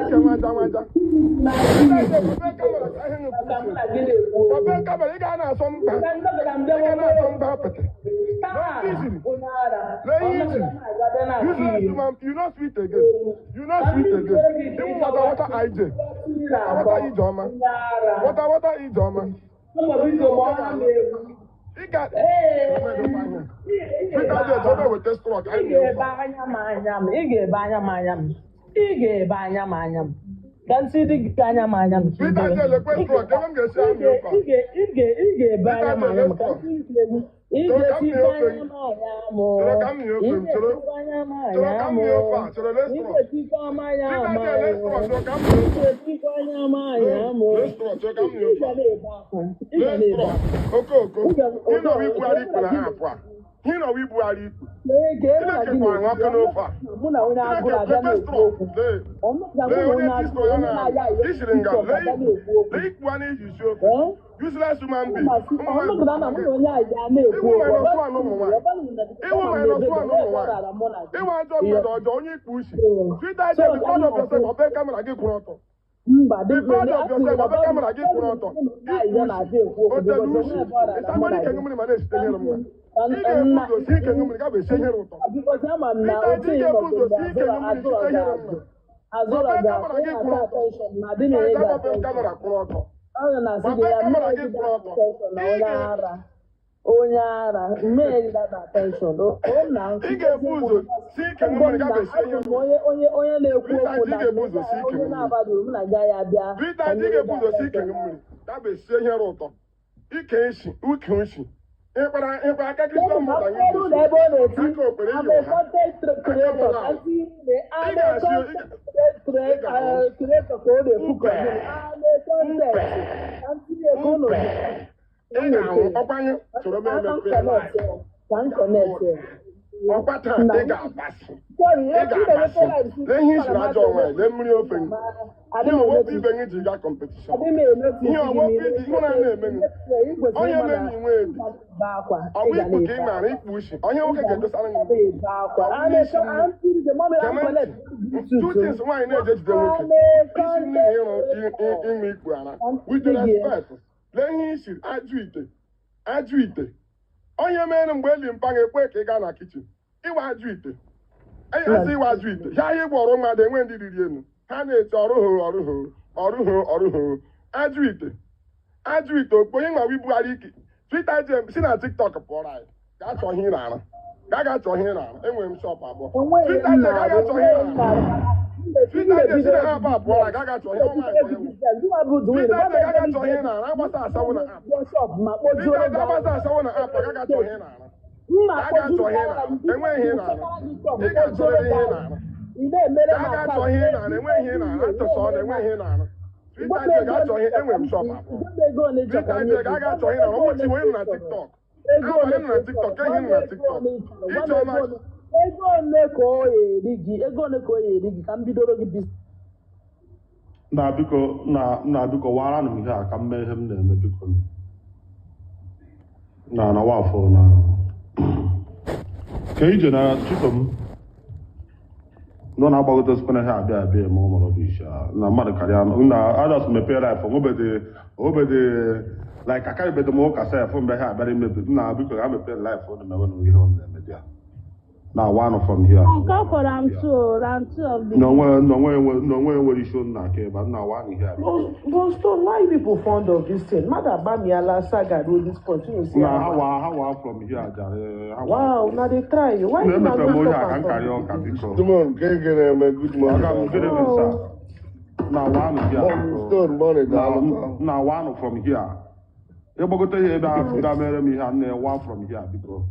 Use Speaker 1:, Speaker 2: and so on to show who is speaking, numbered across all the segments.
Speaker 1: Ike nwaja nwaja. Sweetie, mepee camera ka ihe
Speaker 2: Ka mụ
Speaker 1: na-ekwu.
Speaker 2: na gị na-ekwu okwu.
Speaker 1: Mepee camera, ị ga na-asọ mkpa. Ị ga na-asọ mkpa apịtị. Lee ihe ijiri. Useless woman, you no sweet again. You no sweet again. Ịmụ wata wata IJ. Wata Ijeọma. Wata wata Ijeọma. Ị ga. Sweetie J, chọrọ weta straw ka
Speaker 2: Ị
Speaker 1: anyị
Speaker 2: ga-ebe
Speaker 1: na-efe.
Speaker 2: anya m anya m, ị ga-ebe anya m anya m, ị ga-ebe anya m anya m, ka ntị dị gị anya m anya m ka ị
Speaker 1: Sweetie J, lekwe straw ka ebe m ga-esi amị ofe a.
Speaker 2: ị ga-ebe anya m anya m ka ntị dị egwu. Ị
Speaker 1: Chọrọ ka m
Speaker 2: ga-etikwa
Speaker 1: mịa ofe
Speaker 2: anya
Speaker 1: gị.
Speaker 2: m anya m.
Speaker 1: Chọrọ ka m mịa
Speaker 2: Ị
Speaker 1: ofe m. Chọrọ
Speaker 2: ga-etikwa anya m
Speaker 1: chọrọ
Speaker 2: anya
Speaker 1: ka m
Speaker 2: m.
Speaker 1: mịa ofe a. Chọrọ lee
Speaker 2: Ị
Speaker 1: straw.
Speaker 2: ga-etikwa m anya m
Speaker 1: Sweetie J, lee straw. Chọrọ ka m mịa
Speaker 2: Ị
Speaker 1: ofe a.
Speaker 2: ga-etikwa anya m anya m.
Speaker 1: Lee straw. Chọrọ ka m mịa
Speaker 2: Ị
Speaker 1: ofe
Speaker 2: ga
Speaker 1: a.
Speaker 2: na-ebe akwa, ị ga
Speaker 1: Lee
Speaker 2: na-ebe
Speaker 1: straw.
Speaker 2: akwa.
Speaker 1: Okooko.
Speaker 2: Ị ga
Speaker 1: Ị nọwa ibugharị ikpu na app a. Ị nọwa ibugharị ikpu.
Speaker 2: Lee ka e mụ na
Speaker 1: Chineke
Speaker 2: gị
Speaker 1: kwara ọkụ
Speaker 2: na-ekwu
Speaker 1: n'ofe a.
Speaker 2: mụ na onye agụrụ
Speaker 1: Chineke
Speaker 2: abịa
Speaker 1: mepee
Speaker 2: na-ekwu
Speaker 1: straw.
Speaker 2: okwu.
Speaker 1: Lee.
Speaker 2: Ọmụga mụ
Speaker 1: Lee
Speaker 2: na
Speaker 1: onye
Speaker 2: onye
Speaker 1: ti
Speaker 2: agụrụ
Speaker 1: straw ya
Speaker 2: onye
Speaker 1: na
Speaker 2: na-aya ayọ
Speaker 1: isiri nga.
Speaker 2: TikTok
Speaker 1: Lee
Speaker 2: abịa
Speaker 1: ikpu.
Speaker 2: na-ekwu okwu.
Speaker 1: Lee ikpu a na-eji isi ofe.
Speaker 2: Ee?
Speaker 1: Useless human being. Ụmụ
Speaker 2: Ọnụgụda na mụ na onye a na-ekwu
Speaker 1: Iwu
Speaker 2: okwu.
Speaker 1: minus one ụmụ nwaanyị. Iwu minus one ụmụ nwaanyị. Ịwa ajọ mmadụ ọjọọ, onye ikpu ushi. Sweetie J, be proud of yourself. Ọbe camera gị kwụrụ ọtọ.
Speaker 2: Mba.
Speaker 1: Be proud of yourself. Ọbe camera gị kwụrụ ọtọ. Ikpu ushi. Otelu ushi. Ịsagwara ike mmiri ma na-esite ihere mma. Ị ga-ebu ụzọ si ike mmiri ga bụ esi ihere ụtọ.
Speaker 2: Because ama m na
Speaker 1: Sweetie
Speaker 2: otu
Speaker 1: J, ị
Speaker 2: ị
Speaker 1: ga-ebu ụzọ
Speaker 2: nọgide
Speaker 1: si ike mmiri
Speaker 2: azụrụ
Speaker 1: site
Speaker 2: gị
Speaker 1: ihere
Speaker 2: azụ
Speaker 1: mma.
Speaker 2: azụrụ
Speaker 1: Gbape
Speaker 2: gị
Speaker 1: camera
Speaker 2: azụ
Speaker 1: gị
Speaker 2: ị
Speaker 1: kwụrụ
Speaker 2: na-ata
Speaker 1: ọtọ.
Speaker 2: attention na adị na-enye
Speaker 1: Sweetie
Speaker 2: gị
Speaker 1: J, gbape
Speaker 2: attention.
Speaker 1: camera kwụrụ ọtọ.
Speaker 2: Ọ na-asị gị
Speaker 1: Gbape
Speaker 2: ya
Speaker 1: camera
Speaker 2: mmee
Speaker 1: gị
Speaker 2: gị
Speaker 1: kwụrụ ọtọ.
Speaker 2: attention na
Speaker 1: Ị
Speaker 2: onye
Speaker 1: ga
Speaker 2: ara, onye ara, mmee gị that attention o na
Speaker 1: Ị ga-ebu ụzọ si ike mmiri ga bụ esi ihe
Speaker 2: abụ m
Speaker 1: mma.
Speaker 2: onye onye na-ekwu
Speaker 1: Sweetie
Speaker 2: okwu
Speaker 1: J, ị
Speaker 2: na
Speaker 1: ga-ebu ụzọ si ike
Speaker 2: onye
Speaker 1: mmiri.
Speaker 2: na-abadụ mụ na gị ya bịa
Speaker 1: Sweetie J, ị ga-ebu ụzọ si ike mmiri ga bụ esi ihe ụtọ. Ike nshi, uke nshi. Ịkpara ịkpara aka Kristian mụta gị
Speaker 2: Ọrụ na ebe ọ na-eti
Speaker 1: aka okpere
Speaker 2: I'm
Speaker 1: yi
Speaker 2: a
Speaker 1: ụha.
Speaker 2: content creator.
Speaker 1: Aka
Speaker 2: I'm
Speaker 1: Ị
Speaker 2: a
Speaker 1: ga-asị
Speaker 2: content
Speaker 1: ị ga-ahụ.
Speaker 2: creator ka ọ na-ekwu ka
Speaker 1: Mpe.
Speaker 2: ọ gịnị. I'm a content.
Speaker 1: Mpe.
Speaker 2: Ka m tinye ka ụnụ
Speaker 1: Mpe. Ị ga-ahụ ọkwanye chọrọ m emepe live.
Speaker 2: Ka m connect.
Speaker 1: Ọkwa taa ị ga-agbasị. Ị ga-agbasị. Lee ihe isiri ajọ nwaanyị, lee mmiri ofe gị. Ihe ọwọpụ ibe gị ji gaa competition. Ihe ọwọpụ iji ịhụ na na-eme gị. Onye mee na inwe ebi. Ọ bụ ikpu ka ị maara ikpu ushi. Onye nwoke ga-edosara gị. Gee ntị. Two things nwaanyị na-eje ejide nwoke. Isi nne na ịrụ ịṅụ ikpu ara. With respect. Lee ihe isiri ajụ ite. Ajụ ite. Onye mere mgbe eli mpa ga-ekwe ka ị gaa na kitchen. Ịwa ajụ ite. Asị ịwa ajụ ite. Ya ihe gwọrọ mmadụ enwe ndị riri elu. Ha na-eti ọrụhụ ọrụhụ ọrụhụ ọrụhụ. Ajụ ite. Ajụ ite okpo onye nwa ibugharị ike. Twitter jem si na TikTok pụọrọ anyị. Gaa chọọ ihe ị na-ara. Gaa gaa chọọ ihe ị na-ara. Enwere m shop abụọ. Twitter jem gaa gaa chọọ ihe ị na-ara. Twitter jem si na app a pụọrọ anyị. Gaa gaa chọọ ihe ọnwa anyị. Twitter jem gaa gaa chọọ ihe ị na-ara. Agbasa asawo na app. Twitter jem agbasa asawo na app. Gaa gaa chọọ ihe ị na-ara. Gaa gaa chọọ ihe ị na-ara. Enweghị ihe ị na-ara. Ị ga-achọrịrị ihe ị na-ara. Gaa gaa chọọ ihe ị na-ara. Enweghị ihe ị na-ara. Atụsọ na enweghị ihe ị na-ara. Twitter jem gaa chọọ ihe. Enwere m shop abụọ. Twitter jem gaa gaa chọọ ihe ị na-ara. Ụbọchị wee nọ na TikTok. Abalị nọ na TikTok. Ka ihe nọ na TikTok. Ijeọma
Speaker 2: Ego ole ka ọ eri gị? Ego ole ka ọ eri gị ka m bidoro gị business?
Speaker 3: Na biko, na biko, wara m ihe a ka m mee ihe m na-eme, biko. Na wafọ na ka ije na chisom nọ na-agbagote na ihe abịa abịa eme ụmụ rubbish na mmadụ karịa na adọs mepee live onwebede obede like akarịbedo m ụka sef mgbe ha abịara imebi. Nna, biko, ga mepee live unu mewe na ihe unu na-eme dị na one from here.
Speaker 4: Come for round two, round two of the.
Speaker 3: N'onwe nwere isi unu na-aka ebe a nna one here.
Speaker 5: But Stone, why you people fond of this thing? Mother Bamiala saga roll this point. You see,
Speaker 3: Na hawa from here jare hawa.
Speaker 5: Wow, now they try. Why you not
Speaker 3: Na-emepere m onye a
Speaker 5: stop
Speaker 3: ka
Speaker 5: am
Speaker 3: m karịa
Speaker 5: from
Speaker 3: ụka
Speaker 5: the beginning?
Speaker 3: biko.
Speaker 6: Stone, ka ị ga-eme? Good morning.
Speaker 3: Ọga m, good evening, sir. Na one here,
Speaker 6: Morning,
Speaker 3: biko.
Speaker 6: Stone, morning,
Speaker 3: Na
Speaker 6: daalụ.
Speaker 3: na one from here ịgbagote ihe ebe ahụ ga mere m ihe a na one from here, biko.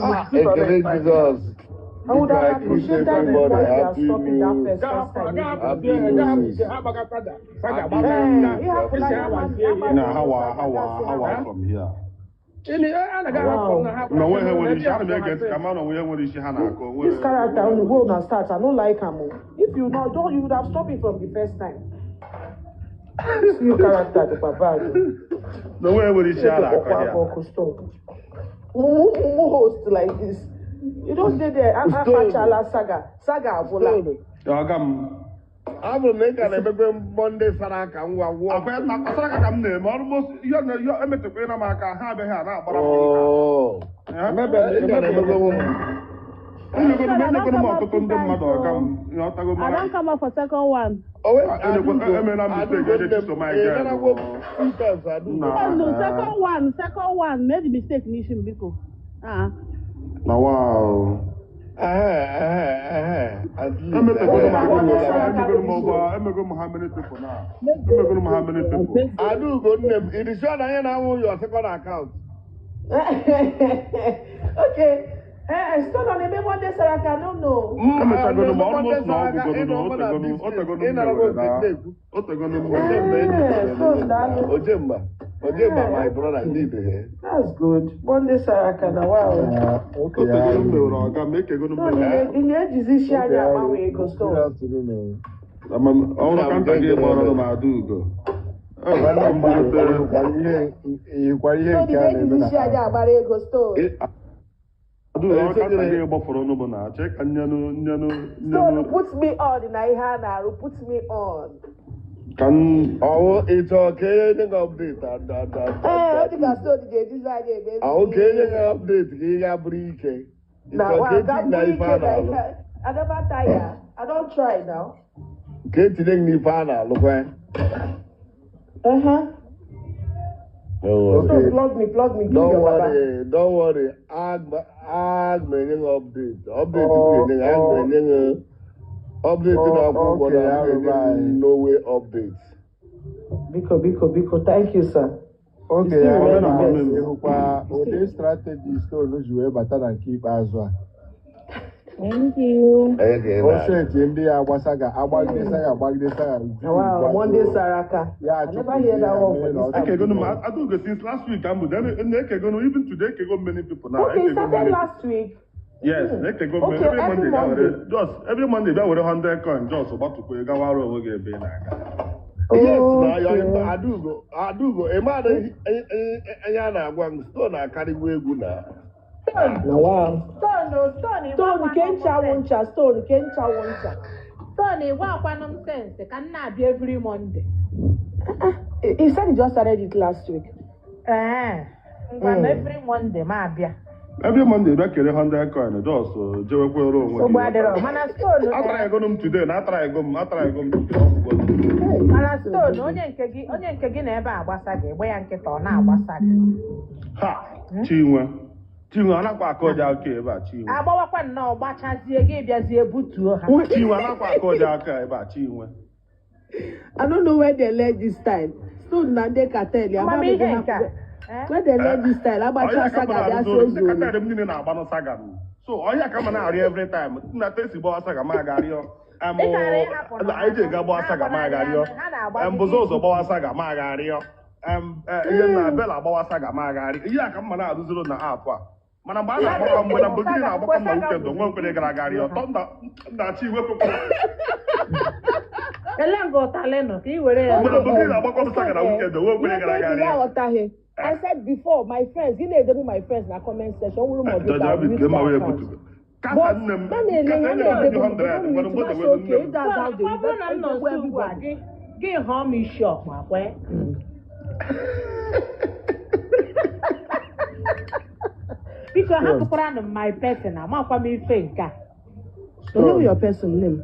Speaker 6: Ah, ekele Jizọs.
Speaker 5: I would
Speaker 6: Biko, I
Speaker 5: have
Speaker 6: greet
Speaker 5: appreciated it
Speaker 6: everybody.
Speaker 5: if you are
Speaker 6: Happy
Speaker 5: stopping that
Speaker 6: New
Speaker 5: first first time.
Speaker 6: Happy New Year.
Speaker 5: Eh, ihe hapụla ya
Speaker 3: Na hawa from here.
Speaker 5: Wow.
Speaker 3: Na onwe ihe nwere isi ana m ege ntị ka ma na onwe ihe nwere isi ha na-akọ onwe.
Speaker 5: This character only go una start, I no like am o. If you not don't, you would have stopped it from the first time. This new character dịkwa bad o.
Speaker 3: Na onwe ihe nwere isi ha na-akọ
Speaker 5: Ọkwa
Speaker 3: ya.
Speaker 5: ọkụ stop. Mumu mumu host like this. You don't dey there.
Speaker 6: Stone.
Speaker 5: Akpachala saga. Saga agwụla.
Speaker 6: Stone,
Speaker 3: Ọga m.
Speaker 6: Abụrụ m na ị ka na-emekwe Monday sara aka ngwa gwụọ.
Speaker 3: Akwa na kpasara aka ka m na-eme almost ihe na ihe emetekwara m aka ha abịaghị a na-agbara m
Speaker 6: Oh.
Speaker 3: nka.
Speaker 6: Ị ka na-emekwe m.
Speaker 3: Enyegoro m enyegoro m ọtụtụ ndị mmadụ ọga m ịghọtago
Speaker 4: I
Speaker 3: mara
Speaker 4: don come out for second one.
Speaker 6: Oh, wait,
Speaker 3: Ah, emela mistake,
Speaker 6: Adugo,
Speaker 3: eje chiso my
Speaker 6: ị
Speaker 3: girl.
Speaker 6: garagwo two times, Adugo.
Speaker 3: Nna.
Speaker 4: Oh, no, second one. Made the mistake n'isi m biko. Ah.
Speaker 3: Na wow.
Speaker 6: Ehe, ehe, ehe. At least,
Speaker 3: Emetegoro m
Speaker 6: ehe,
Speaker 3: aka
Speaker 6: Adugo
Speaker 3: ọga,
Speaker 6: gara.
Speaker 3: emegoro m ọgba, emego m how many people now? Emegoro m how many people?
Speaker 6: Adugo nne m, ị dị sure na ihe na-awụ your second account?
Speaker 5: Okay. Stone on eme Monday Saraka, no, no.
Speaker 3: Emechagoro m almost na ọgwụgoro na otegoro otegoro m mewere na otegoro m mewere.
Speaker 5: Eh, Stone, daalụ.
Speaker 6: Ojemba, Ojemba, my brother, need eh.
Speaker 5: That's good. Monday Saraka na wow.
Speaker 3: Otegoro m mewere ọga m ekegoro m
Speaker 5: Stone,
Speaker 3: mewere.
Speaker 5: ị na-ejizi isi anyị agbanwe ego Stone.
Speaker 3: Ọrụ ka nta gị gbọrọ m Adaugo.
Speaker 7: Nwanne mmadụ yikwara ihe
Speaker 5: Stone,
Speaker 7: nke
Speaker 5: ị
Speaker 7: a na-eme
Speaker 5: na-ejizi
Speaker 7: na
Speaker 5: isi anyị agbara ego Stone.
Speaker 3: Adaugo, ọrụ ka nta gị gbafọrọ ọnụ bụ na chee ka nyenụ nyenụ
Speaker 5: Stone,
Speaker 3: nyenụ
Speaker 5: put me on na ihe a na-arụ, put me on.
Speaker 3: ka m
Speaker 6: Ọwụ ịchọ ka enye gị update
Speaker 5: Ee, ọ dị ka Stone ga-ejizi anyị eme
Speaker 6: Ahụ ka enye gị update ka ị ga bụrụ ike.
Speaker 5: Na
Speaker 6: Ịchọ
Speaker 5: wow,
Speaker 6: ka
Speaker 5: that
Speaker 6: eti na ife a
Speaker 5: ike na
Speaker 6: na-alụ.
Speaker 5: ihe. I never tire. I don try now.
Speaker 6: Ka etinye gị n'ife a na-alụkwa.
Speaker 5: Uh-huh.
Speaker 7: Okay.
Speaker 5: Stone, plug me, plug me, give
Speaker 6: Don't
Speaker 5: your baba.
Speaker 6: worry, don't worry. Ag m enye gị update. Update m ga-enye gị, ag m enye gị update na-akwụ ụgwọ na
Speaker 7: Okay,
Speaker 6: m ga-enye gị
Speaker 7: arụba.
Speaker 6: no way update.
Speaker 5: Biko, biko, biko, thank you, sir.
Speaker 7: Oge
Speaker 5: You
Speaker 7: ya
Speaker 5: still
Speaker 3: remain the best.
Speaker 7: ịhụkwa ụdị strategy Stone ji wee bata na nke ikpeazụ a.
Speaker 4: Thank you.
Speaker 6: Onye ka ị
Speaker 7: O
Speaker 6: na-arịọ?
Speaker 7: seti ndị ya agbasa ga agbagide saga agbagide saga
Speaker 5: Wow, Monday Saraka.
Speaker 7: Ya
Speaker 5: I never hear that one for this app.
Speaker 3: Ekegonu m Adaugo since last week I'm na ekegonu even today ekego many people now.
Speaker 5: Okay, it
Speaker 3: Ekego
Speaker 5: started
Speaker 3: many
Speaker 5: last week.
Speaker 3: Yes, ekego many
Speaker 5: Okay,
Speaker 3: every
Speaker 5: every
Speaker 3: Monday bịa were
Speaker 5: Monday.
Speaker 3: just every Monday bịa were 100 coin just gbatukwu gawa onwe gị ebe ị na-aga.
Speaker 6: Yes, na ya
Speaker 5: Okay.
Speaker 6: Adugo, Adugo, ị ma na ihe a na-agwa m, Stone akarịgwo egwu na.
Speaker 5: Na wow.
Speaker 2: Stone, o, Stone, ịgwa
Speaker 5: Stone
Speaker 2: akwanụ
Speaker 5: ke
Speaker 2: m
Speaker 5: ncha wụ
Speaker 2: sense.
Speaker 5: ncha, Stone ke ncha wụ ncha.
Speaker 2: Stone, ịgwa akwanụ m sense ka m na-abịa every Monday.
Speaker 5: He said he just started it last week.
Speaker 2: Ee, ngwa na every Monday ma abịa.
Speaker 3: Every Monday bịa kere 100 coin just jewekwere onwe
Speaker 2: Nsogbu
Speaker 3: gị.
Speaker 2: adịrọ. Mana Stone,
Speaker 3: Atara ego m today na atara ego m atara ego m today ọgwụgwọ.
Speaker 2: mana Stone, onye nke gị na ebe a agbasa gị, gba ya nkịta ọ na-agbasa gị.
Speaker 3: Ha Chinwe Chinwe anakwa aka ọja aka ebe a Chinwe.
Speaker 2: Agbawakwa nnọọ gbachazie gị bịazie butuo ha.
Speaker 3: Chinwe anakwa aka ọja aka ebe a Chinwe.
Speaker 5: I don't know where they learn this style. Stone na ndị cartel ya.
Speaker 2: Amamihe nke a. Eh?
Speaker 5: Where they learn this style, agbacha
Speaker 3: Ọhịa ka
Speaker 5: saga
Speaker 3: m
Speaker 5: bịa
Speaker 3: na-arụzi
Speaker 5: sị
Speaker 3: ọrụ ndị
Speaker 5: ozu.
Speaker 3: katadị m niile na-agba saga m. So ọhịa ka m na-arịọ every time. Nna tesi gbawa saga m aga arịọ.
Speaker 2: Ị gara ịhapụ na
Speaker 3: Anyị ji ga gbawa saga m aga arịọ.
Speaker 2: Ha na-agba
Speaker 3: Mbụzọ ụzọ gbawa saga m aga arịọ. Ihe na Bella gbawa saga m aga arịọ. Ihe a ka m ma na-arụziri na app a. Mana mgbe a na-agbakọ mgbe na mgbe gịnị na-agbakọ m na weekend onwe nkwere gara aga arịọ. Tọnda ndachi iwepụkwara.
Speaker 2: Ele nga ụtalị nọ ka ị were ya.
Speaker 3: Mgbe na mgbe gịnị na-agbakọ m saga na weekend onwe nkwere gara aga
Speaker 5: Ihe
Speaker 3: arịọ.
Speaker 5: aghọtaghị. I said before, my friends, gị na-edebu my friends na comment section, nwere m
Speaker 3: Jaja
Speaker 5: ọdịda
Speaker 3: bi ma wee butu. Kasa nne m.
Speaker 5: Ma na-ele
Speaker 3: Kasa
Speaker 5: ha
Speaker 3: enye m
Speaker 5: na-edebu
Speaker 3: 100 ngwanụ mgbe
Speaker 5: masị
Speaker 3: dewe
Speaker 5: oke,
Speaker 3: nne m.
Speaker 5: that's how they
Speaker 2: Ọ bụrụ na m nọ nso ugbu a gị gị hụọ m isi ọkpa kwe. Biko hapụkwara m my person amakwa m ife nke a.
Speaker 5: Onye your person name?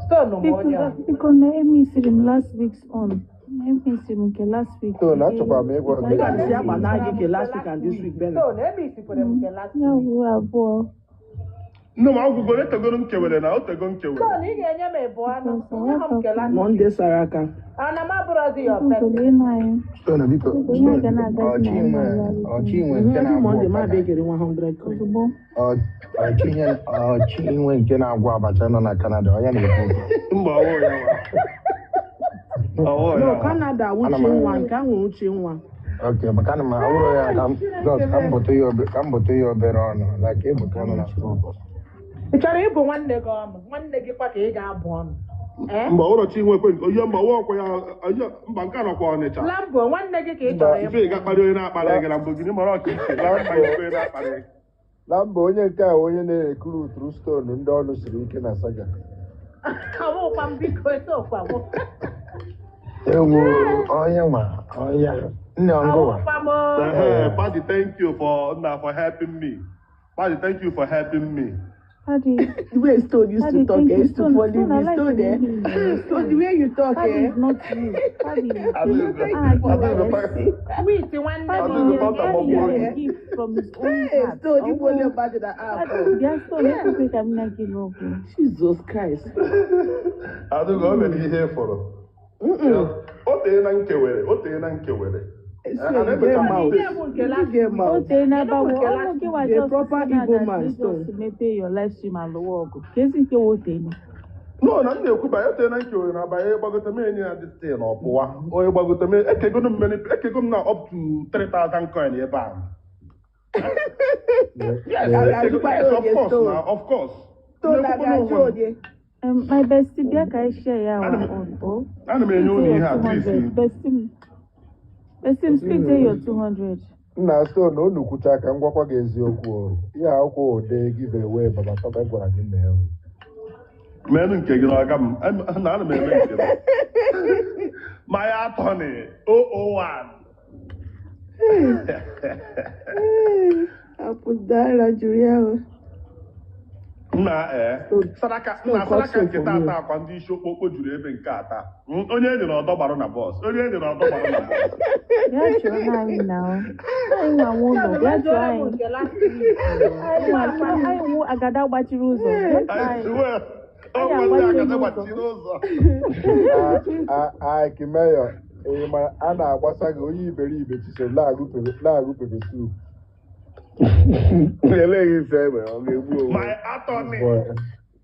Speaker 2: Stone m onye ọ.
Speaker 4: Biko na emisiri m last week's own. Emisiri m nke last week.
Speaker 7: Stone, achọkwara m ịgwa gị.
Speaker 5: Look at this akpa na gị ke last week and this week, Ben.
Speaker 2: Stone emisikwere m nke last
Speaker 4: Ya
Speaker 2: week.
Speaker 4: bụ abụọ.
Speaker 3: Nne m agwụgoro etegoro m kewere na otego m kewere.
Speaker 2: Stone ị ga-enye m ịbụ anụ. Nye m nke last week.
Speaker 5: Monday Saraka.
Speaker 2: Ana m abụrọzi your
Speaker 4: Biko
Speaker 2: person.
Speaker 4: lee anyị.
Speaker 8: Stone biko
Speaker 4: Biko ihe a ga
Speaker 8: Stone
Speaker 4: na-agazi na
Speaker 8: ọchịnwe ọchịnwe nke
Speaker 5: Every
Speaker 8: na-agwọ
Speaker 5: Monday, ma
Speaker 8: ọkada
Speaker 5: bịa kere 100 coin.
Speaker 4: ozugbo.
Speaker 8: ọchịnwe nke na-agwọ abacha nọ na Canada ọ ya na-ekwu okwu.
Speaker 3: Mba ọwụ ya nwa. Ọwụ ya
Speaker 5: No,
Speaker 3: nwa.
Speaker 5: Canada,
Speaker 8: Ana
Speaker 5: Uche
Speaker 8: m
Speaker 5: nwa, nke ahụ Uche nwa.
Speaker 8: Ok, maka na m awụrụ ya ka m just ka m bụtụ ya obe- ka m bụtụ ya obere ọnụ like ịbụtụ ọnụ na stove.
Speaker 2: Ị chọrọ ịbụ nwanne gị ọnụ? Nwanne gị kwa ka ị ga-abụ ọnụ. Eh?
Speaker 3: Mba ụrọ Chinwe kwe onye mba ọwụ ọkwa ya onye mba nke a nọkwa Ọnịcha.
Speaker 2: Lambo nwanne gị ka ị chọrọ
Speaker 3: Ife
Speaker 2: ịbụ.
Speaker 3: ị ga-akparị onye na-akparị gị na mbụ gị mara ọka iche ga-akparị onye na-akparị gị.
Speaker 7: Na mba onye nke a onye na-erekrutru Stone ndị ọnụ siri ike na saga.
Speaker 9: Ọwụkwa m, biko, esokwa m.
Speaker 8: Ewu onye nwa onye nne ọngụwa.
Speaker 9: Ọwụkwa m o.
Speaker 3: Hey, Paddy, thank you for na for helping me. Paddy, thank you for helping me.
Speaker 4: Paddy,
Speaker 5: The way Stone used
Speaker 4: Paddy,
Speaker 5: to talk,
Speaker 4: thank
Speaker 5: eh,
Speaker 4: you.
Speaker 5: used to
Speaker 4: Stone,
Speaker 5: follow
Speaker 4: Stone, I
Speaker 5: me.
Speaker 4: like
Speaker 5: Stone,
Speaker 4: the
Speaker 5: eh?
Speaker 4: way you
Speaker 5: Stone, the way you talk,
Speaker 4: Paddy
Speaker 5: eh?
Speaker 4: is not you. Paddy,
Speaker 3: Adịghị
Speaker 4: ah,
Speaker 3: adịghị
Speaker 4: yes.
Speaker 9: Wait, nwanne m.
Speaker 4: Paddy
Speaker 3: Adịghị
Speaker 4: nyere
Speaker 3: pata
Speaker 4: Paddy
Speaker 3: maọbụ
Speaker 4: nyere
Speaker 3: oge.
Speaker 4: gift from his own
Speaker 5: Hey,
Speaker 4: heart.
Speaker 5: Stone, you
Speaker 4: Ọwụ
Speaker 5: only about that app.
Speaker 4: Paddy, bịa Stone, ekwekwe ka m na gị n'okwu.
Speaker 5: Jesus Christ.
Speaker 3: Adịghị o mere ihe fọrọ. O tee na nkewere, o tee na nkewere.
Speaker 5: Stone,
Speaker 3: A
Speaker 5: you get
Speaker 3: na-emecha
Speaker 5: mouth.
Speaker 9: Nke bụ nke
Speaker 5: You
Speaker 9: last
Speaker 5: get
Speaker 9: week.
Speaker 4: O
Speaker 5: mouth.
Speaker 4: tee na
Speaker 9: Kedu bụ
Speaker 4: abawo,
Speaker 9: nke
Speaker 4: ọnwụ
Speaker 9: last
Speaker 4: gị wa
Speaker 9: week?
Speaker 5: The
Speaker 4: just
Speaker 5: proper
Speaker 4: si na
Speaker 5: Igbo
Speaker 4: that
Speaker 5: man,
Speaker 4: ị
Speaker 5: Stone.
Speaker 4: just mepee your live stream alụwa ọgụ. Ka ezi nke wo tee na.
Speaker 3: No, na m na-ekwu banye o tee na nkewere na banye gbagote m enye ya this thing ọ pụwa. Onye gbagote m ekego m many ekego m na up to 3000 coin ebe a. Yes,
Speaker 5: A
Speaker 3: ekego,
Speaker 5: ga-ajụkwa
Speaker 3: yes, of
Speaker 5: onye
Speaker 3: course
Speaker 5: Stone.
Speaker 3: na, of course.
Speaker 5: Stone, a
Speaker 3: Na-ekwukwa
Speaker 5: ga-ajụ
Speaker 3: n'onwe m.
Speaker 5: onye.
Speaker 4: My bestie, bịa ka anyị share ya
Speaker 3: Ana
Speaker 4: our
Speaker 3: m
Speaker 4: own. Oh,
Speaker 3: ana m enye
Speaker 4: speak
Speaker 3: unu
Speaker 4: your
Speaker 3: ihe at least.
Speaker 4: 200. Bestie m, bestie m, speak your 200.
Speaker 7: Nna Stone, unu kwucha ka m gwakwa gị eziokwu o. Ihe akwụkwọ ode give away Baba Tope gwara gị mee o.
Speaker 3: Menụ nke gị n'ọga m. Na ana m eme nke m. My attorney 001.
Speaker 5: Apụdara juru ya o.
Speaker 3: Nna ee
Speaker 5: Stone,
Speaker 3: saraka
Speaker 5: Stone
Speaker 3: nna
Speaker 5: cut
Speaker 3: saraka
Speaker 5: soap
Speaker 3: nke
Speaker 5: for
Speaker 3: tata
Speaker 5: me.
Speaker 3: akwa ndị isi okpokpo juru ebe nke ata. Onye e nyere ọdọ gbarụ na bọs, onye e nyere ọdọ gbarụ na bọs.
Speaker 4: Bịa chụọ anyị na anyị nwa nwe ụlọ, bịa chụọ
Speaker 9: Mezuoro m
Speaker 4: anyị.
Speaker 9: nke last week.
Speaker 4: Anyị nwa anyị wụ agada gbachiri ụzọ. Bịa chụọ
Speaker 3: I
Speaker 4: anyị.
Speaker 3: swear,
Speaker 4: Anyị
Speaker 3: ọkwa ndị
Speaker 4: agbachiela
Speaker 3: agada
Speaker 4: ụzọ.
Speaker 3: gbachiri ụzọ.
Speaker 7: Ike Mayor, ị ma a na-agbasa gị onye iberibe Chisom na-agụ pepper soup.
Speaker 6: Eleghị ife egbe, ọ ga-egbu onwe.
Speaker 3: My attorney,
Speaker 7: Boy.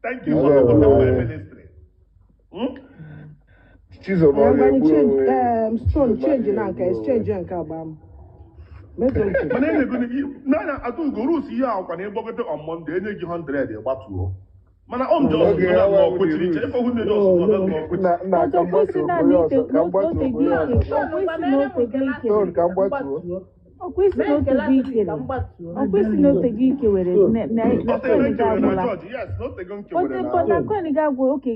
Speaker 3: thank you for supporting my ministry. Hmm?
Speaker 6: Chisom ọ
Speaker 5: Ngwani
Speaker 6: ga-egbu
Speaker 5: change,
Speaker 6: onwe.
Speaker 5: Stone
Speaker 6: Chisom
Speaker 5: change
Speaker 6: adịghị
Speaker 5: na nke
Speaker 6: egbu onwe.
Speaker 5: exchange nke agba m. Mezo nke.
Speaker 3: Mana enyego n'anya Adaugo rules ihe akwa na ịgbagote on Monday enye gị 100 ịgbatuo. Mana ọ m just
Speaker 6: Oge
Speaker 3: nọ na
Speaker 6: ya
Speaker 3: ma ọ
Speaker 6: wụ the
Speaker 3: kwechiri iche
Speaker 6: rules.
Speaker 3: ife hụ nne just
Speaker 10: No,
Speaker 3: nọ na
Speaker 10: no.
Speaker 3: ma ọ kwechiri.
Speaker 7: Nna nna
Speaker 4: But
Speaker 7: ka
Speaker 4: ọ
Speaker 7: m
Speaker 4: kwesị
Speaker 7: gbatuo
Speaker 4: na
Speaker 7: onye
Speaker 4: na
Speaker 7: ọzọ ka m gbatuo
Speaker 4: otego
Speaker 7: onye
Speaker 4: ike.
Speaker 7: ọzọ.
Speaker 9: Stone,
Speaker 4: Ọ
Speaker 9: ngwa
Speaker 4: kwesị na
Speaker 9: mere m
Speaker 4: otego
Speaker 9: nke last
Speaker 4: ike.
Speaker 7: Stone
Speaker 9: week
Speaker 7: ka
Speaker 9: ka
Speaker 7: m
Speaker 9: m
Speaker 7: gbatuo.
Speaker 9: gbatuo.
Speaker 4: Ọ kwesị
Speaker 9: Mee
Speaker 4: na
Speaker 9: nke
Speaker 4: otego
Speaker 9: last week
Speaker 4: ikere.
Speaker 9: ka m gbatuo.
Speaker 4: Ọ kwesị na otego ike were
Speaker 10: Stone,
Speaker 4: na na
Speaker 3: O tee na
Speaker 4: coin gị
Speaker 3: nkewere na
Speaker 4: agwụla.
Speaker 3: George, yes, na otego nkewere
Speaker 4: Ote
Speaker 3: na
Speaker 4: but na
Speaker 10: Stone.
Speaker 4: coin gị agwụ oke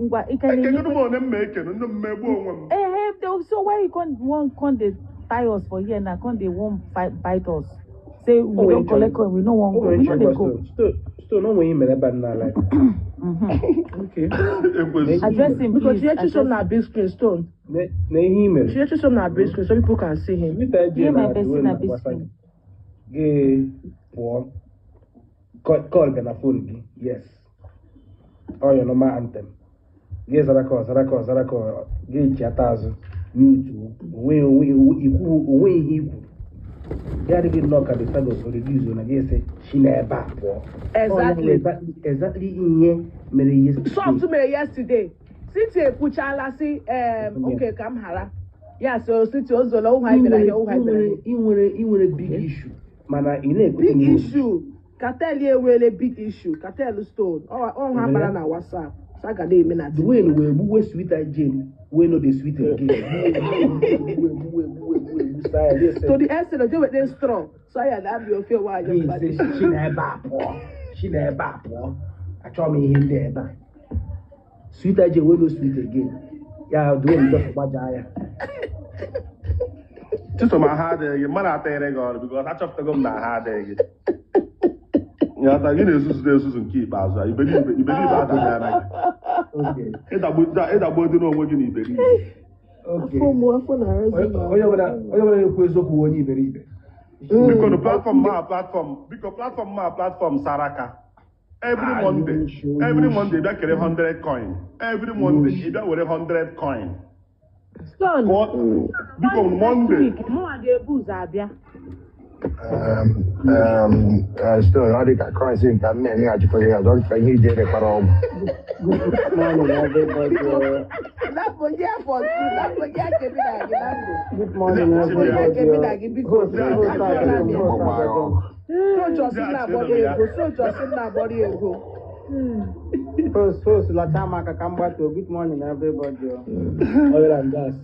Speaker 4: ngwa ị ka
Speaker 3: Ekegoro m
Speaker 4: na-enyekwe.
Speaker 3: one mma ekenu nne m megbuo onwe m.
Speaker 4: Eh, eh, so why you come wan come dey tie us for here now, come dey wan fight bite us? Say
Speaker 10: O
Speaker 4: we
Speaker 10: nwere
Speaker 4: don
Speaker 10: nchọ
Speaker 4: collect coin, we no wan
Speaker 10: o
Speaker 4: go,
Speaker 10: nwere
Speaker 4: we
Speaker 10: nchọ
Speaker 4: no dey
Speaker 10: ịgwa
Speaker 4: go.
Speaker 10: Stone. Stone, Stone, o nwere ihe mere ebe a nna like.
Speaker 5: Okay.
Speaker 3: Ekwesu.
Speaker 10: Na ihe i
Speaker 4: Address
Speaker 10: mere.
Speaker 4: him,
Speaker 5: Because
Speaker 4: please.
Speaker 5: Chinechi
Speaker 4: Address
Speaker 5: na
Speaker 4: him.
Speaker 5: big screen, Stone.
Speaker 10: Na ihe i mere.
Speaker 5: Chinechi na big screen so people can see him.
Speaker 10: Smith
Speaker 4: Ihe
Speaker 10: IJ
Speaker 4: my
Speaker 10: na
Speaker 4: bestie
Speaker 10: Duane
Speaker 4: na big
Speaker 10: na-agbasa gị.
Speaker 4: screen.
Speaker 10: Gị pụọ. Call bịa na phone gị. Yes. Ọ your normal anthem. Gị zara call, zara call, zara call. Gị chiata azụ. Mute. Onwe onwe ikwu onwe ihe i kwuru. Ya adịghị nnọọ ka the service o reduce na gị sị si n'ebe a pụọ. Ọ ya bụ
Speaker 5: Exactly.
Speaker 10: exactly ihe mere yesterday.
Speaker 5: Soft mere yesterday. Cynthia ekwuchala sị okay ka m ghara. Ya so Cynthia ozola ụha
Speaker 10: ị
Speaker 5: anyị bịara
Speaker 10: nwere
Speaker 5: here ụha
Speaker 10: ị
Speaker 5: anyị bịara
Speaker 10: nwere
Speaker 5: here.
Speaker 10: ị nwere ị nwere big issue mana ị na-ekwute
Speaker 5: Big
Speaker 10: n'ihu
Speaker 5: issue. Cartel ewele big issue. Cartel Stone. Ọ ha kpara na WhatsApp. Sa ga na-eme na TV.
Speaker 10: Dwayne wee gbuwe sweet Jane wey no dey sweet again. Gbuwe gbuwe gbuwe gbuwe gbuwe gbusaa ya gị sị
Speaker 5: To the extent of weta straw. So ya na-abịa ofe nwaanyị
Speaker 10: gị
Speaker 5: mmadụ.
Speaker 10: sị si n'ebe a pụọ si n'ebe a pụọ achọghị m ihe ndị ebe a. Sweet Jane wey no sweet again. Ya Dwayne just gbajaa ya.
Speaker 3: Chisom ahụ adịghị gị mmadụ atịghịrị gị ọrụ because achọpụtago m na ahụ adịghị gị. Nghọta gị na-ezuzu na-ezuzu nke ikpeazụ a iberibe iberibe adaghị ara gị.
Speaker 10: Okay.
Speaker 3: Ịdagbu dị n'onwe gị na iberibe.
Speaker 10: Okay.
Speaker 5: Afọ mụ afọ na-arụzi m
Speaker 10: Onye ọbụla onye ọbụla na-ekwu eziokwu bụ onye iberibe.
Speaker 3: Biko nụ platform ma platform biko platform ma platform saraka. Every
Speaker 10: Ah,
Speaker 3: Monday,
Speaker 10: you show,
Speaker 3: every
Speaker 10: you
Speaker 3: Monday bịa kere 100 coin. Every Monday ị bịa were 100 coin.
Speaker 9: Stone,
Speaker 3: Kụọ biko
Speaker 9: next
Speaker 3: Monday.
Speaker 9: week, mụnwa ga-ebu ụzọ abịa.
Speaker 8: Stone, ọ dị ka Christ nke m na-enyeghachikwa gị azụ, ọ dị ka ihe ije rekwara ọgwụ.
Speaker 11: Good morning, everybody.
Speaker 5: Napụ gị afọ tu, napụ gị akebi na gị napụ.
Speaker 11: Good morning,
Speaker 5: Napụ gị akebi na
Speaker 11: everybody.
Speaker 5: gị biko.
Speaker 11: Host, host,
Speaker 5: Ajụọla m ya.
Speaker 11: host,
Speaker 8: Ọgba ya ọgụ.
Speaker 5: Sochọsị m na-agbọrọ ego, sochọsị m na-agbọrọ ego.
Speaker 11: Host, host, lọta m aka ka m gbatuo. Good morning, everybody.
Speaker 10: Oil and gas.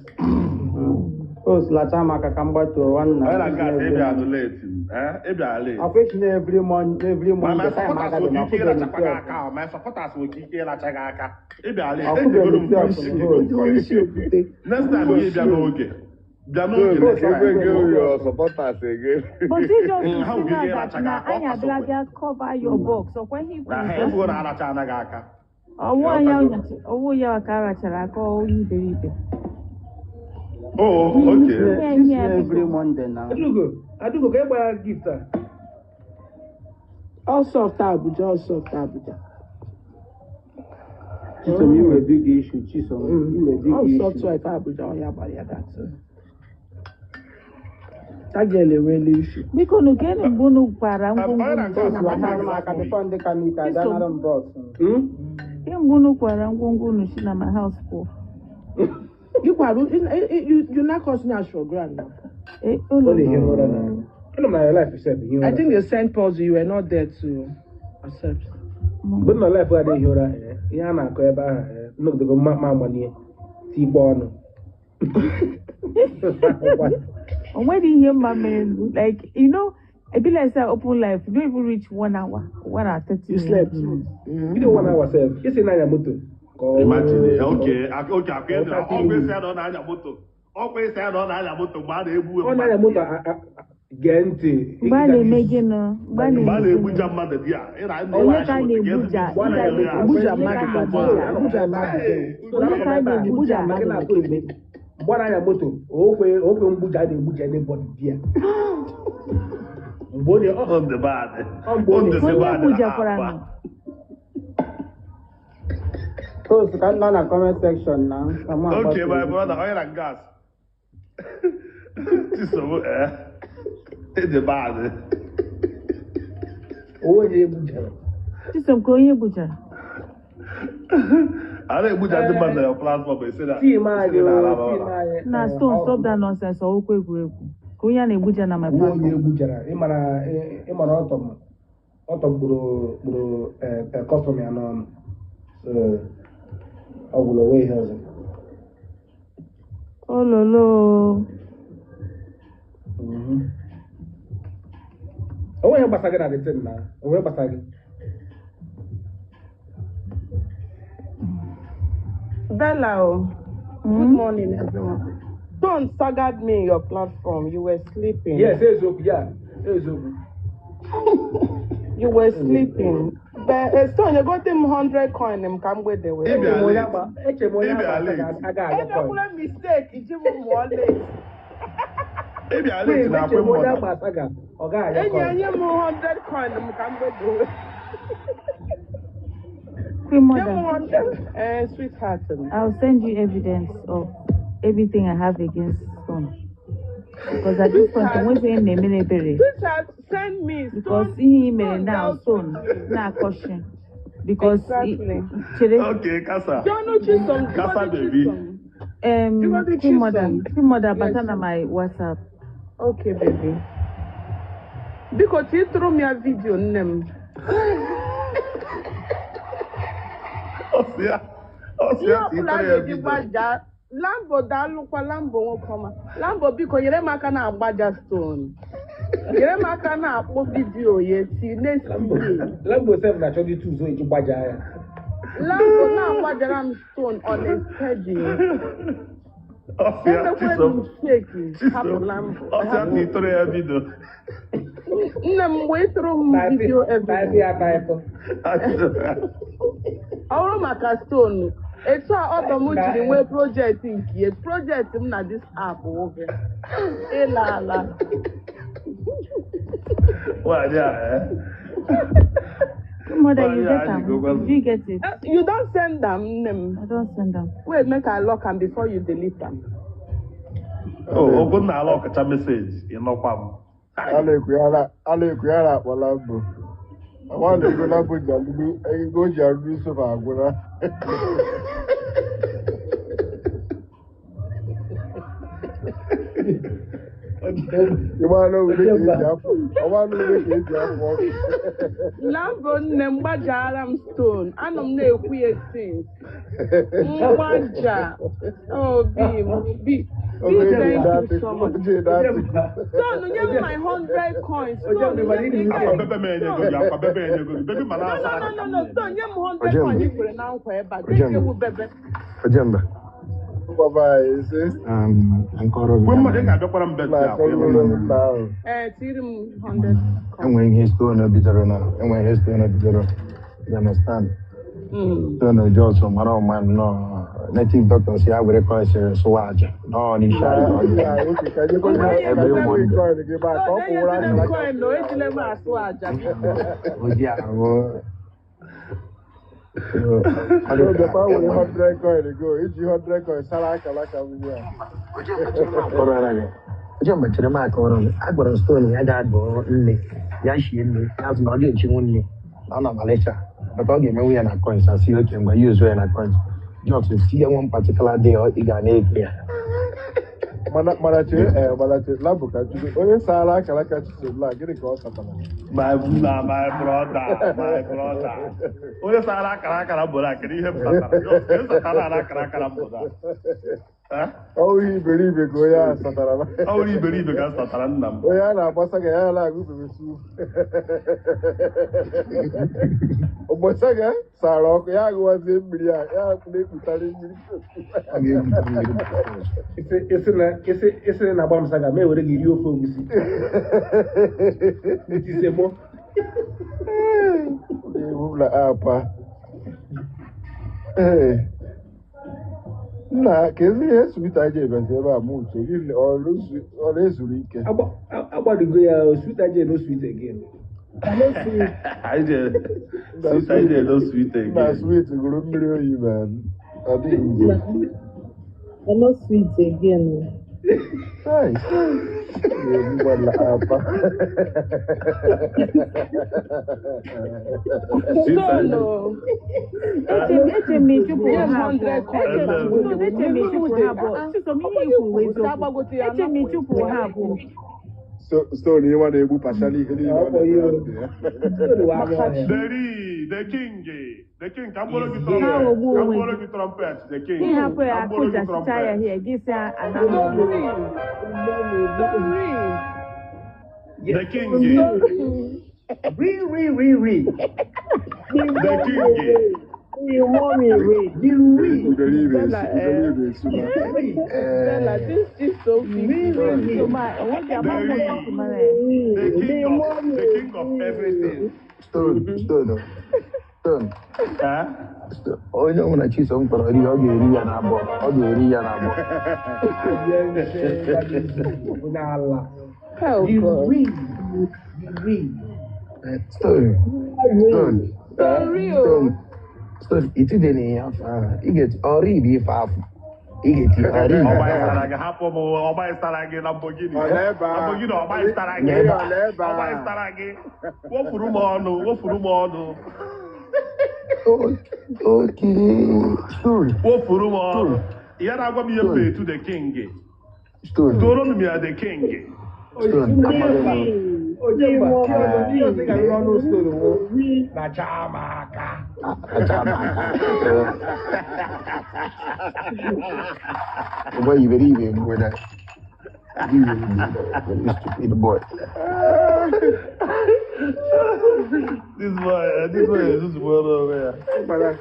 Speaker 11: Host, lọta m aka ka m gbatuo. Nwanna.
Speaker 3: Oil and gas ị bịa adụ late. Ị bịara late.
Speaker 11: Akwa echi na every Monday, every
Speaker 3: Ma
Speaker 11: Monday
Speaker 3: my
Speaker 11: time
Speaker 3: supporters
Speaker 11: agaghị
Speaker 3: nwere
Speaker 11: na
Speaker 3: ike
Speaker 11: ọkụbeghị
Speaker 3: ịrachakwa gị
Speaker 11: 12.
Speaker 3: aka ahụ. My supporters nwere ike ịracha gị aka. Ị bịara late.
Speaker 11: Ọkụbeghị
Speaker 3: Ejegoro m
Speaker 11: 12
Speaker 3: ejegoro m
Speaker 11: host.
Speaker 7: Isi okwute.
Speaker 3: Next time gị bịa n'oge. Bịa n'oge
Speaker 6: So,
Speaker 3: next time.
Speaker 6: ebe gị your supporters again.
Speaker 4: But you just
Speaker 3: Ha
Speaker 4: see
Speaker 3: nwere ike
Speaker 4: now that
Speaker 3: ịracha gị
Speaker 4: na
Speaker 3: aka, ọ
Speaker 4: anyị
Speaker 3: kasokwe.
Speaker 4: abịa bịa cover your box. Ọkwa ihe i
Speaker 3: Na
Speaker 4: kwuru
Speaker 3: ha
Speaker 4: just
Speaker 3: efugo na
Speaker 4: now.
Speaker 3: aracha anaghị aka.
Speaker 4: Ọwụ anya
Speaker 3: Ịghọtago?
Speaker 4: ọwụ ya ka a rachara aka onye iberibe.
Speaker 3: Oh, okay.
Speaker 4: Ihe
Speaker 11: This
Speaker 4: ihe
Speaker 11: na every
Speaker 4: biko.
Speaker 11: Monday na.
Speaker 10: Adugo, Adugo, ka ị gbara gift a.
Speaker 5: All soft Abuja, all soft Abuja.
Speaker 11: Chisom, you were big issue. Chisom, you were big
Speaker 5: All soft
Speaker 11: issue.
Speaker 5: wife Abuja, ọ ya gbara ya that. That girl enweela issue.
Speaker 4: Biko nu geenụ mgbe unu kwara ngwongwo
Speaker 3: Onye na
Speaker 4: unu
Speaker 3: nke
Speaker 4: si
Speaker 3: ọzọ
Speaker 4: na
Speaker 11: Nara
Speaker 4: my
Speaker 11: m
Speaker 4: house.
Speaker 11: aka before ndị ka m ike abịa
Speaker 4: Chisom,
Speaker 11: nara m box.
Speaker 10: Hmm?
Speaker 4: kemgbe unu kwara ngwongwo unu si na my house pụọ.
Speaker 5: You kwara you knack us nyash for ground now.
Speaker 4: Eh,
Speaker 10: Ọ na-ehi ụra na.
Speaker 4: ololo.
Speaker 10: Anọ m na life sef ehi
Speaker 5: I
Speaker 10: ụra.
Speaker 5: think they sent pause, you were not there to accept.
Speaker 10: Mgbe m nọ life adịghị ehi ụra, ihe a na-akọ ebe ahụ, nnọgidego mma ma amanie tikpọ ọnụ.
Speaker 4: O nwere ihe mma mere like e be like say I open life, you don't even reach one hour, 1 hour 30
Speaker 5: You
Speaker 4: minutes.
Speaker 5: slept.
Speaker 10: Gịnị 1 hour sef? Isi na-anya moto ka ọ
Speaker 3: Imagine, okay, okay,
Speaker 10: ka ọ
Speaker 3: akwa
Speaker 10: 30
Speaker 3: ọkwa isi
Speaker 10: minutes.
Speaker 3: ya na ọ na-anya moto. Ọkwa isi ya na ọ na-anya moto mgbe a na-egbu
Speaker 10: Ọ na-anya
Speaker 3: mmadụ
Speaker 10: moto
Speaker 3: di ya.
Speaker 10: Gee ntị.
Speaker 4: Mgbe a na-eme gịnị? Mgbe a
Speaker 3: Mgbe a
Speaker 4: na-eme gịnị?
Speaker 3: na-egbuja mmadụ di ya. Ị na
Speaker 4: Onye
Speaker 3: na-anya
Speaker 4: ka a
Speaker 3: moto ka ezigbo
Speaker 4: na-egbuja?
Speaker 3: isi
Speaker 10: Mgbe a
Speaker 4: Ịga
Speaker 10: na-anya
Speaker 3: na-eme ya.
Speaker 5: Abuja
Speaker 4: onye ka
Speaker 5: mmadụ
Speaker 4: a
Speaker 5: kwa
Speaker 4: na-egbuja?
Speaker 5: Abuja mmadụ.
Speaker 3: Hey,
Speaker 4: Onye ka a na-egbuja?
Speaker 5: Abuja mmadụ na kemgbe.
Speaker 10: Mgbe ọ na-anya moto, okwe mgbuja a na-egbuja anybody di ya. Mgbe ọ na-
Speaker 3: On the bad.
Speaker 10: ọ mgbe ọ
Speaker 3: On the
Speaker 10: na-esi
Speaker 4: Onye
Speaker 3: bad.
Speaker 4: gbujakwara nụ?
Speaker 11: Host, ka m nọ na comment section na ka mụ
Speaker 3: Okay, my
Speaker 11: agbatuo.
Speaker 3: brother, oil and gas. Chisom, eh? It's the bad.
Speaker 10: onwe onye egbujara.
Speaker 4: Chisom, ka onye gbujara?
Speaker 3: A na-egbuja ndị mmadụ na your platform esi na
Speaker 10: Team anyị
Speaker 3: esi na
Speaker 10: o,
Speaker 3: ala
Speaker 10: team
Speaker 3: ụra.
Speaker 10: anyị.
Speaker 4: Na Stone, stop that nonsense. Ọwụkwa egwuregwu. Ka onye a na-egbuja na my
Speaker 10: Onwe onye
Speaker 4: platform.
Speaker 10: egbujara, ịmara ọtọ m ọtọ gburu customer ya n'ọnụ. So ọ gwụrụ onwe ihe ọzọ.
Speaker 4: Ololo.
Speaker 10: Onwe ihe gbasara gị na the thing na onwe gbasara gị.
Speaker 5: Bella, oh, good morning, everyone. Don't staggered me in your platform. You were sleeping.
Speaker 10: Yes, eziokwu ya, eziokwu.
Speaker 5: You were sleeping. But Stone, you got him 100 coin. Him come with the way.
Speaker 3: Ị
Speaker 10: Eche m
Speaker 3: bịa
Speaker 10: onye
Speaker 3: late.
Speaker 10: agba eche m onye
Speaker 3: Ị bịa
Speaker 10: agba
Speaker 3: late.
Speaker 10: aga aga coin.
Speaker 5: Emekwula mistake. Iji m mụọ late.
Speaker 3: Ị bịa late
Speaker 10: Queen,
Speaker 3: na
Speaker 10: eche
Speaker 3: akwe
Speaker 10: m onye
Speaker 3: mmụta.
Speaker 10: agba asaga ọ gaghị aga
Speaker 5: Enyi
Speaker 10: coin.
Speaker 5: enye m 100 coin m ka m gbedowe.
Speaker 4: Queen
Speaker 5: Nye m
Speaker 4: mother,
Speaker 5: 100. Eh, sweetheart.
Speaker 4: I'll send you evidence of everything I have against Stone. Because at this point,
Speaker 5: Sweetheart.
Speaker 4: enweghị onye na-emere ebere.
Speaker 5: Sweetheart, send me.
Speaker 4: Because
Speaker 5: Stone,
Speaker 4: ihe i mere
Speaker 5: Stone
Speaker 4: now,
Speaker 5: dealt
Speaker 4: Stone,
Speaker 5: with me.
Speaker 4: na-akọshi. Because
Speaker 5: Exactly.
Speaker 4: chere,
Speaker 3: Okay, kasa.
Speaker 5: Jonu Chisom,
Speaker 3: Kasa
Speaker 5: Jigodi
Speaker 3: baby.
Speaker 5: Chisom. Jigodi
Speaker 4: Queen mother,
Speaker 5: Chisom.
Speaker 4: Queen mother, bata
Speaker 5: Yes.
Speaker 4: na my WhatsApp.
Speaker 5: Okay, baby. Biko, titụrụ m ya video nne m.
Speaker 3: Ọsịa. Ọsịa
Speaker 5: Ihe ọbụla a
Speaker 3: titere ya
Speaker 5: ga-eji
Speaker 3: video.
Speaker 5: gbaja Lambo, daalụkwa Lambo, nwoke ọma. Lambo, biko nyere m aka na-agbaja Stone. Nyere m aka na-akpọ video ya eti next
Speaker 10: Lambo
Speaker 5: day.
Speaker 10: Lambo sef na-achọ dị tuzo eji gbaja ya.
Speaker 5: Lambo na-agbajara m Stone on a steady.
Speaker 3: Ọsịa
Speaker 5: Emekwe
Speaker 3: Chisom.
Speaker 5: mistake hapụ
Speaker 3: Chisom.
Speaker 5: Lambo.
Speaker 3: Ọsịa titere ya video.
Speaker 5: Nne m wee tụrụ m video
Speaker 10: Taịpị
Speaker 5: evidence.
Speaker 10: ya taịpụ.
Speaker 5: Ọ bụrụ maka Stone, etu a ọtọ m jiri nwee project nke ya, project m na this app nwoke ịla ala.
Speaker 3: Nwaanyị a, eh?
Speaker 4: Queen mother, you
Speaker 3: Nwaanyị a
Speaker 4: get am?
Speaker 3: adịgokwa.
Speaker 4: Did you get it?
Speaker 5: You don send am, nne m?
Speaker 4: I don't send am.
Speaker 5: Wait, make I lock am before you delete am.
Speaker 3: Oh, Ogbonna ala ọkacha message ịnọkwa m.
Speaker 7: A na-ekwu ya na-akpọ Lambo. Ọwa na ego Lambo ji alụrụ ego o ji arụrụ sofa agwụla. Ịgbala ule ka eji afụ, ọgbala ule ka eji afụ ọkụ.
Speaker 5: Lambo nne m, gbajara m Stone. Anọ m na-ekwu ya since mgbaja obi m bi. Big,
Speaker 6: Oge
Speaker 5: thank
Speaker 6: na-ede
Speaker 5: you so much.
Speaker 6: Oge na-ede
Speaker 10: Ojemba.
Speaker 5: Stone, nye m my 100 coins.
Speaker 10: Ojemba,
Speaker 5: Stone,
Speaker 10: mana
Speaker 5: nye
Speaker 10: ị
Speaker 5: m
Speaker 10: na-eri
Speaker 3: Akwa
Speaker 5: ego.
Speaker 3: bebe m enyego gị, akwa bebe enyego gị. Bebi ma
Speaker 5: No,
Speaker 3: na-asa
Speaker 5: no, no,
Speaker 3: aka
Speaker 5: no,
Speaker 3: ka m
Speaker 5: no.
Speaker 3: na-eme.
Speaker 5: Stone, nye m 100
Speaker 8: Ojemba.
Speaker 5: coins i kwere na nkwa ebe a. Dịka
Speaker 8: Ojemba.
Speaker 5: ewu bebe.
Speaker 8: Ojemba.
Speaker 7: Ngwaba anyị sị
Speaker 8: Nkọrọ gị
Speaker 3: Kwe mmadụ ị ga-abịakwara m
Speaker 7: na
Speaker 3: bet akwa
Speaker 7: akọrọ
Speaker 3: ịma.
Speaker 7: m nna ahụ.
Speaker 5: Ee, tiri m 100 coins.
Speaker 8: Enwere ihe stone bidoro na enwere ihe stone bidoro, you understand? Stone just mara ọma nnọọ native doctor si ya were coins sụwa aja nọọ n'isi
Speaker 7: Na
Speaker 8: aja ọ
Speaker 7: na
Speaker 8: ga-eme
Speaker 7: oke ka nyekwa
Speaker 5: Onye
Speaker 7: gị ka
Speaker 8: every
Speaker 7: nyekwa gị
Speaker 8: Monday.
Speaker 7: coin gị back ka ọ
Speaker 5: Stone,
Speaker 7: kwụwara
Speaker 5: enyezila m
Speaker 7: akara aka.
Speaker 5: coin na ejile m asụ aja, biko.
Speaker 8: Oji ahụ ọ dị
Speaker 7: So
Speaker 8: ka
Speaker 7: bịakwa were
Speaker 8: enwere
Speaker 7: 100 coin go iji 100 coin sara akara aka ugbu a.
Speaker 8: akọrọ gị. Ojemba, chere m akọrọ gị. A gwara stone ya ga-agụọ nne ya shie nne ya azụ na ọ ga-echinwu nne na ọ na Malaysia maka ọ ga-emenwu ya na coins. Asị oke ngwa yuzuo ya na coins, just tinye one particular day ọ ị ga na-eke ya.
Speaker 7: Mana chee ee mana chee labụ ka jide onye sara akara aka Chisom la gịnị ka ọ satara?
Speaker 3: My na my brother, my brother. Onye sara akara akara mbụ na kedu ihe m satara? Just, kedu satara na akara akara mbụ na? Eh?
Speaker 7: Ọ bụghị iberibe ka onye ahụ satara.
Speaker 3: Ọ bụrụ iberibe ka m satara nna m.
Speaker 7: Onye a na-agbasa ga ya na-agụ bebe su. Ụbọchị ga sara ọkụ ya agụwazie mmiri a ya na-ekputarị mmiri.
Speaker 8: Ọ ga-ebute mmiri by force.
Speaker 10: Isi na agba m saga ma ewere gị rie ofe egusi. Ntị mụ.
Speaker 7: Ewu na apa. Ee. Nna ka ezi ihe sweet aja ebezi ebe a mụ uche gị ọ na-ezuru ike.
Speaker 10: Agbadugo ya sweet aja, no sweet again.
Speaker 2: No sweet.
Speaker 3: Anyị jere
Speaker 7: Nna
Speaker 3: sweet, anyị
Speaker 7: sweet
Speaker 3: jere no sweet
Speaker 7: nna
Speaker 3: again.
Speaker 7: sweet gụrụ mmiri oyi man. Ọ dịghị ize.
Speaker 2: No sweet again.
Speaker 7: Hey. Ewu na apa.
Speaker 3: Sweet
Speaker 5: Stone,
Speaker 3: aja.
Speaker 5: o.
Speaker 4: Eche m ịchụpụ
Speaker 5: Nye m
Speaker 4: ha abụọ.
Speaker 5: 100 coins.
Speaker 4: Eche
Speaker 3: Ele.
Speaker 4: m so eche m ịchụpụ ha abụọ. Chisom, ihe ikwu wụ
Speaker 5: Ọkwa
Speaker 4: eziokwu.
Speaker 5: agbagote ya
Speaker 4: Eche m
Speaker 5: napụ
Speaker 4: ịchụpụ ha abụọ.
Speaker 6: Stone ịnwa na-egbu pashali ihe niile ọ
Speaker 10: Ọ bụ ihe.
Speaker 6: na-eme na ndụ ya.
Speaker 10: Stone wụ anụ ọhịa.
Speaker 3: Deri, the king, the king, ka m bụrụ gị
Speaker 4: Ha
Speaker 3: trumpet,
Speaker 4: ghọgbuo
Speaker 3: ka m
Speaker 4: onwe
Speaker 3: bụrụ
Speaker 4: gị.
Speaker 3: gị trumpet, the king,
Speaker 4: Ịhapụ
Speaker 3: ka
Speaker 4: ya
Speaker 3: m bụrụ gị
Speaker 4: akụchasịcha ya
Speaker 3: trumpet.
Speaker 4: hie gị sị anaghị
Speaker 5: Story. Story.
Speaker 3: The king,
Speaker 5: Story.
Speaker 10: Ri ri ri ri.
Speaker 3: the king.
Speaker 2: Mommy, wait.
Speaker 10: The ri.
Speaker 6: Iberibe
Speaker 5: Bella,
Speaker 6: esu,
Speaker 5: eh.
Speaker 6: iberibe esu na.
Speaker 5: Bella,
Speaker 8: Ee,
Speaker 5: this is so big.
Speaker 10: Ri ri ri.
Speaker 4: So ma onwe ama m
Speaker 3: Deri,
Speaker 4: otu mara ya.
Speaker 3: the king of everything.
Speaker 8: Stone, stone, stone.
Speaker 3: Eh?
Speaker 8: Stone. Onye ọbụla Chisom kpọrọ ri, ọ ga-eri ya n'abụọ, ọ ga-eri ya n'abụọ.
Speaker 10: Onye nche ya n'izu onye ala.
Speaker 5: Oh,
Speaker 10: The
Speaker 5: God.
Speaker 10: ri. The ri.
Speaker 8: Stone, stone,
Speaker 5: Story,
Speaker 8: stone,
Speaker 5: oh.
Speaker 8: stone. Itude na ihe afọ ahụ ị ga-eti ọrụ ibe ife afọ ị ga-eti ọrụ ibe
Speaker 3: Ọ
Speaker 8: ife
Speaker 3: gbanyesara
Speaker 8: afọ.
Speaker 3: gị, hapụ m, ọ gbanyesara gị Lamborghini.
Speaker 6: Ọ na-ebe a.
Speaker 3: Lamborghini, ọ gbanyesara gị.
Speaker 8: N'ebe
Speaker 6: Ọ na-ebe
Speaker 3: Ọ
Speaker 6: a.
Speaker 3: gbanyesara gị. Wofuru m ọnụ, wofuru m ọnụ.
Speaker 8: Oke stone,
Speaker 3: Wofuru m ọnụ.
Speaker 8: stone,
Speaker 3: Ya na-agwa m ihe m
Speaker 8: stone,
Speaker 3: na-etu the king.
Speaker 8: stone,
Speaker 3: Toro m ya the king.
Speaker 8: stone. Amaghị m.
Speaker 10: Ojemba, ihe ọzọ
Speaker 8: Ee,
Speaker 10: ihe ọzọ ị ga-anụ n'ọnụ Stone wụ na chaa m aka.
Speaker 8: Acha m aka. Boy, iberibe ngwena. Iberibe, stupid boy.
Speaker 3: This boy is just well over here.
Speaker 6: Mana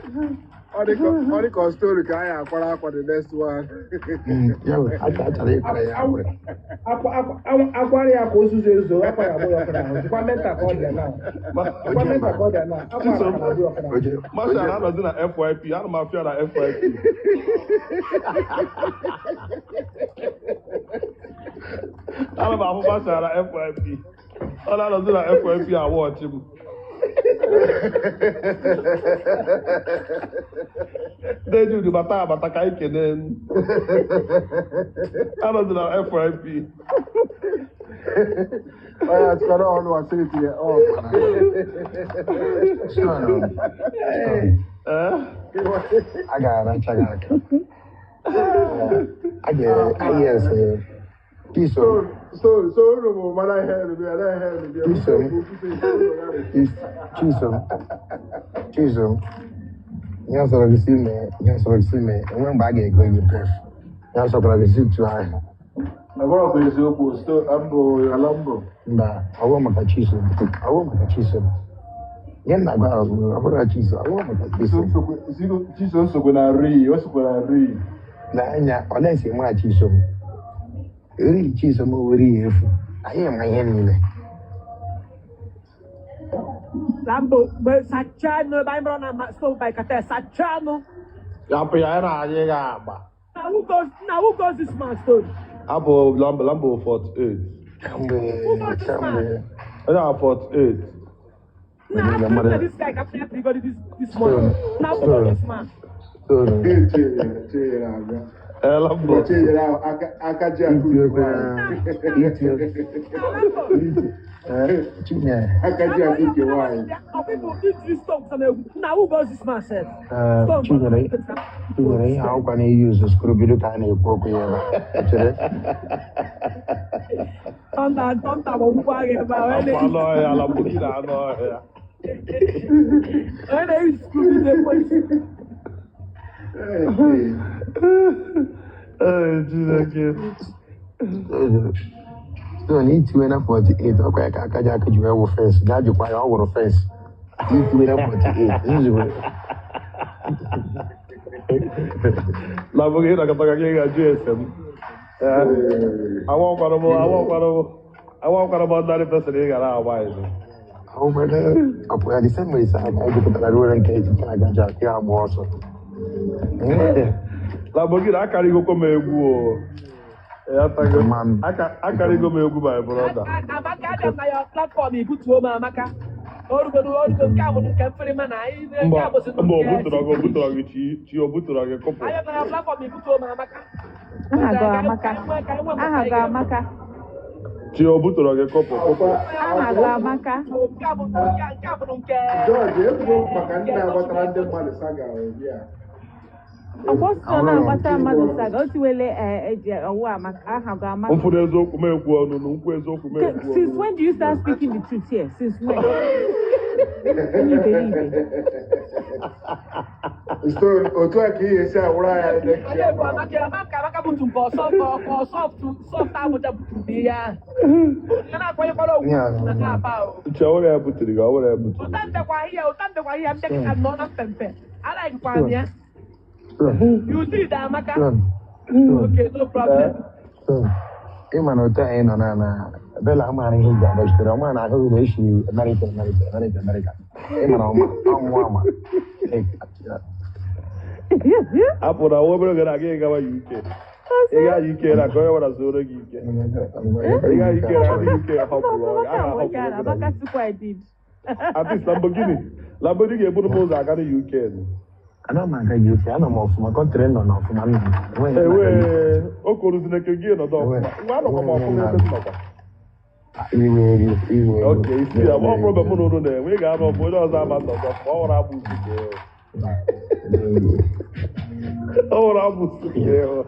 Speaker 6: ọ dị ka story ka anyị akwara akwa the next one.
Speaker 8: Ya bụ aka achara ịkwara ya akwara.
Speaker 10: Akwa akwa akwara ya ka ozuzo ezo akwa ya agbụ ya ọkụ n'ahụ. Jikwa mental ka ọ dị na. Jikwa mental ka ọ dị na. Akwa ya
Speaker 3: Chisom,
Speaker 10: na agbụ ya ọkụ n'ahụ.
Speaker 8: Oje,
Speaker 3: Marshal
Speaker 8: oje,
Speaker 3: anọzi na FYP, ana m afịa na FYP. Ana m ahụ Marshal na FYP. Ọ na-anọzi na FYP awọchị m. Dejude bata abata ka anyị kelee. Anọzi na FYP.
Speaker 7: Onye atụkọrọ ọnụ asịrị tinye ọ mana.
Speaker 8: Stone, stone.
Speaker 3: Eh?
Speaker 8: A ga-aracha gị aka. A ga yes. Chisom,
Speaker 6: So unu bụ mara ihe ruru ya na ihe ruru ya.
Speaker 8: Chisom, Chisom, Chisom. Ihe ọ sọrọ gị si mee, ihe ọ sọrọ gị si mee, enwe mgbe a ga-ego gị pef. Ya sọkwara gị sutu ahụ.
Speaker 7: Ọ bụrụkwa eziokwu, mbụ ala mbụ.
Speaker 8: Mba, ọ bụrụ maka Chisom. Ọ bụrụ maka Chisom. Ihe nna gwa ahụ ọ bụrụ Chisom, ọ bụrụ maka Chisom.
Speaker 7: Chisom sokwe na rii, o sokwe na rii.
Speaker 8: N'anya, ọ na-esi mara Chisom. Eri Chisom were ya efu. Anyị ma ihe niile.
Speaker 2: Lambo, sachanụ ebe anyị mara na Stone by Cartel, sachanụ.
Speaker 3: Hapụ ya, anyị na-anyị ga-agba.
Speaker 2: Na who goes this man Stone?
Speaker 3: Abụ Lambo, Lambo 48.
Speaker 8: Kamgbe
Speaker 2: Who goes this man?
Speaker 8: kamgbe
Speaker 3: Onye a 48.
Speaker 2: Na after this guy ka everybody this morning. Na who goes this man?
Speaker 8: Stone.
Speaker 7: Chinyere abịa.
Speaker 3: Ee, Lambo.
Speaker 7: Chinyere ahụ aka ji akụ
Speaker 8: Iti
Speaker 7: nke
Speaker 8: okwe
Speaker 7: nwaanyị.
Speaker 8: iti Chinyere.
Speaker 7: Aka ji akụ nke nwaanyị.
Speaker 2: Na who goes this man sef?
Speaker 8: Chinyere, Chinyere, ihe akwụkwọ na-eyi uzu skrubido ka a na-ekwu okwu ya ebe a. Chere.
Speaker 2: Thunder, thunder gbagbukwa gị ebe a.
Speaker 3: Afọ anụ ọhịa, Lambo gị na anụ ọhịa.
Speaker 2: Onye na-eyi skrubido ekwesị.
Speaker 3: Ee, Chineke.
Speaker 8: Stone itiwe na 48 ọkwa ya ka aka ji aka ji wee wụ fes gaa jụkwa ya ọ wụrụ fes itiwe na 48 nzube.
Speaker 3: Lambo gị nakọta gị ga-ajụ ese m. Ee, awa m awa ọkwara m ordinary person ị gara agba ịzụ.
Speaker 8: Ahụkwara ọpụ ya the same way sa aka jupụtara ruo nke etiti aga ji aka ya agba ọsọ.
Speaker 3: Lambo gị na-akarịgokwa m egwu o. Ya tago.
Speaker 8: Man.
Speaker 3: Akarịgo m egwu, my brother.
Speaker 2: Amaka, abịa m na your platform ibutuo m Amaka. Orugodo orugo nke a bụ nke mfere mana anyị nke
Speaker 3: Mba,
Speaker 2: a bụzi
Speaker 3: mba, o butụrụ gị, o butụrụ gị chi, chi o butụrụ gị kụpụ.
Speaker 2: Abịa m na your platform ibutuo m Amaka.
Speaker 4: Aha gị Amaka. Aha gị Amaka.
Speaker 3: Chi o butụrụ gị kụpụ, kụpụ.
Speaker 4: Aha gị Amaka.
Speaker 2: Nke a bụ nke a bụ nke
Speaker 7: George, ekwugo maka ndị na-agbatara ndị mmadụ saga ugbu a.
Speaker 4: Ọkwọsọ na-agbata mmadụ saga o tiwele eji ọwụ Amaka aha gị Amaka.
Speaker 3: Mfụrụ eziokwu m ekwu ọnụnụ, nkwu eziokwu m ekwu
Speaker 4: Since
Speaker 3: ọnụnụ.
Speaker 4: when do you start speaking the truth here? Since when? Onye iberibe.
Speaker 7: Stone, otu a ka ihe esi awụrụ anyị next
Speaker 2: Onye
Speaker 7: year.
Speaker 2: bụ Amaka Amaka Amaka butu nke ọsọ ka ọ soft Abuja buturu n'ihe ahụ. Onye na-akwanyekwara ogwu na nke aba o.
Speaker 3: Chi ọ were ya buturu gị, ọ were ya buturu
Speaker 2: Ụta
Speaker 3: gị.
Speaker 2: ndekwa ahịa, ụta ndekwa ahịa, ndị ka nọ na mpempe. Alaghịkwa m ya.
Speaker 8: Stone,
Speaker 2: You did, Amaka.
Speaker 8: Stone, Stone,
Speaker 2: Okay, no problem.
Speaker 8: Stone. Ị ma na otu anyị nọ na Bella amaara ihe ji agbachitere ọma na ahụghị na esi Amerịka Amerịka Amerịka Amerịka ị mara ọma ọnwụ ama.
Speaker 3: Apụ na nwa obere oge na-aga ịgawa UK. Ị gaa UK na ka onye nwere zoro gị ike. Ị gaa UK na ndị UK họpụrụ ọgụ. A ga-ahọpụrụ gị na
Speaker 4: Amaka tukwa I did.
Speaker 3: At least Lamborghini. Lamborghini ga-eburu m ụzọ aga na UK.
Speaker 8: Ana m aga UK, anọ m ọfụma, country nọ n'ọfụma nna m. Enweghị m
Speaker 3: Ewe,
Speaker 8: na-aga UK.
Speaker 3: o koruzineke gị nọdụ ọfụma. Ngwa anọkwa m ọfụma ebe m nọkwa.
Speaker 8: Iwe ego, iwe ego.
Speaker 3: Okay, isi ya, ọ problem mụ na unu na-enwe, ị ga-anọ ọfụ onye ọzọ ama nnọdụ ọfụma, ọ hụrụ amụsụ ka ịhụ. Ọ hụrụ amụsụ ka ịhụ.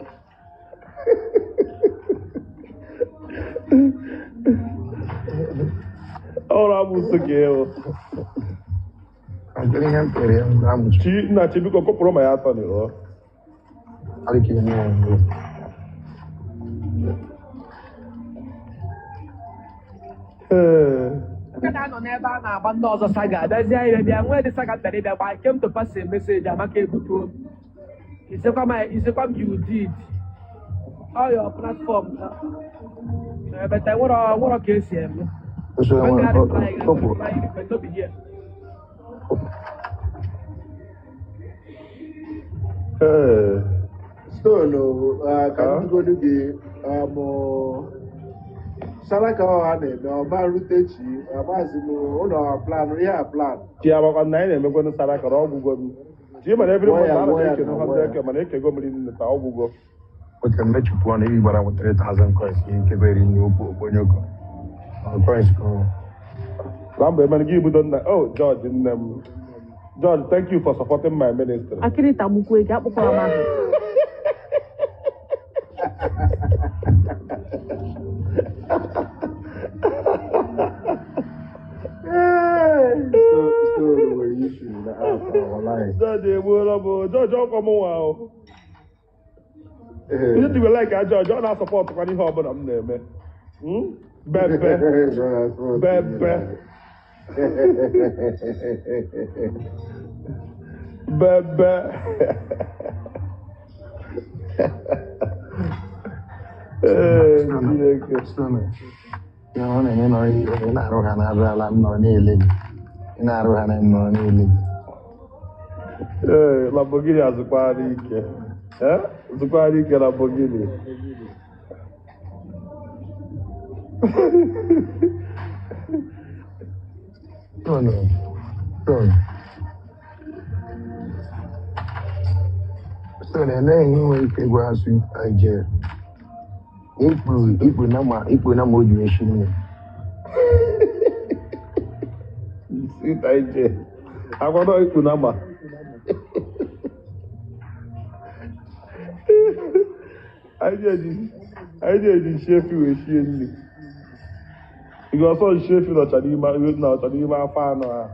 Speaker 3: Ọ hụrụ amụsụ ka ịhụ.
Speaker 8: Ọgịrị ihe m tere ya mgbe amụchi.
Speaker 3: Chi, nna chi biko kụpụrụ ma ya atọ n'ịghọ.
Speaker 8: Adịghị ihe ya mgbe.
Speaker 3: Ee.
Speaker 2: Nke na-anọ n'ebe a na-agba ndị ọzọ saga abịazie ire bịa nwee dị saga bịara ịbịa gbaa came to pass a message Amaka ebutuo m. Isekwa m isekwa m you did. All your platform. Ebete nwere nwere ka esi eme.
Speaker 8: Usoro
Speaker 2: When
Speaker 8: nwere
Speaker 2: God reply, God
Speaker 8: kụpụ.
Speaker 2: reply, you no be here.
Speaker 3: Ee.
Speaker 7: Stone, ka
Speaker 3: Huh?
Speaker 7: m jụgodu gị saraka ọ ha na-eme ọma rute chi amazi m ụlọ plan ihe a plan.
Speaker 3: Chi amakwa na anyị na-emekwanụ saraka na ọgwụgwọ m. Chi mana every
Speaker 7: Gwọ
Speaker 3: month
Speaker 7: ya,
Speaker 3: ana m
Speaker 7: gwọ ya
Speaker 3: eke
Speaker 7: na
Speaker 3: 100
Speaker 7: gwọ ya.
Speaker 3: k mana ekego mmiri nne ta ọgwụgwọ.
Speaker 8: Oke mmechipụ ọnụ ị gwara m 3000 coins nke bụ eri nne ukwu okponyoko. Ọ coins ka ọ.
Speaker 3: Lambo emere gị ibido nna oh George nne m. George, thank you for supporting my ministry.
Speaker 4: Akịrị tagbukwa ego akpụkwara m ahụ.
Speaker 7: Stone nwere issue na app a, wallahi.
Speaker 3: George egbuola m o. George ọkwa m nwa o. Ihe dị like ajọ ọjọọ na-asọpọtụkwa n'ihe ọbụla m na-eme. Bebe bebe bebe. Ee, Chineke.
Speaker 8: Ya ọ na-eme na ị na-arụ ha na-arụ ala m nọrọ na-ele gị. Ị na-arụ ha na m nọrọ na-ele gị.
Speaker 3: Ee, Lamborghini azụkwara ike. Ee, zụkwara ike Lamborghini.
Speaker 8: Stone, Stone, Stone, elee ihe nwere ike ịgwa asụ ije ikpuru na ma o ji eshi nne.
Speaker 3: Sita ije. Agwado ikpu na ma. Anyị na-eji nshi efi wee shie nri. Ị ọsọ nshi efi nọcha n'ime afọ anụ ahụ.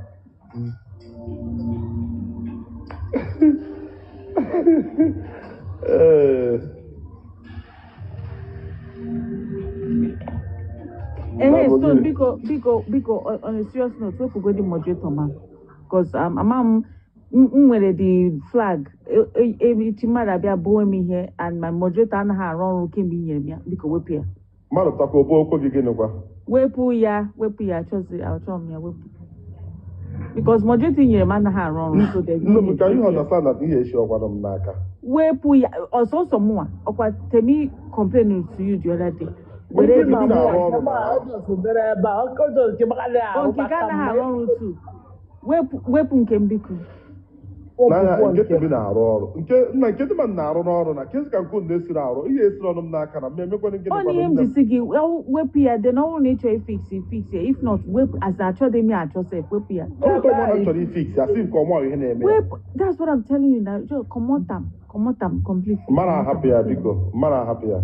Speaker 3: Ee.
Speaker 4: Hey, Stone, biko, biko, biko, on a serious note, wepụgodi moderator ma. Because ama m m nwere the flag echi mmadụ abịa buo m ihe and my moderator anaghị arụ ọrụ kemgbe i nyere m ya. Biko wepụ ya.
Speaker 3: Mmadụ takwa obo okwu gị gịnịkwa?
Speaker 4: Wepụ ya, wepụ ya, achọzi achọ m ya wepụ. Because moderator i nyere m anaghị arụ ọrụ, so there's no
Speaker 3: Nne m
Speaker 4: need.
Speaker 3: ka ihe
Speaker 4: Wepụ ya.
Speaker 3: understand that ihe eshi ọkwado m n'aka.
Speaker 4: Wepụ ya, ọsọsọ mụnwa, ọkwa Temi complain to you the other day. Were
Speaker 3: Ndị
Speaker 4: the
Speaker 3: na-arụ ọrụ na
Speaker 4: nke ka anaghị arụ ọrụ too. Wepụ wepụ nke m biko.
Speaker 3: N'anya nke Temi na-arụ ọrụ. Nke nna nke dị ma na-arụ n'ọrụ na kezi ka nke unu na-esiri arụ ihe esiri ọnụ m n'aka na m emekwana gịnị
Speaker 4: Ọ na
Speaker 3: kwanụ
Speaker 4: ihe m
Speaker 3: nne
Speaker 4: ji
Speaker 3: m.
Speaker 4: si gị wepụ ya, then ọ bụrụ na ị chọrọ ifix fix ya, if not wepụ as achọghị m ya achọ sef, wepụ ya.
Speaker 3: Ọ bụkwa ọmụ na m chọrọ ifix ya, sị nke ọmụ ihe na-eme ya.
Speaker 4: Wepụ, that's what I'm telling you now. Just comot am, comot am completely.
Speaker 3: Mmadụ
Speaker 4: Comot
Speaker 3: ahapụ
Speaker 4: am.
Speaker 3: ya biko, mmadụ ahapụ ya.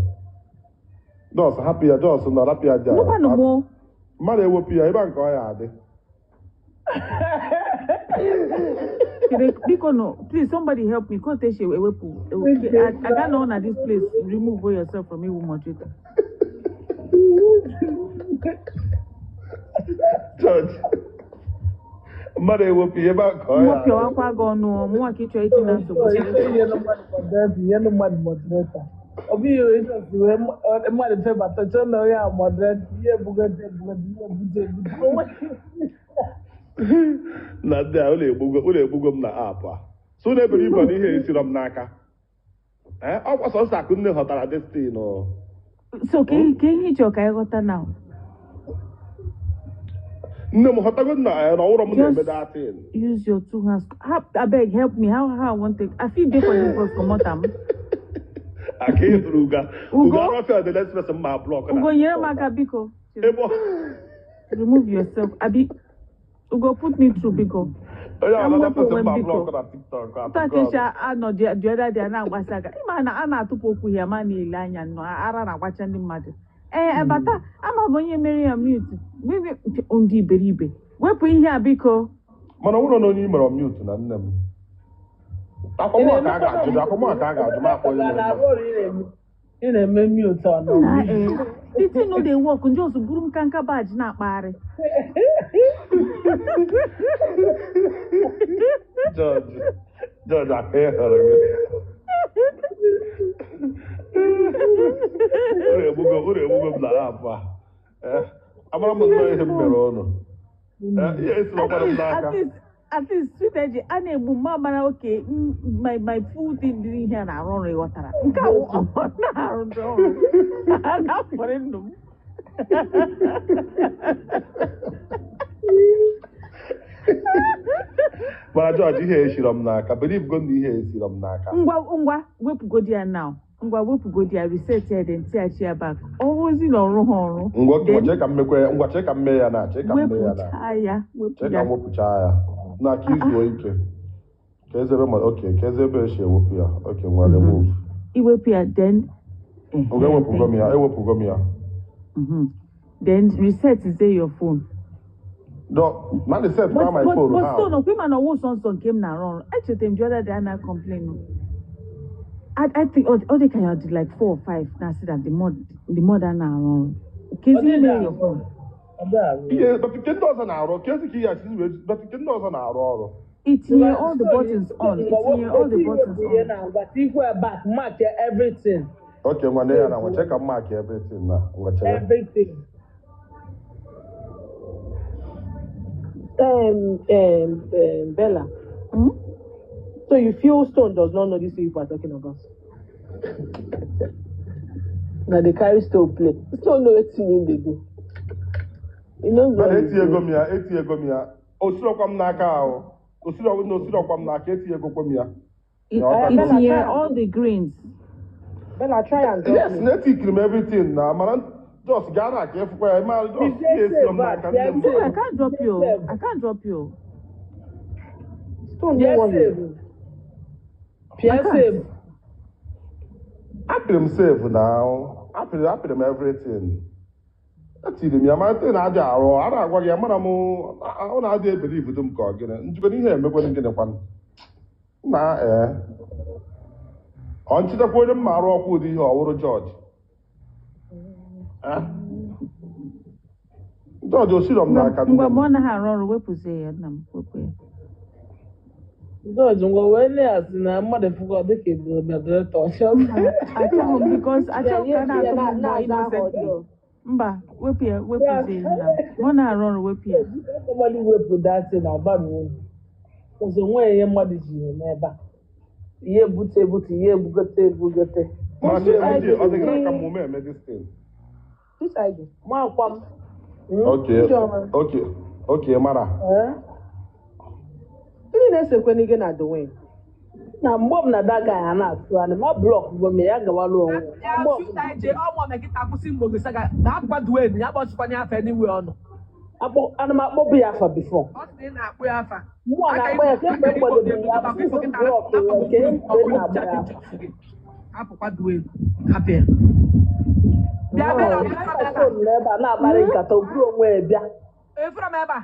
Speaker 3: Dọs hapụ ya, dọs nọ rapụ ya dị
Speaker 4: Nwekwanụ
Speaker 3: ala.
Speaker 4: m o.
Speaker 3: Mmadụ ewepụ ya ebe a nke ọ ya adị.
Speaker 4: Biko no, please somebody help me. Kote she ewepụ. I got no na this place. Remove yourself from iwu moderator.
Speaker 3: George. Mmadụ ewepụ ya ebe a nke ọ ya
Speaker 4: Nwa
Speaker 3: adị.
Speaker 4: pịawakwa gị ọnụ, mụnwa ka ị chọrọ itinye na nsogbu.
Speaker 12: Nyenu mmadụ moderator. Ọ bụghị ihe just wee mmadụ febata chọọ na onye a moderator, ihe ebugote ebugote, ihe ebute ebute.
Speaker 3: Na ndị a ụlọ egbugo m na app a. So na ebere ibe na ihe esiri m n'aka. Ee, ọ kwa sọsọ akụ nne ghọtara destin o.
Speaker 4: So ka ihe ị chọrọ ka anyị ghọta now.
Speaker 3: Nne m ghọtago na na ọwụrọ m na-eme
Speaker 4: Just
Speaker 3: datin.
Speaker 4: use your two hands. Abeg help me. How I wan take? I fit dey for this bus comot am.
Speaker 3: Aka ị hụrụ uga. Uga
Speaker 4: Ugo,
Speaker 3: arọfịa the next person ma block na
Speaker 4: Ugo nyere m
Speaker 3: TikTok.
Speaker 4: aka biko.
Speaker 3: Ebe
Speaker 4: Remove yourself. Abi Ugo put me through biko.
Speaker 3: onye
Speaker 4: Ka m
Speaker 3: another
Speaker 4: wepụ
Speaker 3: person
Speaker 4: onwe m
Speaker 3: ma
Speaker 4: biko.
Speaker 3: block na TikTok.
Speaker 4: Otu a ka esi anọ the other day a na-agbasa aka. Ịma na a na-atụpụ okwu ya ma na-ele anya nnọọ ara na-agbacha ndị mmadụ. Ee, bata ama m onye mere ya mute. Ndị iberibe. Wepụ ihe a biko.
Speaker 3: Mana ọ bụrụ na onye i mere mute na nne m. Akwụkwọ ka a ga-ajụ, akwụkwọ ka a ga-ajụ ma akpọ onye mere mute.
Speaker 12: Ị na-eme mute ọ nọ.
Speaker 4: Na ee, the thing no dey work, just buru m kanka badge na-akpagharị.
Speaker 3: George, George aka ị hụrụ gị. Unu egbugo m na app a. Eh, amara m nnọọ ihe m mere ụnụ. Eh, ihe esiri
Speaker 4: At
Speaker 3: ọkwara m
Speaker 4: least,
Speaker 3: n'aka.
Speaker 4: at least, at least, sweet eji a na-egbu mma mara oke my full thing dị ihe a na-arụ ọrụ ịghọtara nke a wụ ọ na-arụ ndị ọrụ a na-afọrị ndụ m.
Speaker 3: Mana George ihe esiri m n'aka, believe go na ihe esiri m n'aka.
Speaker 4: Ngwa ngwa, wepụgodi ya now. Ngwa wepụgodi ya, reset ya, then tighachi ya back. Ọrụzi na ọrụ ha ọrụ
Speaker 3: Ngwa ngwa
Speaker 4: then
Speaker 3: chee ka m mekwe ya, ngwa chee ka m mee ya na, chee ka m mee ya na.
Speaker 4: Wepụcha ya, wepụ
Speaker 3: Chee ka
Speaker 4: ya.
Speaker 3: m wepụchaa ya. Na ka izuo ike. Ka eze ebe ma okay, ka eze ebe esi ewepụ ya. Okay, ngwa remove.
Speaker 4: Iwepụ ya then
Speaker 3: Ngwa ewepụgo m
Speaker 4: thank
Speaker 3: ya,
Speaker 4: you.
Speaker 3: ewepụgo m ya.
Speaker 4: Then reset is there your phone.
Speaker 3: No, na reset
Speaker 4: But
Speaker 3: kwa my
Speaker 4: but
Speaker 3: phone
Speaker 4: but
Speaker 3: how?
Speaker 4: Stone, okwe ma na ọwụ sọnsọ nke m na-arụ ọrụ. Echetara m the other day a na-complain. I think ọ dị ka ya dị like four or five na-asị that the mother na-arụ ọrụ. Kezi
Speaker 12: Ọ
Speaker 4: ime
Speaker 12: dịghị
Speaker 4: your phone.
Speaker 12: Ọ dịghị arụ ọrụ.
Speaker 3: Ihe but nke ndị ọzọ na-arụ, ka ezi ka ihe asị wee, but nke ndị ọzọ na-arụ ọrụ.
Speaker 4: Itinye all the buttons on. Itinye all the buttons
Speaker 12: ihe
Speaker 4: on.
Speaker 12: na ngwa tikwe back mark everything.
Speaker 3: Okay, ngwa ya na ngwa check ka m mark everything na ngwa chere.
Speaker 12: Everything.
Speaker 5: Bella.
Speaker 4: Hmm?
Speaker 5: So you feel Stone does not know this thing you are talking about? Now they carry Stone play. Stone know wetin him dey do. He knows
Speaker 3: Mana
Speaker 5: what he's
Speaker 3: etinyego
Speaker 5: doing.
Speaker 3: m ya, etinyego m ya. Osirokwa m n'aka ahụ. Osirokwa na osirokwa m n'aka, etinyegokwa m ya.
Speaker 4: I-
Speaker 3: Na ọ
Speaker 5: Bella,
Speaker 4: Itinye
Speaker 5: try
Speaker 4: all
Speaker 5: and
Speaker 4: the greens.
Speaker 5: Bella, try and drop
Speaker 3: Yes,
Speaker 5: me.
Speaker 3: na etikiri m everything na mara just gaa na ka ịfụkwa ya ma just
Speaker 12: Bịa
Speaker 3: ihe esiro m
Speaker 12: save
Speaker 3: n'aka
Speaker 12: a,
Speaker 3: nne m.
Speaker 12: bịa
Speaker 4: Stone, I
Speaker 12: save.
Speaker 4: can't drop you.
Speaker 12: Save.
Speaker 4: I can't drop you.
Speaker 5: Stone know
Speaker 12: Bịa
Speaker 5: what he's
Speaker 12: save.
Speaker 5: doing.
Speaker 4: I
Speaker 12: Pịa
Speaker 4: can't.
Speaker 12: save.
Speaker 3: Apịrị m save na apịrị m everything. Etiri m ya ma ntị na-adị arụ a na-agwa gị amara m ọ na-adị ebelieve m ka ọ gịnị njikọ ihe emekwanụ gịnị kwanụ na ee ọ nchitekwa onye mma arụ ọkwa ụdị ihe ọwụrụ jọji. Jọji osiro m
Speaker 4: Ngwa
Speaker 3: n'aka nne
Speaker 4: ngwa
Speaker 3: m.
Speaker 4: mgbe ọ naghị arụ ọrụ, wepụzie ya, nna m, wepụ ya.
Speaker 12: George ngwa wee na-asị na mmadụ fụkọ dịka eburu moderator.
Speaker 4: Mba, achọghị m because achọghị m ka a
Speaker 5: Yeah,
Speaker 4: na-atụ m
Speaker 5: yeah,
Speaker 4: mgbọ
Speaker 5: na na
Speaker 4: innocently.
Speaker 5: ọjọọ.
Speaker 4: Mba, wepụ ya, wepụzie ya, nna m. Mgbe ọ na-arụ ọrụ, wepụ ya.
Speaker 12: Somebody wepụ that na ọbara uru. Ọzọ onweghị ihe mmadụ ji ya n'ebe a. Ihe ebute ebute, ihe ebugote ebugote.
Speaker 3: Mana
Speaker 5: Which
Speaker 3: chi
Speaker 5: ID?
Speaker 3: ọ dịghị n'aka m mume eme this thing.
Speaker 5: Which ID?
Speaker 12: Makwa m.
Speaker 3: Okay,
Speaker 5: Chioma.
Speaker 3: okay, mara.
Speaker 12: Eh?
Speaker 5: Gịnị na-esekwe gị na Dwayne?
Speaker 12: Na mgbe m na that guy a na-atụ anya ma blọk gbo m ya gawala onwe ya.
Speaker 2: Ya
Speaker 12: Mgbe ọbụla
Speaker 2: sute ije ọnwa mekịta kwụsị mgbe gị saga na akwa Dwayne ya kpọchikwana afa anywhere ọ nọ.
Speaker 12: Ana m akpọbụ ya afa before.
Speaker 2: Ọ sị na ị na-akpụ ya afa.
Speaker 12: Mụ a
Speaker 2: Aka
Speaker 12: na-akpọ ya
Speaker 2: igbo
Speaker 12: kemgbe
Speaker 2: aka
Speaker 12: m
Speaker 2: igbo
Speaker 12: kwadobere
Speaker 2: ga-ebutu
Speaker 12: ya
Speaker 2: maka
Speaker 12: since
Speaker 2: ifo
Speaker 12: m
Speaker 2: kịta
Speaker 12: blọk ya
Speaker 2: akpọgo
Speaker 12: nke
Speaker 2: group
Speaker 12: mgbe
Speaker 2: ọ
Speaker 12: m
Speaker 2: group
Speaker 12: na-agba
Speaker 2: chat
Speaker 12: ya afa.
Speaker 2: pictures gị. Hapụkwa Dwayne. Hapụ ya. Bịa
Speaker 5: Wow.
Speaker 2: Bella,
Speaker 12: Nke
Speaker 2: bịa
Speaker 12: aka
Speaker 2: ebe a.
Speaker 12: phone n'ebe a na-akparị nkata o buru onwe ya bịa.
Speaker 2: Efere m ebe a.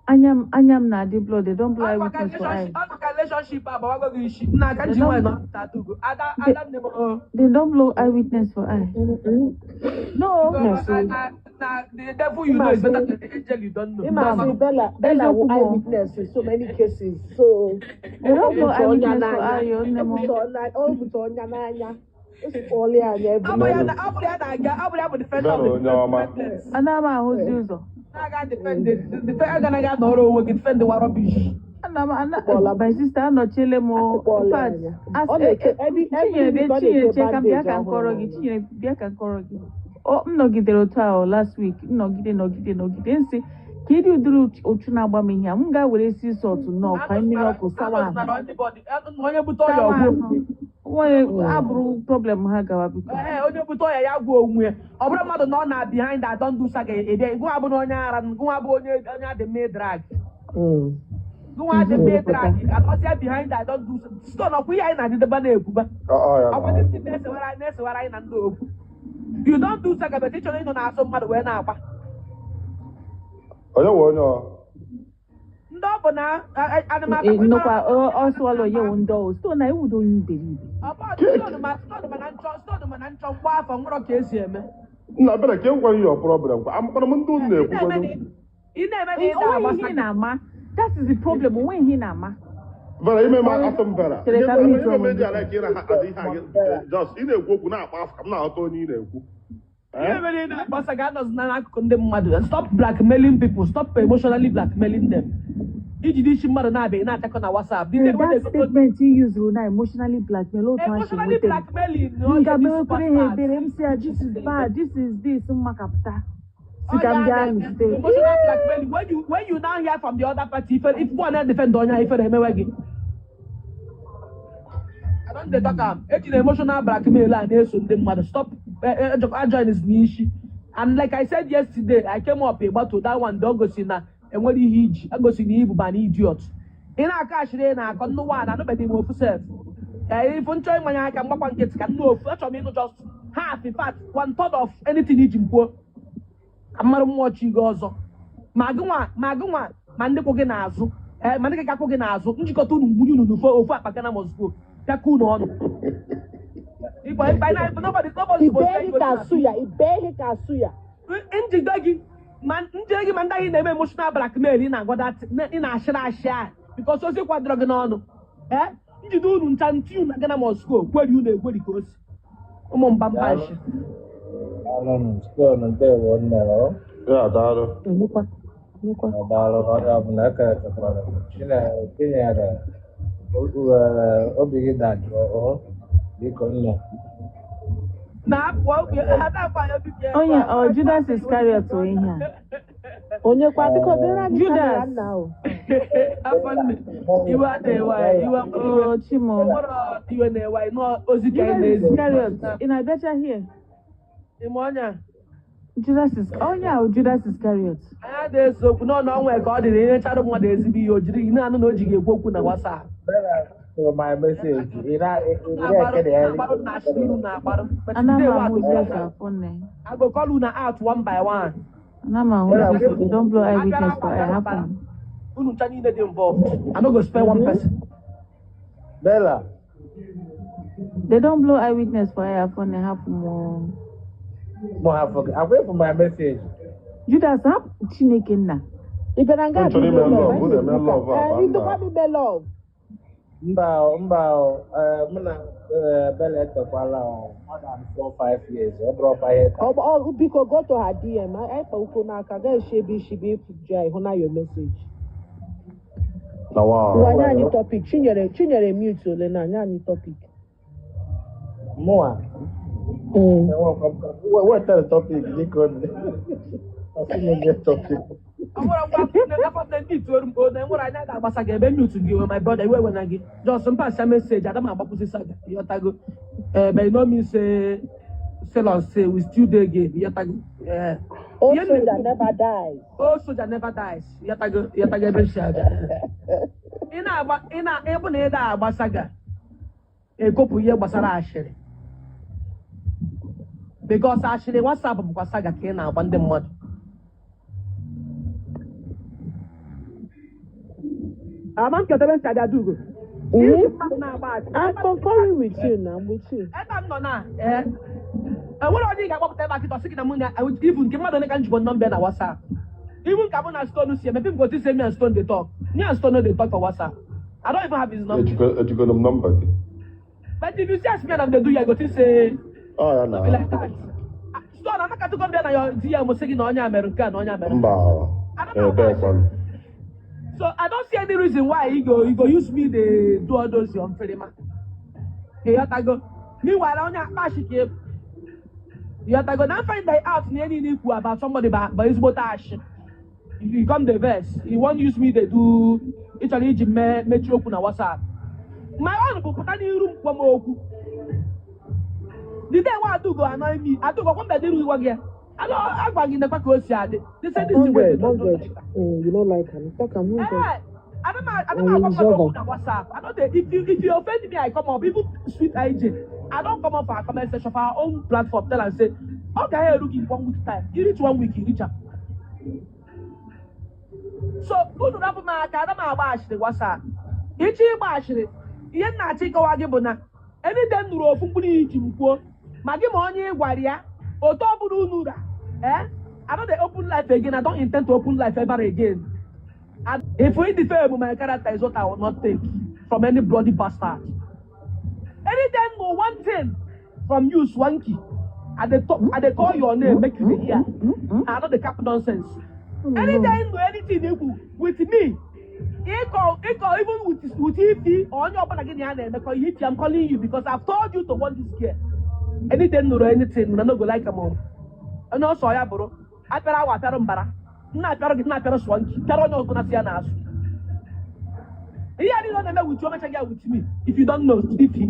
Speaker 4: Anya m na-adị blood. They don't blow
Speaker 2: Ọ maka
Speaker 4: eyewitness for eye.
Speaker 2: relationship ọ maka relationship agbawago gị isi. Nna aka
Speaker 4: They
Speaker 2: ji nwayọ
Speaker 4: don't
Speaker 2: nọ tatugo. Ada
Speaker 4: they,
Speaker 2: ada nne m o.
Speaker 4: they don't blow eyewitness for eye. No.
Speaker 2: Because
Speaker 5: Ịma
Speaker 2: I, I, na the devil you know is better than the angel you don't know.
Speaker 5: Ịma
Speaker 2: That's
Speaker 5: asị
Speaker 2: all.
Speaker 5: Bella Bella wụ
Speaker 4: Eziokwu bụ
Speaker 5: eyewitness in so many cases. So
Speaker 4: they
Speaker 5: o
Speaker 4: don't blow
Speaker 5: bute ọnya
Speaker 4: eyewitness for
Speaker 5: n'anya.
Speaker 4: eye, o nne
Speaker 5: O
Speaker 4: m.
Speaker 5: bute ọnya o bute ọnya n'anya. Esikpọọla ya anya
Speaker 2: Ọ bụ ya
Speaker 5: everywhere.
Speaker 2: na ọ bụ ya na-aga ọ bụ ya bụ defender of
Speaker 3: Bella
Speaker 2: the
Speaker 3: onye ọma.
Speaker 2: defenseless.
Speaker 4: Ana m ahụzi ụzọ.
Speaker 2: Na-aga defend defend aganaghị anọrọ onwe gị defend wa rubbish.
Speaker 4: Ana m ana
Speaker 5: Akụkpọọla
Speaker 4: my sister anọchiele m o. In
Speaker 5: akụkpọọla ya
Speaker 4: fact,
Speaker 5: anya.
Speaker 4: as
Speaker 5: Ọ na-eke every
Speaker 4: Chinyere
Speaker 5: week ọ
Speaker 4: Chinyere
Speaker 5: na-eke
Speaker 4: chee ka m bịa
Speaker 5: bandage
Speaker 4: ka m
Speaker 5: ọhụrụ
Speaker 4: kọrọ gị
Speaker 5: n'anya.
Speaker 4: Chinyere bịa ka m kọrọ gị. O m nọgidere otu ahụ last week, m nọgide nọgide nọgide nsị ka ịdị ụdịrị ụchụ na-agba m ihe a, m ga-were si sọtụ nnọọ kwa mmiri ọkụ sawa ahụ.
Speaker 2: Anọzinara anybody onye bute ọya
Speaker 4: Sawa
Speaker 2: ọgwụ
Speaker 4: ahụ. Onye abụrụ problem ha gawa biko.
Speaker 2: Ee, onye bute ọya ya gwuo onwe ya. Ọ bụrụ mmadụ na ọ na behind that don't do saga ebe gụnwa bụ na onye ara gụnwa bụ onye onye adị mma drag. Gụnwa adị mma drag anọsịa behind that don't do stone ọkwa ihe anyị na-adịdeba na-ekwuba.
Speaker 3: Ọ ya
Speaker 2: Ọkwa
Speaker 3: na.
Speaker 2: ndị na-esewara na-esewara anyị na ndị okwu. You don't do saga but ị chọrọ ịnọ n'azụ mmadụ wee na-agba.
Speaker 3: Onye nwe onye ọ?
Speaker 2: Ndị ọ bụ na anụmanụ
Speaker 4: Nnukwu ọ sụọla onye wụ ndị ọwụ stone na iwudo onye iberibe.
Speaker 2: stone ma stone ma na nchọ stone ma na nchọ mgba afọ nwụrọ ka esi eme.
Speaker 3: Nna Bella ka enwekwa ihe problem kwa. Amakwara m ndị unu
Speaker 2: Ị
Speaker 3: na-ekwukwanụ.
Speaker 2: na-eme na ị na-eme na ị
Speaker 4: Onweghị
Speaker 2: na-agba
Speaker 4: ihe ị
Speaker 2: saga.
Speaker 4: na-ama. That is the problem. Onweghị ihe ị na-ama.
Speaker 3: Vera ime m asị m Vera.
Speaker 4: Chere
Speaker 3: Ihe
Speaker 4: ka m
Speaker 3: ime
Speaker 4: jụọ
Speaker 3: m
Speaker 4: onwe
Speaker 3: eji
Speaker 4: m.
Speaker 3: ala ka ị na adị ihe a gị just ị na-ekwu okwu na-akpa afọ ka m na-aghọta onye ị na-ekwu.
Speaker 2: Ihe mere ị na-agba saga anọzina n'akụkụ ndị mmadụ. Stop blackmailing people. Stop emotionally blackmailing them. Ijide isi mmadụ na-abịa ị na-achakọ na WhatsApp. The day when
Speaker 4: That
Speaker 2: they go
Speaker 4: statement you use na emotionally blackmail otu ha si
Speaker 2: emotionally
Speaker 4: nweta m.
Speaker 2: blackmailing
Speaker 4: M
Speaker 2: onye
Speaker 4: ga
Speaker 2: this
Speaker 4: mewekwere ha
Speaker 2: bastard.
Speaker 4: ebere m si ya this is bad, this is this mmakapụta. Si ka m
Speaker 2: Onye
Speaker 4: bịa
Speaker 2: a na-eme
Speaker 4: nụchite.
Speaker 2: emotional blackmailing when you now hear from the other party ife if one na-defend onye ifere emewe gị. I don dey talk am. Ejina emotional blackmail a na-eso ndị mmadụ. Stop ajoin is n'isi. And like I said yesterday, I came up ịgbatu that one dị o gosi na enwere ihe iji egosi na ibu ba na idiot. Ị na-akọ ashịrị ị na-akọ nnụ nwaanyị anụbeghị m ofu sef. Ee, ifu nchọ ịmanye aka mgbakwa nkịtị ka nnụ ofu achọrọ m ịnụ just half, in fact one third of anything iji m kwuo ka mmarụ mmụọ chi gị ọzọ ma gịnwa ma gịnwa ma ndị kwụ gị n'azụ. Ee, ma ndị ga-akwụ gị n'azụ njikọta unu mgbunye unu n'ofu ofu akpa Ghana must go pịakọ unu ọnụ. Ịgba ịgba na nobody nobody suppose
Speaker 12: Ibe ihe ka suya, ibe ihe ka suya.
Speaker 2: Njide gị ma njide gị ma ndị anyị na-eme emotional blackmail ị na-agwada ị na-ashịrị ashị a because ozi kwadoro gị n'ọnụ. Ee, njide unu ncha ntị unu na Ghana must go kweri unu egweri ka o si ụmụ mbamba nshi.
Speaker 13: Daalụnụ, Stone, ndewo nne o.
Speaker 3: Ya, daalụ.
Speaker 4: Onyekwa, onyekwa.
Speaker 13: Daalụ onye ọbụla ekerechakwara. Chinyere, obi gị dajụọ o. Biko nne.
Speaker 2: Na-apụ obi ha na-akwa ya obi gị.
Speaker 4: Onye ọ Judas Iscariot o ihe a?
Speaker 12: Onyekwa, biko bịara anyị
Speaker 4: Judas.
Speaker 12: kamera nna o.
Speaker 2: Afọ nne iwe adịghị ewe anyị iwe iwe
Speaker 4: Oh, Chimo.
Speaker 2: nwere iwe na-ewe anyị nọọ ozi ka anyị
Speaker 4: Judas
Speaker 2: na-ezi.
Speaker 4: Iscariot, ị na-abịacha here?
Speaker 2: Ime ọnya.
Speaker 4: Judas is onye ahụ Judas Iscariot.
Speaker 2: Anyị adịghị ese okwu nọ n'ọnwa ka ọ dị na enyechara mmadụ ezigbo ihe o jiri gị na-anụ na o ji gị ekwu okwu na WhatsApp.
Speaker 13: Bella tụrụ my message. Ị
Speaker 2: na-agbarụ
Speaker 13: na-ekele ya.
Speaker 2: Na-agbarụ na ashịrị unu na-agbarụ. But
Speaker 4: Ana m
Speaker 2: today wa
Speaker 4: ahụ Jesu afọ nne.
Speaker 2: I go call una out one by one.
Speaker 4: Ana m ahụ Jesu. You don blow eyewitness for eye hapụ m.
Speaker 2: Unu ncha niile dị involved. I no go spare one person.
Speaker 13: Bella.
Speaker 4: They don blow eyewitness for eye afọ nne hapụ m o.
Speaker 13: Mụ hafụ gị. Akwa ịfụ my message.
Speaker 4: Judas hapụ Chineke nna.
Speaker 12: Ị bịara nga
Speaker 3: Unu chọrọ ime
Speaker 12: ime
Speaker 3: love,
Speaker 12: love,
Speaker 3: unu eme love a,
Speaker 12: Eh,
Speaker 3: nna.
Speaker 12: idokwa m ime love.
Speaker 13: Mba o, mba o. Mụ na Bella etekwala o. More than 4, 5 years. Ọ bụrụkwa ihe taa.
Speaker 12: Ọ biko go to her DM. Anyị kpa ukwu n'aka gaa eshi ebe isi bụ ịfụ jụ ịhụ na your message.
Speaker 3: Na wa.
Speaker 12: Ngwa nye anyị topic. Chinyere Chinyere mute ole na nye anyị topic.
Speaker 13: Mụa. Wetara topic biko. Asị m nye topic.
Speaker 2: Ọ nwere ngwa afọ nne ndị itoolu m o na enwere anya ga-agbasa gị ebe mute gị my brother iwe wena gị just mpasa message ada m agbakwụsị saga ịghọtago. Eh, but you know me say sell on say we still dey game ịghọtago. Eh,
Speaker 12: Old
Speaker 2: ihe m
Speaker 12: soldier
Speaker 2: na-ekwu
Speaker 12: never dies.
Speaker 2: Old soldier never dies ịghọtago ịghọtago ebe si aga ị na-agba ị na ịbụ na ị na-agba saga ekopụ ihe gbasara ashịrị because ashịrị WhatsApp bụkwa saga ka ị na-agba ndị mmadụ. Ama m kete ebe ntị abịa dugo. Iji mmadụ na-agba ashịrị.
Speaker 12: I'm concurring with you now. I'm with you.
Speaker 2: Ebe m nọ na ee enwere onye ị ga-akpọpụta ebe a kịta sị gị na mụ na even nke mmadụ ole ka m jikwa nọmba ya na WhatsApp, even ka mụ na Stone si emepe m gosi say me and Stone dey talk, me and Stone no dey talk for WhatsApp. I don't even have his number.
Speaker 3: Ejikọrọ m nọmba gị.
Speaker 2: But if you see as me and am dey do, you go think say
Speaker 3: Ọ ya
Speaker 2: no be
Speaker 3: na.
Speaker 2: like that. Ah, Stone amaka tụkọ bịa na your DM sị gị na onye a mere nke a na onye a mere nke
Speaker 3: Mba.
Speaker 2: a.
Speaker 3: Ebe kwanụ.
Speaker 2: So I don't see any reason why you go use me dey do all those your mferema. Ịghọtago? Meanwhile, onye akpashi ka ebu. Ịghọtago? Na find that out na ihe niile ikwu about somebody ba ezigbote ashị. You come dey vex. You wan use me dey do ị chọrọ iji mee mechie okwu na WhatsApp. My own bụ pụta n'iru m gwa m okwu. The day wey Adugo annoy me, Adugo kwa mbe n'iru gwa gị ya. Alo agwa gị nekwa ka o si adị. They say this thing wey
Speaker 12: 100,
Speaker 2: dey do,
Speaker 12: 100. You don't like him. Talk am 100.
Speaker 2: Eh, I don't
Speaker 12: And
Speaker 2: agwa mmadụ
Speaker 12: resolve
Speaker 2: okwu na WhatsApp. I don't dey if you offend me, I come up. Even sweet IJ, I don come up for our comment section for our own platform. Tell am say, ọ gaghị eru gị in one week time. You reach one week, you reach am. So unu rapụ m aka, ana m agba ashịrị WhatsApp. Ịchọ ịgba ashịrị, ihe m na-achọ ịkọwa gị bụ na anytime m nụrụ ofu mkpụrụ iji m kwuo, ma gị ma onye ị gwara ya, otu ọ bụla unu ra, eh? I no dey open life again. I don't intend to open life ever again. And if we defame my character is what I will not take from any bloody bastard. Anytime no one thing from you, Swanky, I dey talk, I dey call your name, make you dey hear. I no dey cap nonsense. Anytime no anything ekwu with me, ịkọ ịkọ even with Ifi or onye ọbụla gị na ya na-emekọ ihe Ifi, I'm calling you because I've told you to want this girl. Anything nụrụ anything, una no go like am o. Onye ọsọ ya bụrụ, apịara awa apịara mbara, nna apịara gị, nna apịara Swanky, pịara onye ọbụla si ya n'azụ. Ihe a niile ọ na-eme with you, o mechaghị ya with me. If you don't know, Ifi.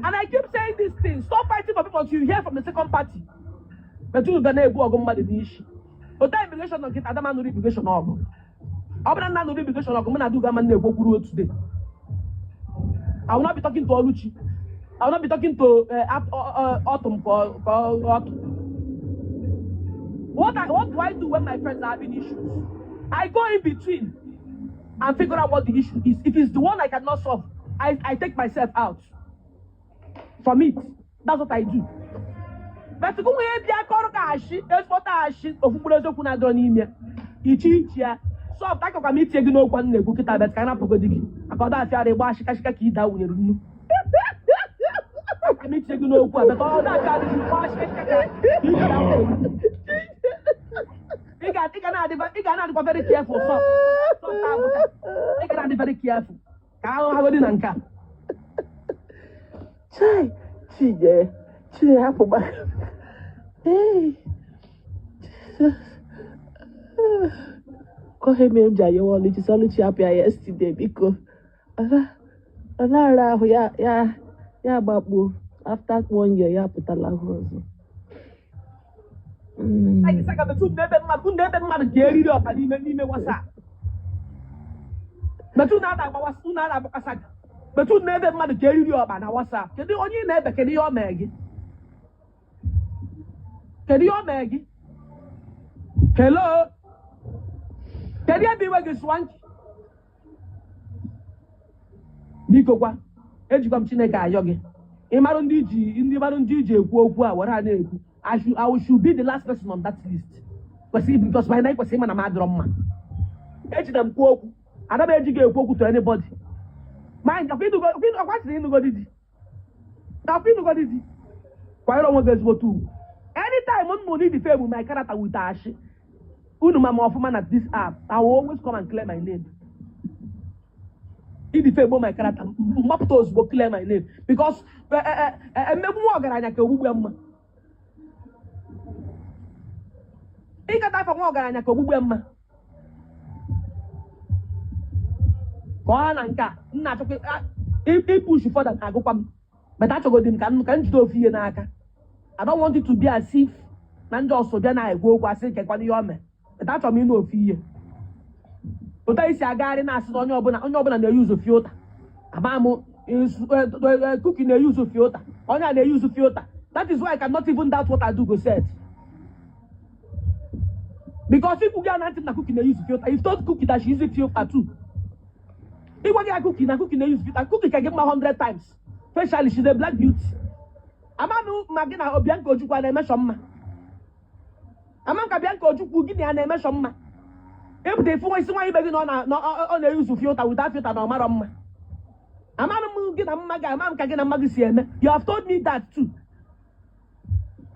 Speaker 2: And I keep saying this thing, stop fighting for people until you hear from the second party. But unu ga na-ebu ọgụ mmadụ n'isi. Otu immigration nọ nkịta, Adama nụrụ immigration ọgụ. Ọ bụrụ na nna nụrụ immigration ọgụ, mụ na Adugo ama na-ekwu okwu ruo today. I will not be talking to Oluchi. I will not be talking to Autumn for Autumn. What do I do when my friends are having issues? I go in between. and figure out what the issue is. If it's the one I cannot solve, I take myself out from it. That's what I do. But gụ nwee bịa kọrọ ka ashị ezigbote ashị ofu mkpụrụ eziokwu na-adọrọ n'ime ichi ichi ya soft akakwa m itinye gị n'okwu m na-ekwu kịta, but ka a napụgodi gị maka ọ dafịara ịgba ashịkashịka ka ide awụnyere nnu. Aka m itinye gị n'okwu a, but ọ dafịara ịgba ashịkashịka ka ide awụnyere nnu. Ị ga na-adịkwa very careful. Soft soft agwụcha, ị ga na-adị very careful ka ahụ hagodi na nke a.
Speaker 5: Chai, Chije, Chije, hapụ gbaka. Hey, Jesus. Kọ ihe mere m ji ayọwa Ọlụchi sị Ọlụchi hapụ ya yesterday, biko. Ọ na-ara ahụ ya ya ya gbakpuo after one year ya pụtala ahụ ọzọ.
Speaker 2: Anyị sị ka metụ n'ebe mmadụ n'ebe mmadụ ka eriri ọka n'ime WhatsApp. Metụ na ada agba unu ada agbakwa saga. Metụ n'ebe mmadụ ka eriri ọkpa na WhatsApp. Kedu onye ị na-ebe? Kedu ihe o mee gị? Kedu ihe o mee gị? Hello, kedu ebe iwe gị? Sụọ nki, biko kwa, ejikwa m Chineke ayọ gị. Ịmarụ ndị iji ndị marụ ndị iji ekwu okwu a were ha na-ekwu. I should be the last person on that list. Kwesịrị, because by now kwesịrị ịma na m adịrọ mma. Ejina m kwuo okwu, ana m eji gị ekwu okwu to anybody. Mind, ọkwa sịrị ịnụgodi di, ọkwa ịnụgodi di, kwanyere onwe gị ezigbote ugwu. Anytime m nụ need fame my character with ashị unu ma m ọfụma na this app, I will always come and clear my name. Idefame my character, mgbapụta ozugbo, clear my name, because mmegbu nwa ọgaranya ka ogbugbu ya mma. Ịkata afọ nwa ọgaranya ka ogbugbu ya mma. Ka ọ ha na nke a m na-achọkwa ipush further na-agụkwa m, but achọgodi m ka m jide ofu ihe n'aka. I don't want it to be as if na ndị ọsọ bịa na-ekwu okwu asị kekwana ihe o mee, but achọrọ m ịnụ ofu ihe. Otu anyị si agagharị na-asị na onye ọbụla na-eyuzu filter, ama m Cookie na-eyuzu filter, onye a na-eyuzu filter. That is why I cannot even doubt what Adugo said, because ikwu gị na ntị m na Cookie na-eyuzu filter, if told Cookie that she uses filter too, ịgwa gị ya Cookie na Cookie na-eyuzu filter, Cookie ka gị mma 100 times facially. She's a black beauty. Ama m ma gị na Bianca Ojukwu a na-emeshọ mma. Ama m ka Bianca Ojukwu gị na ya na-emeshọ mma. Ịpụta ịfụ nwa isi nwaanyị ibe gị na ọ na- na ọ na-eyuzu filter, without filter na ọ marọ mma. Amarụ m gị na mma gị, ama m ka gị na mma gị si eme. You have told me that too.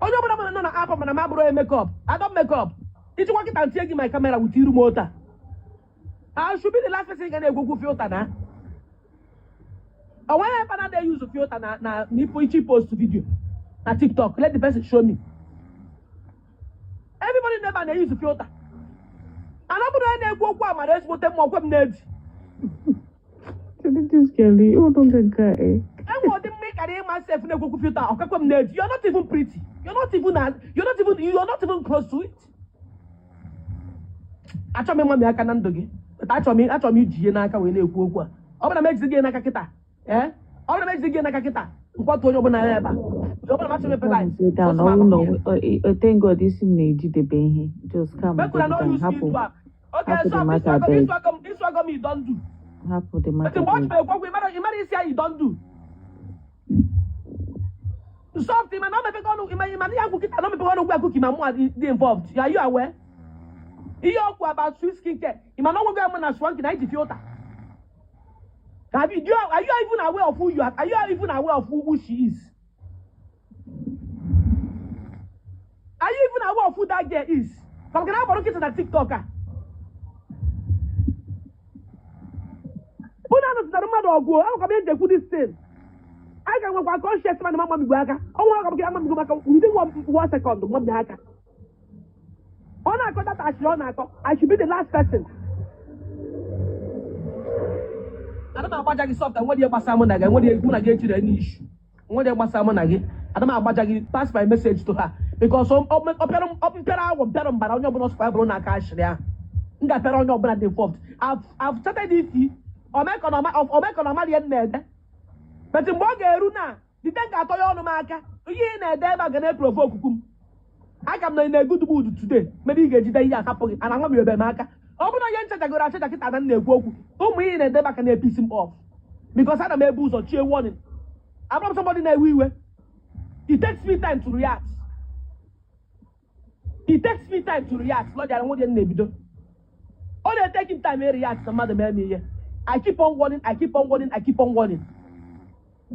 Speaker 2: Onye ọbụla mana nọ na app mana m abụrụ onye makeup. I don't make up. Ijikwa kịta ntinye gị my camera with iru m ota. I should be the last person ga na-egwokwu filter na o nweghị ebe na use filter na na ichi post video na TikTok. Let the person show me. Everybody never na-use filter, and ọ bụrụ onye na-ekwu okwu a mara ezigbote mma ọkwe m na-eji.
Speaker 4: This girl, you don't get guy.
Speaker 2: Enwe ụdị mma ị kara ịma sef na-ekwu okwu filter ọkakwe m na-eji. You're not even pretty. You're not even close to it. Achọrọ m ịma m aka na ndụ gị, but achọrọ m iji ihe n'aka wee na-ekwu okwu a. Ọ bụrụ na m ejide gị n'aka kịta, ee, ọ bụrụ na m ejide gị n'aka kịta, nkwatu onye ọbụla ya ebe a, onye ọbụla m achọrọ emepe live.
Speaker 4: Sit down.
Speaker 2: Sọsọ m
Speaker 4: Oh
Speaker 2: akpọ
Speaker 4: no,
Speaker 2: ya.
Speaker 4: Thank God isi m na-ejidebe ihe. Just calm
Speaker 2: Make una
Speaker 4: down.
Speaker 2: no use me
Speaker 4: Hapụ
Speaker 2: do am. Okay,
Speaker 4: hapụ
Speaker 2: so
Speaker 4: the matter beg.
Speaker 2: Iswago m, you don do.
Speaker 4: Hapụ the
Speaker 2: But
Speaker 4: matter
Speaker 2: mgbe ọ
Speaker 4: beg.
Speaker 2: chọrọ ekwu okwu, ịmara isi ya, you don do. Soft, ịma na ọ mepego ọnụ, ịma na ya gwụ kịta na ọ mepego ọnụ gwa Cookie ma mụ dị involved. Are you aware? Ihe okwu about sweet skin care, ịma na ọgwụgwọ ya mụ na Swanky na iji filter. Have you, do you, are you even aware of who you are? Are you even aware of who she is? Are you even aware of who that girl is? Ka m gara agbara nkịtị na TikTok a. Unu anụtụtara mmadụ ọgụ, ahụ ka m eji ekwu this thing. Anyị ga-enwekwa conscious man ma migbo aka. Ọnwa aka m ama migbo maka within one second mami aka. Ọ na-akọ data ashịrị ọ na-akọ. I should be the last person. Ana m agbaja gị soft, nwere ihe gbasara mụ na gị, nwere ihe mụ na gị echiri any issue. Nwere ihe gbasara mụ na gị. Ana m agbaja gị, pass my message to her because ọ pịara ọ mpịara awọ mpịara mbara onye ọbụla ọsụkwa ya bụrụ na aka ashịrị ahụ. M ga-apịara onye ọbụla dị involved. I've chatted ifi omekọ na ọmara ihe m na-ede. But mgbe ọ ga-eru na dite m ga-atọ ya ọnụ m aka, ihe ị na-ede ebe a ga na-eprovoke m. Aka m nọ na good mood today, mere ị ga-ejide ihe ahapụ gị ana nwa m ebe m aka. Ọ bụrụ na ihe nchachagoro achacha kịta na m na-ekwu okwu, ụmụ ihe na-edebe aka na-episs m off because ana m ebu ụzọ chie warning. Abụrụ m somebody na-ewe iwe. It takes me time to react. It takes me time to react. Lọjara nwunye m na-ebido, ọ na-etake m time react na mmadụ mee m ihe. I keep on warning, I keep on warning, I keep on warning,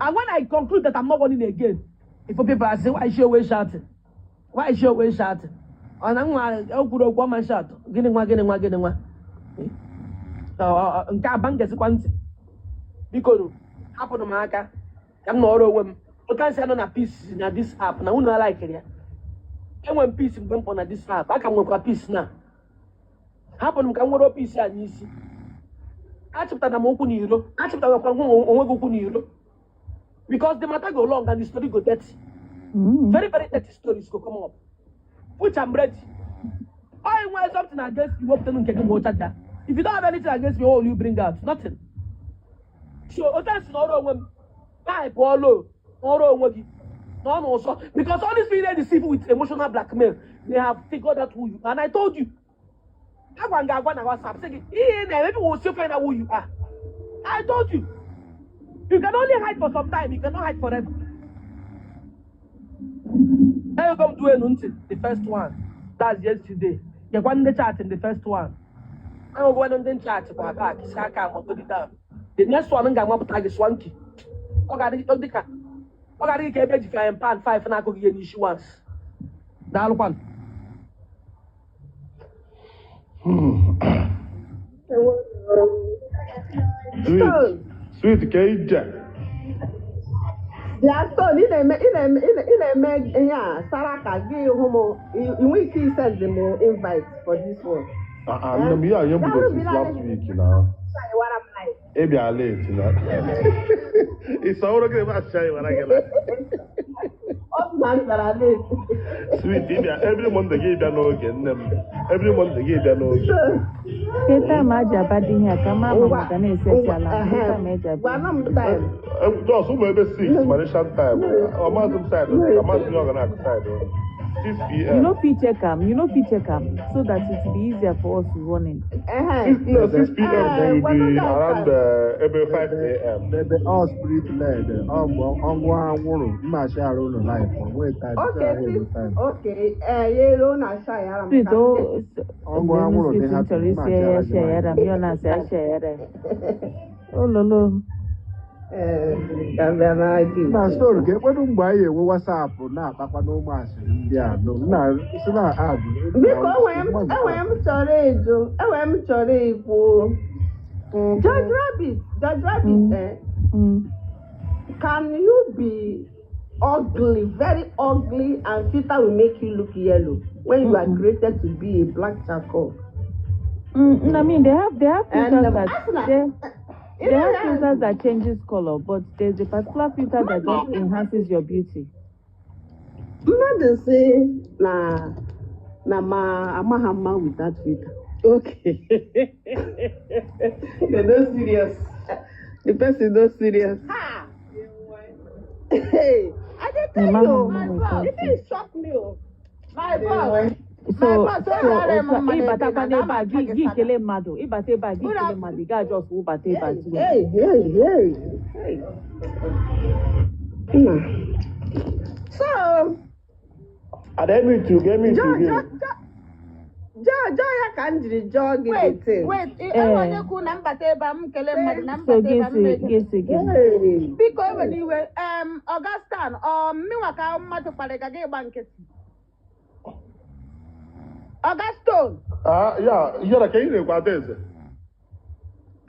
Speaker 2: and when I conclude that I'm not warning again, if people are saying, "Why is she always shouting? Why is she always shouting?" Ọ na nwa o kwuru okwu ọma shout. Gịnị nwa, gịnị nwa, gịnị nwa? Nke aba m gesikwa ntị. Biko nụ, hapụnụ m aka ka m nọrọ onwe m. Otu nsị anọ na peace na this app na unu alaikiri ya. Enwe m peace mgbe m pụ na this app, aka m nwekwa peace na hapụnụ m ka m nwere peace a n'isi. Achịpụtara m ụkwụ n'iro, achịpụtarakwa m onwe gị ụkwụ n'iro, because the matter go long and the story go dirty. Very, very dirty stories go come up, which I'm ready. I nwere something against you, wepụtanụ nke gị ma ụchacha. If you don't have anything against me, what will you bring out? Nothing. So otu esi n'ọrụ onwe m guy, pụọ low ọrụ onwe gị nọ n'ụsọ, because all these people dey deceive with emotional blackmail. They have figured out who you are, and I told you, agwa m ga-agwa na WhatsApp sị gị ihe ị na-eme, people will still find out who you are. I told you, you can only hide for some time, you cannot hide forever. Ego m duenu ntị, the first one, that's yesterday. Gekwa ndị chat in the first one. Ahụgwanụ ndị chat kwa back si aka amagodi down. The next one m ga-amapụta gị swanky. Ọ ga-adị ọ dị ka ọ ga-adị ka ebe eji frying pan 5 na-akụghị ihe n'isi once. Daalụkwanụ.
Speaker 3: Sweet.
Speaker 5: Stone.
Speaker 3: Sweet ka ije.
Speaker 5: Bịa Stone, ị na-eme ihe a saraka gị hụ m, ị nwee ike isend m invite for this one.
Speaker 3: Ah, ah, nne m, ihe a ihe m bido since last week na. Ị bịa late na. Ị sọwụrụ gị ebe achịcha ị wara gị na.
Speaker 5: Ọ sị na m bịara late.
Speaker 3: Sweet, ị bịa every Monday, gị bịa n'oge, nne m. Every Monday gị bịa n'oge.
Speaker 4: Keta ma aji abadi ihe a ka ma ama
Speaker 5: Ngwa,
Speaker 4: maka na-eseti
Speaker 5: ngwa,
Speaker 4: ala.
Speaker 5: ehe,
Speaker 4: Keta ma eji abịa.
Speaker 5: gwana m time.
Speaker 3: Just ụmụ ebe 6 Malaysian time. Ọmazị m side, amaghị m ihe ọ ga na-akụ side. 6
Speaker 4: You
Speaker 3: p.m.
Speaker 4: no fit check am, you no fit check am so that it will be easier for us to run in.
Speaker 5: Ehe.
Speaker 3: 6, no, 6 p.m.
Speaker 5: Ee,
Speaker 3: will
Speaker 5: gwana
Speaker 3: be
Speaker 5: that
Speaker 3: around
Speaker 5: time.
Speaker 3: Ebe 5 a.m.
Speaker 7: Ebe all spirit led, ọ mgbe ọngwa anwụrụ mmachi arụ ụlọ life onwe time.
Speaker 5: Okay,
Speaker 7: ahụ
Speaker 5: sis,
Speaker 7: time.
Speaker 5: Okay, ee, ya elu na asha ya ara m
Speaker 4: Sweet
Speaker 5: ka
Speaker 4: o
Speaker 7: Ọngwa
Speaker 4: obenu
Speaker 7: anwụrụ dị
Speaker 4: sweet m
Speaker 7: happy
Speaker 4: chọrọ isi
Speaker 7: mmachi
Speaker 4: ya
Speaker 7: ara gị
Speaker 4: share
Speaker 7: life.
Speaker 4: yara m ya ọ na-asị ya share yara ya. Ololo.
Speaker 5: Ee, ka m bịa mara gị.
Speaker 7: Na stone ka ekwedu mgbe anyị enwe WhatsApp na-akpakwa n'ụmụ asịrị ndị a nụ nna si na adụ.
Speaker 5: Biko, enwere m chọrọ ịjụ, enwere m chọrọ ikwu. George Rabbit, George Rabbit, eh, can you be ugly, very ugly, and filter will make you look yellow when you are created to be a black charcoal?
Speaker 4: I mean, they have
Speaker 5: And
Speaker 4: filters that
Speaker 5: Asuna,
Speaker 4: they
Speaker 5: you
Speaker 4: they
Speaker 5: know
Speaker 4: have
Speaker 5: that
Speaker 4: filters that changes color, but there's a particular filter that just enhances your beauty.
Speaker 5: Mmadụ si na ma amaghị mma with that filter.
Speaker 12: Okay. They no serious. The person no serious.
Speaker 5: Ha! Hey, I dey tell
Speaker 4: Amaghị
Speaker 5: you,
Speaker 4: mma
Speaker 9: My
Speaker 4: with
Speaker 9: boss,
Speaker 4: that
Speaker 5: the thing shock me o.
Speaker 9: My boss, my
Speaker 4: So
Speaker 9: boss,
Speaker 4: so
Speaker 9: onye ọrịa m
Speaker 4: otu a
Speaker 9: mma n'ebe
Speaker 4: ịbatakwa
Speaker 9: na
Speaker 4: n'ebe
Speaker 9: ama
Speaker 4: a gị
Speaker 9: aka gị
Speaker 4: gị
Speaker 9: sada.
Speaker 4: kelee mmadụ, ịbata ebe a gị
Speaker 9: Good
Speaker 4: kelee mmadụ, ị gaa just wụbata ebe a
Speaker 5: Hey,
Speaker 4: tiwe.
Speaker 5: hey, hey, hey, hey. Nna. So,
Speaker 6: Ada emi tu ga emi tu
Speaker 5: jụọ
Speaker 6: gị.
Speaker 5: jụọ jụọ jụọ ya ka m jiri jụọ gị the
Speaker 9: Wait,
Speaker 5: thing.
Speaker 9: wait, enwe
Speaker 4: Ee.
Speaker 9: onye kwu na mbata ebe a m kelee mmadụ na
Speaker 4: So
Speaker 9: mbata
Speaker 4: gị
Speaker 9: ebe a m
Speaker 4: si
Speaker 9: mee
Speaker 4: gị si gị.
Speaker 5: Hey.
Speaker 9: Biko ewe n'iwe, Augustin, ọ mmịnwa ka mmadụ kparị ka gị gba nkịtị. Augustine,
Speaker 3: Ah, ya, yara ka ị na-ekwu, Adaeze.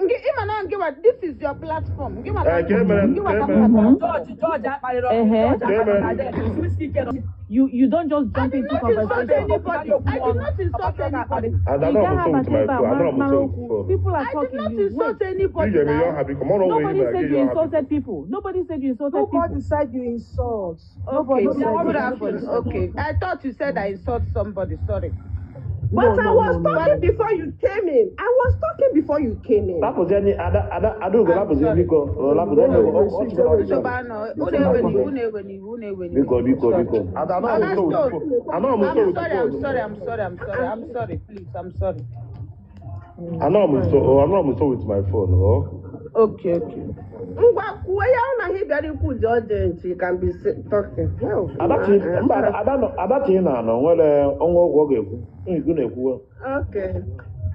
Speaker 9: Ngị ịma na ngị this is your platform. Ngị nwa ka
Speaker 3: Eh, ka e mere
Speaker 9: ngị nwa
Speaker 3: ka
Speaker 9: ka
Speaker 3: e mere
Speaker 9: m
Speaker 2: George, George akparịrọ
Speaker 4: Ehe.
Speaker 2: George
Speaker 3: Ka e
Speaker 2: akparịrọ
Speaker 3: mere
Speaker 2: Adaeze Whiskey ke nọ.
Speaker 4: You don't just
Speaker 9: I
Speaker 4: jump
Speaker 9: did
Speaker 4: into
Speaker 9: not insult
Speaker 4: conversation.
Speaker 9: anybody. I did not insult anybody.
Speaker 3: Ada
Speaker 4: Ị
Speaker 3: anọ m
Speaker 4: gaghị
Speaker 3: nso with
Speaker 4: abata
Speaker 3: my
Speaker 4: ebe a
Speaker 3: phone. Anọ
Speaker 4: mara
Speaker 3: m
Speaker 4: mara
Speaker 3: nso with
Speaker 4: okwu.
Speaker 3: phone.
Speaker 4: People are
Speaker 9: I did
Speaker 4: talking.
Speaker 9: not
Speaker 4: You
Speaker 9: insult
Speaker 4: wait.
Speaker 9: anybody
Speaker 3: Ị ga-eme ihe
Speaker 9: now.
Speaker 3: ọha biko mọrọ onwe ihe
Speaker 4: Nobody
Speaker 3: mere
Speaker 4: said
Speaker 3: gị
Speaker 4: you
Speaker 3: ihe ọha biko.
Speaker 4: insulted people. Nobody said you insulted
Speaker 12: Nobody
Speaker 4: people.
Speaker 12: said you insult.
Speaker 9: Okay,
Speaker 12: Nobody
Speaker 9: good
Speaker 12: said you
Speaker 9: afternoon.
Speaker 12: insult.
Speaker 9: Okay, I thought you said I insult somebody. Sorry.
Speaker 5: But
Speaker 12: No,
Speaker 5: I
Speaker 12: no,
Speaker 5: was
Speaker 12: no, no,
Speaker 5: talking
Speaker 12: no.
Speaker 5: before you came in. I was talking before you came in.
Speaker 6: Lapụzie ni ada ada Adaugo,
Speaker 9: I'm
Speaker 6: lapụzie
Speaker 9: sorry.
Speaker 6: biko. O lapụzie ni ọ chịkọrọ ọchịchị.
Speaker 9: Nsogbu anọ. Unu ewe n'iwe, unu ewe n'iwe, unu ewe n'iwe.
Speaker 6: Biko, biko,
Speaker 9: Sorry.
Speaker 6: biko.
Speaker 3: Ada anọ m nso with
Speaker 9: Augustine,
Speaker 3: phone. Anọ m nso
Speaker 9: I'm
Speaker 3: with
Speaker 9: sorry, I'm
Speaker 3: phone.
Speaker 9: sorry, I'm sorry, I'm sorry, I'm sorry, please, I'm sorry.
Speaker 3: Anọrọ m nso, oh, anọrọ m nso with my phone, oh.
Speaker 5: Okay. Ngwa, kwuo ya na ihe bịara ikwu dị urgent, you can be talking. Oh,
Speaker 14: Mba, Adachi na-anọ nwere ọnwa ọgwụ ọ ga-ekwu ikwu na-ekwuwe.
Speaker 5: Okay.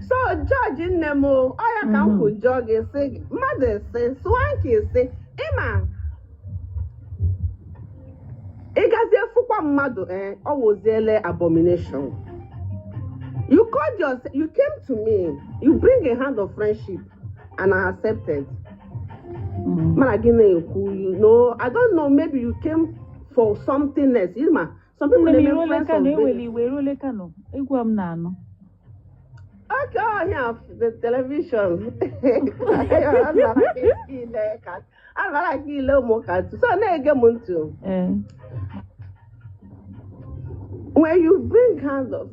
Speaker 5: So George nne m o, ọ ya ka m kwujọọ gị, sị gị, mmadụ sị Swanky sị ịma ị gazie fụkwa mmadụ, eh, ọ wụziele abomination. You called yourself, you came to me, you bring a hand of friendship and I accepted. Mana gị na-ekwu, I don't know, maybe you came for something else. Ịma, some people
Speaker 4: Nne m,
Speaker 5: na-eme
Speaker 4: iruole
Speaker 5: friends
Speaker 4: Kano?
Speaker 5: of
Speaker 4: Eweli iwe, eruole Kano, egwu a m na-anụ.
Speaker 5: Okay, oh, yeah, the television. Anara ka ile ụmụ cartoon. So na-ege m ntị.
Speaker 4: Ee.
Speaker 5: When you bring hand of,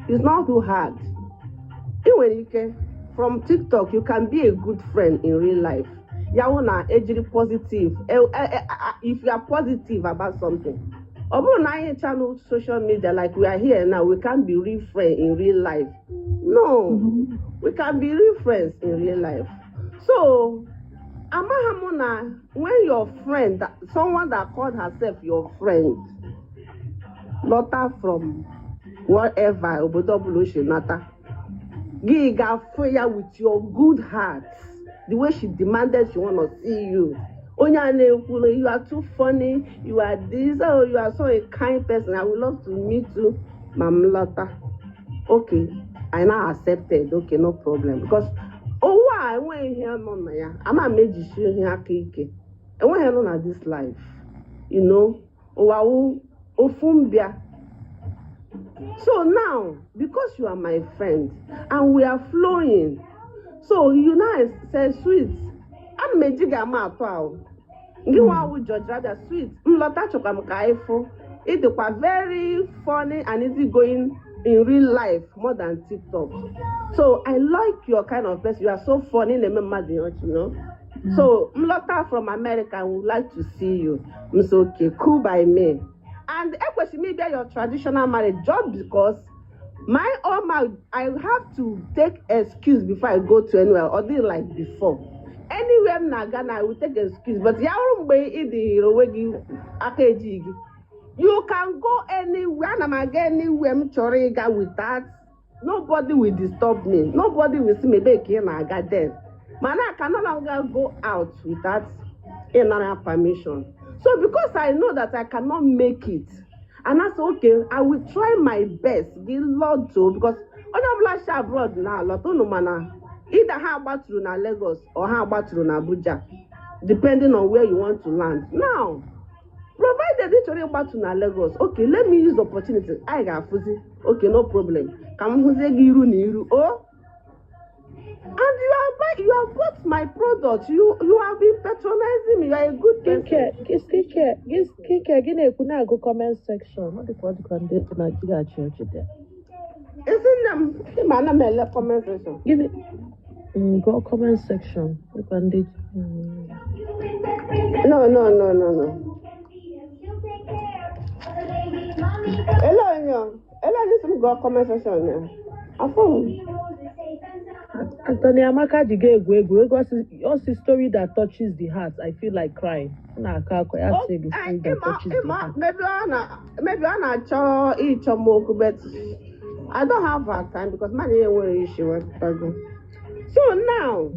Speaker 5: it's not too hard. Ị nwere ike from TikTok, you can be a good friend in real life. Ya wụ na ejiri positive, if you are positive about something. Ọ bụrụ na anyị channel social media like we are here now, we can be real friends in real life. No, we can be real friends in real life. So, amaghị m na when your friend, someone that called herself your friend, lọta from whatever obodo ọbụla o si nata, gị ga-afụ ya with your good heart, the way she demanded she wanna see you. Onye a na-ekwu, "You are too funny, you are this, oh, you are so a kind person, I would love to meet you ma m lọta." Okay, I now accepted. Okay, no problem, because ụwa a enweghị ihe nọ na ya ama m ejisi ihe aka ike, enweghị nọ na this life. Ụwa wụ ofu mbịa. So now, because you are my friend and we are flowing, so you now say, "Sweet," ana m eji gị ama atụ ahụ gị nwa awụ George Rabia, "Sweet, m lọta, chọkwa m ka anyị fụ. Ị dịkwa very funny and easy going in real life more than TikTok. So I like your kind of person. You are so funny, na-eme mmadụ ihe ọchị. So m lọta from America, I would like to see you." M say, "Okay, cool by me." And ekwesịrị m ịbịa your traditional marriage just because my own my I have to take excuse before I go to anywhere, or dị like before, anywhere m na-aga na I will take excuse. But ya hụrụ mgbe ị dịrị onwe gị aka ejighị gị, you can go anywhere. Ana m aga anywhere m chọrọ ịga without nobody will disturb me, nobody will see me ebe ka ị na-aga then. Mana I can no longer go out without ịnara permission. So because I know that I cannot make it, and I say, "Okay, I will try my best." Gị lọtụ, because onye ọbụla si abroad na alọta unu, mana either ha agbatụrụ na Lagos or ha agbatụrụ na Abuja, depending on where you want to land. Now, provided ị chọrọ ịgbatu na Lagos, okay, let me use the opportunity anyị ga-afụzi. Okay, no problem, ka m hụzie gị iru na iru o. And you have bought my product, you have been patronizing me, you are a good person.
Speaker 12: Skincare, skincare, gị skincare, gị na-ekwu na-agụ comment section. Ọ dịkwa ndị na gị achị ọchị dị.
Speaker 5: Ezi nne m, ịma ana m ele comment section.
Speaker 12: Gịnị? Gụọ comment section. Dịkwa ndị
Speaker 5: No, no, no, no, no. Ele onye ele onye sị m gụọ comment section ya afọ m.
Speaker 12: Anthony Amaka ji ga egwu egwu egwu. Ọ sị, "Story that touches the heart. I feel like crying." Ọ na-akọ akọ ya sị gị story that touches the heart.
Speaker 5: Maybe ọ na-achọ ịchọ m okwu, but I don't have her time because man ya enwere isi wetago. So now,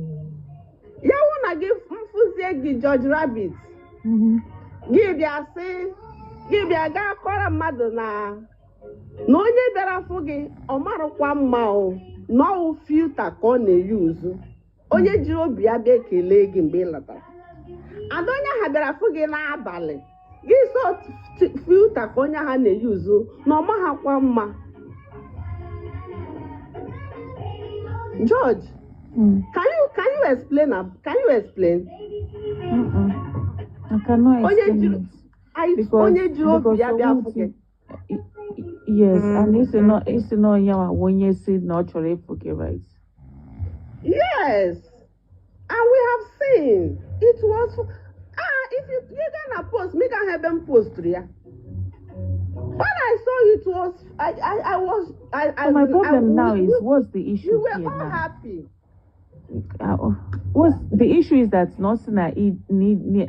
Speaker 5: ya wụ na gị mfụzie gị George Rabbit, gị bịa sị gị bịa gaa kọrọ mmadụ na onye bịara fụ gị ọ marụkwa mma o, na ọwụ filter ka ọ na-eyuzu, onye jiri obi ya bịa kelee gị mgbe ị lọtara, ada onye ahụ bịara fụ gị n'abalị gị, so filter ka onye ahụ na-eyuzu na ọ maghakwa mma. George, can you explain can you explain?
Speaker 4: Mm-mm. I cannot
Speaker 5: Onye
Speaker 4: explain
Speaker 5: jiri
Speaker 4: it.
Speaker 5: Onye jiri obi ya bịa fụ gị.
Speaker 4: Yes, and isi na onye nwa onye si na ọ chọrọ ịfụ gị, right?
Speaker 5: Yes, and we have seen it was, ah, if you gaa na post, me ga ebe m posturu ya. When I saw it was I was I
Speaker 4: So my
Speaker 5: I,
Speaker 4: problem now
Speaker 5: we,
Speaker 4: is, what's the
Speaker 5: we
Speaker 4: issue
Speaker 5: were
Speaker 4: here
Speaker 5: all
Speaker 4: now?
Speaker 5: happy.
Speaker 4: What's the issue is that nothing na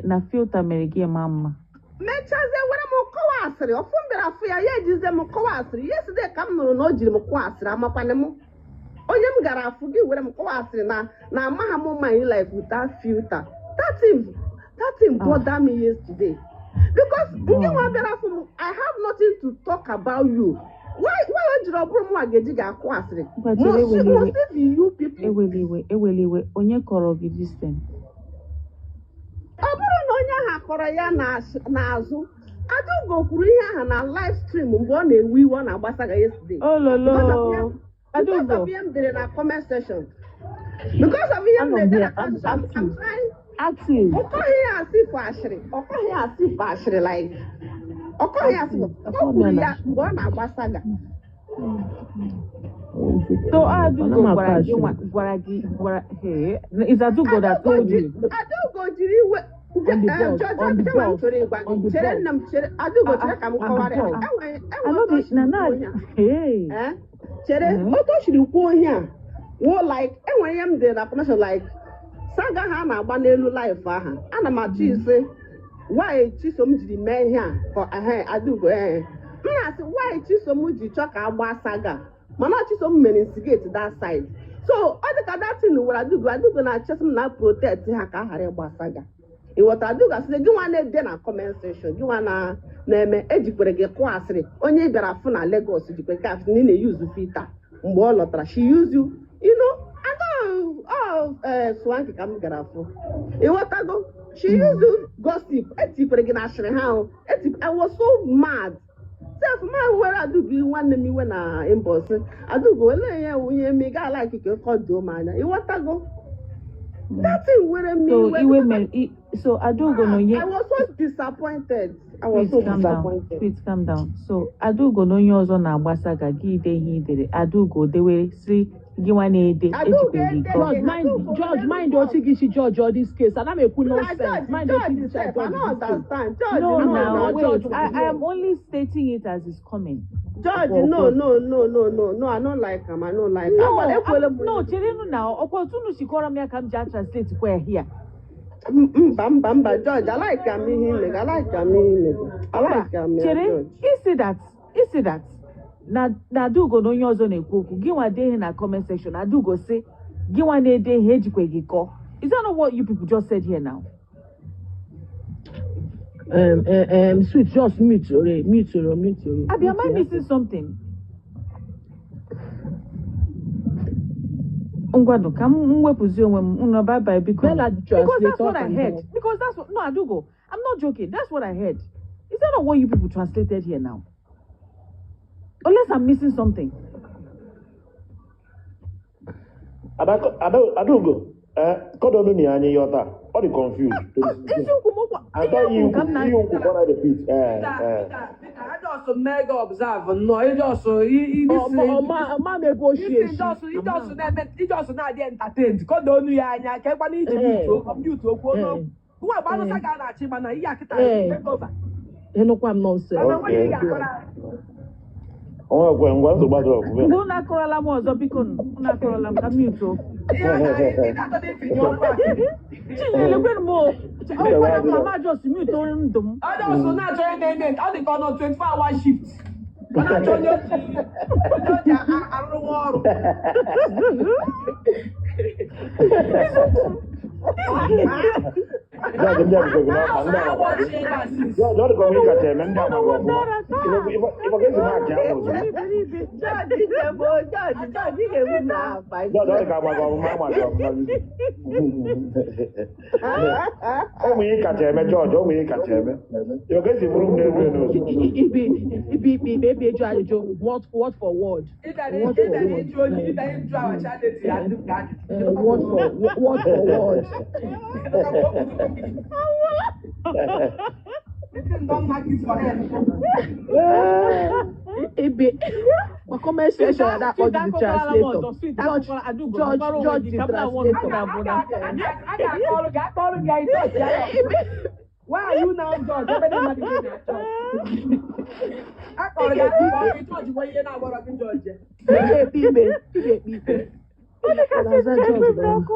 Speaker 4: na filter mere gị ma mma.
Speaker 5: Mechazie were m kọwa asịrị ọfụ m bịara afụ ya, ya ejizie m kọwa asịrị. Yesterday ka m nụrụ na o jiri m kọwa asịrị. Amakwana m onye m gara afụ gị were m kọwa asịrị na amaghị m my life without filter. That thing bother me yesterday because nke nwa bịara afụ m, I have nothing to talk about you. Why o jiri ọ bụrụ mụ ga-eji ga-akụ asịrị?
Speaker 4: Ngwa chere,
Speaker 5: Must
Speaker 4: ewela iwe.
Speaker 5: must it be you people?
Speaker 4: Ewela iwe, ewela iwe. Onye kọrọ gị this thing?
Speaker 5: Ọ bụrụ na onye ahụ akọrọ ya n'azụ, Adaugo kwuru ihe ahụ na live stream mgbe ọ na-ewe iwe, ọ na-agbasa ga yesterday.
Speaker 4: Ololo.
Speaker 5: Because
Speaker 4: Adaugo.
Speaker 5: of ihe m dere na comment section, because of ihe m
Speaker 12: Anọ m
Speaker 5: na-ede
Speaker 12: here,
Speaker 5: na
Speaker 12: I'm
Speaker 5: comment section, I'm
Speaker 12: active.
Speaker 5: trying.
Speaker 12: Active.
Speaker 5: Ọ kọghị ya asị for ashịrị, ọ kọghị ya asị for ashịrị, like ọ kọghị ya asị
Speaker 12: Active.
Speaker 5: o kwuru ya mgbe ọ na-agbasa ga.
Speaker 4: So Adaugo
Speaker 12: Ana m akọ
Speaker 4: gwara gị
Speaker 12: ashịrị.
Speaker 4: nwa gwara gị gwara, hey, is Adaugo that
Speaker 5: Adaugo
Speaker 4: told
Speaker 5: ji
Speaker 4: you?
Speaker 5: Adaugo jiri iwe.
Speaker 12: On the bus,
Speaker 5: George
Speaker 12: on the
Speaker 5: Abidjan m
Speaker 12: bus,
Speaker 5: chọrọ ịgwa
Speaker 12: on
Speaker 5: gị
Speaker 12: the
Speaker 5: chere
Speaker 12: bus,
Speaker 5: nna m, chere Adaugo,
Speaker 4: Ah,
Speaker 5: chere ka m
Speaker 4: ah, ah,
Speaker 5: kọwara ya.
Speaker 12: on the bus.
Speaker 5: Enwe
Speaker 4: I
Speaker 5: enwe
Speaker 4: know
Speaker 5: otu o
Speaker 4: the
Speaker 5: siri
Speaker 4: na
Speaker 5: kwuo
Speaker 4: na
Speaker 5: ihe a.
Speaker 4: hey.
Speaker 5: Eh? Chere otu o siri kwuo ihe a wụ like enwere ihe m dere na comment like saga ha na-agba n'elu live aha. Ana m achọ ise why Chisom jiri mee ihe a ka ehe Adaugo, ee, m na-asị why Chisom ji chọọ ka agba saga, mana Chisom mere instigate that side. So ọ dị ka that thing were Adaugo. Adaugo na-achọsị m na protect ha ka a ghara ịgba saga. Ịghọta? Adaugo asịrị gị nwa na-ede na comment section, gị nwa na na-eme ejikwere gị kụọ asịrị onye ị bịara fụ na Lagos jikwere gị asịrị na ị na-eyuzu filter. Mgbe ọ lọtara, she use you you know ada ọ swanky ka m gara fụ. Ịghọtago? She use you gossip, etikwere gị na asịrị ha o eti. I was so mad sef ma were Adaugo nwanne m iwe na inbox. Adaugo, olee ihe ihe ma ị ga like ka ịkọ doo m anya? Ịghọtago? That thing were m
Speaker 4: So
Speaker 5: iwe
Speaker 4: iwe
Speaker 5: because
Speaker 4: mere so Adaugo na onye
Speaker 5: I was so disappointed. I was
Speaker 4: Please
Speaker 5: so
Speaker 4: calm down.
Speaker 5: disappointed.
Speaker 4: Please calm down. So Adaugo na onye ọzọ na-agbasa ga gị ide ihe i dere. Adaugo dewere si gị nwa na-ede
Speaker 5: Adaugo
Speaker 4: ejikwa gị
Speaker 5: ede
Speaker 4: kọọ.
Speaker 12: George, mind,
Speaker 5: Adaugo
Speaker 12: George,
Speaker 5: elu
Speaker 12: mind
Speaker 5: bọs.
Speaker 12: otu gị si judge all this case. Ana m ekwu
Speaker 5: Na
Speaker 12: nonsense.
Speaker 5: George,
Speaker 12: Mind otu
Speaker 5: George
Speaker 12: gị si
Speaker 5: sef, I
Speaker 12: judge
Speaker 5: no
Speaker 12: this case.
Speaker 5: understand. George,
Speaker 4: No,
Speaker 5: no,
Speaker 4: now
Speaker 5: no,
Speaker 4: wait.
Speaker 12: George,
Speaker 4: I am only stating it as it's coming.
Speaker 5: George,
Speaker 12: Ọkwa
Speaker 5: no,
Speaker 12: ọkwa.
Speaker 5: no, no, no, no, no, I don't like him. I don't like him.
Speaker 4: No,
Speaker 5: Agwala ekwele
Speaker 4: I'm,
Speaker 5: m
Speaker 4: no, cherenụ na ọkwa otu unu si kọrọ m ya ka m ji translate kwa ya here.
Speaker 5: Mba, mba, mba, George, I like am ihe ime. I like am ihe ime. I
Speaker 4: Mba,
Speaker 5: like am ya,
Speaker 4: chere,
Speaker 5: George.
Speaker 4: isi that, isi that na Adaugo na onye ọzọ na-ekwu okwu, gị nwa dee ihe na comment section. Adaugo sị gị nwa na-ede ihe ejikwa gị kọọ. Is that not what you people just said here now?
Speaker 12: Sweet, just mute ore, mute ore, mute ore.
Speaker 4: Abi, am I
Speaker 12: Mute ya.
Speaker 4: missing something? Ngwanụ, ka m wepụzi onwe m unu. Bye bye, biko.
Speaker 12: Bella the
Speaker 4: Because that's
Speaker 12: translator
Speaker 4: what I
Speaker 12: can
Speaker 4: heard.
Speaker 12: help.
Speaker 4: Because that's what, no, Adugo, I'm not joking. That's what I heard. Is that not what you people translated here now? Unless I'm missing something.
Speaker 14: Adaugo, kọdọnụ na ya anya ihe ọta, ọ dị confused.
Speaker 4: Eziokwu m okwu ihe
Speaker 14: Ada
Speaker 4: a kwuru ka m na
Speaker 14: ihe ukwu ka ọ na-repeat. Ee, ee.
Speaker 2: Ajọsụ mee gị observe nnọọ ịjọsụ
Speaker 12: Ọma m ebe o shi
Speaker 2: isi
Speaker 12: eshi.
Speaker 2: ịjọsụ na-eme ịjọsụ na-adị entertained kọdọ onu ya anya ka ekwana iji mute okwu onu nwa agba anụsa ga na-achị mana ihe akịta take over.
Speaker 12: Ịnụkwa m nonsense.
Speaker 2: Mana nwanne ị ga-akọrọ anyị.
Speaker 14: Onwe ekwe ngwa nsogbu adịrọ ọfụma.
Speaker 4: Mgbe unu akọrọla m ọzọ, biko unu akọrọla m ka m mute o.
Speaker 2: Ihe a na ị na-achọ itinye okwu asịrị.
Speaker 4: Chinyere kwenu m o. Ọkwara m mama just mute o ndụ m.
Speaker 2: Ọjọsụ na-achọ onye na-eme ọ dị ka ọ nọ 24 hour shift. Ọ na-achọ onye o ji arụrụ nwa ọrụ.
Speaker 14: Jọọjị ndị a bụkwa n'ọkpa ndị
Speaker 2: Na
Speaker 14: amakwa.
Speaker 2: watch ebe a since.
Speaker 14: Jọọjị ọ dịka onwe ị kacha eme ndị amakwa ọfụma. Ịfọ ka esi maakị ahụ ozugbo.
Speaker 5: George, Ichebo, George, George, ị ga-egbu m n'afa.
Speaker 14: Jọọjị ọ dịka amakwa ọfụma amakwa ọfụma. Ụmụ ihe kacha eme Jọọjị, ụmụ ihe kacha eme. Ịfọ ka esi bụrụ m n'elu elu ozugbo.
Speaker 12: Ibi ibi ikpe ikpe ebe eju ajụjụ word word for word.
Speaker 2: Ịbịara
Speaker 12: Word for
Speaker 2: ịbịara
Speaker 12: word.
Speaker 2: ịjụ onye ịbịara ịjụ our charity ya ndị ka ajụjụ.
Speaker 12: Word for word for word.
Speaker 2: This thing don mark it for head.
Speaker 12: Ibi ma comment section ya that
Speaker 4: Sweet,
Speaker 12: the
Speaker 4: akọkwala m ọzọ.
Speaker 12: translator.
Speaker 4: Sweet,
Speaker 12: George
Speaker 4: akọkwala Adugo,
Speaker 12: George
Speaker 4: nọkwara onwe
Speaker 12: George
Speaker 4: gị
Speaker 12: the
Speaker 4: ka m na-awụ ọnụ
Speaker 12: translator.
Speaker 4: na-abụ na.
Speaker 2: A ga-akọrọ gị akọrọ gị anyị judge ya. Why are you now judge? Ebe ndị mmadụ gị na-achọ. A kọrọ gị akụkọ gị jọji nwe ihe na-agwara gị jọji.
Speaker 12: Ị ga-ekpe ikpe. Ị ga-ekpe ikpe. Ọ na-aza jọji n'ọnụ.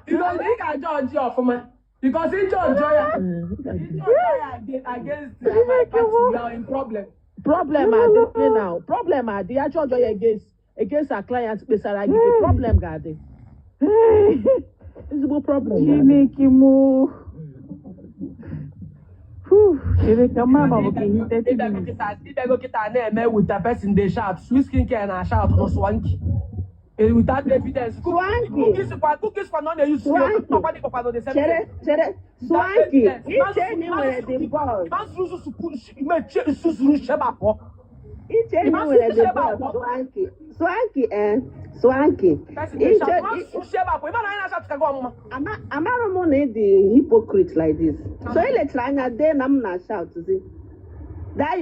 Speaker 2: Because ị ga-ajọji ọfụma. Because ị jọjọ ya. Ị jọjọ ya against my party, you are in problem.
Speaker 12: Problem adị now. Problem adị. Ya jọjọ ya against our client kpesara gị. The problem ga-adị. Ezigbo problem ga-adị.
Speaker 4: Chineke mụ. Whew, chere ka mma ma ọ bụ ka ihe 30 minutes.
Speaker 2: Ịbịago kịta na-eme with the person dey shout sweet skin care na shout no swanky. Without evidence.
Speaker 5: Swanky.
Speaker 2: Cookies kwa cookies kwa nọ na-use
Speaker 5: Swanky.
Speaker 2: ọkwa dị kpakwa the same
Speaker 5: Chere,
Speaker 2: thing.
Speaker 5: chere, Swanky, iche na ị nwere the balls.
Speaker 2: Susuru sheba pụọ.
Speaker 5: Iche na ị nwere the balls, Swanky. Swanky, eh, Swanky.
Speaker 2: Person dey shout.
Speaker 5: Iche,
Speaker 2: Man sheba pụọ. Ịma na anyị na-ashat ka gị ọmụma.
Speaker 5: Amara m na ị dị hypocrite like this. So ị lechara anya dee na m na shout zi. That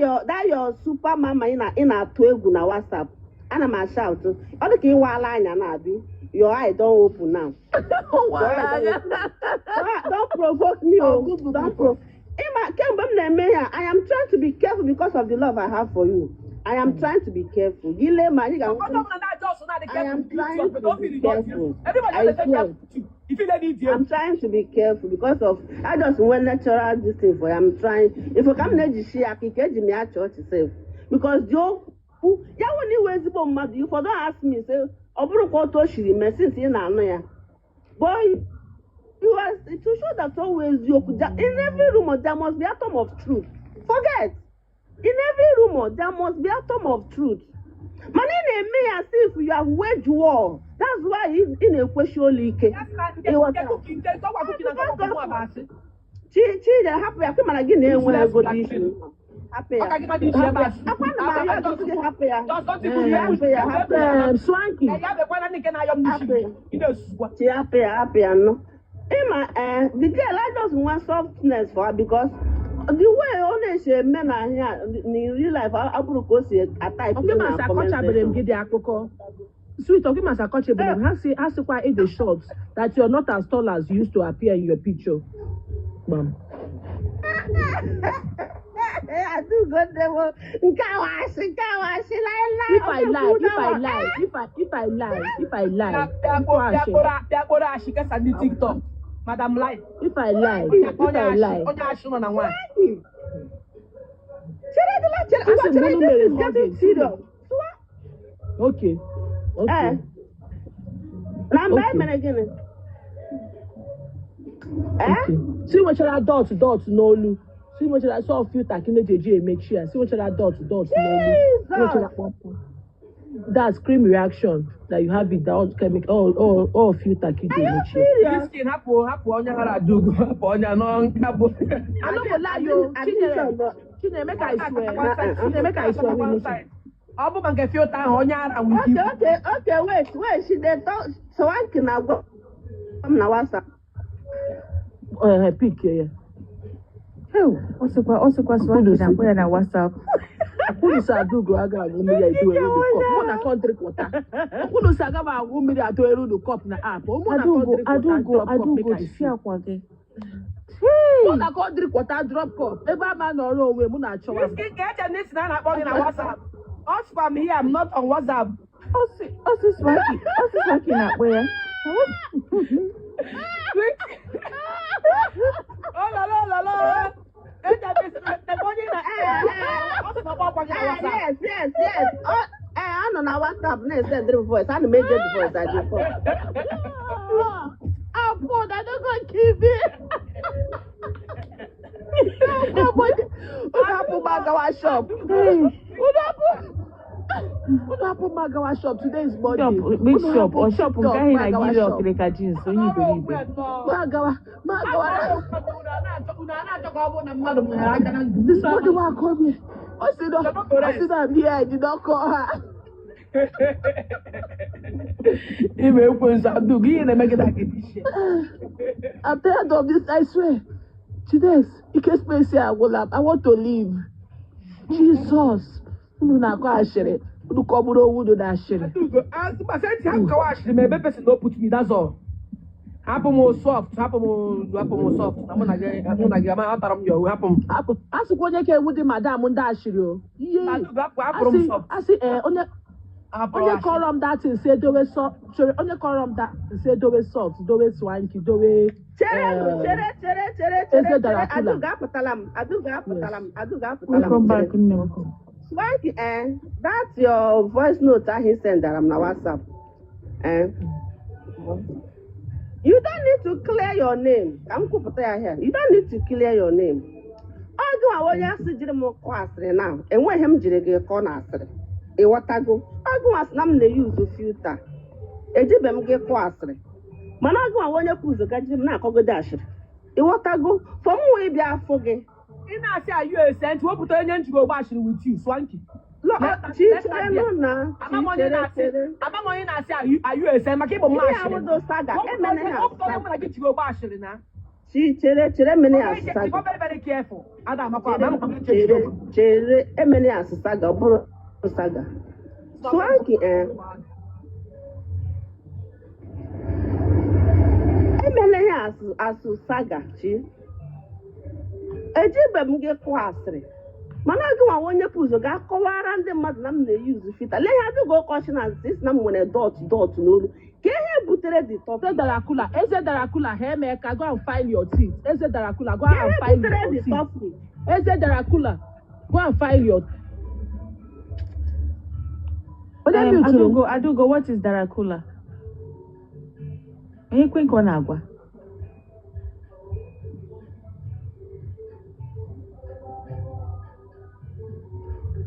Speaker 5: your super mama ị na-atụ egwu na WhatsApp. Ana m ashout. Ọ dị ka ịwala anya na-abị. Your eye don open now. Your eye don open. Don't provoke me oh. Don't pro. Ịma kemgbe m na-eme ya, I am trying to be careful because of the love I have for you. I am trying to be careful. Gị lee ma anyị
Speaker 2: Ọkọ
Speaker 5: ga-anwụ.
Speaker 2: ọbụla na-ajọ ọsọ na-adị
Speaker 5: I am
Speaker 2: careful.
Speaker 5: trying to be careful.
Speaker 2: Everybody
Speaker 5: I
Speaker 2: just dey
Speaker 5: swear.
Speaker 2: careful too. If you let it
Speaker 5: I'm trying to be careful because of I just went natural this thing for you. I'm trying. If I come na-eji aka ike eji m ya chọọchị sef because the okwu ya wụ na iwe ezigbo mmadụ, you for don ask me say ọ bụrụkwa otu o siri mee since ị na-anụ ya, but you are to show that ọ wụ eziokwu. In every rumor there must be atom of truth. Forget, in every rumor there must be atom of truth, mana ị na-eme ya as if you have waged war. That's why ị na-ekweshi olu ike. Ịghọtara? Chi chi hapụ ya mana gị na-enwe ego dị isi, hapụ ya. Akwa na m arịọ gị sị hapụ ya, hapụ ya, hapụ ya.
Speaker 12: Swanky.
Speaker 5: Chi, hapụ ya, hapụ ya nụ. Ịma eh, the girl, I just want softness for her because the way ọ na-esi eme na ahịa in real life abụrụ ka o si atype.
Speaker 12: Ọkịmasị akọchabere m gị dị akụkọ. Sweet, ọkịmasị akọchabere m ha si ha sịkwa ị dị short, that you're not as tall as you used to appear in your picture. Gbam.
Speaker 5: Adaugo ndewo, nke a wasị, nke a wasị laịlaị.
Speaker 12: If I lie, if I lie, if I lie, if I lie,
Speaker 2: Bịa kpọrọ ashị kesa ndị TikTok. Madam Lie.
Speaker 12: If I lie, if I lie.
Speaker 2: Onye ashị nọ na nwaanyị.
Speaker 5: Chere dịla, chere, ngwa
Speaker 12: Asị m
Speaker 5: chere,
Speaker 12: unu
Speaker 5: this
Speaker 12: mere
Speaker 5: is getting
Speaker 12: hugging.
Speaker 5: serious.
Speaker 12: Okay.
Speaker 5: Eh. Na mgbe e
Speaker 12: Okay.
Speaker 5: mere gịnị? Eh?
Speaker 12: Okay. Si nwechara dot dot n'olu. Si nwechara sọ filter ka ị na-eji eji emechi ya. Si nwechara dot dot n'olu. Si nwechara kpọmkpọm. That's cream reaction that you have it that chemical all filter ka ị ji emechi ya.
Speaker 2: This skin, hapụ hapụ onye hara Adaugo, hapụ onye nọ nka bụ.
Speaker 12: I no go lie yo. Chinyere, Chinyere, make I swear. Chinyere, make I swear we no.
Speaker 2: Ọ bụ ma nke filter ahụ onye ara nwere ike.
Speaker 5: Okay, wait, wait, she dey talk. Swanky na-agwa m na WhatsApp.
Speaker 12: Pick ya.
Speaker 4: Ọ sịkwa Swanky na-akpọ ya na WhatsApp.
Speaker 12: Akwụnụsị Adaugo aga aṅụ mmiri edo unu cup. Mụ na country quarter. Akwụnụsị aga m aṅụ mmiri ado unu cup na app. Mụ na
Speaker 4: Adaugo,
Speaker 12: country quarter
Speaker 4: Adaugo,
Speaker 12: drop cup
Speaker 4: Adaugo,
Speaker 12: make I
Speaker 4: jisie
Speaker 12: see.
Speaker 4: akwa gị.
Speaker 12: Mụ na country quarter drop cup. Ebe a ma nọrọ onwe mụ na-achọwa m.
Speaker 2: This skin ka eche na isi na a na-akpọ gị na WhatsApp. Ọ sịkwa m here, I'm not on WhatsApp.
Speaker 4: Ọ sị Swanky na-akpọ ya.
Speaker 2: Oh la la la la. Eche m isi na onye na ọ sị na ọ kpọkwa gị na
Speaker 5: Eh,
Speaker 2: WhatsApp.
Speaker 5: Yes. Oh, eh, anọ na WhatsApp na-esendịrị m voice. Ana m ege the voice I dey call.
Speaker 12: I'm phone, I don't go give it. Unu hapụ m agawa shop. Unu hapụ m agawa shop. Today is Monday.
Speaker 4: Shop, big
Speaker 12: Unu
Speaker 4: shop,
Speaker 12: hapụ
Speaker 4: ọ shop nke
Speaker 12: TikTok,
Speaker 4: ahụ
Speaker 12: m
Speaker 4: na
Speaker 12: agawa
Speaker 4: gị
Speaker 12: shop.
Speaker 4: ọkịrịka jeans onye iberibe.
Speaker 12: M agawa, m agawa.
Speaker 2: Unu a na-achọ ka ọ bụrụ na mmadụ manyere aka na ndụ.
Speaker 12: This morning when I come here, I see that I'm here, I did not call her.
Speaker 2: Ime ekwensu Adaugo, ihe na-eme gị na gị dị iche.
Speaker 12: I'm tired of this, I swear. Chides, Ike space here, I want to leave. Jesus. Unu na-akọ ashịrị. Unu kọgburu onwe unu na ashịrị.
Speaker 2: Adaugo, ah, but senti ha kọwa ashịrị ma ebe person no put me, that's all. Hapụ m soft, hapụ m, hapụ m soft na mụ na gị ama atara m ya owu, hapụ m.
Speaker 12: Hapụ asịkwa onye ka ewu dị madam ndị ashịrị o ihe.
Speaker 2: Adaugo, hapụ, hapụrụ m
Speaker 12: asị
Speaker 2: soft.
Speaker 12: Asị ee, onye
Speaker 2: Hapụrụ
Speaker 12: onye
Speaker 2: ashịrị.
Speaker 12: kọrọ m datin si edowe sọ chere, onye kọrọ m datin si edowe soft, dowe swanky, dowe
Speaker 5: Chere nụ, chere, chere, chere, chere.
Speaker 12: Eze
Speaker 5: Chere.
Speaker 12: Darakula.
Speaker 5: Adugo, apụtala m. Adugo, apụtala m. Adugo, apụtala m.
Speaker 4: Welcome
Speaker 5: Chere.
Speaker 4: back, nne m.
Speaker 5: Swanky, that's your voice note ahụ ị sendara m na WhatsApp. You don't need to clear your name. Ka m kwupụta ya here. You don't need to clear your name. Ọ gị nwa onye asị jiri m kọọ asịrị na enweghị m jiri gị kọọ na asịrị. Ịghọtago? Ọ gị nwa sị na m na-eyuzu filter. Ejibe m gị kọọ asịrị. Mana ọ gị nwa onye kwuzo ga jiri m na-akọgode asịrị. Ịghọtago? For m wee bịa afụ gị.
Speaker 2: Ị na-asị are you a saint? Wepụta onye njikọ ogbe ashịrị with you, Swanky.
Speaker 5: Chi, chere nụ na
Speaker 2: Ama
Speaker 5: chi
Speaker 2: m onye
Speaker 5: chere
Speaker 2: na-asị
Speaker 5: chere.
Speaker 2: Ama m onye na-asị are you a saint maka ịbụ mma
Speaker 5: Ihe
Speaker 2: ashịrị.
Speaker 5: awụdo saga
Speaker 2: Wepụta
Speaker 5: emene
Speaker 2: onye
Speaker 5: ha
Speaker 2: wepụta onye
Speaker 5: saga.
Speaker 2: mụ na gị jiri ogbe ashịrị na.
Speaker 5: Chi, chere, chere, emene ya saga.
Speaker 2: Be very very careful. Ada amakwa
Speaker 5: Chere
Speaker 2: ama m
Speaker 5: chere chere, emene ya saga, ọ bụrụ saga. Swanky, emele ya asụ asụ saga. Chi, ejibe m gị kụọ asịrị, mana gị nwa onye pụzọ ga-akọwara ndị mmadụ na m na-eyuzu filter. Lee ihe adịghị ụkọchị na nsị na m nwere dot dot n'olu ka ihe butere the
Speaker 12: Eze
Speaker 5: topic.
Speaker 12: Darakula, Eze Darakula, ha eme ka go and file your teeth. Eze Darakula, go
Speaker 5: Ka
Speaker 12: and
Speaker 5: ihe
Speaker 12: file
Speaker 5: butere
Speaker 12: your
Speaker 5: the
Speaker 12: teeth.
Speaker 5: topic.
Speaker 12: Eze Darakula, go and file your. Onye muturu m?
Speaker 4: Adugo, Adugo, what is Darakula? Onye kwe nke ọ na-agwa?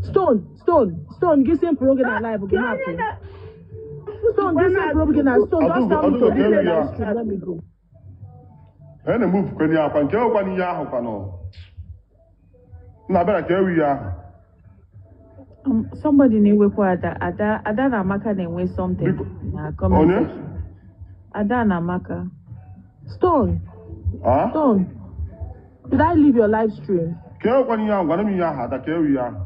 Speaker 12: Stone, Stone, Stone, gị simple oge na live gị
Speaker 5: Ka
Speaker 12: hapụ.
Speaker 5: onye na
Speaker 12: Stone, gị simple oge na Stone, just
Speaker 3: Adugo,
Speaker 12: tell me to
Speaker 3: Adugo,
Speaker 12: end the
Speaker 3: ka ewu
Speaker 12: live
Speaker 3: ya.
Speaker 12: stream, let me go.
Speaker 3: Ha na-emove kwenye akwa nke ewekwana ihe ahụ kwanụ. Nna bịara ka ewu ya ahụ.
Speaker 4: Somebody na-ewekwa Ada, Ada, Ada na Amaka na-enwe something
Speaker 3: Biko,
Speaker 4: na comment
Speaker 3: onye?
Speaker 4: section. Ada na Amaka.
Speaker 12: Stone,
Speaker 3: Ah?
Speaker 12: Stone, did I leave your live stream?
Speaker 3: Ka ewekwana ihe ahụ, gwara m ihe ahụ, Ada, ka ewu ya ahụ.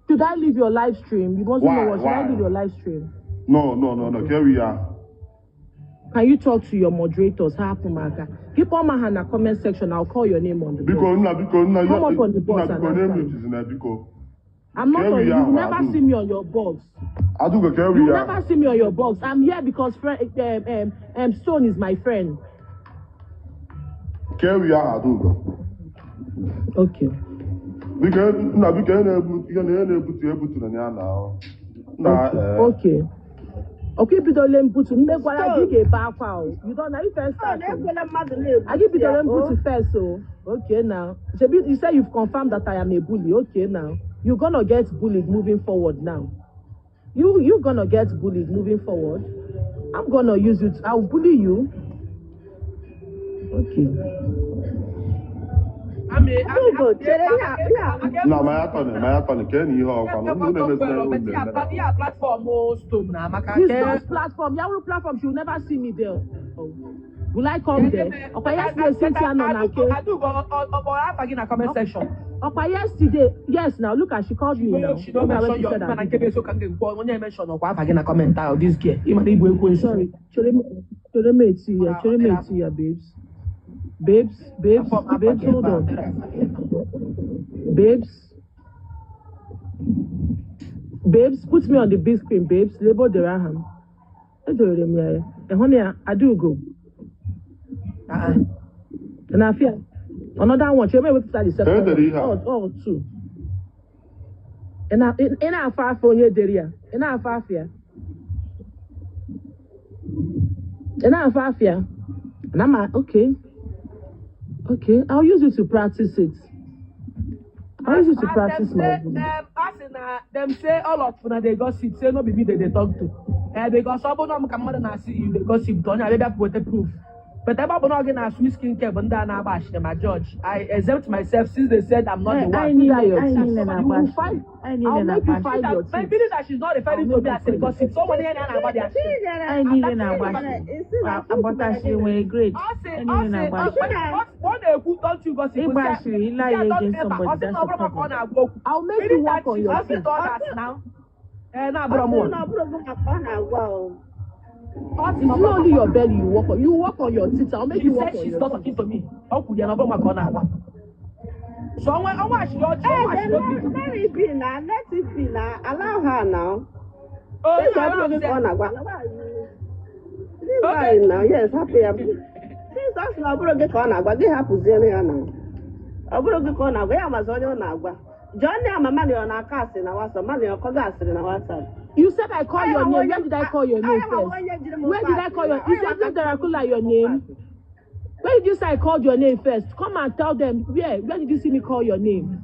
Speaker 12: Should I leave your live stream? You must know
Speaker 3: Why?
Speaker 12: what. Should I
Speaker 3: Why?
Speaker 12: leave your live stream?
Speaker 3: No, ka ewu ya ahụ.
Speaker 12: Can you talk to your moderators? Hapụ m aka. Keep on my hand na comment section. I'll call your name on the
Speaker 3: Biko,
Speaker 12: box.
Speaker 3: nna, biko, nna,
Speaker 12: Come up on the
Speaker 3: nna,
Speaker 12: box and
Speaker 3: biko,
Speaker 12: answer
Speaker 3: na
Speaker 12: me.
Speaker 3: emutizina, biko.
Speaker 12: I'm not
Speaker 3: Ka ewu
Speaker 12: on.
Speaker 3: ya
Speaker 12: You
Speaker 3: ahụ,
Speaker 12: never
Speaker 3: Adugo.
Speaker 12: see me on your box.
Speaker 3: Adugo, ka ewu
Speaker 12: You
Speaker 3: ya
Speaker 12: never
Speaker 3: ahụ.
Speaker 12: see me on your box. I'm here because friend, Stone is my friend.
Speaker 3: Ka ewu ya ahụ, Adugo.
Speaker 12: Okay.
Speaker 3: Biko, nna, biko, ihe na-ebu ihe na ihe na-ebutu ebuturu ya na ahụ. Nna,
Speaker 12: Okay. Okay. Okay, bidole mbutu. Mmegwara gị
Speaker 5: Stone
Speaker 12: ga-ebe akwa o. You don't know you first
Speaker 5: Stone
Speaker 12: start o.
Speaker 5: ekwela mmadụ
Speaker 12: Anyị
Speaker 5: na-ebutu ya
Speaker 12: bidoro
Speaker 5: o.
Speaker 12: mbutu first o. Okay now. Shebi, you say you've confirmed that I am a bully. Okay now. You're gonna get bullied moving forward now. You gonna get bullied moving forward. I'm gonna use it. I'll bully you. Okay.
Speaker 5: Adugo, chere ihe a ihe a
Speaker 3: Nna, ma ya tọnị, ma ya tọnị, ka enyi ihe ọkwa na unu na-emezina ihe unu na-eme na.
Speaker 2: Ihe platform Stone na Amaka
Speaker 12: It's
Speaker 2: ke
Speaker 12: Stone's platform. Yahoo platform. She will never see me there. Will I come there? Ọkwa yesterday, Cynthia nọ na nke.
Speaker 2: Adugo, ọ kpọrọ afa gị na comment section.
Speaker 12: Ọkwa yesterday. Yes, now look at she called me now.
Speaker 2: She don't
Speaker 12: Look at
Speaker 2: mention
Speaker 12: what she
Speaker 2: your
Speaker 12: said.
Speaker 2: mana nke
Speaker 12: Adugo.
Speaker 2: bụ eziokwu ka m ga-ekwu onye mention ọkwa afa gị na comment ahụ this girl. Ị mana ịbụ ekwensu.
Speaker 12: Sorry. Chere m chere m eti ya. Chere m eti ya, babes. Babes, babes, babes, hold on. Babes. Babes, put me on the big screen, babes. Label the Raham. Edorere m ya ya. Ịhụ na ya, Adaugo. Na afia. Another one. Chere m ewepụta the second
Speaker 3: Edere
Speaker 12: one.
Speaker 3: ihe a.
Speaker 12: All two. Ị na-afọ afọ onye dere ya. Ị na-afọ afọ ya. Ị na-afọ afọ ya. Na ma, okay. Okay, I'll use it to practice it. I'll use it to
Speaker 2: As
Speaker 12: practice
Speaker 2: dem
Speaker 12: my
Speaker 2: say, asị na dem say all of una dey gossip, say no be me dey dey talk to. Because ọ bụ na m ka mmadụ na-asị you dey gossip to onye abịa bịa weta proof. But ebe ọ bụ na ọ gị na Swiss skin care bụ ndị a na-agba ashịrị ma George, I exempt myself since they said I'm not the one.
Speaker 4: Anyị niile
Speaker 12: That your
Speaker 4: anyị
Speaker 12: teeth.
Speaker 4: niile
Speaker 12: You
Speaker 4: na-agba
Speaker 12: will
Speaker 4: ashịrị.
Speaker 12: find.
Speaker 4: Anyị niile
Speaker 12: I'll make you
Speaker 4: na-agba
Speaker 12: find
Speaker 4: ashịrị.
Speaker 12: your
Speaker 2: My
Speaker 12: teeth.
Speaker 2: feeling that she's not referring
Speaker 12: I'll
Speaker 2: to
Speaker 12: make
Speaker 2: me
Speaker 12: you
Speaker 2: as a
Speaker 12: find your
Speaker 2: gossip.
Speaker 12: teeth.
Speaker 2: Someone here na-agba the ashịrị.
Speaker 5: Chinyere
Speaker 4: Anyị niile na-agba
Speaker 5: Chinyere
Speaker 4: ashịrị.
Speaker 5: isi na
Speaker 4: Agbata ashịrị nwere grade.
Speaker 2: Ọ sị
Speaker 4: Anyị
Speaker 2: ọ
Speaker 4: niile
Speaker 2: sị
Speaker 4: na-agba
Speaker 2: ọ
Speaker 4: ashịrị.
Speaker 2: ọ na-ekwu don't you gossip.
Speaker 4: Ịgba ashịrị, ị lie against somebody,
Speaker 2: Ọ sị
Speaker 4: that's
Speaker 2: na
Speaker 4: a
Speaker 2: ọ bụrụ maka ọ
Speaker 4: problem.
Speaker 2: na-agwa okwu.
Speaker 12: I'll make you
Speaker 2: Meaning
Speaker 12: work
Speaker 2: that
Speaker 12: on
Speaker 2: she's
Speaker 12: your
Speaker 2: talking
Speaker 12: teeth.
Speaker 2: to others now. Eh, na-abụrọ
Speaker 5: Ọ
Speaker 2: m
Speaker 5: sị na ọ bụrụ gị maka ọ na-agwa o.
Speaker 2: Ọ sị
Speaker 12: It's
Speaker 2: na
Speaker 12: not
Speaker 2: ọ
Speaker 12: only your belly you work on. You work on your teeth. I'll make
Speaker 2: She
Speaker 12: you work
Speaker 2: said
Speaker 12: on
Speaker 2: she's
Speaker 12: your
Speaker 2: not
Speaker 12: teeth.
Speaker 2: talking to me. Ọ kwuru ya na ọ bụrụ maka ọ na-agwa. So ọnwa achịrị ọchị,
Speaker 5: Hey,
Speaker 2: ọnwa
Speaker 5: then
Speaker 2: achịrị obi.
Speaker 5: let it be now. Let it be now. Allow her now.
Speaker 2: Oh,
Speaker 5: Since
Speaker 2: no,
Speaker 5: ọ bụrụ
Speaker 2: allow
Speaker 5: gị ka ọ
Speaker 2: them.
Speaker 5: na-agwa. Leave
Speaker 2: Okay.
Speaker 5: her now. Yes, hapụ ya. Since ọ sị na ọ bụrụ gị ka ọ na-agwa, gị hapụziere ya na. Ọ bụrụ gị ka ọ na-agwa, ya mazi onye ọ na-agwa. Jụọ nne ya ma mmadụ ọ na-akọ asịrị na WhatsApp, mmadụ ọ kọgo asịrị na WhatsApp.
Speaker 12: You said I call
Speaker 5: Onye
Speaker 12: your
Speaker 5: ma
Speaker 12: name.
Speaker 5: onye
Speaker 12: Where did I call your name
Speaker 5: onye ma
Speaker 12: first?
Speaker 5: onye jiri m
Speaker 12: Where
Speaker 5: kọ
Speaker 12: did I
Speaker 5: asịrị
Speaker 12: call
Speaker 5: na
Speaker 12: your?
Speaker 5: onye
Speaker 12: Is
Speaker 5: ma
Speaker 12: Eze
Speaker 5: ka jiri m
Speaker 12: Dracula
Speaker 5: kọ
Speaker 12: your name?
Speaker 5: asịrị.
Speaker 12: Where did you say I called your name first? Come and tell them. Where? Where did you see me call your name?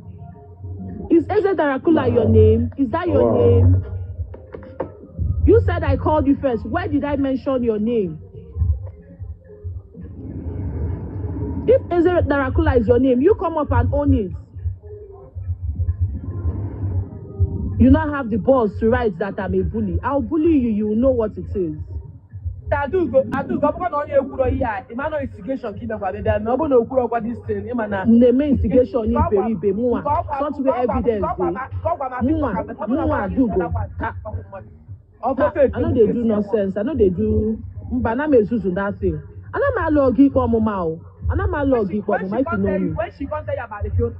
Speaker 12: Is Eze Dracula your name? Is that your name? You said I called you first. Where did I mention your name? If Eze Dracula is your name, you come up and own it. You now have the balls to write that I'm a bully. I'll bully you. You will know what it is.
Speaker 2: Adaugo, Adaugo, ọ bụrụ na onye ekwuro ihe a, ịma na instigation ka imekwa bịa bịa, ma ọ bụrụ na okwuro ọkwa this thing, ịma na
Speaker 12: Na-eme instigation
Speaker 2: nke ọgwa
Speaker 12: n'iberibe mụnwa
Speaker 2: nke ọgwa
Speaker 12: something
Speaker 2: nke
Speaker 12: wey
Speaker 2: ọgwa
Speaker 12: evidence
Speaker 2: nke ọgwa
Speaker 12: dey
Speaker 2: ma nke ọgwa ma
Speaker 12: mụnwa
Speaker 2: TikTok abịa, ọ bụrụ na
Speaker 12: mụnwa
Speaker 2: ọgwa
Speaker 12: Adaugo ka
Speaker 2: ọfọ
Speaker 12: ka
Speaker 2: fake
Speaker 12: I no dey do nonsense. I no dey do mba ana m ezuzu that thing. Ana m alụ ọgụ ikpe ọmụma o. Ana m alụ
Speaker 2: When
Speaker 12: ọgụ
Speaker 2: she
Speaker 12: ikpe
Speaker 2: when
Speaker 12: ọmụma
Speaker 2: she
Speaker 12: if you
Speaker 2: come
Speaker 12: know
Speaker 2: tell you
Speaker 12: me.
Speaker 2: when she come tell you about the filter.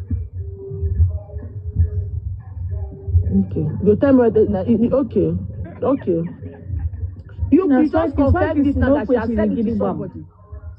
Speaker 12: Okay. You tell me whether na okay. You
Speaker 4: Na
Speaker 12: you just
Speaker 4: Swanky
Speaker 12: confirm
Speaker 4: Swanky
Speaker 12: this
Speaker 4: si
Speaker 12: now
Speaker 4: na o
Speaker 12: that she has
Speaker 4: kwechiri
Speaker 12: said it to
Speaker 4: gidigbam.
Speaker 12: somebody.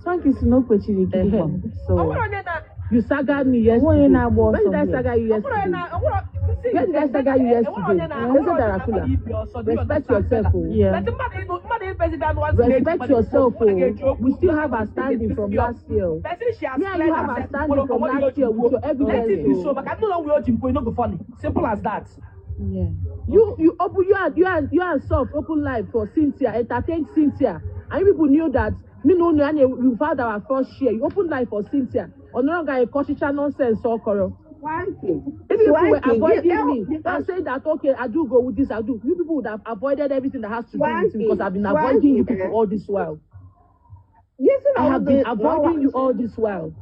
Speaker 4: Swanky si na o kwechiri
Speaker 12: Ehe.
Speaker 4: gidigbam. So
Speaker 2: Ọ nwere onye na
Speaker 12: You saga me
Speaker 4: onwe onye
Speaker 12: yesterday.
Speaker 4: na-agba
Speaker 12: When
Speaker 4: ọsọ
Speaker 12: did I
Speaker 4: here.
Speaker 12: saga you
Speaker 2: ọ nwere onye
Speaker 12: yesterday?
Speaker 2: na ọ nwere see
Speaker 12: Where did I saga you
Speaker 2: enwere
Speaker 12: yesterday?
Speaker 2: onye na
Speaker 12: Eze
Speaker 2: enwere onye na
Speaker 12: Dracula.
Speaker 2: mmadụ ibi ọsọ, do you
Speaker 12: Respect
Speaker 2: understand
Speaker 12: yourself,
Speaker 2: Bella?
Speaker 12: oh.
Speaker 4: Yeah.
Speaker 2: But mmadụ ibezi bịa n'ụwa si na-eji
Speaker 12: Respect
Speaker 2: mmadụ ekwu
Speaker 12: yourself,
Speaker 2: okwu, mmadụ ga-eji
Speaker 12: oh.
Speaker 2: okwu
Speaker 12: We still have our standing from last year. Oh.
Speaker 2: Person she has
Speaker 12: Me and you
Speaker 2: cleared
Speaker 12: have our
Speaker 2: herself
Speaker 12: standing
Speaker 2: nwere
Speaker 12: from
Speaker 2: onwere ihe o
Speaker 12: last
Speaker 2: ji
Speaker 12: year
Speaker 2: kwuo.
Speaker 12: with your
Speaker 2: Let it
Speaker 12: evidence,
Speaker 2: be so
Speaker 12: oh.
Speaker 2: maka ndị ụlọ nwere o ji mkpu, e no go funny. Simple as that.
Speaker 4: Yeah.
Speaker 12: You open you and Soft open live for Cynthia, entertain Cynthia, and you people knew that me no know and we've had our first share. You open live for Cynthia. Onoronga a nonsense okoro.
Speaker 5: Swanky.
Speaker 12: If you people were
Speaker 5: Swanky,
Speaker 12: avoiding me and
Speaker 5: because
Speaker 12: saying that okay, I do go with this, I do. You people would have avoided everything that has to do with me because
Speaker 5: Swanky,
Speaker 12: I've been avoiding
Speaker 5: Swanky,
Speaker 12: you people all this while.
Speaker 5: Gị sị na
Speaker 12: I
Speaker 5: ọ
Speaker 12: have
Speaker 5: dị
Speaker 12: been
Speaker 5: na
Speaker 12: avoiding
Speaker 5: ọwa
Speaker 12: you all this while.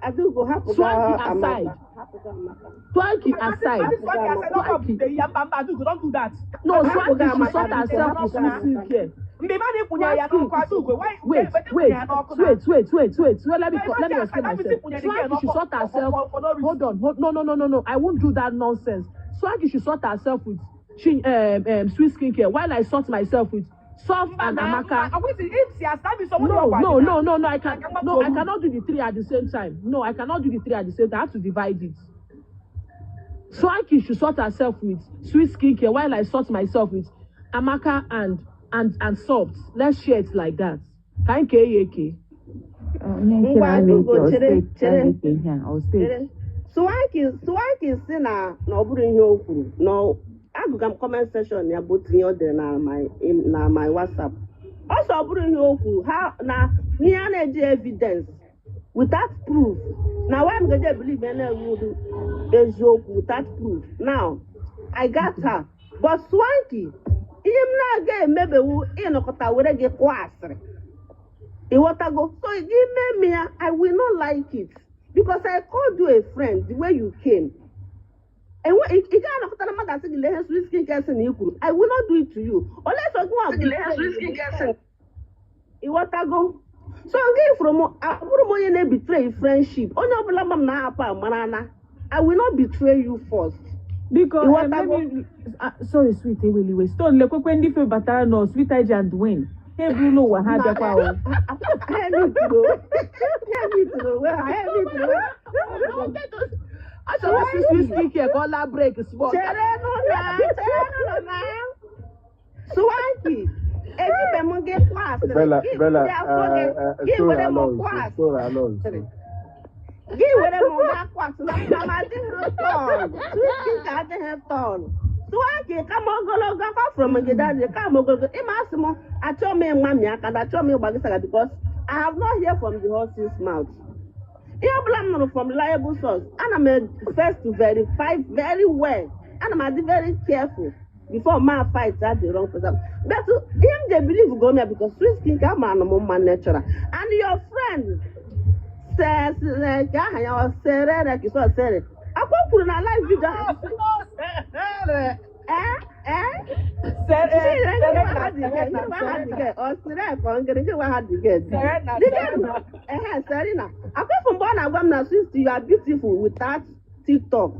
Speaker 5: Adaugo hapụga
Speaker 12: Swanky
Speaker 5: Amaka.
Speaker 12: aside,
Speaker 5: Hapụga Amaka.
Speaker 12: Swanky
Speaker 2: Mmadụ
Speaker 12: aside,
Speaker 2: mmadụ Swanky aside ọ
Speaker 12: Swanky.
Speaker 2: kọpụta ihe mba mba Adaugo don't do that.
Speaker 12: No,
Speaker 5: Hapụga
Speaker 12: Swanky should
Speaker 5: Amaka
Speaker 12: sort
Speaker 5: biko
Speaker 12: herself with
Speaker 5: hapụga
Speaker 12: Sweet
Speaker 5: Amaka.
Speaker 12: Skincare.
Speaker 2: Mgbe mmadụ ịkwụnye ya
Speaker 12: Swanky,
Speaker 2: n'ọkụ Adaugo, why
Speaker 12: wait,
Speaker 2: wait
Speaker 12: wait,
Speaker 2: ịkwụnye ya n'ọkụ na
Speaker 12: wait, wait, wait, wait. Well, let me
Speaker 2: Mgbe
Speaker 12: let me
Speaker 2: Swanky
Speaker 12: explain
Speaker 2: aside that means
Speaker 12: myself.
Speaker 2: ịkwụnye the girl
Speaker 12: Swanky should
Speaker 2: n'ọkụ
Speaker 12: sort herself.
Speaker 2: for no reason.
Speaker 12: Hold on, hold, no, no, no, no, no. I won't do that nonsense. Swanky should sort herself with Sweet Skincare while I sort myself with Soft
Speaker 2: Mba
Speaker 12: and
Speaker 2: na mba
Speaker 12: Amaka.
Speaker 2: ọ kwesịrị if she has that means someone
Speaker 12: No,
Speaker 2: ọgwa gị
Speaker 12: no,
Speaker 2: na
Speaker 12: no, no, no. I can
Speaker 2: aka mgbapụ
Speaker 12: no, I
Speaker 2: olu.
Speaker 12: cannot do the three at the same time. No, I cannot do the three at the same time. I have to divide it. Swanky should sort herself with Sweet Skincare while I sort myself with Amaka and Soft. Let's share it like that. Thank you, Eke.
Speaker 4: Onye nke
Speaker 5: Ngwa
Speaker 4: na a na-eke
Speaker 5: Adaugo
Speaker 4: ọ
Speaker 5: chere
Speaker 4: steeti a
Speaker 5: chere
Speaker 4: na-eke ihe a ọ steeti.
Speaker 5: chere. Swanky Swanky si na na ọ bụrụ ihe o kwuru na agụga m comment section ya bụ tinye o dere na my WhatsApp. Ọ sọ ọ bụrụ ihe o kwuru ha na ihe a na-eji evidence without proof na why m gaje believe na enwuru eziokwu without proof. Now I got her, but Swanky, ihe m na-aga emebewu ịnọkọta were gị kụọ asịrị, ịghọtago? So gị mee m ya, I will not like it because I called you a friend the way you came. Enwe ị gaghị anọkọtara mmadụ asị gị lee ihe Sweet Skin Care sị na i kwuru. I will not do it to you unless ọ gịnwa bụ ịghọtago. So nke ifuru m, abụrụ m onye na-ebetray friendship. Onye ọbụla ma m na-ahapụ amara na I will not betray you first.
Speaker 4: Biko
Speaker 5: Ịghọtago?
Speaker 4: Let me, sorry, Sweet, eweliwe. Stone, lekwekwe ndị fe batara nọ Sweet IG and Dwayne. Ha eburula ụwa ha bịakwa o.
Speaker 5: Ha emitụrụ ha emitụrụ onwe ha, ha emitụrụ onwe ha.
Speaker 12: Achọrọ m isi Sweet Skincare ka ọ laa break small.
Speaker 5: Chere nụ na, chere nụ na Swanky, ejibe m gị kwa asịrị.
Speaker 7: Bella,
Speaker 5: Gị
Speaker 7: Bella,
Speaker 5: bịa afọ gị gị
Speaker 7: Stone
Speaker 5: were m
Speaker 7: alọ
Speaker 5: kwa
Speaker 7: nso, Stone alọ nso.
Speaker 5: asịrị, gị were m gaa kwa asịrị na m adịghị tall. Sweet Skincare adịghị tall. Swanky kama ogologo akwa from gị daddy kama ogologo. Ịma asị m achọọ m ịma mi aka na achọọ m ịgba gị saga because I have not heard from the horse's mouth. Ihe ọbụla m nụrụ from reliable source, ana m first to verify very well. Ana m adị very careful before ma fight that the wrong person. But ihe m ji believe go me because Sweet Skin ka ama m mma natural and your friend says ka aha ya ọ serere ka ọ sere akwa kwuru na live video ahụ. Ee ee. Chere gị nwa ha dị gị, ọ sịrị ka ọ ngịrị gị nwa ha dị gị.
Speaker 2: Serena,
Speaker 5: The girl,
Speaker 2: Serena.
Speaker 5: ehe, Serena. Akwefu mgbe ọ na-agwa m na since you are beautiful without TikTok.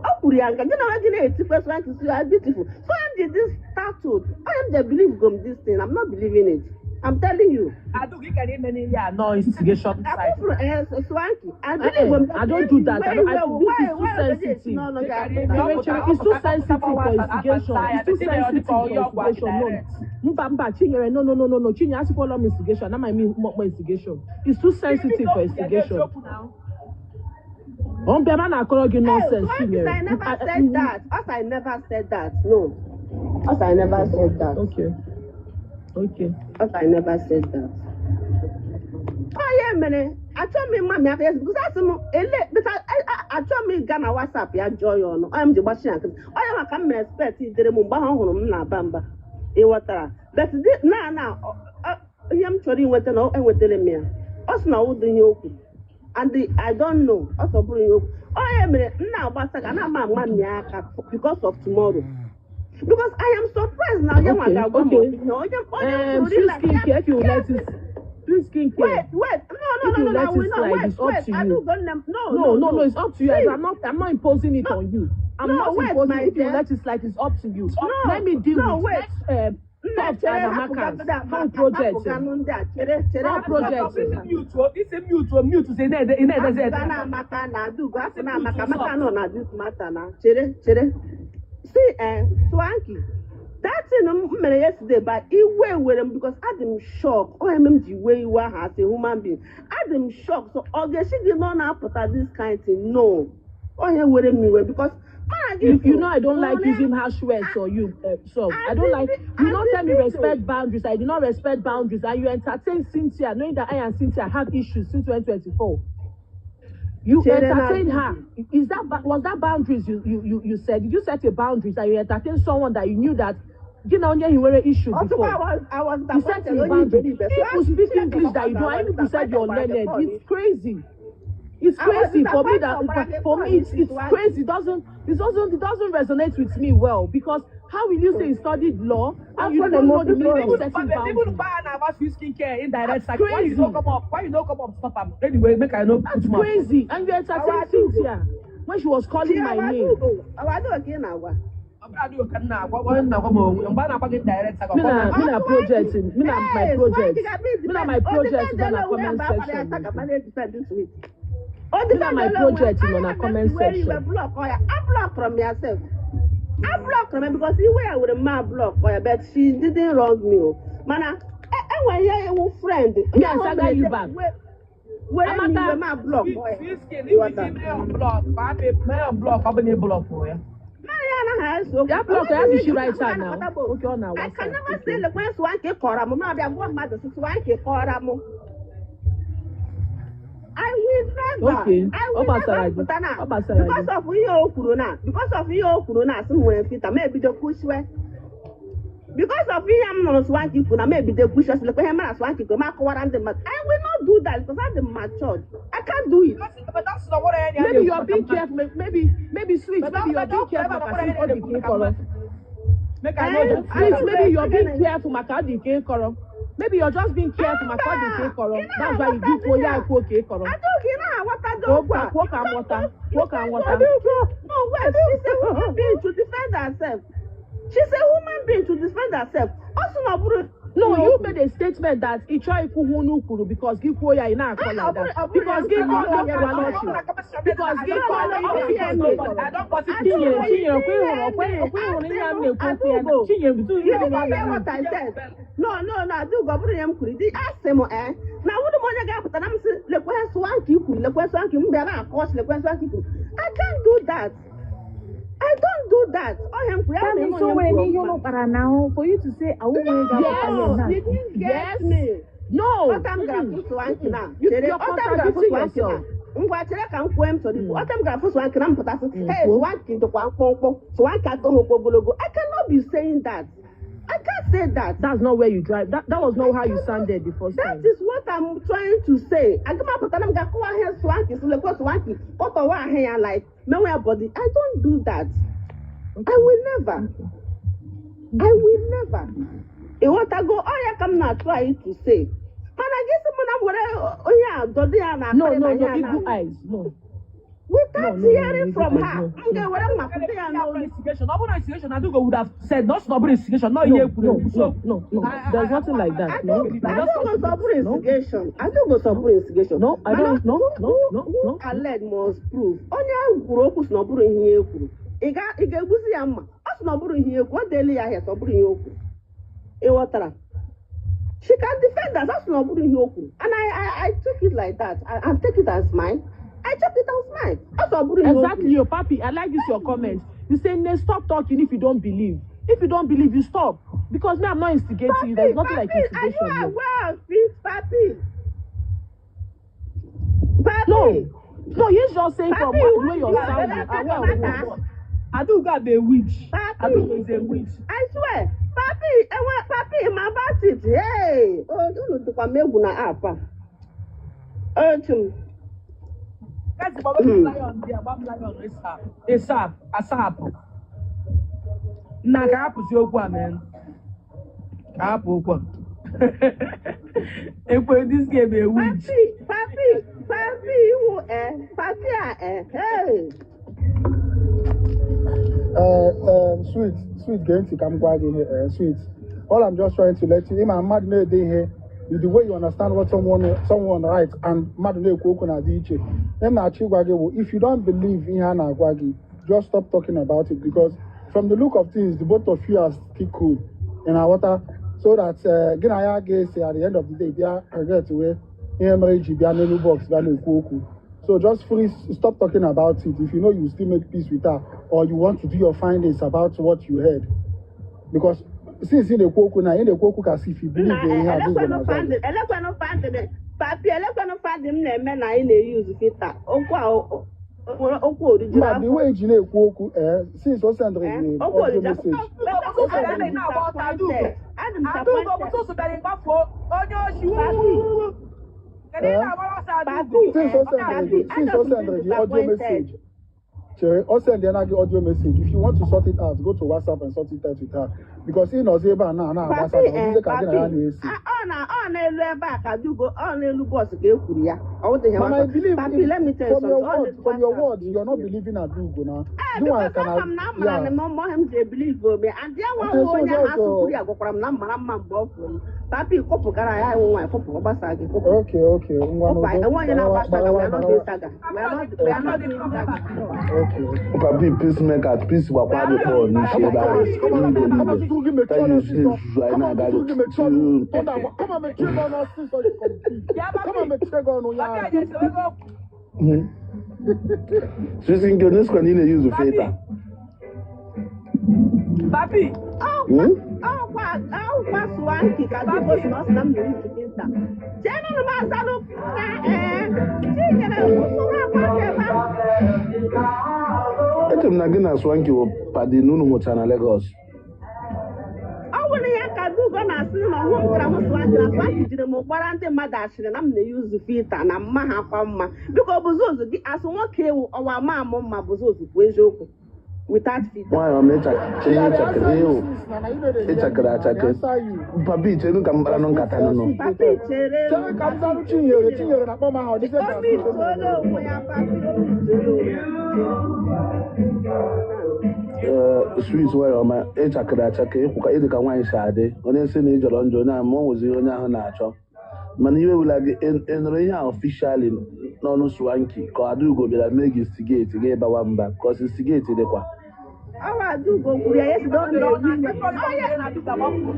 Speaker 5: O kwuru ya nga gị na nwa gị na-etikwe Swanky, you are beautiful. So I'm the this startled. I am the believe gom this thing. I'm not believing it. I'm telling you.
Speaker 2: Adaugo, ị gara ime n'ihe a nọ instigation site.
Speaker 5: Akwefu Swanky, I
Speaker 12: Eh,
Speaker 5: believe gom.
Speaker 12: I don't do that. I don't, I, this is too sensitive. Chinyere, it's too sensitive for instigation. It's too sensitive for instigation. No. Mba, mba, Chinyere, no, no, no, no, no. Chinyere, asịkwala m instigation. Ama m more instigation. It's too sensitive for instigation. Ọ bịa ma na-akọrọ gị
Speaker 5: Hey,
Speaker 12: nonsense,
Speaker 5: Swanky,
Speaker 12: Chinyere.
Speaker 5: I never said that. Us, I never said that. No. Us, I never said that.
Speaker 12: Okay. Okay.
Speaker 5: Us, I never said that. Ọ ya mere achọghị m ịma m ya face because asị m ele because achọghị m ịga na WhatsApp ya jụọ ya ọnụ. Ọ ya m ji gbachi ya nkịtị. Ọ ya maka m mere expect idere m mgbe ahụ ọ hụrụ m na-aba mba. Ị ghọtara? But na ihe m chọrọ inweta na enwetara m ya. Ọ sị na ọ wụdị ihe o kwuru. And I don't know. Ọ sọ bụrụ ihe o kwuru. Ọ ya mere m na-agbasa ka na ama ama m ya aka because of tomorrow. Because I am surprised na onye nwa
Speaker 12: Okay,
Speaker 5: ga-agwa m
Speaker 12: okay.
Speaker 5: ihe onye m
Speaker 12: Sweet
Speaker 5: kwuru like
Speaker 12: skincare, if you let it, sweet skincare.
Speaker 5: Wait, wait. No, no,
Speaker 12: If
Speaker 5: no,
Speaker 12: you
Speaker 5: no, no,
Speaker 12: let
Speaker 5: I will
Speaker 12: it
Speaker 5: not.
Speaker 12: slide,
Speaker 5: Wait,
Speaker 12: it's up
Speaker 5: wait.
Speaker 12: to
Speaker 5: I
Speaker 12: you.
Speaker 5: do go no,
Speaker 12: No,
Speaker 5: no,
Speaker 12: no, no, it's up to you.
Speaker 5: See,
Speaker 12: I'm not imposing it
Speaker 5: no,
Speaker 12: on you. I'm
Speaker 5: no,
Speaker 12: not
Speaker 5: wait,
Speaker 12: imposing.
Speaker 5: my
Speaker 12: If you
Speaker 5: dear.
Speaker 12: let it slide, it's up to you.
Speaker 5: No,
Speaker 12: Let me deal
Speaker 5: no,
Speaker 12: with
Speaker 5: wait. Nne,
Speaker 12: Soft
Speaker 5: chere,
Speaker 12: and Amaka's
Speaker 5: hapụgagodu
Speaker 12: how
Speaker 5: Amaka,
Speaker 12: project.
Speaker 5: hapụganụ ndị a. Chere, chere,
Speaker 12: How
Speaker 5: hapụgagodu.
Speaker 12: project.
Speaker 2: Isi mute, mute, sị ị na-edezi ede.
Speaker 5: Hapụga na Amaka na Adugo, hapụ na Amaka, Amaka nọ na this matter na. Chere, chere. See, Swanky, that thing m mere yesterday, but iwe were m because adị m shock. Ọ eme m ji wee iwe ahụ as a human being. Adị m shock. So ọ ga-esi gị na ọ na-apụta this kind thing? No. Onye were m iwe because mana gị
Speaker 12: You know I don't like
Speaker 5: hụrụ ya.
Speaker 12: using harsh words on you. So I don't like you not tell me respect boundaries. I do not respect boundaries, and you entertain Cynthia, knowing that I and Cynthia have issues since 2024. You
Speaker 5: Chere na
Speaker 12: entertain her. Is that was that boundaries you said? Did you set a boundaries and you entertain someone that you knew that you know you were issue
Speaker 5: Ọtụkwa
Speaker 12: before?
Speaker 5: I was
Speaker 12: You set
Speaker 5: disappointed
Speaker 12: a
Speaker 5: onye
Speaker 12: boundary.
Speaker 5: iberibe.
Speaker 12: People
Speaker 5: Swanky,
Speaker 12: speak
Speaker 5: Chineke
Speaker 12: English that you
Speaker 5: gwakwa
Speaker 12: don't.
Speaker 5: na I
Speaker 12: And
Speaker 5: was
Speaker 12: people said you're
Speaker 5: disappointed gbara gị
Speaker 12: learned.
Speaker 5: call.
Speaker 12: It's crazy. It's
Speaker 5: I was
Speaker 12: crazy for me
Speaker 5: disappointed
Speaker 12: that
Speaker 5: gbara gị
Speaker 12: for
Speaker 5: call
Speaker 12: me it's
Speaker 5: Swanky.
Speaker 12: crazy. It doesn't resonate with me well because how will you say you studied law and you
Speaker 5: Afọ
Speaker 12: don't know the
Speaker 5: na-eme
Speaker 12: meaning of
Speaker 2: Even
Speaker 12: setting
Speaker 2: even
Speaker 12: boundaries?
Speaker 2: mgbe a na-agba sweet skincare indirect
Speaker 12: That's
Speaker 2: cycle, why you no
Speaker 12: crazy.
Speaker 2: come up? Why you no come up stop am? Anyway, make I no
Speaker 12: That's
Speaker 2: put mouth.
Speaker 12: crazy. And you entertained
Speaker 5: Our Adugo.
Speaker 12: Cynthia when she was
Speaker 5: Chi
Speaker 12: calling my
Speaker 5: our
Speaker 12: name.
Speaker 5: Adugo. Our Adugo ka ị na-agwa.
Speaker 2: Ọ bụrụ Adaugo ka m na-agwa, onye m na-agwa m onwe mgbe a na-agba gị indirect cycle,
Speaker 12: Me
Speaker 2: ọ
Speaker 12: na
Speaker 2: na
Speaker 12: me na
Speaker 5: Ọ
Speaker 12: project,
Speaker 5: Swanky.
Speaker 12: me na my
Speaker 5: Hey,
Speaker 12: project,
Speaker 5: Swanky ga-abịa
Speaker 12: me na
Speaker 5: defend.
Speaker 12: my
Speaker 5: O
Speaker 12: project
Speaker 5: defend
Speaker 12: nọ na
Speaker 5: onwe ya
Speaker 12: comment
Speaker 5: mgbe akwara ya
Speaker 12: section.
Speaker 5: saga mana defend this week. O
Speaker 12: Me na
Speaker 5: defend
Speaker 12: my
Speaker 5: onwe ya.
Speaker 12: project nọ
Speaker 5: Anya
Speaker 12: na
Speaker 5: mere m
Speaker 12: comment
Speaker 5: ji wee iwe
Speaker 12: section.
Speaker 5: block ya. I blocked m ya sef. I blocked m because iwe ya were mma block ya but she didn't wrong me o. Mana enwere ihe ewu friend.
Speaker 12: Me
Speaker 5: Ihe
Speaker 12: I
Speaker 5: ahụ o
Speaker 12: saga
Speaker 5: mere
Speaker 12: you
Speaker 5: sef
Speaker 12: back.
Speaker 5: were m iwe
Speaker 12: Amaka,
Speaker 5: ma block ya.
Speaker 2: Sweet skin, if
Speaker 5: Ịghọta?
Speaker 2: you mee unblock, mee unblock, ọ bụ na ị block ya.
Speaker 5: Naanị ya anaghị ese okwu.
Speaker 12: ya block
Speaker 5: Onweghị
Speaker 12: ya
Speaker 5: ihe
Speaker 12: ji shi
Speaker 5: ji
Speaker 12: right
Speaker 5: na
Speaker 12: her now.
Speaker 5: anakọta bụ
Speaker 12: Okay, on our
Speaker 5: I can
Speaker 12: WhatsApp.
Speaker 5: never say
Speaker 12: Okay.
Speaker 5: lekwe Swanky kọrọ m ma bịa gwa mmadụ sị Swanky kọrọ m. I will never,
Speaker 12: Okay.
Speaker 5: I
Speaker 12: Ọ
Speaker 5: will never
Speaker 12: gbasara gị.
Speaker 5: pụta na
Speaker 12: Ọ gbasara
Speaker 5: because
Speaker 12: gị.
Speaker 5: of ihe o kwuru na because of ihe o kwuru na asị m nwere filter ma ebido kwuchiwe because of ihe m nụrụ Swanky kwuru na m ebido kwuchiwe sị lekwe ihe mara Swanky kwuru ma akọwara ndị mmadụ. I will not do that because I'm matured. I can't do it.
Speaker 2: But that's not what I
Speaker 12: Maybe
Speaker 2: na-ekwu
Speaker 12: you're
Speaker 2: maka
Speaker 12: being
Speaker 2: mmadụ.
Speaker 12: careful. Maybe sweet.
Speaker 2: But
Speaker 12: Maybe you're being careful
Speaker 2: ebe
Speaker 12: maka
Speaker 2: na
Speaker 12: sị ọ dị
Speaker 2: na-ekwu
Speaker 12: ka ị
Speaker 2: maka
Speaker 12: kọrọ.
Speaker 2: mmadụ. Make I no
Speaker 5: Eh,
Speaker 2: just
Speaker 12: Sweet,
Speaker 5: Adaugo
Speaker 12: maybe you're being
Speaker 5: ekwe
Speaker 12: careful maka ọ dị ka ị kọrọ. Maybe you're just being careful maka ọ dị ka ị
Speaker 5: Mba,
Speaker 12: kọrọ.
Speaker 5: ị
Speaker 12: That's why you
Speaker 5: na-aghọta
Speaker 12: do kwuo
Speaker 5: ihe
Speaker 12: ya
Speaker 5: a.
Speaker 12: kwuo ka ị kọrọ.
Speaker 5: Adaugo, ị na-aghọtado
Speaker 12: Kwuo
Speaker 5: okwu
Speaker 12: ka
Speaker 5: a.
Speaker 12: kwuo ka
Speaker 5: You can't
Speaker 12: nghọta.
Speaker 5: go, you
Speaker 12: Kwuo ka
Speaker 5: can't go
Speaker 12: nghọta.
Speaker 5: Adaugo. No, wait, she's a human being to defend herself. She's a human being to defend herself. Ọ sị na ọ bụrụ
Speaker 12: No,
Speaker 5: ihe o
Speaker 12: you
Speaker 5: kwuru.
Speaker 12: made a statement that ị chọọ ikwu hụ unu kwuru because gị kwuo ya ị na-akọ
Speaker 5: Ah,
Speaker 12: like that.
Speaker 5: ọ bụrụ ya
Speaker 12: Because
Speaker 5: m
Speaker 12: gị
Speaker 5: kwuru,
Speaker 12: kọọ
Speaker 5: ọ
Speaker 12: gị
Speaker 5: bụrụ ya
Speaker 12: kwuwa
Speaker 5: m
Speaker 12: n'ọchị.
Speaker 5: kwuru.
Speaker 12: Because gị
Speaker 5: No,
Speaker 12: kọọ
Speaker 5: no,
Speaker 12: ọ
Speaker 5: you
Speaker 12: bụ
Speaker 5: didn't hear
Speaker 12: because
Speaker 5: me.
Speaker 12: gị kọrọ.
Speaker 4: Chinyere,
Speaker 5: Adaugo, you
Speaker 4: Chinyere, ọkwa
Speaker 5: didn't
Speaker 4: ị hụrụ
Speaker 5: hear
Speaker 4: ọkwa
Speaker 5: me.
Speaker 4: ọkwa ị hụrụ
Speaker 5: Asị
Speaker 4: ihe a m
Speaker 5: m,
Speaker 4: na-ekwu okwu ya na
Speaker 5: Adaugo,
Speaker 4: Chinyere bido
Speaker 5: you
Speaker 4: ihe
Speaker 5: didn't
Speaker 4: na
Speaker 5: hear what I said. No, no, no, Adaugo, ọ bụrụ ya m kwuru. Di asị m, eh, na wụrụ m onye ga-apụta na m sị lekwe Swanky kwuru, lekwe Swanky, m bịa na-akọ ọchị lekwe Swanky kwuru. I can't do that. I don't do that. Ọ ihe m kwuru, ya
Speaker 4: That
Speaker 5: mere m
Speaker 4: means o
Speaker 5: onye m
Speaker 4: nwere
Speaker 5: kwuru
Speaker 4: n'ihe
Speaker 5: ọfụma.
Speaker 4: unu kpara na ahụ for you to say awụ nwere ga-apụta here
Speaker 5: No,
Speaker 4: now.
Speaker 5: you didn't get
Speaker 12: Yes.
Speaker 5: me.
Speaker 12: No.
Speaker 5: Ọta m gara
Speaker 12: Mm-mm.
Speaker 5: fụ Swanky
Speaker 12: Mm-mm.
Speaker 5: na
Speaker 12: You,
Speaker 5: chere
Speaker 12: you're
Speaker 5: ọta m gara fụ
Speaker 12: contradicting
Speaker 5: Swanky na
Speaker 12: yourself.
Speaker 5: ngwa chere ka m kwuo m chọrọ ikwu. Ọta m gara fụ Swanky na m pụtasị hey
Speaker 12: Kwuo.
Speaker 5: Swanky dịkwa mkpụmkpụ Swanky atọghịkwa ogologo. I cannot be saying that. I can't say that.
Speaker 12: That's not where you drive. That was not
Speaker 5: I
Speaker 12: how you
Speaker 5: cannot.
Speaker 12: sounded the first
Speaker 5: That
Speaker 12: time.
Speaker 5: is what I'm trying to say. Aga m apụta na m ga-akọwa ahịa Swanky sị lekwa Swanky kọtọwa ahịa ya like menwe ya body. I don't do that. I
Speaker 12: Okay.
Speaker 5: will never.
Speaker 12: Okay.
Speaker 5: I will never. Ịghọtago? Ọ ya ka m na-try to say. Mana gị sị m na m were onye a dọdị ya na
Speaker 12: No,
Speaker 5: akpịrị
Speaker 12: no,
Speaker 5: na
Speaker 12: no,
Speaker 5: ya na
Speaker 12: eagle eyes, no.
Speaker 5: without
Speaker 12: No, no, no, no,
Speaker 5: hearing
Speaker 12: eagle
Speaker 5: from
Speaker 12: eyes,
Speaker 5: her,
Speaker 12: no.
Speaker 5: m ga-ewere mma pụta ya n'olu.
Speaker 2: Instigation. Ọ bụrụ na instigation, Adugo would have said, not ọ bụrụ instigation, not ihe
Speaker 12: No,
Speaker 2: ekwuru
Speaker 12: no,
Speaker 2: ekwu. So,
Speaker 12: no, no, no. There's nothing like that. No,
Speaker 5: Adaugo sọpụrụ
Speaker 12: no,
Speaker 5: instigation. Adaugo sọpụrụ instigation.
Speaker 12: no, I
Speaker 5: Mana
Speaker 12: don't, no, no, no,
Speaker 5: who
Speaker 12: no.
Speaker 5: alleged must prove. Onye ahụ kwuru okwu sị na ọ bụrụ ihe e kwuru. Ị ga-egbuzi ya mma. Ọ sị na ọ bụrụ ihe e kwuru. Ọ deelu ya ahịa sị ọ bụrụ ihe o kwuru. Ị ghọtara? She can defend us. Ọ sị na ọ bụrụ ihe o kwuru. And I took it like that. I take it as mine. I took it as mine. Ọ sị ọ bụrụ ihe o kwuru.
Speaker 12: Exactly, your papi. I like this your comment. You say, "Nne, stop talking if you don't believe. If you don't believe, you stop." Because me, I'm not instigating you.
Speaker 5: Papi,
Speaker 12: There's nothing like
Speaker 5: Papi, are you
Speaker 12: instigation here.
Speaker 5: aware of it, Papi? Papi,
Speaker 12: No, no, he's just saying from
Speaker 5: Papi,
Speaker 12: what, the way
Speaker 5: you
Speaker 12: you're
Speaker 5: are
Speaker 12: sounding.
Speaker 5: better
Speaker 12: Aware of
Speaker 5: matter.
Speaker 12: what?
Speaker 2: Adugo be a witch.
Speaker 5: Papi,
Speaker 2: Adugo is a witch.
Speaker 5: I swear, Papi, enwe Papi, ma about it. Hey, oh, unu dịkwa m egwu na app a. Otu m.
Speaker 2: Guys, gbam lion there, gbam lion ASAP. ASAP, ASAP. Nna ka hapụzi okwu a, man. Ka hapụ okwu a. Ekwe this game a witch.
Speaker 5: Papi, Papi, Papi, iwu eh, Papi a eh, hey.
Speaker 7: Sweet, sweet, gee ntị ka m gwa gị ihe, sweet. All I'm just trying to let you, ịma mmadụ na-ede ihe, the way you understand what someone writes and mmadụ na-ekwu okwu na-adị iche. Ihe m na-achọ ịgwa gị bụ, if you don't believe ihe a na-agwa gị, just stop talking about it, because from the look of things, the both of you are still cool. Ị na-aghọta? So that gị na ya ga-ese at the end of the day bịa regret wee ihe mere iji bịa n'elu box bịa na-ekwu okwu. So just free, stop talking about it. If you know you still make peace with her or you want to do your findings about what you heard. Because since ị na-ekwu okwu na ị na-ekwu okwu ka si if you
Speaker 5: Nna
Speaker 7: believe ihe Adaugo
Speaker 5: elekwanụ
Speaker 7: na-agwa gị.
Speaker 5: fandị, elekwanụ fandị, papi, elekwanụ fandị m na-eme na anyị na-eyuzu filter. Okwu a nwere okwu
Speaker 7: Mba,
Speaker 5: original.
Speaker 7: the way iji na-ekwu okwu, since o sendịrị
Speaker 5: Eh,
Speaker 7: gị
Speaker 5: okwu
Speaker 7: audio
Speaker 5: original.
Speaker 7: message.
Speaker 5: But
Speaker 7: O sendịrị
Speaker 5: adị m
Speaker 7: gị
Speaker 5: disappointed. Adị m
Speaker 2: Adugo
Speaker 5: disappointed.
Speaker 2: ụtụtụ bịara ịgbafuo onye oshi.
Speaker 5: Papi,
Speaker 2: Kedu ị
Speaker 7: eh,
Speaker 2: na-agbara ọsọ Adugo?
Speaker 5: Papi,
Speaker 7: since
Speaker 5: eh,
Speaker 7: o sendịrị
Speaker 5: Papi,
Speaker 7: gị since
Speaker 5: I
Speaker 7: o
Speaker 5: just feel
Speaker 7: sendịrị gị audio
Speaker 5: disappointed.
Speaker 7: message, chere, o sendịana gị audio message. If you want to sort it out, go to WhatsApp and sort it out with her. Because ị nọzi ebe a na na-agbasa
Speaker 5: Papi,
Speaker 7: na
Speaker 5: eh,
Speaker 7: ọdịzie ka gị na ya
Speaker 5: Papi,
Speaker 7: na-esi.
Speaker 5: ọ na-elu ebe a ka Adugo, ọ na-elu bọs ka e kwuru ya. Ọ dịghị
Speaker 7: Mana I
Speaker 5: WhatsApp.
Speaker 7: believe
Speaker 5: Papi,
Speaker 7: if
Speaker 5: let me tell you
Speaker 7: from your
Speaker 5: something. Ọ
Speaker 7: words,
Speaker 5: na-elu
Speaker 7: from your
Speaker 5: WhatsApp
Speaker 7: words,
Speaker 5: ka e
Speaker 7: you're not
Speaker 5: kwuru ya.
Speaker 7: believing Adaugo now.
Speaker 5: Ee,
Speaker 7: You
Speaker 5: because
Speaker 7: ka na
Speaker 5: ama m na amara
Speaker 7: yeah.
Speaker 5: na m ọmọ m ji ebelieve ome and ya nwa
Speaker 7: Okay,
Speaker 5: nwa
Speaker 7: so
Speaker 5: onye ahụ
Speaker 7: just
Speaker 5: asụkwuru ya gwakwara m na m mara mma mgbe ọ fụrụ m. Papi, kụpụgara ya iwu nwaanyị, kụpụ, ọ gbasa gị, kụpụ.
Speaker 7: Okay. Ngwa
Speaker 5: Kụpụ,
Speaker 7: n'udo.
Speaker 5: enwe onye
Speaker 7: Gbarawa,
Speaker 5: na-agba saga, we
Speaker 7: gbarawa,
Speaker 5: are not doing
Speaker 7: gbarawa.
Speaker 5: saga. We are not doing saga.
Speaker 7: Okay.
Speaker 15: Papi peacemaker, peace gbakwa gị Paul n'isi
Speaker 7: Come
Speaker 15: ebe
Speaker 7: on,
Speaker 15: ahụ
Speaker 7: come on,
Speaker 15: n'igwe
Speaker 7: come on,
Speaker 15: n'igwe
Speaker 7: tụtụrụ gị mechie
Speaker 15: ta
Speaker 7: ọnụ
Speaker 15: yuzu
Speaker 7: ọsịsọ.
Speaker 15: ezuzu anyị
Speaker 7: Come on,
Speaker 15: na-aga
Speaker 7: tụtụrụ gị mechie ọnụ. Thunder, come on, mechie gị ọnụ ọsịsọ, you complete. Come on, mechie gị ọnụ ya.
Speaker 2: Papi, anyị esewego okwu.
Speaker 15: Susi nke onye sịkwa na ị na-eyuzu filter.
Speaker 2: Papi,
Speaker 5: Ọkwa ọkwa Swanky ka Adugo si na ọ sị na m na-eyuzu filter. Jee nụnụ m azalụ na ee Chinyere usoro akwa aka ebe ahụ.
Speaker 15: Eche m na gị na Swanky wụ padi na unu nwụchara na Lagos.
Speaker 5: Ọ bụrụ ya ka Adugo na-asị na ọhụ m gwara m Swanky na Swanky jiri m gbara ndị mmadụ ashịrị na m na-eyuzu filter na mma ha kwa mma. Biko bụzụzụ gị asụ nwoke ewu ọwa ma amụ mma bụzụzụ kwuo eziokwu without filter.
Speaker 15: Nwaanyị ọma
Speaker 7: She
Speaker 15: ihe
Speaker 7: dey
Speaker 15: ịchakịrị
Speaker 7: answer you
Speaker 15: ịhụ
Speaker 7: since na you no dey hear
Speaker 15: ịchakịrị
Speaker 7: me na. I dey
Speaker 15: achakị.
Speaker 7: answer you.
Speaker 15: Papi chenu ka m kpara nụ nkata
Speaker 7: Sweet,
Speaker 15: nụnụ.
Speaker 7: sweet dey
Speaker 5: Papi
Speaker 7: talk.
Speaker 5: chere
Speaker 7: Chere ka m zarụ Chinyere, Chinyere na-akpọ m aha, ọ dịzie ka
Speaker 5: obi
Speaker 7: asị ife mere
Speaker 5: tụọla
Speaker 7: mere.
Speaker 5: onwe ya. Papi, obi tụọla onwe ya. Chere.
Speaker 15: Ee, sweet nwayọ ọma ịchakịrị achakị ịkwụka ịdị ka nwaanyị si adị onye sị na ị jọrọ njọ onye ahụ ma ọ nwezi onye ahụ na-achọ mana iwe wula gị ị nụrụ ihe a officially n'ọnụ Swanky ka Adaugo bịara mee gị instigate gị bawa mba ka ọ sị instigate dịkwa.
Speaker 5: Ọwa Adugo kwuru ya yesterday, ọ na-ewe iwe.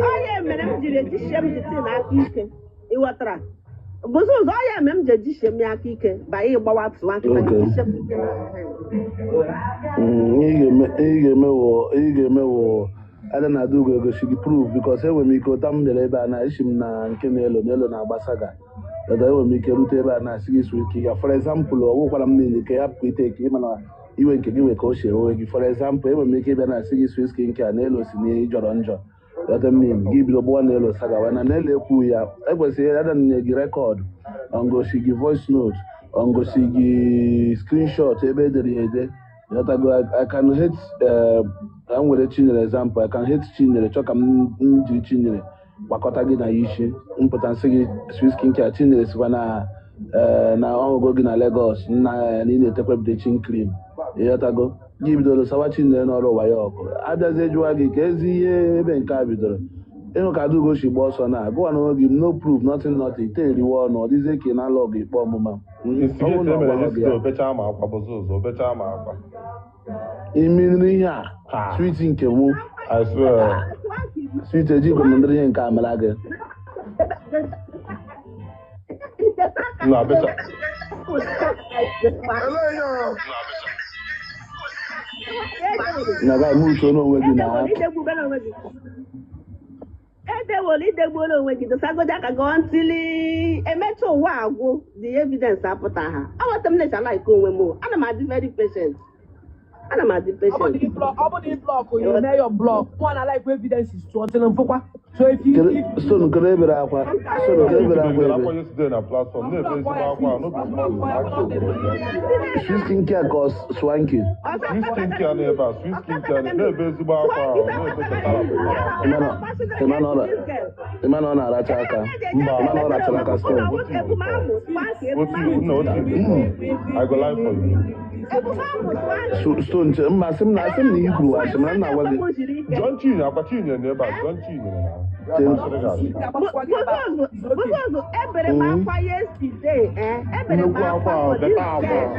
Speaker 5: Onye mere m jiri ejisie m ji tii na aka ike. Ị ghọtara? Bụzụ ụzọ onye mere m ji ejisie m ya aka ike banye ịgbawa Swanky na
Speaker 15: Okay.
Speaker 5: ejisie m ike.
Speaker 15: Ihe ị ga-eme wụ ada na Adaugo egosi gị proof because enwere m ike ụta m bịara ebe a na esi m na nke na-elo na-elo na-agba saga but enwere m ike rute ebe a na-asị gị sweet ya, for example, ọ wụkwara m niile ka ya pụkwa ite ka ị mana iwe nke gị nwe ka o si ewe gị. For example, enwere m ike ịbịa na-asị gị sweet skin nke a na-elo si na ịjọrọ njọ yọta mmiri gị bido gbawa na-elo saga wee na na-elo ekwu ya ekwesịghị ada nye gị record ọ ngosi gị voice note ọ ngosi gị screenshot ebe edere ya ede. Ịghọtago? I can hate, ka m were Chinyere example. I can hate Chinyere, chọọ ka m jiri Chinyere gbakọta gị na ya isi mpụta nsị gị Swiss Skincare. Chinyere sikwa na na ọhụgo gị na Lagos na na ị na-etekwa bleaching cream. Ịghọtago? Gị bidoro sawa Chinyere n'ọrụ ụwa ya ọkụ, abịazie jụwa gị ka ezi ihe ebe nke a bidoro ịhụ ka Adaugo si gba ọsọ na agụwa na onwe gị, no proof, nothing, nothing, ite eriwe ọnụ, ọ dịzie ka ị na-alụ ọgụ ikpe ọmụma. Ọ bụrụ
Speaker 3: Instigate
Speaker 15: na ọ
Speaker 3: emere
Speaker 15: gbaghọ gị
Speaker 3: yesterday,
Speaker 15: ya
Speaker 3: obecha ma akwa bụzụ ụzọ, obecha ma akwa.
Speaker 15: Imiri ihe a.
Speaker 3: Ha.
Speaker 15: Sweet nke mụ.
Speaker 3: I swear.
Speaker 15: Sweet, ejikwa m ndịrị ihe nke a mara gị.
Speaker 3: Na becha.
Speaker 1: Elee ihe ọ?
Speaker 15: Na ga eme uche n'onwe gị na
Speaker 5: Edewolu idegbuola onwe gị, dosagodi aka gị ntili emecha ụwa agwụ, the evidence apụta ha. Aghọta m na-echa like onwe m o. Ana m adị very patient, ana m adị
Speaker 2: Ọ bụ
Speaker 5: patient.
Speaker 2: na ị block, ọ bụ na ị block, you mee your block. Mụ na like evidences tụọ tịrị mfụkwa. So if you if
Speaker 15: Stone kere ebere akwa, Stone kere ebere akwa
Speaker 3: Ebere
Speaker 15: ebe
Speaker 3: akwa yesterday na platform na-ebe ezigbo akwa, no be small thing.
Speaker 15: Swiss Skincare ka ọ Swanky?
Speaker 3: Swiss Skincare na ebe a, Swiss Skincare na-ebe ezigbo akwa ahụ, na-ebe petara petara.
Speaker 15: Ịma na ọ na-aracha aka?
Speaker 3: Mba.
Speaker 15: Ịma na ọ rachara aka, Stone?
Speaker 3: Otu nna otu I go lie for you.
Speaker 15: Stone, mba, sị m na asị m na i kwuru asị m na m na-agwa gị.
Speaker 3: John Chinyere, akwa Chinyere na ebe a, John Chinyere na.
Speaker 15: James.
Speaker 5: Buzozu, ebere m akwa yesterday, eh? Ebere m
Speaker 3: Nnukwu
Speaker 5: akwa
Speaker 3: akwa,
Speaker 5: for this
Speaker 3: beta akwa.
Speaker 5: girl.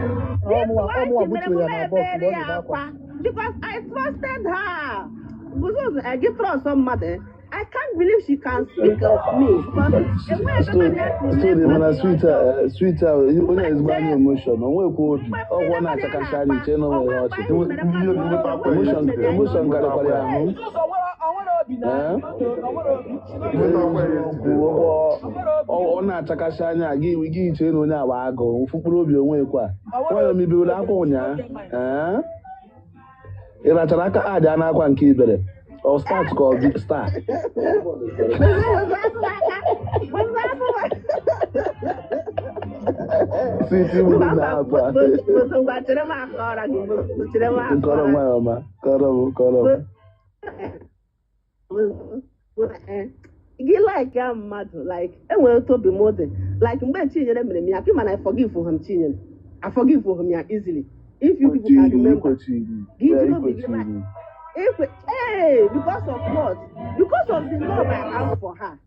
Speaker 5: This
Speaker 7: Ọmụwa
Speaker 5: one mere
Speaker 7: buturu
Speaker 5: m
Speaker 7: ya na box mgbe
Speaker 5: na-ebere
Speaker 7: ọ
Speaker 5: ya
Speaker 7: na-ebe akwa.
Speaker 5: akwa because I trusted her. Buzozu, gị trust mmadụ, eh? I can't believe she can speak of me because enweghị ebe
Speaker 15: Stone,
Speaker 5: mmadụ
Speaker 15: Stone,
Speaker 5: esi
Speaker 15: mana sweet a, sweet a, onye ezigbo anya emotion, o nwekwa obi ọgwụ na-achakasị anya iche na onwere ọchị emotion, emotion karịkwara ya ahụ.
Speaker 2: Ụzọ onwere obi na
Speaker 15: Eh?
Speaker 2: onwere obi.
Speaker 15: Eziokwu, ọ na-achakasị anya gị gị iche na onye awa agụ ofu mkpụrụ obi onwe kwa nwayọ m ibewere akwa ụnyaa. Ee? Ị rachara aka adị a n'akwa nke ibere ọ start ka ọ bụ star? Sweet, igbu na akwa.
Speaker 5: Buzozu, ngwa chere m akọrọ gị, Buzozu, chere m
Speaker 15: Nkọrọ
Speaker 5: akọrọ gị.
Speaker 15: nwayọ ma kọrọ m, kọrọ m.
Speaker 5: Gị like ya mmadụ, like enwere otu obi m dị, like mgbe Chinyere mere m ya kị, mana I forgive him. Chinyere, I forgive him ya easily, if you people can
Speaker 15: Ikwechiri,
Speaker 5: remember.
Speaker 15: ikwechiri.
Speaker 5: Gị
Speaker 15: Ya
Speaker 5: jiri obi gị
Speaker 15: ikwechiri.
Speaker 5: Ikwe ee, because of what? Because of the love I have for her.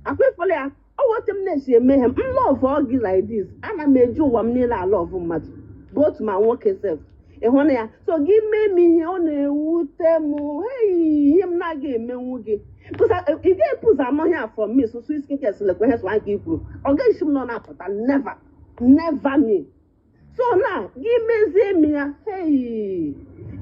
Speaker 5: Akwefọla ya ọ wụ otu m na-esi eme ihe m love ọ gị like this. Ana m eji ụwa m niile alove mmadụ, both ma nwoke sef, ịhụ na ya. So gị mee m ihe ọ na-ewute m, hey, ihe m na-aga emenwu gị. Because ị ga-epụzụ anụ ihe a from me. So Swiss Skincare selekwa ihe swank i kwuru, ọ gaghị esi m nọ na-apụta. Never, never me. So na gị mezie m ya, hey,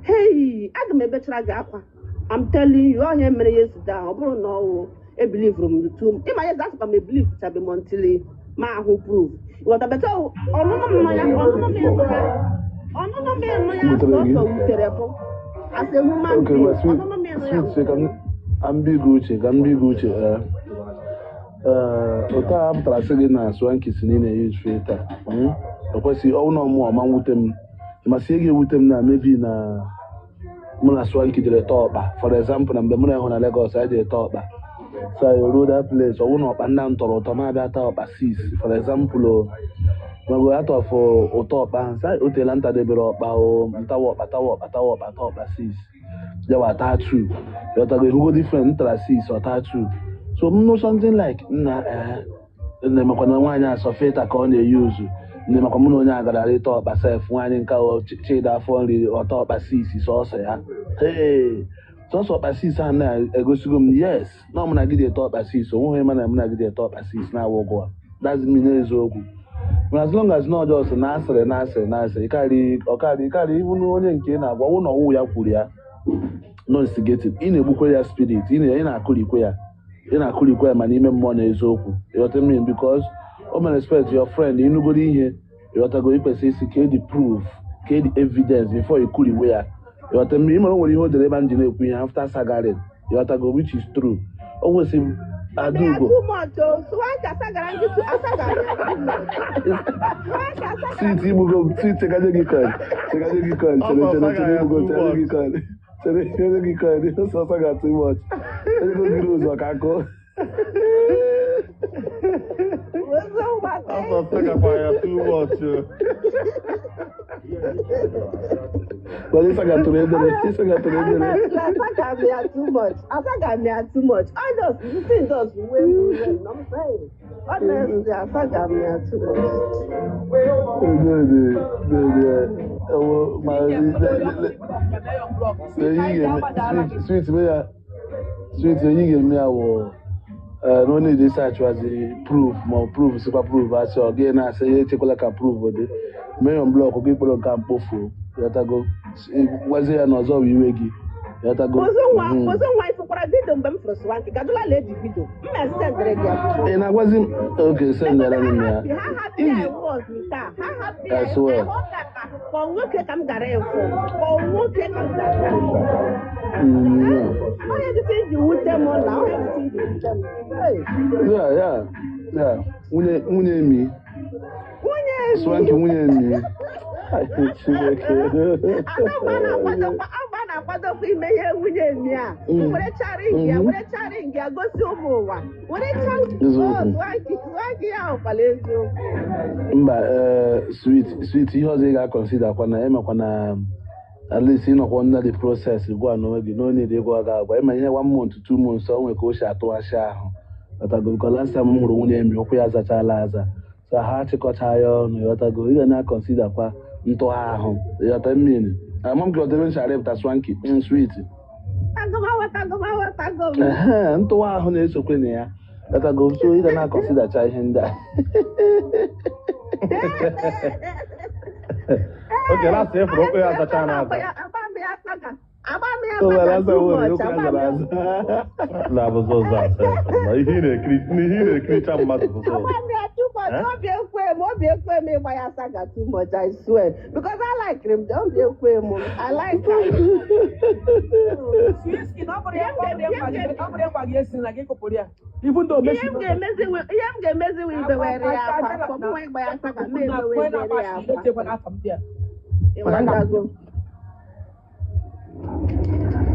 Speaker 5: hey, aga m ebechara gị akwa. I'm telling you, onye mere ya esite ahụ, ọ bụrụ na ọwụ ebelieveru m tu ịma ya, asịkwa m ebelieve chabe m until ma ahụ proof, ịghọta? Beta ọnụnụ m nọ ya, ọnụnụ m ịnụ ya, ọnụnụ m ịnụ ya
Speaker 15: Wutere gị?
Speaker 5: Sọsọ wutere bụ as a human
Speaker 15: Okay,
Speaker 5: being
Speaker 15: ma sweet,
Speaker 5: ọnụnụ m ịnụ ya
Speaker 15: sweet, ka
Speaker 5: wutere
Speaker 15: m ambigu uche, ka ambigu uche. Ee, ee, otu a pụtara sị gị na Swanky si na ị na-use filter, o kwesịghị ọnwụ na ọmụ ọma nwute m, masị ihe ga-ewute m na maybe na mụ na Swanky jere taa ọkpa, for example, na mgbe mụ na ịhụ na Lagos anyị jere taa ọkpa, so I ruo that place, ọwụ na ọkpa nna m tọrọ ụtọ, ma abịa taa ọkpa 6, for example, o mago out of ụtọ ọkpa ahụ sị o teela nta debere ọkpa, o ntawa ọkpa, tawa ọkpa, tawa ọkpa, taa ọkpa 6, yawa taa 2, yọtago? Ehugo different, m tara 6, ọ taa 2. So m nụ something like nna ee nne-emekwa na nwaanyị asọ filter ka ọ na-eyuzu, nne-emekwa mụ na onye agara ịta ọkpa sef, nwaanyị nke ahụ chida afọ nri ọta ọkpa 6 sọsọ ya, hey, sọsọ ọkpa 6 ahụ na-egosigo m yes na ọ mụ na gị dị ete ọkpa 6, onweghị onye ma na mụ na gị dị ete ọkpa 6 na-awụ ụgwọ. That's me n'eziokwu. But as long as not just na asịrị na asịrị na asịrị karị ọkarị karị ịbụ na onye nke ị na-agwa wụ na ọwụ ya kwuru ya, no instigating, ị na-egbukwe ya spirit, ị na-akụrikwe ya, ị na-akụrikwe ya ma n'ime mmụọ na eziokwu, ịghọta m? Because o mere respect your friend, ịnụgoro ihe, ịghọtago? Ikwesị isi ka edi proof, ka edi evidence before ị kụriwe ya, ịghọta m? Ịmara o nwere ihe o dere ebe m ji na-ekwu ihe after sagarin, ịghọtago? Which is true. O kwesị
Speaker 5: Me ya
Speaker 15: Adaugo.
Speaker 5: too much o. Swanky asagara ndị asagara ya too much. Swanky asagara
Speaker 15: Sweet igbugo m, sweet chegaje gị coin, chegaje gị coin, chere
Speaker 3: Ọsọ
Speaker 15: chere
Speaker 3: saga
Speaker 15: chere
Speaker 3: ya
Speaker 15: igbugo
Speaker 3: too
Speaker 15: chegaje gị
Speaker 3: much.
Speaker 15: coin, chere chere gị coin, ọsọ saga too much. Ego gị rose maka akụ.
Speaker 5: Ụzọ nwa
Speaker 3: Ọsọ
Speaker 5: thank you.
Speaker 3: sagakwa ya too much o.
Speaker 15: But ịsaga tụrụ edere, ịsaga tụrụ edere.
Speaker 5: Honestly, asaga m ya too much. Asaga m ya too much. I just the thing just wey well. I'm saying. Honestly, asaga m ya too much.
Speaker 15: Good, good, ewo ma eyi ga-eme sweet sweet mee ya sweet eyi ga-eme ya wụ na onye ji sachwazi proof ma ọ proof sikwa proof asị ọ gị na-asị ya echekwala ka proof dị mee ya blọk gị kpọrọ nke a mkpofu ghọtago gwazie ya na ọzọ bụ iwe gị ghọtago.
Speaker 5: Ụzọ nwa ụzọ nwa ịfụkwara vidio mgbe m fụrụ Swanky gadụla lee di vidio. M na-esendịrị gị ya before.
Speaker 15: Ị na-agwazi m oge sendere m ya.
Speaker 5: How happy
Speaker 15: Iji
Speaker 5: I was with her. How happy
Speaker 15: I
Speaker 5: I
Speaker 15: swear.
Speaker 5: hope that for nwoke ka m gara ịfụ. For nwoke ka m gara ịfụ. Onye dịtị ji wute m na onye dịtị ji wute m. Hey,
Speaker 15: Yeah. Nwunye mi.
Speaker 5: Nwunye mi.
Speaker 15: Swanky nwunye mi. Ai, Chineke.
Speaker 5: Ada mgbe a na-akwadokwa ime ihe nwunye mi a. Were chara ya, were chara ya gosi ụmụ ụwa. Were chara
Speaker 15: Eziokwu.
Speaker 5: Swanky Swanky ya hụkwala eziokwu.
Speaker 15: Mba, sweet sweet, ihe ọzọ ị ga-akọnsida kwa na emekwa na at least ịnọkwa under the process gwa n'onwe gị na onye dị ịgwa gị agwa ịma ihe one month, 2 months, o nwere ka o si atụghachi ahụ ghọtago, because last time m hụrụ nwunye m, ụkwụ ya zachala aza, so ha chịkọcha ya ọnụ ghọtago. Ị ga na-akọnsida kwa ntụgha ahụ ghọta mmiri ama m gị ọdebe nchara ịpụta Swanky, sweet.
Speaker 5: Tago m aghọtago m aghọtago m.
Speaker 15: Ehe, ntụgha ahụ na-esokwe na ya ghọtago, so ị ga na-akọnsidacha ihe ndị a.
Speaker 3: Oge last ịfụrụ ụkwụ ya azacha na aza.
Speaker 5: Agba m ya saga. Agba m ya
Speaker 15: O nwere
Speaker 5: saga
Speaker 15: aza
Speaker 5: too
Speaker 15: nwere
Speaker 5: much.
Speaker 15: ụkwụ ya
Speaker 5: Agba m
Speaker 15: zara
Speaker 5: ya
Speaker 15: aza.
Speaker 3: Na-abụzọ ụzọ asa na ihe ị na-ekiri n'ihe ị na-ekiricha mmadụ bụ ụzọ.
Speaker 5: Agba m ya too much.
Speaker 3: Eh?
Speaker 5: Obi ekwe m, obi ekwe m ịgba ya saga too much, I swear. Because I like him, obi ekwe m. I like him.
Speaker 2: Sweet, ọ bụrụ ya ọ bụrụ ya gwa gị esi na gị kụpụrụ ya even though
Speaker 5: Ihe
Speaker 2: Messi
Speaker 5: m ga-emezi ihe m ga-emezi wụ ibewere ya akwa. For mụ ịgba ya saga, m ebewere ya akwa. Ịghọtago?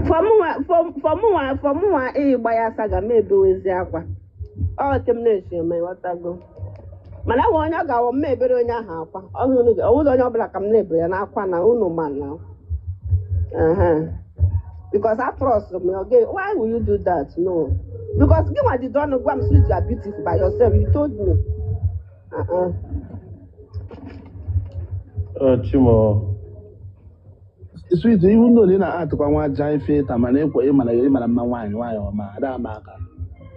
Speaker 5: For mụnwa ịgba ya saga, m ebewezi akwa. Ọ ke m na-esi eme ịghọtago. Mana enwe onye ọ ga-awọ m ebere onye ahụ akwa. Ọ bụrụ onye ọbụla ka m na-ebere ya n'akwa na unu ma na. Because I trust me, okay? Why will you do that? No. Because gị nwa did ọnụ gwa m sweet, you are beautiful by yourself. You told me. Uh-uh.
Speaker 3: Chimo.
Speaker 15: Sweet, even though ị na-atụkwa nwa aja ife ịta mana ịkwa ịmara ịmara mma nwaanyị nwaanyị ọma ada ama aka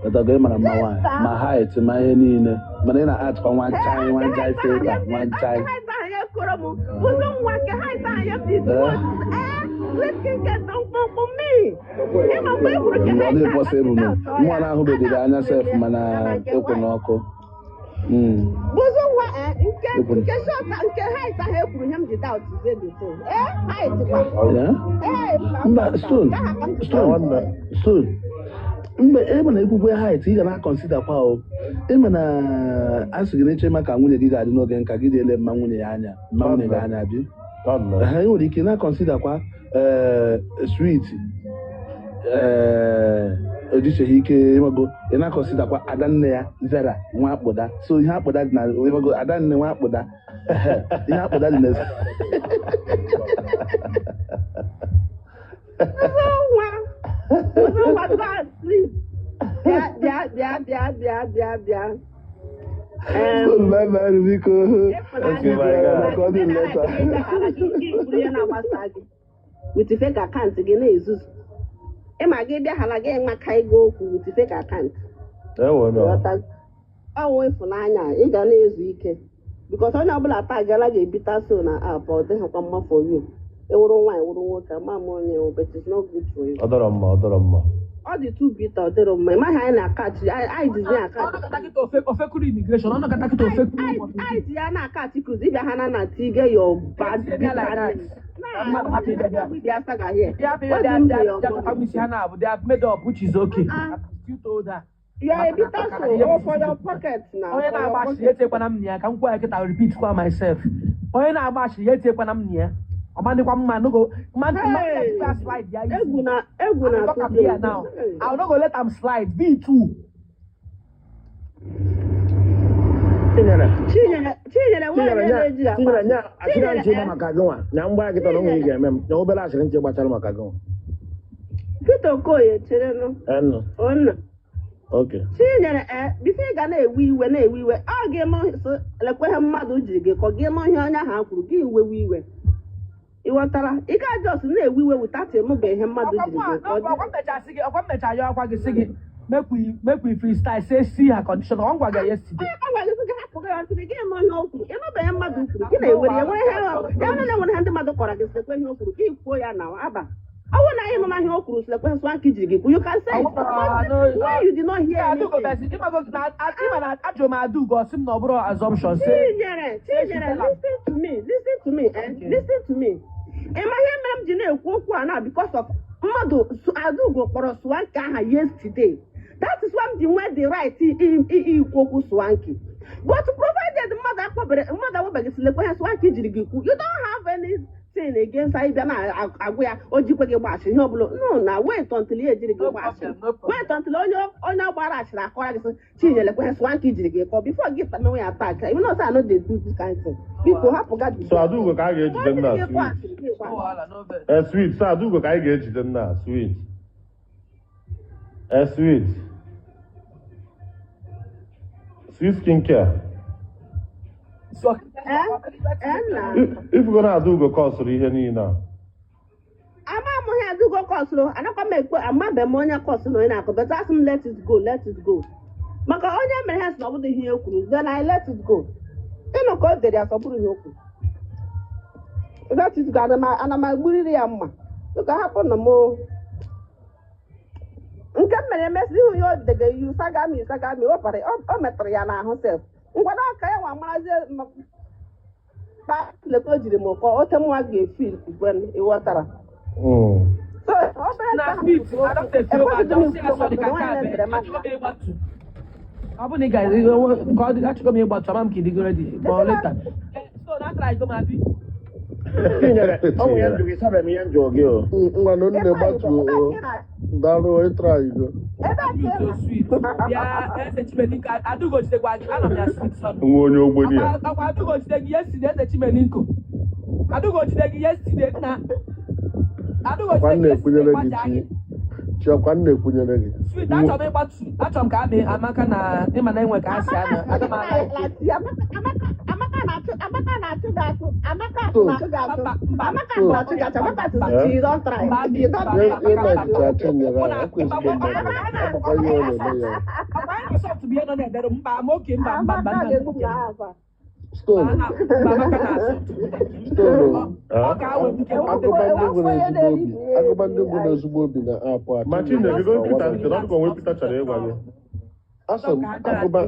Speaker 15: ghọtago, ịmara mma nwaanyị ma height ma ihe niile, mana ị na-atụkwa nwa aja ife ịta nwa aja.
Speaker 5: Height ahụ ya kụrụ m. Ụzọ nwa nke height ahụ ya bụ sweet nke dị mkpụmkpụ me. Ịma mgbe e kwuru nke
Speaker 15: Ọ
Speaker 5: height
Speaker 15: dịghị
Speaker 5: ahụ,
Speaker 15: possible nụ nwa na-ahụbeghị gị anya sef mana ịkwụ n'ọkụ.
Speaker 5: Bụzụ nwa nke
Speaker 15: Ekwu.
Speaker 5: nke short nke height ahụ e kwuru ihe m ji doubt ze the thing. Height kwa.
Speaker 15: Yeah?
Speaker 5: Mba
Speaker 15: Mba,
Speaker 5: mba.
Speaker 15: stone
Speaker 5: Nke ahụ ka m ji
Speaker 15: stone stone mgbe ị ma na ekwukwe height ị ga na-akọnsida kwa o ịma na a sị gị na ịchọ ịma ka nwunye gị ga-adị n'oge nka gị dị ele mma nwunye ya anya mma nwunye gị anya bi. Ehe, ị nwere ike na-akọnsida kwa ee sweet ee ejicheghị ike ịmago ị na-akọnsida kwa adanne ya Vera nwa akpụda, so ihe akpụda dị na ịmago adanne nwa akpụda. Ehe, ihe akpụda dị na
Speaker 5: Ụzọ nwa. Ụzọ nwa go and sleep. Bịa bịa bịa bịa bịa bịa bịa.
Speaker 15: So bye bye biko.
Speaker 3: Okay, my guy.
Speaker 15: Recording later.
Speaker 5: Ihe na-agbasa gị with fake account gị na-ezuzu ịma gị bịaghala gị maka ego okwu with fake account.
Speaker 3: Ewo no.
Speaker 5: Ọwụ ịfụnanya ị ga na-ezu ike because onye ọbụla tagala ga-ebita so na app ọ dịghịkwa mma for you. Ewuru nwaanyị wuru nwoke ama m onye wụ, but it's not good for you.
Speaker 3: Ọ dọrọ mma, ọ dọrọ mma.
Speaker 5: Ọ dị too bitter, ọ dịrọ mma. Ị maghị anyị na-akachi anyị jizi akachi
Speaker 2: Ofekuru immigration ọnọkọta kịta ofekuru.
Speaker 5: Anyị ji ya na-akachi cruise ịbịa ha na tige your bad
Speaker 2: Yeah, like that.
Speaker 5: bitter saga here.
Speaker 2: Yeah,
Speaker 5: What do you mean your money?
Speaker 2: they have made up, which is okay. I still told her.
Speaker 5: You are a
Speaker 2: Maka na
Speaker 5: bitter
Speaker 2: maka na
Speaker 5: soul.
Speaker 2: ihe
Speaker 5: Oh,
Speaker 2: bụ
Speaker 5: for your
Speaker 2: isi
Speaker 5: pocket now.
Speaker 2: onye
Speaker 5: For your
Speaker 2: na-agba ashịrị
Speaker 5: pocket.
Speaker 2: etinyekwana m na ya, ka m kwuo ya kịta, repeat kwa myself, onye na-agba ashịrị ya etinyekwana m na ya, ọmadịkwa mma no go man man
Speaker 5: Hey!
Speaker 2: let ya slide ya easy.
Speaker 5: Egwu na egwu
Speaker 2: I dey
Speaker 5: na
Speaker 2: talk am
Speaker 5: atụ
Speaker 2: here now.
Speaker 5: Hey.
Speaker 2: I no go let am slide be too.
Speaker 14: Chinyere.
Speaker 5: Chinyere, Chinyere,
Speaker 14: Chinyere
Speaker 5: nwaanyị
Speaker 14: nya
Speaker 5: na-eji agba
Speaker 14: Chinyere nya
Speaker 5: asịrị.
Speaker 14: asịrị
Speaker 5: Chinyere,
Speaker 14: nche ịgba
Speaker 5: eh?
Speaker 14: maka gị nwa na mgba kịta na onwe ị ga-eme m na obere asịrị nche gbachara maka gị nwa.
Speaker 5: Peter Okoye cherenụ.
Speaker 14: Ennụ.
Speaker 5: Onna.
Speaker 14: Okay.
Speaker 5: Chinyere, eh, before ị ga na-ewe iwe na-ewe iwe, ọ ga-eme so lekwe ihe mmadụ jiri gị ka ọ ga-eme ihe onye ahụ kwuru gị iwewe iwe. Ị ghọtara? Ị ga just na-ewe iwe without ịmụba ihe mmadụ
Speaker 2: Ọkwa
Speaker 5: jiri
Speaker 2: mụ
Speaker 5: gị
Speaker 2: a
Speaker 5: ka ọ dị.
Speaker 2: ọkwa mmecha sị gị, ọkwa mmecha ya ọkwa gị sị gị make we freestyle, say see her condition. Ọ ngwa gị yesterday.
Speaker 5: Onye ka gwara gị sị gị hapụ gị ya ntị gị eme ihe o kwuru, ịnụba ihe mmadụ kwuru gị na-ewere ya nwere ihe ya onye na-enwere ihe ndị mmadụ kọrọ gị sịkwa ihe o kwuru gị kwuo ya na aba ọ bụrụ na anyị nọ na ihe o kwuru sịkwa ihe Swanky jiri gị kwu, you can say it, but when you did not hear
Speaker 2: Adaugo
Speaker 5: anything.
Speaker 2: besi ịmago na ịma na ajụrụ m Adaugo, ọ sị m na ọ bụrụ assumption say
Speaker 5: Chinyere,
Speaker 2: say she
Speaker 5: Chinyere,
Speaker 2: tell am.
Speaker 5: listen to me, listen to me, eh?
Speaker 2: Okay.
Speaker 5: Listen to me. Ị ma ihe mere m ji na-ekwu okwu a na because of mmadụ Adaugo kpọrọ Swanky aha yesterday. That is why m ji nwee the right ikwu okwu Swanky. But provided mmadụ akpọbere mmadụ akpọbeghị sị lekwe ihe Swanky jiri gị kwu, you don't have anything against anyị bịa na-agwa ya o jikwe gị gbachiri ihe ọbụla. No, na wait until ya ejiri gị
Speaker 2: No
Speaker 5: gbachiri.
Speaker 2: problem, no problem.
Speaker 5: Wait until onye gbara achịrị akọrọ gị sị Chinyere lekwe ihe Swanky jiri gị kọ before gị mewe ya attack. Even though I no dey do this kind thing. Biko hapụ gadi.
Speaker 3: So Adaugo ka a ga-ejide nna
Speaker 5: Gị
Speaker 3: sweet.
Speaker 5: kọ asịrị gị kọ
Speaker 2: No
Speaker 5: asịrị.
Speaker 2: wahala, no vex.
Speaker 3: Eh, sweet. So Adaugo ka anyị ga-ejide nna sweet. Eh, sweet. Sweet skincare.
Speaker 2: So
Speaker 5: Eh? Eh, nna.
Speaker 3: Ifugo na Adaugo kọsụrụ ihe niile a.
Speaker 5: Ama m ihe Adaugo kọsụrụ, anakwa m ekwe amabe m onye kọsụrụ onye na-akọ, but asị m let it go, let it go. Maka onye mere ha sị na ọ bụrụ ihe o kwuru, then I let it go. Ịnụ ka o dere ya sọ bụrụ ihe o kwuru. Let it go, ana m egburiri ya mma. Biko hapụ na m o. Nke m mere emesi ihu ya o dege you saga me, you saga me, o metụrụ ya n'ahụ sef. Ngwado aka ya nwa marazie lekwa o jiri m kọ ote mụnwa ga-efil ugwen ịghọtara. So obere
Speaker 2: Na
Speaker 5: nke ahụ
Speaker 2: sweet,
Speaker 5: kwuru
Speaker 2: I
Speaker 5: okwu
Speaker 2: don dey feel bad.
Speaker 5: ekwesịghị m
Speaker 2: Just say
Speaker 5: ikwu okwu
Speaker 2: sorry
Speaker 5: maka
Speaker 2: ka nke
Speaker 5: nwaanyị
Speaker 2: a
Speaker 5: na-edere
Speaker 2: bee.
Speaker 5: mmadụ.
Speaker 2: Achọrọ m ịgbatu. Ọ bụ na ị ga ka ọ dị, achọrọ m ịgbatu, ama m ka ị dịgo ready, but later. Eh, so na try go ma bi.
Speaker 14: Chinyere, ọ nwere ihe njụ gị sabe m ihe njụ gị o.
Speaker 6: Ngwanụ nne gbatuo o. Daalụ ịtra igo.
Speaker 5: Ebe a ka ị
Speaker 2: Sweet,
Speaker 5: nọ.
Speaker 2: oh sweet. Bịa Eze Chimeninko, Adaugo jidekwa gị, anọ m ya sweet son.
Speaker 3: Nwa onye ogbenye a.
Speaker 2: Akwa Adaugo jide gị yesterday, Eze Chimeninko. Adaugo jide gị yesterday nna. Adaugo
Speaker 6: Ọkwa
Speaker 2: jide
Speaker 6: m
Speaker 2: gị yesterday
Speaker 6: na-ekwunyere gị
Speaker 2: gbaja
Speaker 6: chi
Speaker 2: gị.
Speaker 6: chi ọkwa m na-ekwunyere gị.
Speaker 2: Sweet, achọrọ m ịgbatu, achọrọ m ka amị Amaka na ịma na enwe ka ha si
Speaker 5: Amaka
Speaker 2: anọ. Aga m
Speaker 5: sịrị
Speaker 2: ala.
Speaker 5: na Amaka Amaka na-achụ Amaka na-achụ gị achụ Amaka
Speaker 6: So
Speaker 5: na-achụ gị achụ
Speaker 2: Mba, mba,
Speaker 5: Amaka
Speaker 6: so
Speaker 5: na-achụ gị achụ Amaka
Speaker 2: mba,
Speaker 5: sịrị you don try
Speaker 2: mba,
Speaker 5: you don
Speaker 2: mba,
Speaker 5: try.
Speaker 2: mba,
Speaker 6: ị
Speaker 2: mba, mba.
Speaker 6: na-ejicha Chinyere
Speaker 2: Mụ
Speaker 6: a
Speaker 2: na
Speaker 6: ọkwa ezigbo
Speaker 2: mba,
Speaker 6: mmadụ
Speaker 2: Amaka na
Speaker 6: ọ bụkwa ihe ọ na-eme ya.
Speaker 2: ọkwa anyị na-asọtụ bụ ihe nọ na-edere m, mba, ama oke, mba, mba, mba,
Speaker 5: Amaka
Speaker 2: nna
Speaker 5: ga-egbu m
Speaker 2: nke m.
Speaker 5: n'afa.
Speaker 6: Stone
Speaker 2: Mba, mba, Amaka na-asọtụ bụ nke m.
Speaker 6: Stone
Speaker 2: Ọ
Speaker 6: o.
Speaker 2: ọ ga-awe m nke m
Speaker 6: Agụba
Speaker 2: nwetara
Speaker 6: ndị
Speaker 5: Enwekwa
Speaker 6: nwere
Speaker 5: onye
Speaker 6: ezigbo
Speaker 5: na-eri
Speaker 6: obi
Speaker 5: ibe ya
Speaker 6: agụba
Speaker 5: eri
Speaker 6: ndị nwere
Speaker 5: anyị.
Speaker 6: ezigbo obi na app a
Speaker 3: Ma
Speaker 6: Chinyere
Speaker 3: Chinyere,
Speaker 6: ọ
Speaker 3: Peter
Speaker 6: wara
Speaker 3: ntị, ọ dịka onwe Peter chọrọ ịgwa gị.
Speaker 6: Asị m agụba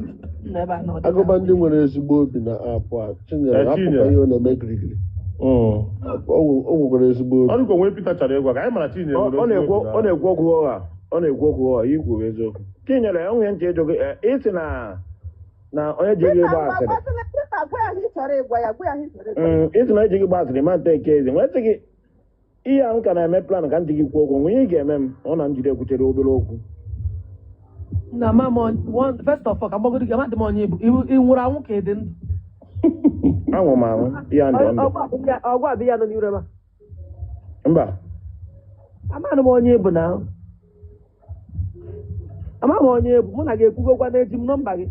Speaker 2: Nọ ebe a na ọ dị
Speaker 6: agụba
Speaker 2: ka
Speaker 6: ndị nwere ezigbo obi na app a Chinyere
Speaker 3: Eh,
Speaker 6: hapụkwa
Speaker 3: Chinyere.
Speaker 6: ihe ọ na-eme girigiri. O nwekwara ezigbo
Speaker 3: Ọ
Speaker 6: obi.
Speaker 3: dịka onwe Peter chọrọ ịgwa gị. Anyị mara Chinyere
Speaker 14: Ọ
Speaker 3: nwere
Speaker 14: ọ
Speaker 3: ezigbo
Speaker 14: na-ekwu
Speaker 3: obi
Speaker 14: ọ
Speaker 3: na
Speaker 14: na-ekwu okwu ụgha, ọ na-ekwu okwu ụgha, ikwu eziokwu. Chinyere, ọ nwere ntị ịjụ gị, ịsị na onye ji gị
Speaker 5: Peter
Speaker 14: gba
Speaker 5: ngwa
Speaker 14: asịrị.
Speaker 5: gwasịla Peter gwa ya ihe ị chọrọ ịgwa ya, gwa ya ihe ị chọrọ ịgwa ya.
Speaker 14: Ịsị na eji gị gba asịrị ma nta eke ezi nwee sị gị ihe a m ka na-eme plan ka ntị gị kwuo okwu nwunye ị ga-eme m ọ na njide ekwuchere obere okwu.
Speaker 2: Na ma m one first of all ka mgbagoro gị amadị m onye bụ ị nwụrụ anwụ ka ị dị ndụ.
Speaker 14: Anwụ m anwụ ya ndụ ndụ.
Speaker 12: Ọgwụ abịa ya nọ n'iru ebe a.
Speaker 14: Mba.
Speaker 12: Amaghị m onye bụ na amaghị m onye bụ mụ na gị ekwugokwa na eji m nọmba gị.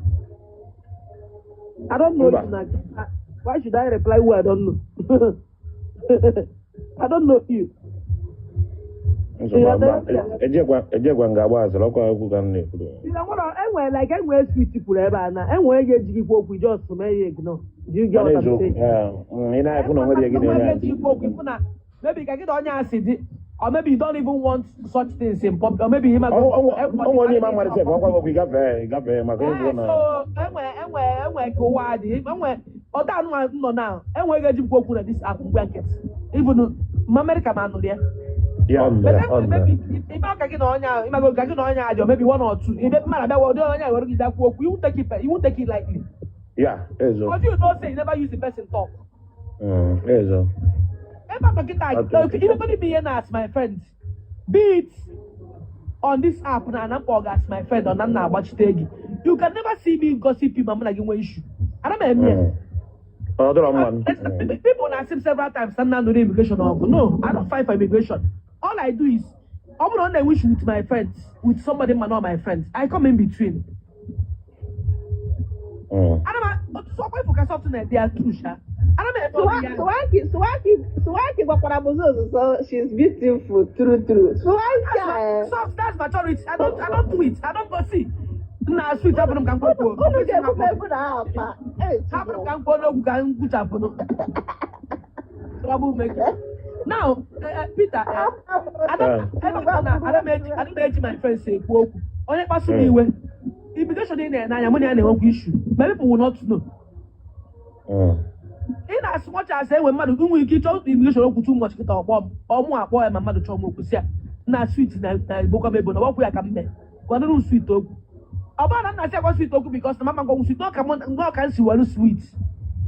Speaker 12: I don't know
Speaker 14: Mba.
Speaker 12: you na why should I reply who I don't know? I don't know you.
Speaker 14: Nsogbu mba, ejekwa m ga-agba asịrị ọkwa okwu ka m na-ekwuru.
Speaker 12: Nwere enwere like enwere sweet kwuru ebe a na enwere ga ejigikwa okwu just mee ya ignore. Do you get
Speaker 14: Mana
Speaker 12: what I'm
Speaker 14: eziokwu
Speaker 12: saying?
Speaker 14: ị na-ekwu na onwere gị na-enye
Speaker 2: Eji ikwu okwu ifu na maybe ka gị na onye a si dị, or maybe you don't even want such things in public, or maybe him
Speaker 14: onwe onye ịma mmadụ sef ọkwa okwu ịgafee ịgafee maka ịbụ na
Speaker 2: so enwe ka ụwa dị, enwe ọda anụ nọ na enwe ga eji mkwu okwu na this app mgbe nkịtị even ma America ma anụrụ ya.
Speaker 14: Ya.
Speaker 16: Ọ
Speaker 2: But
Speaker 16: nọ,
Speaker 2: then
Speaker 16: ọ nọ.
Speaker 2: maybe ime ọka gị na onye ahụ, ịmago ka gị na onye ahụ maybe one or two. Ibe mmadụ abịa wọdụ onye ahụ were gị dakwu okwu, you won't take it lightly.
Speaker 14: Ya, ezo.
Speaker 2: Because you know say you never use the person talk.
Speaker 14: Ezo.
Speaker 2: Ebe a kịta, imegodi m ihe na as my friend, be it on this app na mkpọ gị as my friend ọ na m na-agbachite gị. You can never see me gossip you ma mụ na gị nwee issue. Ana m eme ya.
Speaker 14: Ọ dịrọ mma.
Speaker 2: People na-asị m several times na nna immigration ọgụ. No, I don't fight for immigration. All I do is, ọ bụrụ na ọ na-enwe issue with my friends, with somebody ma not my friends, I come in between. Ana m otu ọkwa ifo ka soft na they are true sha. Ana m eme ọrụ ya.
Speaker 5: Swaki gwakwara m ụzọ, so she's beautiful, true true. Swaki eh.
Speaker 2: Soft, that's maturity. I don't do it. I don't go see. Nna sweet, hapụrụ m ka m kwuo.
Speaker 5: Unu ga-ebu m ebu na akpa.
Speaker 2: Hapụrụ m ka m kwuo n'okwu ka m kwuchapụ. Trouble maker. Now, Peter, ana m eji my friends ekwu okwu. Onye kpasu m iwe, immigration ị na-ene anya, mụ na ya na-enwekwa issue. My people will not know. Ị na as much as enwe mmadụ nwere ike ịchọ immigration okwu too much kịta, ọkpọ m, ọmụ akpọ ya, ma mmadụ chọọ m okwu, si ya na sweet na egbokwa m ebo na ọgbakwu ya ka m mee gwanụrụ m sweet okwu. Ọ bụrụ na nna si agwa sweet okwu because na mama gwanwu sweet n'ọka m n'ọka m si were sweet.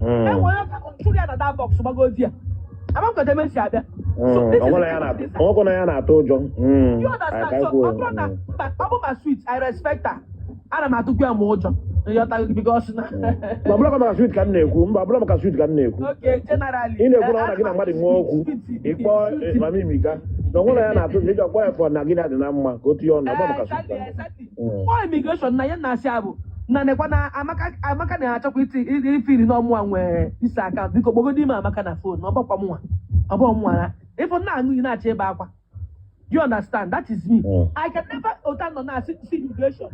Speaker 2: Enwe onye ọka chụrụ ya na that box gbagodi ya ama m kweta ebe m si abịa. So this is the
Speaker 14: Onwekwa na ya na-atụ ụjọ.
Speaker 2: You understand? So ọ bụrụ na mba, ọ bụ ma sweet, I respect her. Ana m atụkwu ya ma ụjọ ịghọta, because na
Speaker 14: Mba, ọbụla maka sweet ka m na-ekwu. Mba, ọbụla maka sweet ka m na-ekwu.
Speaker 2: Okay, generally.
Speaker 14: Ị na-ekwu na ọ na gị na mmadụ nwee okwu, ịkpọ mama imika na onwere ya na-atụ ụjọ, iji ọkpọ ya fọ na gị na-adị na mma ka o tinye ọnụ. Ọbụla maka sweet ka m na-ekwu.
Speaker 2: Kpọọ immigration na ya na-asị abụ na nekwa na Amaka, Amaka na-achọkwa iti ifiri n'ọmụnwa nwee isi aka. Biko kpọgodo ime Amaka na phone na ọbọkwa mụnwa, ọbọ mụnwa na ịfụ na-aṅụ iyi na-achọ ebe akwa. You understand? That is me. I can never ụta nọ na si immigration.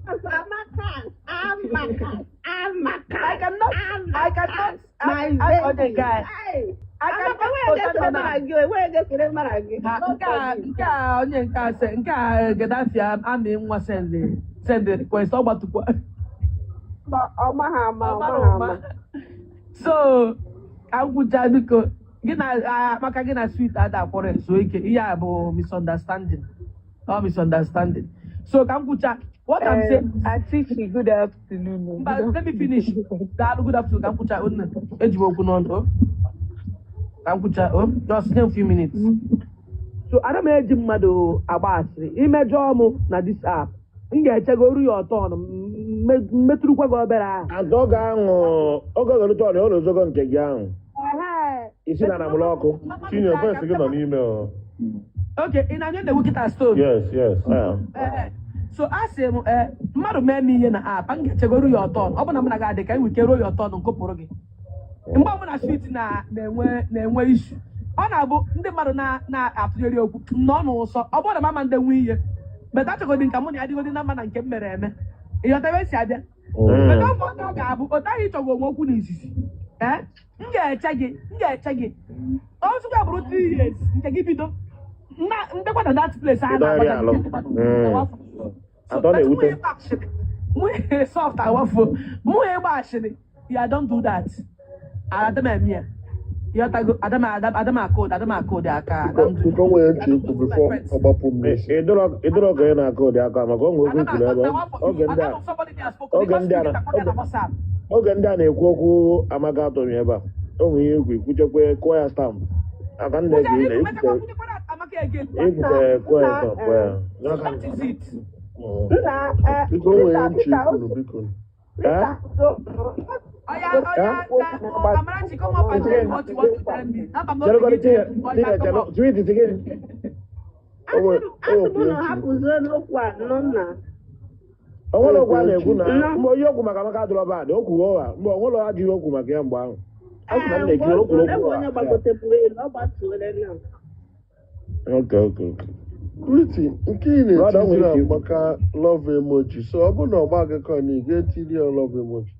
Speaker 5: Amaka, Amaka, Amaka.
Speaker 2: I cannot, I cannot.
Speaker 5: My
Speaker 2: I, onye
Speaker 5: baby.
Speaker 2: nke a
Speaker 5: Hey.
Speaker 2: I
Speaker 5: Amaka,
Speaker 2: cannot
Speaker 5: where
Speaker 2: ụta
Speaker 5: get
Speaker 2: nọ na
Speaker 5: mara gị? Where get mara gị?
Speaker 2: Ha, nke a onye nke a se nke a Gaddafi amị nwa send request, ọ gbatukwa.
Speaker 5: Ọ maghị ama, ọ
Speaker 2: Ọ mara
Speaker 5: maghị
Speaker 2: ụma.
Speaker 5: ama.
Speaker 2: So ka m gwụcha, biko, gị na maka gị na sweet ada akwọrọ ezuo ike. Ihe a bụ misunderstanding, ọ misunderstanding. So ka m gwụcha what I'm saying.
Speaker 17: Atishi, good afternoon.
Speaker 2: Mba, let me finish. Daalụ, good afternoon. Ka m kwụcha nne, eji m okwu n'ọnụ o. Ka m kwụcha o, just nye m few minutes. So ana m eji mmadụ agba asịrị. Imejọọ m na this app, m ga-echego ya ọtọ ọnụ mmetụrụkwa gị obere ahụ.
Speaker 14: And oge ahụ, oge ga-erute ọrịa ụlọ ozogo nke gị ahụ isi na anamụlụ ọkụ.
Speaker 16: Chinye, voice gị nọ n'ime o.
Speaker 2: Okay, ị na-anya na-ewu kịta, stone?
Speaker 16: Yes.
Speaker 2: Ee, so a sị m, ee, mmadụ mee m ihe na app, m ga-echegoro ya ọtọ. Ọ bụ na mụ na gị adị ka anyị nwere ike ruo ya ọtọ nkụpụrụ gị. Mgbe ọbụla sweet na na-enwe issue, ọ na-abụ ndị mmadụ na-atụnyere okwu nọ n'ụsọ. Ọ bụrụ na mama ndị nwe ihe beta achọgodi nka mụ na ya adịgodi na mma na nke m mere eme, ịghọta ebe esi abịa? Beta ụmụ ọ ga-abụ otu ahụ ịchọgwa onwe okwu n'izizi. Ee, m ga-eche gị, m ga-eche gị ozugbo ya bụrụ 3 years nke gị bido na ndekwa na that place a
Speaker 14: Ịdọgharị alụ. Atọ na-ewute.
Speaker 2: Nwunye soft awafuo mụ ịgba ashịrị ya. Don't do that. Adam eme ya, ịghọtago? Adam, adam, adam akụdị, adam akụdị aka, adam do.
Speaker 6: Biko, nwere ntị ikwu before ọ gbapụ m n'isi.
Speaker 14: Ịdọrọ ka ị na-akụ ụdị aka maka onwe okwu ikwuru ebe oge ndị a oge ndị a na-ekwu okwu Amaka atọghị ebe a. O nwere ihe egwu ikwuchekwe, kụọ ya stamp aka nna ege na ekwute ekwute, kụọ ya stamp, kụọ ya.
Speaker 2: That is it.
Speaker 5: Nna,
Speaker 6: Biko, nwere
Speaker 5: Peter,
Speaker 6: ntị
Speaker 5: Peter,
Speaker 6: ikwuru, biko.
Speaker 14: Eh?
Speaker 2: Oya, oya, Amarachi, come up and tell me what you want to tell me. Ama m
Speaker 14: Chere
Speaker 2: n'obi gị
Speaker 14: Chinye,
Speaker 2: oya,
Speaker 14: Chinye,
Speaker 2: come
Speaker 14: chere,
Speaker 2: up.
Speaker 14: sweet, gịnị?
Speaker 5: Asị m na hapụzie n'okwu a nọ nna.
Speaker 14: O nwere okwu a na-ekwu na mgbe onye okwu maka Amaka dụrọ bad okwu ụgha, mgbe o nwere ajụghị okwu maka ya mgbe ahụ. A sị na m na-ekiri o kwuru okwu
Speaker 5: Enwe onye
Speaker 14: ụgha.
Speaker 5: gbagotepụrụ elu, ọ gbatuola na.
Speaker 14: Okay.
Speaker 6: Pretty, nke ị
Speaker 14: Brother,
Speaker 6: na-etiziri
Speaker 14: nwere ike ikwu.
Speaker 6: maka love emoji, so ọ bụrụ na ọ gba gị coin, ị ga-etiri ya love emoji.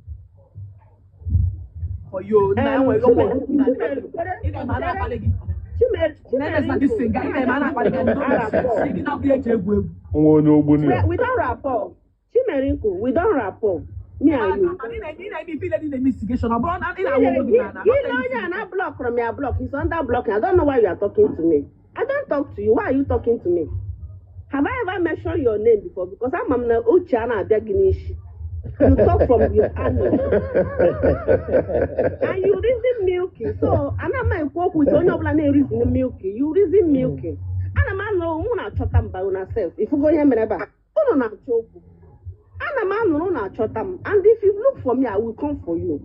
Speaker 2: For you, na enwe onwe ị na-eme a na-akpali gị. Na-emesa this thing, ị na-eme a na-akpali gị. Gị na-abụ eji egwu egwu.
Speaker 16: Nwa onye ogbuni a.
Speaker 5: We don rapport. Chimerinku, we don rapport. Me and you.
Speaker 2: Ị na-eme ife ile dị na investigation. Ọ bụrụ na ị na-awụ onwe gị na
Speaker 5: Gị na onye a na block from your block. He's under blocking. I don't know why you are talking to me. I don't talk to you. Why are you talking to me? Have I ever mentioned your name before? Because ama m na uche a na-abịa gị n'isi. You talk from your anus. And you reason milky. So ana m ekwu okwu with onye ọbụla na-reason milky. You reason milky. Ana m anụrụ mụ na-achọta mba una self. Ifugo ihe mere ebe a. Unu na-achọ okwu. Ana m anụrụ na-achọta m. And if you look for me, I will come for you.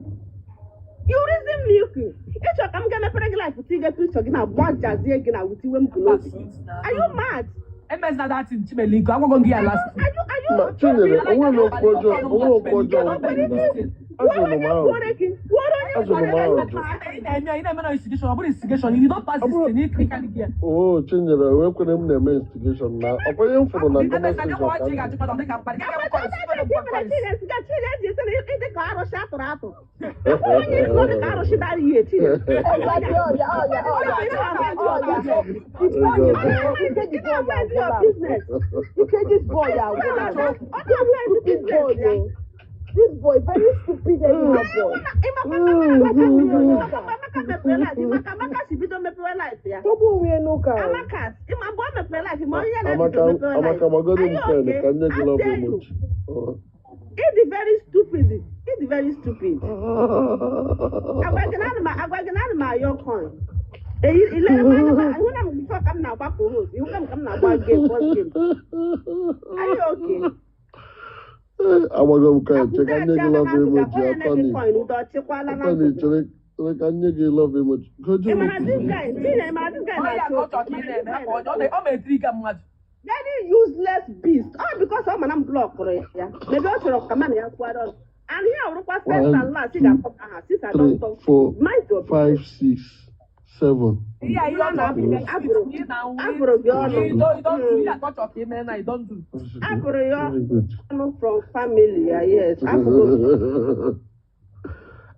Speaker 5: You reason milky. Ịchọ ka m ga mepere gị life tinye picture gị na gbajazie gị na wutiwe m bụ n'obi. Are you mad?
Speaker 2: Emezina that thing, Chimeliko. Agwago gị ya last.
Speaker 5: Are you are you
Speaker 6: Ma Chinyere, onwere okwu ọjọọ, onwere okwu ọjọọ m kwuru na ajụrụ m ahụ. Ajụrụ m ahụ.
Speaker 2: Ị na-eme na instigation, ọ bụrụ instigation, you don't pass this thing, ị click and here.
Speaker 6: Oo, Chinyere, onwe kwere m na-eme instigation na ọkwa ihe m fụrụ na comment section ka m
Speaker 5: Dị ka arụsị atụrụ atụ. Onye isi ọ dị ka arụsị dara ihe Chinyere.
Speaker 12: Ike this boy agwụla m. Stupid boy o. This boy very stupid anyhow boy.
Speaker 5: Amaka mepere life, maka Amaka si bido mepere life ya.
Speaker 12: Tọgbu onwe ya n'ụka o.
Speaker 5: Amaka, ịma mgbe o mepere life, ma onye na-ebido
Speaker 6: Amaka,
Speaker 5: mepere life.
Speaker 6: Amaka, gbagoro
Speaker 5: Are
Speaker 6: m
Speaker 5: you
Speaker 6: pen
Speaker 5: okay?
Speaker 6: ka nye gị
Speaker 5: I
Speaker 6: love
Speaker 5: tell you.
Speaker 6: emoji. Oh.
Speaker 5: Ịdị very stupid. Ịdị very stupid. Agwa gị na ana m agwa gị na ana m ayọ coin. Eyi ilere m anya ma ihu na m before ka m na-agbapụ hose, ihu na m ka m na-agba game first game. Are you okay?
Speaker 6: Agbago m coin, che ka nye gị love emoji,
Speaker 5: Onye na-gị
Speaker 6: Atani.
Speaker 5: coin, udo ọchịkwala na
Speaker 6: Atani,
Speaker 5: nsogbu.
Speaker 6: chere chere ka nye gị love emoji. Goju
Speaker 5: Ị
Speaker 6: m
Speaker 5: mara this guy, Chinyere, ị mara this guy
Speaker 2: Ọ ya
Speaker 5: na-achọ
Speaker 2: ka ọ chọrọ ka ị na-eme, ọ ma-etiri mmadụ.
Speaker 5: Very useless beast. All because ọ ma na m blọkụrụ ya. Maybe ọ chọrọ ka mana ya kwuara ọnụ. And here ọrụkwa first and
Speaker 6: One,
Speaker 5: last ị
Speaker 6: two,
Speaker 5: ga-akpọ aha since I
Speaker 6: three,
Speaker 5: don't talk.
Speaker 6: four,
Speaker 5: Mind your
Speaker 6: five,
Speaker 5: business.
Speaker 6: six, seven.
Speaker 2: Ihe a ihe ọ chọrọ ka ime, ị na-anwụ,
Speaker 5: Abụrụ gị ọnụ.
Speaker 2: you don't do, ihe a ka ọ chọrọ ka ime na you don't do.
Speaker 5: Abụrụ ya
Speaker 6: Very good.
Speaker 5: ọnụ from family ya, yes. Abụrụ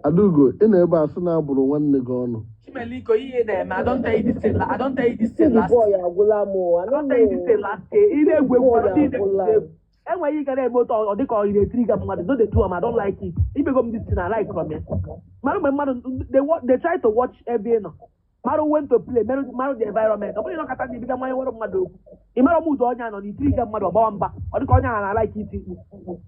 Speaker 6: Adaugo, ị na ebe a sị na abụrụ nwanne gị ọnụ.
Speaker 2: Chimeliko, ihe ị na-eme, I don't tell you this thing, I don't tell you this thing
Speaker 12: This
Speaker 2: last.
Speaker 12: boy agwụla m o. I
Speaker 2: I
Speaker 12: no
Speaker 2: don't tell you this thing
Speaker 12: know.
Speaker 2: last year. Ị na-egwu
Speaker 12: This
Speaker 2: egwu,
Speaker 12: boy
Speaker 2: ọ dị
Speaker 12: agwụla
Speaker 2: na-egwu
Speaker 12: m.
Speaker 2: egwu. Enweghị ike na-eme otu ọ dịka ọ na-etiri ga mmadụ, no dey do am, I don't like it. Imego m this thing, I like from ya. Mara mgbe mmadụ, they try to watch ebe ị nọ. Mara when to play, mara the environment. Ọ bụrụ na ọkata na ibiga mmanya nwere mmadụ okwu. Ị mara m ụzọ onye a nọ na itiri ga mmadụ ọgbawa mba. Ọ dịka onye a na-alike iti mkpu.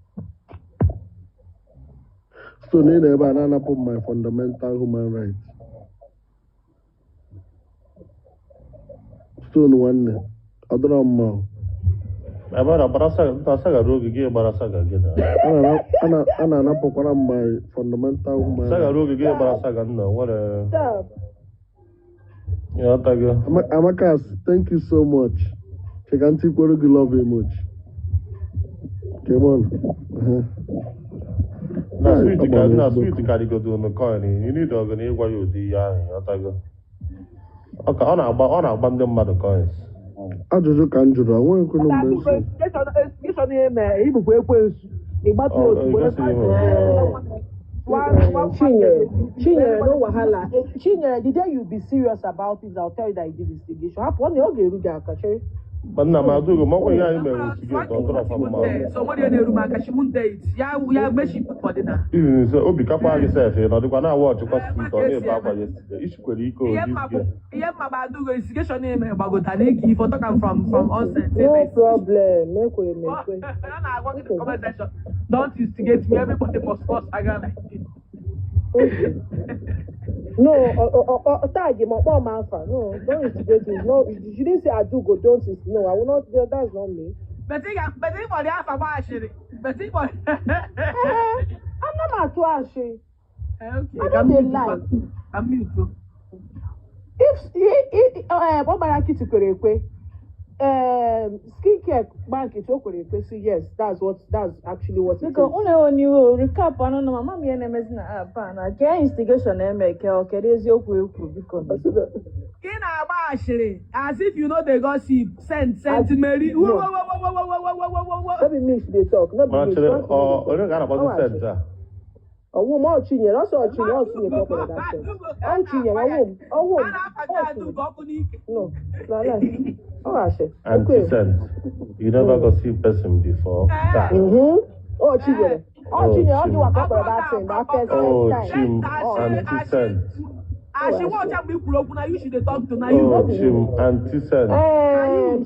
Speaker 6: So na ị na ebe a na-anapụ m my fundamental human right. Stone nwanne, ọ dọrọ mma o.
Speaker 16: My brother, gbara saga, nta saga ruo oge gị gbara saga gị na.
Speaker 6: A na-anapụkwara m my fundamental human
Speaker 16: Saga
Speaker 6: right.
Speaker 16: ruo oge gị gbara saga nna nwere
Speaker 12: Stop.
Speaker 16: ịghọtago.
Speaker 6: Amaka, thank you so much. Cheka ntị kwere gị love emoji. Come on. Uh-huh.
Speaker 16: Na
Speaker 6: Hey,
Speaker 16: sweet
Speaker 6: ọ
Speaker 16: ka
Speaker 6: gbara
Speaker 16: na
Speaker 6: ezigbo.
Speaker 16: sweet karịgodo nu coin, you need ọgụ na ịgwa ya ụdị ihe ahụ, ịghọtago. Ọ ka ọ na-agba ndị mmadụ coins.
Speaker 6: Ajụjụ ka m jụrụ, onweghị kwenu mgbe m si.
Speaker 2: Instigation eme, ibukwa ekwensu. Ịgbatu
Speaker 16: Ọ
Speaker 2: ozugbo.
Speaker 16: gosighị m.
Speaker 12: Chinyere, Chinyere, no wahala. Chinyere, the day you be serious about it, I'll tell you that you did instigation. Hapụ, ọ na ọ ga-eru gị aka, chere.
Speaker 16: Ma nna m Adaugo, ma ọkwa ihe anyị mere instigate, ọ dọrọ fa mma.
Speaker 2: So nwere na-eru m aka, she won't date. Ya ya mechi put na.
Speaker 16: Even so, obi kakwa gị sef, ị nọdịkwa na-awa ọchịkwa sweet, ọ na-ebe akwa yesterday. Ishikwere ike
Speaker 2: Ihe
Speaker 16: o
Speaker 2: mma
Speaker 16: this
Speaker 2: bụ
Speaker 16: girl.
Speaker 2: ihe mma bụ Adaugo instigation eme gbagota na ike ifo talk am from onset.
Speaker 12: No problem. Ekwere m ekwe.
Speaker 2: Ọ na-agwa gị the comment section. Don't instigate me. Everybody must cross saga like this.
Speaker 12: Okay. No, tag him, ọkpọ m afa. No, don't instigate me. No, you didn't say Adugo, don't instigate. No, I will not, that's not me.
Speaker 2: But ị ga but ị kpọrọ ya afa gbaghachiri. But ị kpọrọ.
Speaker 12: Eh, ana m atụ ashị.
Speaker 2: Okay,
Speaker 12: I
Speaker 2: ka
Speaker 12: no dey
Speaker 2: m mute
Speaker 12: lie.
Speaker 2: Ka m mute.
Speaker 12: If ọ gbara nkịtị kwere ekwe, skincare gba nkịtị o kwere ekwe sị yes, that's actually what it
Speaker 4: Biko,
Speaker 12: is.
Speaker 4: unu enwe n'iwe o, recap anụ na mama m ihe na-emezi na app a na kee instigation eme ke ọ kedu eziokwu ekwu biko nụ.
Speaker 2: Ị na-agba ashịrị as if you know the gossip. Send send Mary.
Speaker 12: No.
Speaker 2: Wo wo wo wo wo wo wo wo wo wo.
Speaker 12: No be me she dey talk, no be
Speaker 16: Mana
Speaker 12: me.
Speaker 16: chere,
Speaker 12: Frank
Speaker 16: ọ
Speaker 12: no dey
Speaker 16: onye
Speaker 12: talk.
Speaker 16: ga
Speaker 12: Ọ
Speaker 16: na-akpọzi
Speaker 12: asị.
Speaker 16: sent a?
Speaker 12: Ọwụ m ọ Chinyere, ọsọ Chinyere, ọ Chinyere ka ọ kpọrọ that sent. Ọ Chinyere, ọwụ m, ọwụ
Speaker 2: A
Speaker 12: m,
Speaker 2: na-afaji
Speaker 12: ọ Chinyere.
Speaker 2: Adaugo ọkụ n'ike.
Speaker 12: No, na lie. Ọ asị.
Speaker 16: Aunty
Speaker 12: Ekwe.
Speaker 16: sent. You never gossip person before. Taa.
Speaker 12: Ọ Chinyere. Ọ
Speaker 16: Oh,
Speaker 12: Chinyere, ọ
Speaker 16: Chim.
Speaker 12: gịnwa ka ọ kpọrọ that thing, that first
Speaker 16: Oh,
Speaker 12: first time.
Speaker 16: Chim.
Speaker 12: Ọ
Speaker 16: Aunty sent.
Speaker 2: Ashiwa ọcha mgbe i kwuru okwu na you should dey talk to na you.
Speaker 16: Oh, Chim, Auntie Sent.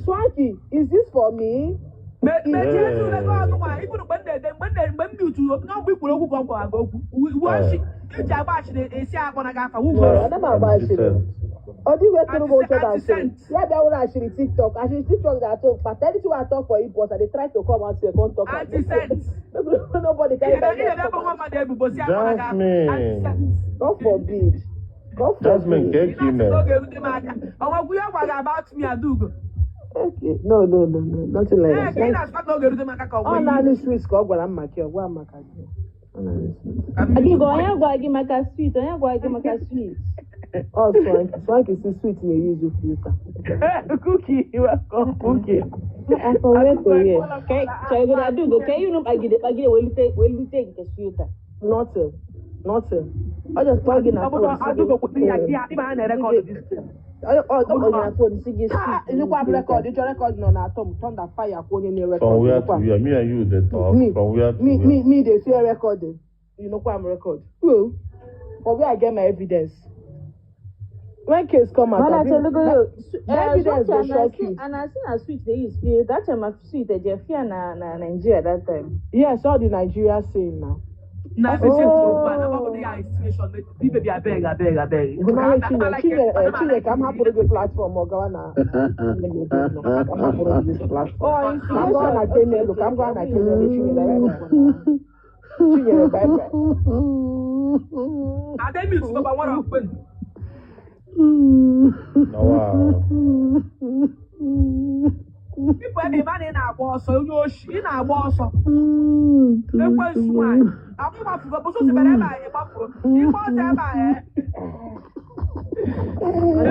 Speaker 5: Swanky, is this for me?
Speaker 2: Mechie ezi ule gị ọgụ nwa ifuru mgbe m na-ede mgbe m na- mgbe m dị utu na mgbe i kwuru okwu ka ọ gwara gị okwu. Uwe oshi iji agba ashịrị esi akpọ na gị afa
Speaker 5: No,
Speaker 2: wugoro.
Speaker 5: ana m agba
Speaker 16: Auntie
Speaker 5: ashịrị.
Speaker 16: Sent.
Speaker 5: Ọ dịghị wetụrụ m ụjọ na
Speaker 2: Auntie
Speaker 5: ashịrị.
Speaker 2: Sent.
Speaker 5: Ya bịa wụrụ ashịrị TikTok. Ashịrị TikTok ga-atụ mkpa. Anything wey I talk for Inbox, I dey try to come out here come talk am.
Speaker 2: Auntie Sent.
Speaker 5: Nobody
Speaker 2: Ị
Speaker 5: carry my
Speaker 2: na-ebe
Speaker 5: neck
Speaker 2: ebe
Speaker 5: come
Speaker 2: nwa
Speaker 5: out.
Speaker 2: mmadụ ebubo si akpọ na gị afa. Auntie
Speaker 16: Jasmine.
Speaker 2: Sent.
Speaker 5: God forbid. God
Speaker 16: Jasmine,
Speaker 5: forbid.
Speaker 16: ka
Speaker 2: Ị
Speaker 16: eke
Speaker 2: na-asị
Speaker 16: ime.
Speaker 2: na oge erute m aka. Ọ nwekwu ihe gwa gị about me, Adaugo?
Speaker 5: Okay. No, no, no, no. Nothing like
Speaker 2: Ee,
Speaker 5: that.
Speaker 2: ka ị na-asịkwa na oge erute m aka ka ọ
Speaker 5: Ọ
Speaker 2: gwa ihe.
Speaker 5: naanị Swiss ka ọ gwara m maka ya, ọ gwa m maka gị. Ọ naanị Swiss.
Speaker 2: Ka m
Speaker 4: Adaugo, onye gwa gị maka sweet? Onye gwa gị maka sweet?
Speaker 5: Ọ Swanky. Swanky si Sweet na-eyuzu filter.
Speaker 12: Cookie, welcome, Cookie.
Speaker 4: From where to where? Chọrọ Adaugo, ka ihe unu kpagide kpagide welute nke sweet a.
Speaker 5: Nothing. Nothing. Ọ just kpọọ gị na
Speaker 2: Ọ bụrụ
Speaker 5: phone si gị.
Speaker 2: Adaugo kwụsị ya ya ịma ha na-erekọdụ this thing.
Speaker 5: Ọ
Speaker 4: Ọ
Speaker 5: kpọọ gị na phone si gị Ha!
Speaker 4: sweet
Speaker 5: Nnukwu
Speaker 4: na
Speaker 5: m record,
Speaker 4: filter.
Speaker 5: ịchọ record nọ na-atọ m thunder fire kwa onye
Speaker 16: From
Speaker 5: na-erekọd
Speaker 16: where to
Speaker 5: nnukwu
Speaker 16: where? Me and you, they talk.
Speaker 5: Me,
Speaker 16: From where to
Speaker 5: me,
Speaker 16: where?
Speaker 5: me, me, dey fear recording. You know why I'm record. Well, for where I get my evidence. When case come out,
Speaker 4: Mana
Speaker 5: I bring
Speaker 4: chelugo,
Speaker 5: my evidence
Speaker 4: Swanky
Speaker 5: go shock you.
Speaker 4: and I see na sweet dey use filter. That time sweet eje fear na na Nigeria that time.
Speaker 5: Yes, all the Nigeria saying now.
Speaker 2: Na
Speaker 5: That's
Speaker 2: ebe
Speaker 5: it.
Speaker 2: okwu a na ọ bụ ya estimation ibe bi abeg abeg abeg.
Speaker 5: Gụnarị Chineke, Chineke, Chineke, ka m hapụrụ gị platform ọ gawa na na ka m hapụrụ gị this platform.
Speaker 4: Oh,
Speaker 5: Ka m gawa na
Speaker 4: instigation. Okay,
Speaker 5: Kenelu, ka
Speaker 4: okay,
Speaker 5: m gawa
Speaker 4: okay.
Speaker 5: na
Speaker 4: Ọ bụ
Speaker 5: Kenelu, Chinyere,
Speaker 4: instigation.
Speaker 5: Chinyere, bye bye.
Speaker 2: Ademute baba nwere okwe.
Speaker 16: Now, wow.
Speaker 2: People ebe ebe a na ị na-agba ọsọ onye oshi ị na-agba ọsọ ekwensu nwaanyị akwụ ịgbafuru bụ sosi bere ebe a ị gbafuru ịgba ọsọ ebe a ee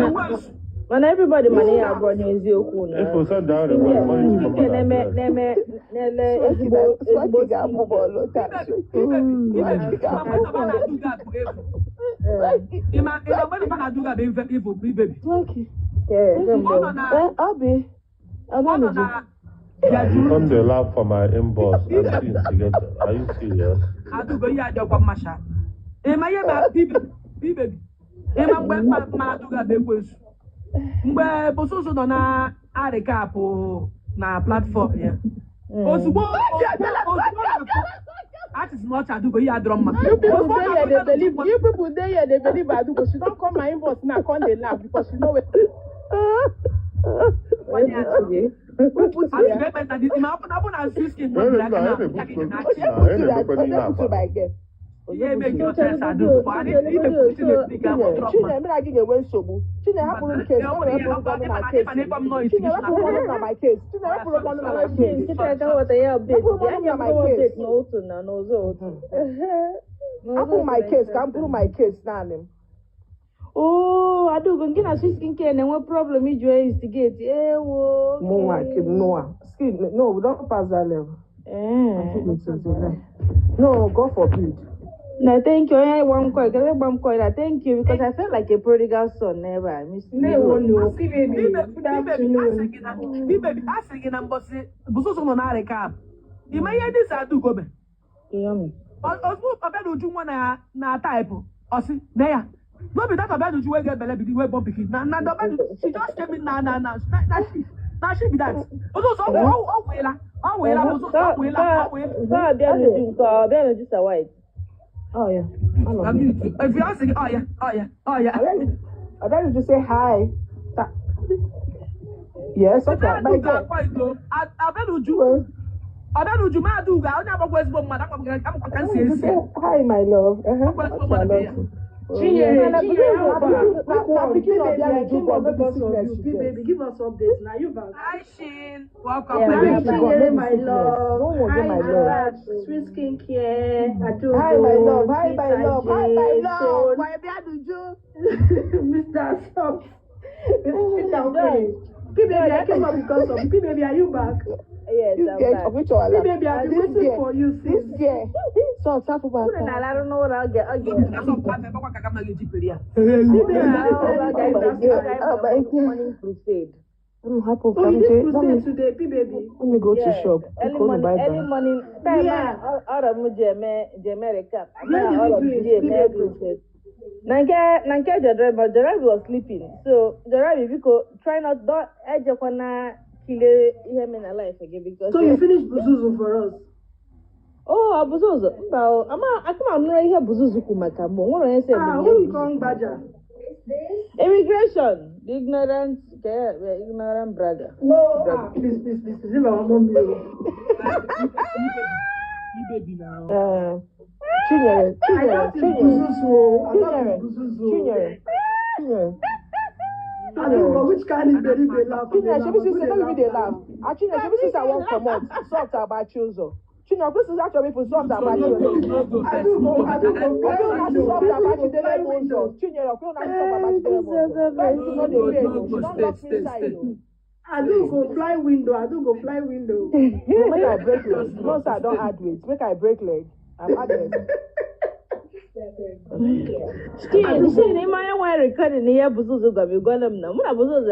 Speaker 2: ekwensu
Speaker 4: Mana everybody mana ihe abụọ n'eziokwu na
Speaker 16: If we send down the
Speaker 4: skincare
Speaker 16: money to
Speaker 4: skincare
Speaker 16: Mama
Speaker 4: na-eme
Speaker 16: address.
Speaker 4: na-eme na-ele
Speaker 5: Swanky
Speaker 4: ezigbo
Speaker 5: na
Speaker 4: ezigbo
Speaker 5: Swanky ga-abụ
Speaker 4: skincare.
Speaker 5: bọọlụ taa.
Speaker 2: ibebi ibebi
Speaker 5: Swanky
Speaker 2: ibebi
Speaker 5: ga-abụ
Speaker 2: ma mgbe nọba
Speaker 5: bọọlụ.
Speaker 2: na-adụ gị abụ efu
Speaker 5: Swanky,
Speaker 2: ịma ịma mgbe nọba na-adụ gị abụ efu efu ibebi
Speaker 5: Swanky.
Speaker 4: Ee,
Speaker 2: mgbe ọ nọ
Speaker 4: kemgbe.
Speaker 2: na
Speaker 5: Eh, Obi,
Speaker 2: mgbe ọ nọ
Speaker 5: Obianuju.
Speaker 2: na
Speaker 16: You come dey laugh for my inbox and see instigator. Are you serious?
Speaker 2: Adaugo ihe adịọkwa mmasha ịma ihe ma ibebi ibebi ịma mgbe mma mma adụghị abụ ekwensu mgbe bụsụsụ nọ na arịkapụ na platfọm ya ozugbo ozugbo ozugbo ọ na-afụ atịsị na ọcha Adaugo ihe adịrọ mma
Speaker 9: You people
Speaker 2: ozugbo ọ
Speaker 9: dey here
Speaker 2: na-afụ
Speaker 9: dey
Speaker 2: ebe
Speaker 9: believe.
Speaker 2: Adaugo
Speaker 9: You people dey here dey believe Adugo. She don come my inbox now, come dey laugh because she know where.
Speaker 2: nwanne ya
Speaker 5: Who put
Speaker 2: Adaugo
Speaker 5: ya?
Speaker 2: ekpe nta dị ma ọ bụ na ọ bụ na siskin
Speaker 1: Onye
Speaker 2: gbabiri aka
Speaker 1: na
Speaker 2: na
Speaker 1: na-ebutu
Speaker 2: aka gị na-achị
Speaker 1: na
Speaker 5: Onye put
Speaker 1: onye na-emekwa
Speaker 5: onye
Speaker 1: n'ihe
Speaker 5: put
Speaker 1: akwa.
Speaker 5: my girl?
Speaker 2: ihe eme gị
Speaker 4: So
Speaker 2: otu esi
Speaker 4: chelugodo
Speaker 2: Adaugo bụ adị ibe
Speaker 4: chelugodo
Speaker 2: kwusi
Speaker 4: so
Speaker 2: na-esi ga
Speaker 5: Chinere,
Speaker 2: drọp ma
Speaker 5: Chinere, mụ na gị ga-enwe nsogbu. Chinere, hapụrụ m case. O nwere ebe ụgwọ na case. Chinere, wepụrụ m ọnụ na my case. Chinere, wepụrụ m ọnụ na my case.
Speaker 4: nkịta ka ghọta ya update
Speaker 5: Wepụrụ m
Speaker 4: dị
Speaker 5: ọnụ
Speaker 4: anya
Speaker 5: na my
Speaker 4: mkpọrọ update
Speaker 5: case.
Speaker 4: n'otu na n'ụzọ otu. N'ụzọ
Speaker 5: Hapụ
Speaker 4: otu
Speaker 5: my
Speaker 4: na
Speaker 5: case ka m bụrụ my case naanị m.
Speaker 4: Oh, Adaugo, gị na sweet skincare na-enwe problem iji wee instigate. Ewo.
Speaker 5: Mụnwa, mụnwa. Skin, no, we don pass that level.
Speaker 4: Eh.
Speaker 5: No, God forbid.
Speaker 4: Na thank you. Onye gba m koi, kele gba m koi na thank you because I felt like a prodigal son n'ebe a. Miss
Speaker 9: Ndewo no, P-baby. Good
Speaker 2: ibebi asị
Speaker 9: afternoon.
Speaker 2: gị na ibebi asị gị na mbọsị bụsụsụ nọ na arịkap ịma ihe ndị si Adaugo mee
Speaker 4: Yummy.
Speaker 2: ozugbo Obianuju nwa na na taịpụ ọsị na ya no be that Obianuju wey get belle be the wey born pikin na na the Obianuju she just came in na na na na na she na she be that ozozo ọ wela ọ wela ozozo ọ wela ọ wela.
Speaker 4: Nke a Obianuju nke a Obianuju sa white.
Speaker 5: Oh, yeah. Anọ m.
Speaker 2: If you ask oh yeah oh yeah oh yeah.
Speaker 5: Obianuju say hi. Yes, okay. My
Speaker 2: Obianuju
Speaker 5: girl.
Speaker 2: akpọ ito Obianuju Obianuju ma Adaugo onye agbakwa ezigbo mmadụ agbakwa ka nsi
Speaker 5: Obianuju
Speaker 2: esi
Speaker 5: say hi, my love. Uh-huh.
Speaker 2: agbakwa ezigbo
Speaker 5: Okay, I
Speaker 2: mmadụ bụ
Speaker 5: love
Speaker 2: ya.
Speaker 5: you.
Speaker 9: Chinyere,
Speaker 4: Mana
Speaker 9: Chinyere, how
Speaker 5: Na
Speaker 9: far?
Speaker 5: pikin
Speaker 9: Quick
Speaker 5: na
Speaker 9: one.
Speaker 5: pikin
Speaker 9: P-baby, I
Speaker 5: Obianuju
Speaker 9: came
Speaker 5: born,
Speaker 9: up
Speaker 5: no be
Speaker 9: because of
Speaker 5: sickness
Speaker 9: you.
Speaker 5: she get.
Speaker 9: P-baby, give us updates. Now you back.
Speaker 2: Hi Shin, welcome
Speaker 4: Yeah,
Speaker 2: my
Speaker 9: Hi,
Speaker 4: I'm
Speaker 2: baby.
Speaker 4: back.
Speaker 5: God,
Speaker 9: Chinyere,
Speaker 5: no be
Speaker 9: my
Speaker 5: sickness.
Speaker 9: love.
Speaker 5: No one
Speaker 9: Hi,
Speaker 5: get my love.
Speaker 9: Gerard. Sweet skincare.
Speaker 5: Hi, my love.
Speaker 9: Adugo.
Speaker 5: Hi,
Speaker 9: Sweet
Speaker 5: my love. Hi, my
Speaker 9: IJ.
Speaker 5: love.
Speaker 9: Stone.
Speaker 5: My Obianuju.
Speaker 9: Mr. Soft. Mr.
Speaker 4: Joy,
Speaker 9: Okoye. P-baby,
Speaker 4: Joy,
Speaker 9: I came up because of you. P-baby, are you back?
Speaker 4: Yes,
Speaker 5: This
Speaker 4: I'm
Speaker 5: girl,
Speaker 4: back.
Speaker 5: of which I love.
Speaker 9: P-baby, I've been
Speaker 5: This
Speaker 9: waiting
Speaker 5: girl,
Speaker 9: for you
Speaker 5: this
Speaker 9: since.
Speaker 5: girl. So, Safu
Speaker 4: Unu
Speaker 5: Baka.
Speaker 4: na-alarụ n'ụra oge oge.
Speaker 2: Asọmpi afọ ebe kwa ka kama ga-eji pere ya.
Speaker 9: P-baby,
Speaker 4: Ah,
Speaker 9: I didn't tell
Speaker 4: oge
Speaker 9: you
Speaker 5: Oh
Speaker 4: anyị
Speaker 5: my
Speaker 4: mere
Speaker 9: guys
Speaker 5: God.
Speaker 4: oge anyị
Speaker 5: Oh
Speaker 4: mere
Speaker 5: my God.
Speaker 4: morning crusade.
Speaker 5: Happy
Speaker 9: Oh, you did
Speaker 5: Let
Speaker 9: crusade
Speaker 5: me
Speaker 9: today, P-baby.
Speaker 5: let me go to
Speaker 4: Yes,
Speaker 5: shop.
Speaker 4: early
Speaker 5: Biko,
Speaker 4: morning,
Speaker 5: bye
Speaker 4: early
Speaker 5: bye.
Speaker 4: morning time
Speaker 9: Yeah.
Speaker 4: ọrọ m ji eme recap.
Speaker 9: Where
Speaker 4: Ama
Speaker 9: did
Speaker 4: ọrọ
Speaker 9: you
Speaker 4: m
Speaker 9: do
Speaker 4: ji
Speaker 9: it,
Speaker 4: eme
Speaker 9: P-baby?
Speaker 4: crusade. Na nke Jodrabi, Jodrabi was sleeping. So Jodrabi, biko, try not, don't ejekwana kilie ihe me na life again because
Speaker 5: So you finish Buzuzu for us.
Speaker 4: Oh, Buzuzu. Mba, o, ama aka m anụrụ ihe Buzuzu kwu maka mgbe nwere onye sị
Speaker 5: Ah, who you come Gbaja?
Speaker 4: Immigration, the ignorant, the ignorant brother.
Speaker 5: No, ah, please, please, please, please, leave our mommy.
Speaker 2: Ibebi na.
Speaker 12: Chinyere,
Speaker 5: I
Speaker 12: Chinyere,
Speaker 5: thought it's
Speaker 12: Chinyere,
Speaker 5: Buzuzu. oh. I thought
Speaker 12: Chinyere,
Speaker 5: it's Buzuzu.
Speaker 12: Chinyere, Chinyere.
Speaker 5: I don't know which kind of baby they laugh.
Speaker 12: Chinyere, shebi sister, no be me dey laugh. Ah, Chinyere, shebi sister wan comot, soft abachi ụzọ. Chinyere, kwesị sị achọrọ m ịpụ soft abachi ụzọ.
Speaker 5: I do go, I do go.
Speaker 12: Ọkwe una si soft abachi dele m ụzọ. Chinyere, ọkwe una si soft abachi dele m ụzọ. First no dey pay o, she don lock me inside o.
Speaker 5: I do go fly window. I do go fly window.
Speaker 12: No, make I break leg. No, sir, I don add weight. Make I break leg. I'm added.
Speaker 4: Shin, ịma onye nwere recording ihe Buzuzu gwara m, gwana m na mụ na Buzuzu,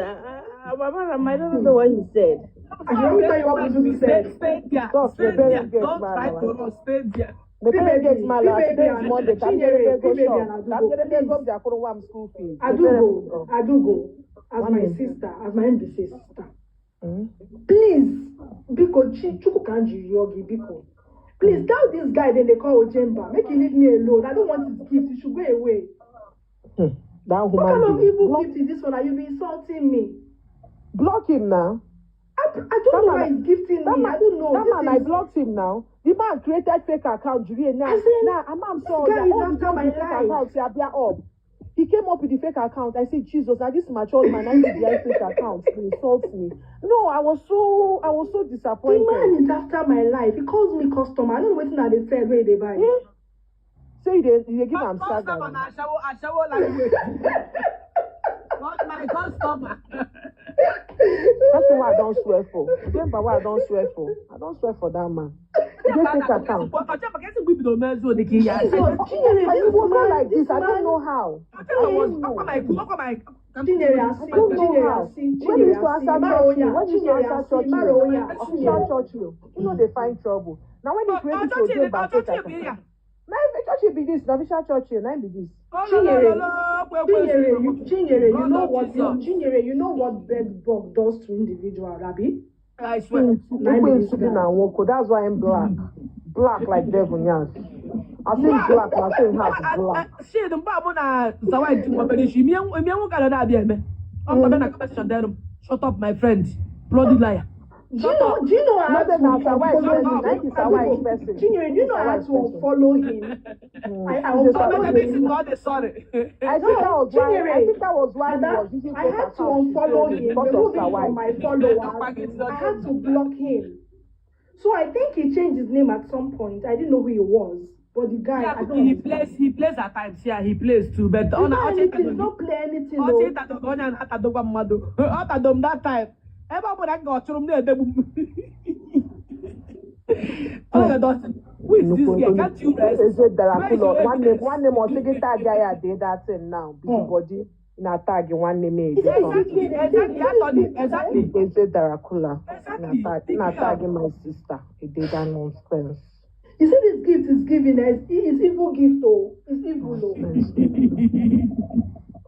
Speaker 4: amara m, I don't know what he said.
Speaker 5: Let me tell you what Buzuzu said.
Speaker 2: Stay there.
Speaker 12: Stop,
Speaker 2: Stay
Speaker 12: prepare
Speaker 2: there.
Speaker 12: and get
Speaker 2: Don't
Speaker 12: mad,
Speaker 2: try to
Speaker 12: man.
Speaker 2: run. Stay there.
Speaker 12: Mepere
Speaker 5: P-baby,
Speaker 12: gate man la,
Speaker 5: P-baby
Speaker 12: today is
Speaker 5: and
Speaker 12: Monday. Ka m
Speaker 5: Chinyere,
Speaker 12: jedebe ego
Speaker 5: P-baby
Speaker 12: shop.
Speaker 5: and
Speaker 12: Ka m
Speaker 5: Adugo,
Speaker 12: jedebe ego
Speaker 5: please.
Speaker 12: m ji akwụrụ nwa m school fees. Mepere m
Speaker 5: Adugo,
Speaker 12: ụzọ.
Speaker 5: Adugo, as my
Speaker 12: Nwanne.
Speaker 5: sister, as my MBC sister. Please, biko, Chukwu ka m ji rịọ gị, biko. Please tell this guy then they call Ojemba, make he leave me alone. I don't want his gift. He should go away.
Speaker 12: That
Speaker 5: What kind
Speaker 12: human
Speaker 5: of
Speaker 12: being.
Speaker 5: evil
Speaker 12: Block,
Speaker 5: gift is this one? Are you be insulting me?
Speaker 12: block him now.
Speaker 5: I don't
Speaker 12: That
Speaker 5: know why
Speaker 12: man,
Speaker 5: he's gifting
Speaker 12: that
Speaker 5: me.
Speaker 12: man,
Speaker 5: I don't know.
Speaker 12: that
Speaker 5: This
Speaker 12: man, I
Speaker 5: is
Speaker 12: blocked him now. The man created fake account. Julie, now,
Speaker 5: as in,
Speaker 12: now, I'm
Speaker 5: this
Speaker 12: sorry.
Speaker 5: guy is
Speaker 12: All the
Speaker 5: after
Speaker 12: time
Speaker 5: my
Speaker 12: the fake
Speaker 5: life.
Speaker 12: account, say, Abia up. He came up with the fake account. I said, Jesus, now this mature man, I need the fake account to insult me. No, I was so
Speaker 5: The
Speaker 12: disappointed.
Speaker 5: man is after my life. He calls me customer. I don't know what they said where they buy.
Speaker 12: Yeah. Say they give him saga.
Speaker 2: Customer na ashawo ashawo language. Not my customer.
Speaker 12: That's the one I don't swear for. Remember what I don't swear for. I don't swear for that man. He dey fake account.
Speaker 5: Jesus, Chinyere,
Speaker 12: And
Speaker 5: this
Speaker 12: it was not
Speaker 5: man,
Speaker 12: like
Speaker 5: this
Speaker 12: this. I don't
Speaker 5: man,
Speaker 12: know how. I
Speaker 2: Ochemba was
Speaker 12: don't know.
Speaker 5: Chinyere
Speaker 12: I
Speaker 5: asi,
Speaker 12: don't know
Speaker 5: Chinyere
Speaker 12: how.
Speaker 5: asi,
Speaker 12: When he
Speaker 5: Chinyere
Speaker 12: used to
Speaker 5: asi,
Speaker 12: answer
Speaker 5: mara
Speaker 12: Churchill,
Speaker 5: onye a,
Speaker 12: when he used to
Speaker 5: Chinyere
Speaker 12: answer
Speaker 5: asi,
Speaker 12: Churchill,
Speaker 5: mara onye a,
Speaker 12: official
Speaker 5: Chinyere.
Speaker 12: Churchill, you know they find trouble. Now when they create this Ojemba fake account, now if Churchill be this, na official Churchill, now be this.
Speaker 5: Chinyere, Chinyere, you, Chinyere, you know what, Chinyere, you know what bed bug does to individual, Rabbi?
Speaker 2: I swear.
Speaker 5: Na him be this
Speaker 12: Ekwensu dị
Speaker 5: guy.
Speaker 12: na nwoke, that's why I'm black. Black like devil, yes. I say black, I say house black.
Speaker 2: Shit, mgbe mụ na Zawai ji nwebere isi, emie nwoke a na-abịa eme. Ọ bịa na conversation dere m, shut up my friend, bloody liar.
Speaker 5: Do you
Speaker 2: Shut
Speaker 5: know?
Speaker 2: up.
Speaker 5: Do you know I
Speaker 12: No,
Speaker 5: had
Speaker 12: then
Speaker 5: to
Speaker 12: na Zawai
Speaker 5: unfollow
Speaker 12: person,
Speaker 5: him?
Speaker 12: na him be Zawai
Speaker 5: Adugo,
Speaker 12: person.
Speaker 5: Chinyere, do you know I
Speaker 12: Zawai
Speaker 5: had to
Speaker 12: person.
Speaker 5: unfollow him? I
Speaker 12: He's a
Speaker 2: So
Speaker 5: unfollowed
Speaker 2: make
Speaker 12: Zawai
Speaker 2: me
Speaker 5: him.
Speaker 2: not the sorry.
Speaker 12: I think that
Speaker 5: No,
Speaker 12: was why. I
Speaker 5: Chinyere,
Speaker 12: think that was why he
Speaker 5: Ada,
Speaker 12: was using
Speaker 5: I
Speaker 12: fake
Speaker 5: had to
Speaker 12: accounts to
Speaker 5: unfollow
Speaker 12: troll me
Speaker 5: him,
Speaker 12: because of
Speaker 5: remove him
Speaker 12: Zawai.
Speaker 5: from my followers. I had to block him. So I think he changed his name at some point. I didn't know who he was, but the guy,
Speaker 2: Yeah,
Speaker 5: I don't
Speaker 2: he
Speaker 5: understand.
Speaker 2: plays he plays at times. Yeah, he plays too. But
Speaker 5: He's
Speaker 2: ọ na
Speaker 5: not
Speaker 2: ọchị
Speaker 5: anything. He's not play anything
Speaker 2: ọchị
Speaker 5: though.
Speaker 2: ịtado ka onye na-atadokwa mmadụ. Ọ tado m that time. Ebe ọ bụla m ga-ọchụrụ m na-edegbu m. Ọ ga-adọsị, Who is this
Speaker 12: Nnukwu
Speaker 2: girl? Can't you rest?
Speaker 12: eze
Speaker 2: Where is
Speaker 12: Dracula.
Speaker 2: your
Speaker 12: Nwanne
Speaker 2: evidence?
Speaker 12: nwanne m ọ sị gị tag ya dey that thing now. Busybody na tag nwanne m
Speaker 5: He
Speaker 12: ede
Speaker 5: said,
Speaker 12: something.
Speaker 5: is this
Speaker 2: Exactly, Anthony. Exactly.
Speaker 12: Eze Dracula na
Speaker 2: Exactly.
Speaker 12: tag
Speaker 2: Big
Speaker 12: na tag
Speaker 2: girl.
Speaker 12: my sister. Ede that nonsense.
Speaker 5: He said this gift is given as it's evil gift oh. It's evil oh.
Speaker 12: Nonsense.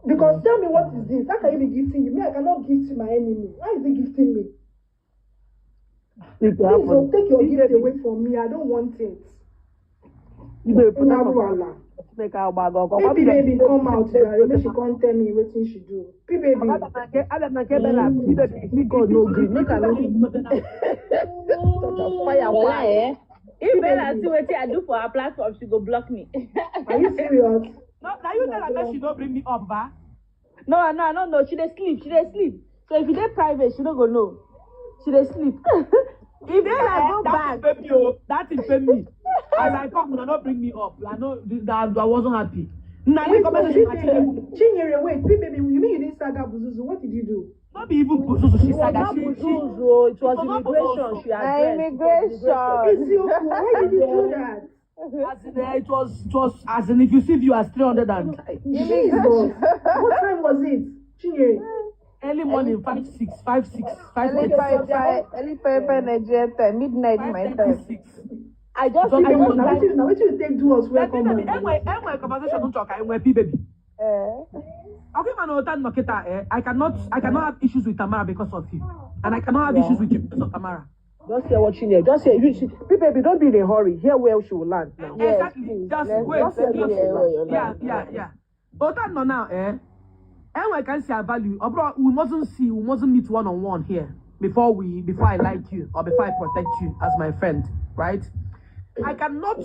Speaker 5: Because tell me what is this? How can you be gifting you? Me, I cannot gift to my enemy. Why is he gifting me?
Speaker 12: It
Speaker 5: Please oh,
Speaker 12: happen.
Speaker 5: take your gift away from me. I don't want it.
Speaker 12: Ibe pụta
Speaker 5: Nnaru ala.
Speaker 12: Chineke agba gị ọkụ.
Speaker 5: P baby come out jare make she come tell me wetin she do. P baby.
Speaker 2: Abịa na nke Bella,
Speaker 12: Make God no gree. Make I no fire
Speaker 4: Wala
Speaker 12: why.
Speaker 4: eh.
Speaker 5: P
Speaker 4: If Bella
Speaker 5: baby,
Speaker 4: see wetin I do for her platform, she go block me.
Speaker 5: are you serious?
Speaker 2: No, na you tell her make she no bring me up, ba.
Speaker 4: No. She dey sleep. She dey sleep. So if you dey private, she no go know. She dey sleep. If Bella go
Speaker 2: That
Speaker 4: back,
Speaker 2: thing pain me, oh. That thing pain me. As I come, una no bring me up. I no, that I wasn't happy. Na you
Speaker 5: Wait,
Speaker 2: comment
Speaker 5: oh,
Speaker 2: section
Speaker 5: P
Speaker 2: na
Speaker 5: baby,
Speaker 2: Chineke.
Speaker 5: Chinyere, wait, P baby, you mean you didn't saga Buzuzu? What did you do?
Speaker 2: No be even Buzuzu, she
Speaker 12: It was
Speaker 2: saga.
Speaker 12: not
Speaker 2: She
Speaker 12: Buzuzu. oh, It
Speaker 2: it
Speaker 12: was
Speaker 2: was not
Speaker 12: immigration
Speaker 2: Buzuzu.
Speaker 12: she
Speaker 17: Na
Speaker 12: addressed. It was immigration.
Speaker 5: Eziokwu, why did you do that?
Speaker 2: As in, it was as in if you see view as 300 and
Speaker 5: Jesus, what time was it? Chinyere.
Speaker 2: early morning 5 6 5 6 5
Speaker 17: Early
Speaker 2: 36
Speaker 17: five five, early five five Nigeria time, midnight my
Speaker 2: 5
Speaker 17: time.
Speaker 2: 36.
Speaker 12: I just
Speaker 2: It was
Speaker 5: P
Speaker 12: I
Speaker 5: baby,
Speaker 12: just
Speaker 5: na
Speaker 12: like
Speaker 5: wetin you take do us
Speaker 2: But
Speaker 5: welcome
Speaker 2: baby,
Speaker 5: on
Speaker 2: enwe enwe conversation nchọ ka enwe P baby.
Speaker 17: Ee.
Speaker 2: Okay, man, Otan Nokita, eh? I cannot have issues with Tamara because of you. And I cannot have issues with you because of Tamara.
Speaker 12: Just hear what Chinye. Just hear. You, she, baby, don't be in a hurry. Hear where she will land now.
Speaker 17: Yes,
Speaker 2: Exactly.
Speaker 17: please.
Speaker 2: Just
Speaker 17: Let's
Speaker 2: wait.
Speaker 12: Just hear
Speaker 17: let
Speaker 12: where
Speaker 17: me
Speaker 12: she
Speaker 17: hear
Speaker 12: will
Speaker 17: where
Speaker 12: land.
Speaker 17: you land.
Speaker 2: Yeah. Otan no now, eh? Enwe can see a value. Abro, we mustn't see, we mustn't meet one on one here before I like you or before I protect you as my friend, right? I cannot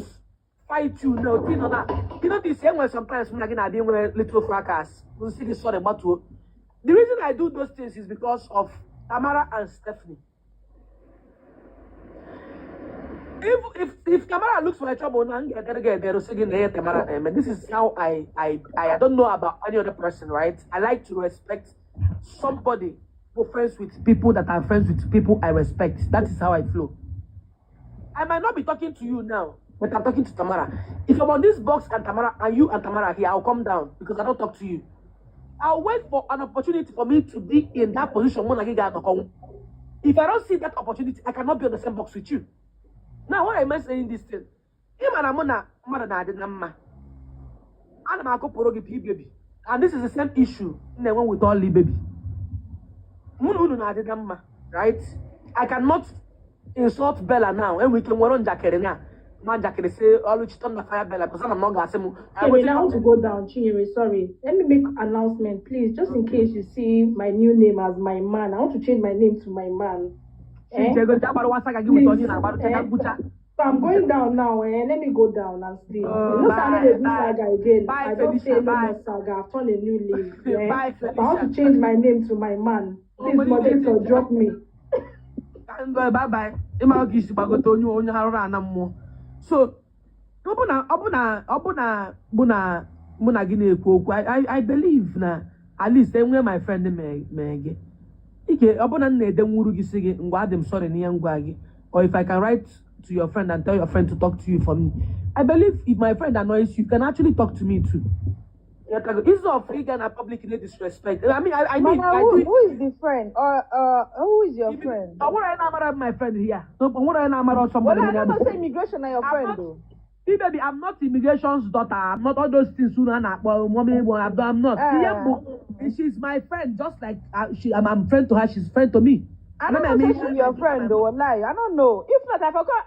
Speaker 2: fight you now. You know that. You know this same way sometimes when I get a little fracas. We see this sort of battle. The reason I do those things is because of Tamara and Stephanie. If Tamara looks for a trouble, now I'm gonna get there. Tamara, man, this is how I don't know about any other person, right? I like to respect somebody who friends with people that are friends with people I respect. That is how I flow. I might not be talking to you now, but I'm talking to Tamara. If I'm on this box and Tamara and you and Tamara here, I'll come down because I don't talk to you. I'll wait for an opportunity for me to be in that position when I get If I don't see that opportunity, I cannot be on the same box with you. Now, why am I saying this thing? Ịma na mụ na mmadụ na-adị na mma. Ana m akụpụrụ gị P baby. And this is the same issue m na-enwe with Oli baby. Mụ na unu na-adị na mma, right? I cannot insult Bella now. Enwere ike nwere njakịrị na ma njakịrị sị Oluchi turn the fire Bella because ana m na ọ ga-asị m
Speaker 18: Chinyere, I want to go down. Chinyere, sorry. Let me make announcement, please, just in case you see my new name as my man. I want to change my name to my man. Eh?
Speaker 2: Chego agbarụ saga gị with onye
Speaker 18: Please.
Speaker 2: na-agbarụ chega
Speaker 18: Eh?
Speaker 2: ngwụcha.
Speaker 18: So I'm going down now. Eh? Let me go down and sleep.
Speaker 2: Oh,
Speaker 18: You know, say I no
Speaker 2: bye,
Speaker 18: dey do
Speaker 2: bye.
Speaker 18: saga again.
Speaker 2: Bye,
Speaker 18: I don't
Speaker 2: Felicia.
Speaker 18: say no
Speaker 2: Bye.
Speaker 18: more saga. I've turned a new leaf. Eh?
Speaker 2: Bye,
Speaker 18: But I want to
Speaker 2: Felicia.
Speaker 18: change my name to my man.
Speaker 2: Oh,
Speaker 18: Please,
Speaker 2: but you
Speaker 18: moderator, drop me.
Speaker 2: Bye bye. Ịma oge isi gbagote onye arụrụ ana mmụọ. So ọ bụ na mụ na gị na-ekwu okwu, I believe na at least enwee my friend mee gị ike ọ bụ na m na-edenwuru gị sị gị ngwa adị m sorry n'ihe ngwa gị, or if I can write to your friend and tell your friend to talk to you for me. I believe if my friend annoys you, you can actually talk to me too. Instead of ịga na public na disrespect. I mean,
Speaker 17: Mana
Speaker 2: I
Speaker 17: who,
Speaker 2: do it.
Speaker 17: who is the friend? Or who is your friend?
Speaker 2: Ọ nwere onye na-amara my friend here. No, ọ nwere onye na-amara somebody.
Speaker 17: Well, I don't know say immigration na your
Speaker 2: I'm
Speaker 17: friend
Speaker 2: not,
Speaker 17: though.
Speaker 2: See, baby, I'm not immigration's daughter. I'm not all those things unu a na-akpọ mommy. I'm not. Ihe
Speaker 17: Eh.
Speaker 2: mbụ, she's my friend, just like I'm friend to her, she's friend to me.
Speaker 17: I don't
Speaker 2: Ana m
Speaker 17: know
Speaker 2: eme
Speaker 17: say she be your friend though. Wallahi, I don't know. If not, I forgot.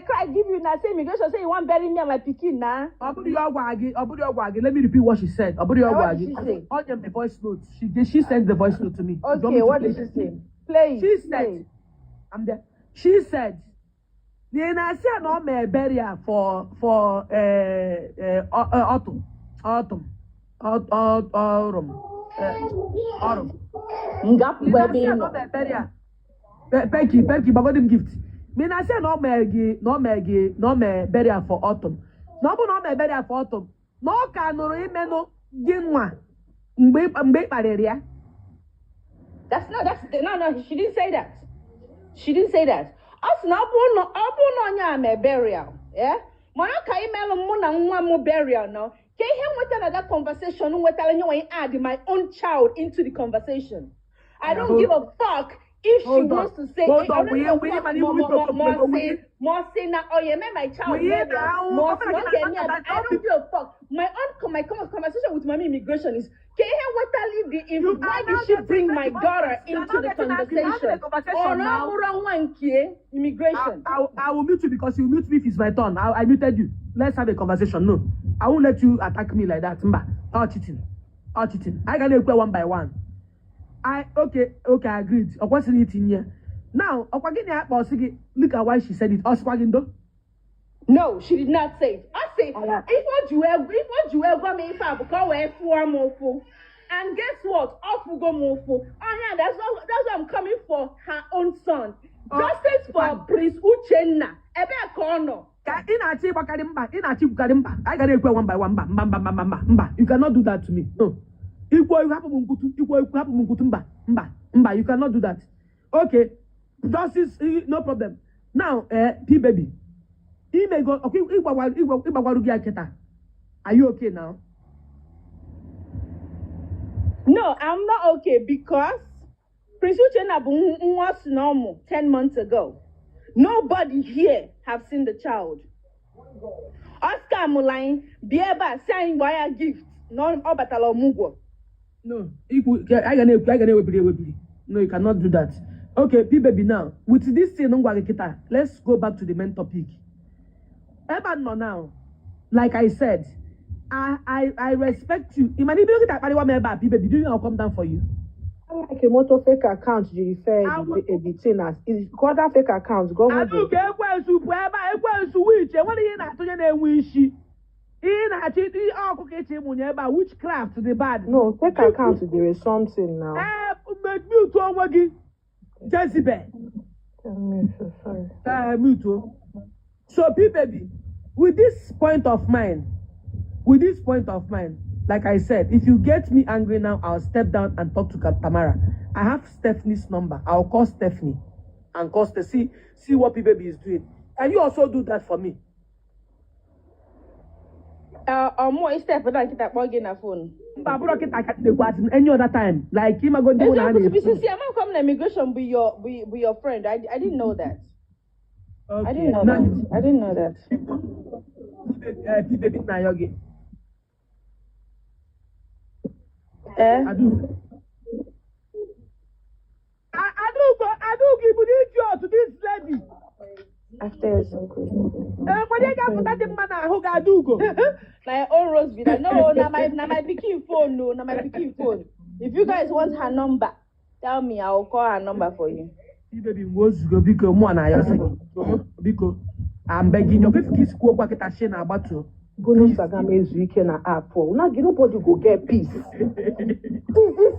Speaker 17: Cry give you now. Say immigration say you want bury me and my pikin now.
Speaker 2: Ọ bụrụ ya ọ gwa gị, ọ bụrụ ya ọ gwa gị, let me repeat what she said. Ọ bụrụ ya ọ
Speaker 17: Eh,
Speaker 2: gwa
Speaker 17: what
Speaker 2: gị.
Speaker 17: did she say?
Speaker 2: Ọ nye m the voice note. She sent the voice note to me. You want
Speaker 17: Okay,
Speaker 2: me to
Speaker 17: what
Speaker 2: play
Speaker 17: did she
Speaker 2: it?
Speaker 17: say? Play it.
Speaker 2: She
Speaker 17: Play
Speaker 2: said,
Speaker 17: it.
Speaker 2: I'm there. She said, na ị na-asị ya na ọ mee burial for autumn ọrụm ọrụm.
Speaker 9: Ngapụkwa
Speaker 2: Ị
Speaker 9: ebe
Speaker 2: na-asị
Speaker 9: ị
Speaker 2: ya na
Speaker 9: nọ.
Speaker 2: ọ mee burial. Peki, Peki, gbagodi m gift. Ma ị na-asị ya na ọ mee gị na ọ mee gị na ọ mee burial for autumn. Na ọ bụ na ọ mee burial for autumn, na ọ ka nụrụ imenụ gị nwa mgbe ị kparịrị ya.
Speaker 9: That's no, that's no, she didn't say that. She didn't say that. Ọ sị na ọ bụrụ na onye a mee burial, yeah? Mana ọ ka imelụ mụ na nwa m burial no. Ka ihe nweta na that conversation nwetara nye nwanyị add my own child into the conversation. I don't give a fuck if she
Speaker 2: Hold on.
Speaker 9: wants to say
Speaker 2: Hold
Speaker 9: I
Speaker 2: on.
Speaker 9: don't
Speaker 2: Will
Speaker 9: give
Speaker 2: you
Speaker 9: a
Speaker 2: will you
Speaker 9: fuck
Speaker 2: man
Speaker 9: ma
Speaker 2: you
Speaker 9: ma ma ma say ma say na oh yeah my child
Speaker 2: Will you
Speaker 9: burial
Speaker 2: now?
Speaker 9: ma sị na ọ ga-eme ya. I don't give a fuck. My own my conversation with mommy immigration is ka ihe nwetali the
Speaker 2: You
Speaker 9: why
Speaker 2: are
Speaker 9: did
Speaker 2: now
Speaker 9: she
Speaker 2: getting
Speaker 9: bring my daughter
Speaker 2: you are
Speaker 9: into
Speaker 2: now
Speaker 9: the
Speaker 2: getting angry. You're having
Speaker 9: conversation?
Speaker 2: a conversation
Speaker 9: Ọ na
Speaker 2: now.
Speaker 9: ọ bụrụ nwa nke immigration.
Speaker 2: I will mute you because you mute me if it's my turn. I muted you. Let's have a conversation. No, I won't let you attack me like that. Mba, all cheating, all cheating. I can equal one by one. I okay, I agreed. Ọkwa sịrị itinye. Now, ọkwa gịnị akpa ọsị gị? Look at why she said it. Ọsịkwa gị ndo?
Speaker 9: No, she did not say it. I say if o ji wee gwa m ife a bụ ka ọ wee fụọ m ụfụ. And guess what? Ọ fụgo m ụfụ. Oh yeah, that's why I'm coming for her own son.
Speaker 2: Oh,
Speaker 9: Justice for
Speaker 2: fine.
Speaker 9: Prince Uchenna. Ebee ka ọ nọ?
Speaker 2: Ka ị na-achọ ịgbakarị mba, ị na-achọ ikwukarị mba. Anyị gara ekwe one by one. Mba, mba, mba, mba, mba, mba. You cannot do that to me. No. Ikwu ikwu hapụ m nkwutu, ikwu ikwu hapụ m nkwutu. Mba, mba, mba. You cannot do that. Okay. Justice, no problem. Now, P baby. Imego ọkwa ịgbagwarụ gị ya kịta. Are you okay now?
Speaker 9: No, I'm not okay because Prince Uchenna bụ nwa si na ọmụ 10 months ago. Nobody here have seen the child. Ọ scamụla anyị bịa ebe a si anyị gbaa ya gift na ọ batala ọmụgwọ.
Speaker 2: No, ikwu I ga na-ekwu, I ga na-ewebiri ewebiri. No, you cannot do that. Okay, P Baby, now with this thing ngwa gị kịta, let's go back to the main topic. Ebe a nọ now, like I said, I respect you. Ị mana ibido kịta akparịwa m ebe a, P Baby, do you know I'll come down for you?
Speaker 12: Like a motor fake account jiri fee the thing as other fake account go hụ.
Speaker 2: Adaugo, ekwensu pụọ ebe a, ekwensu witch, enwere ihe ị na-atụnye na-enwe isi. Ihe ị na-achọ ihe ọkụkọ ịchọ ịmụnye ebe a, witchcraft dị bad.
Speaker 12: No, fake account, there is something now.
Speaker 2: Ee, mute onwe gị, Jezebel.
Speaker 5: Sorry.
Speaker 2: Mute o. So P Baby, with this point of mine, with this point of mine, like I said, if you get me angry now, I'll step down and talk to Tamara. I have Stephanie's number. I'll call Stephanie and call see what P Baby is doing. Can you also do that for me?
Speaker 9: Ọmụọ step down kịta kpọọ gị na phone.
Speaker 2: Mba, abụrọ kịta ka na-ekwu, as in any other time. Like ịmago ndị mụ na ha
Speaker 9: Eziokwu,
Speaker 2: na-ekwu.
Speaker 9: bisi amakwa m na immigration bụ your friend. I didn't know that. I didn't know
Speaker 2: Now,
Speaker 9: that. I didn't know that.
Speaker 2: P Baby na ayọ gị.
Speaker 9: Eh?
Speaker 2: Adaugo. Adaugo, Adaugo, ibu na idiot, this lady.
Speaker 5: After eziokwu.
Speaker 2: Ee, nwere ga-apụta dị mma n'ahụ gị, Adaugo.
Speaker 9: Na your own rose be that. No, na my pikin phone. No, na my pikin phone. If you guys want her number, tell me. I will call her number for you.
Speaker 2: Baby, mgbe ozugo, biko, mụ na ya sị gị, biko, I'm begging you, ka isi kwuo okwu kịta shi na-agbatuo.
Speaker 12: Bonus aga m ezu ike na app na gị, nobody go get peace. This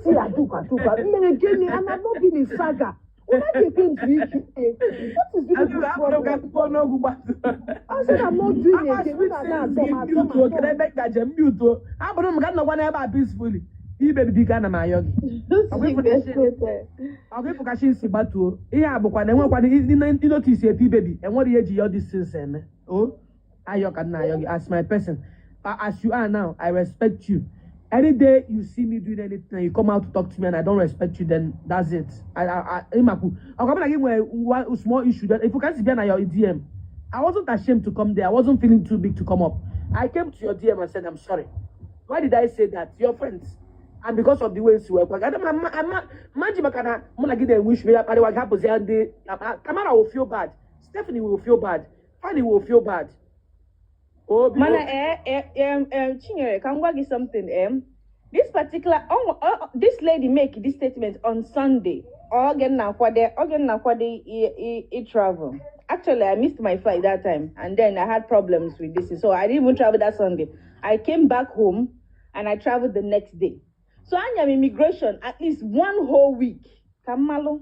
Speaker 12: see Adugo, Adugo mere gịnị? And I'm not being a saga. Una ga-ekwe m zuo ike. What is really
Speaker 2: Adaugo,
Speaker 12: this
Speaker 2: abụrụ ka
Speaker 12: problem?
Speaker 2: akwụkwọ n'ogwu gbatuo.
Speaker 12: I said I'm not doing again. Una na-atọ m atọ m
Speaker 2: Mute o,
Speaker 12: atọ
Speaker 2: kedu
Speaker 12: m.
Speaker 2: ebe ngaje mute o? Abụrụ m ka nnọkwa n'ebe a peacefully. Ibe biko, ana m ayọ gị. Ọgụ ịfụ ka shi si gbatuo. Ihe a bụkwa na enwekwana ị notice epi Baby, enwere ihe eji ya this things eme. O ayọ ka nna ayọ gị as my person. As you are now, I respect you. Any day you see me doing anything and you come out to talk to me and I don't respect you, then that's it. Ịmakwu ọkwa mụ na gị nwere one small issue, then if you can see bịa na your DM, I wasn't ashamed to come there. I wasn't feeling too big to come up. I came to your DM and said I'm sorry. Why did I say that? Your friends, and because of the way si wee kwa gị maji, maka na mụ na gị na-enwe issue ya kparịwa gị, hapụzi ya. Ndị Tamara will feel bad, Stephanie will feel bad, Fanny will feel bad. Obi
Speaker 9: Mana Chinyere, ka m gwa gị something. This particular this lady make this statement on Sunday. Oge m na-akwado i travel. Actually, I missed my flight that time, and then I had problems with this, so I didn't even travel that Sunday. I came back home and I traveled the next day. So anya m immigration at least one whole week. Ka m malụ.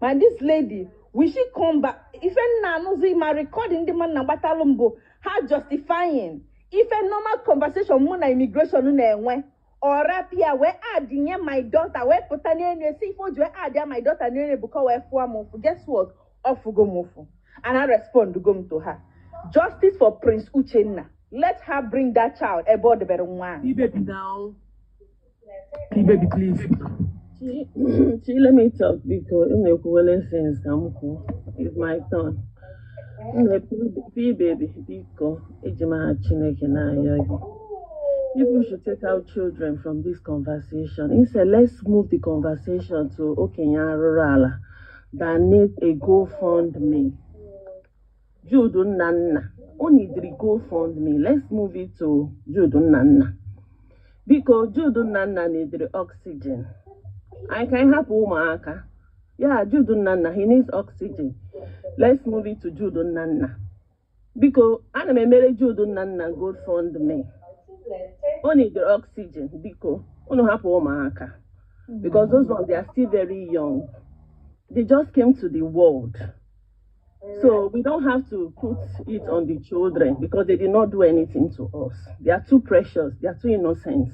Speaker 9: Ma this lady, will she come back? Ife nna anụzi ma recording ndị mmadụ na-agbatalụ mbụ ha justifying ife normal conversation mụ na immigration na-enwe, ọ rapịa wee adịnye my daughter, wee pụta n'elu esi ife o ji wee adịa my daughter n'elu bụ ka wee fụọ m ụfụ. Guess what? Ọ fụgo m ụfụ and I respond go m to her. Justice for Prince Uchenna. Let her bring that child ebe ọ debere nwa ahụ.
Speaker 2: P Baby now. P Baby, please.
Speaker 19: Chi, Chi, let me talk because unu ekwuwele since ka m kwuo. It's my turn. Nne P Baby, biko, eji m aha Chineke na-ayọ gị. People should take out children from this conversation. Instead, let's move the conversation to okenye arụrụ ala that need a GoFundMe. Jude Nnanna, o neediri GoFundMe. Let's move it to Jude Nnanna. Biko, Jude Nnanna neediri oxygen. Anyị ka anyị hapụ ụmụaka. Yeah, Jude Nnanna, he needs oxygen. Let's move it to Jude Nnanna. Biko, ana m emere Jude Nnanna GoFundMe. O neediri oxygen, biko. Unu hapụ ụmụaka. Because those ones, they are still very young. They just came to the world. So we don't have to put it on the children because they did not do anything to us. They are too precious. They are too innocent.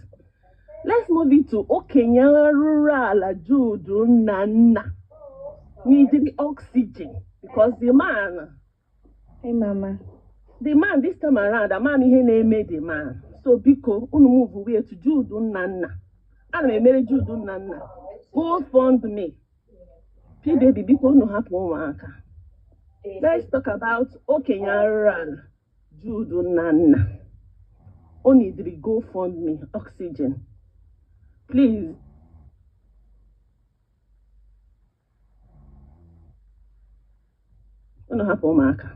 Speaker 19: Let's move it to okenye arụrụ ala Jude Nnanna needed oxygen because the man,
Speaker 9: Hey, mama.
Speaker 19: the man this time around, ama m ihe na-eme the man. So biko, unu move away to Jude Nnanna. Ana m emere Jude Nnanna GoFundMe. P Baby, biko, unu hapụ ụmụaka. Let's talk about okenye arụrụ ala Jude Nnanna, o neediri GoFundMe oxygen, please. Unu hapụ ụmụaka.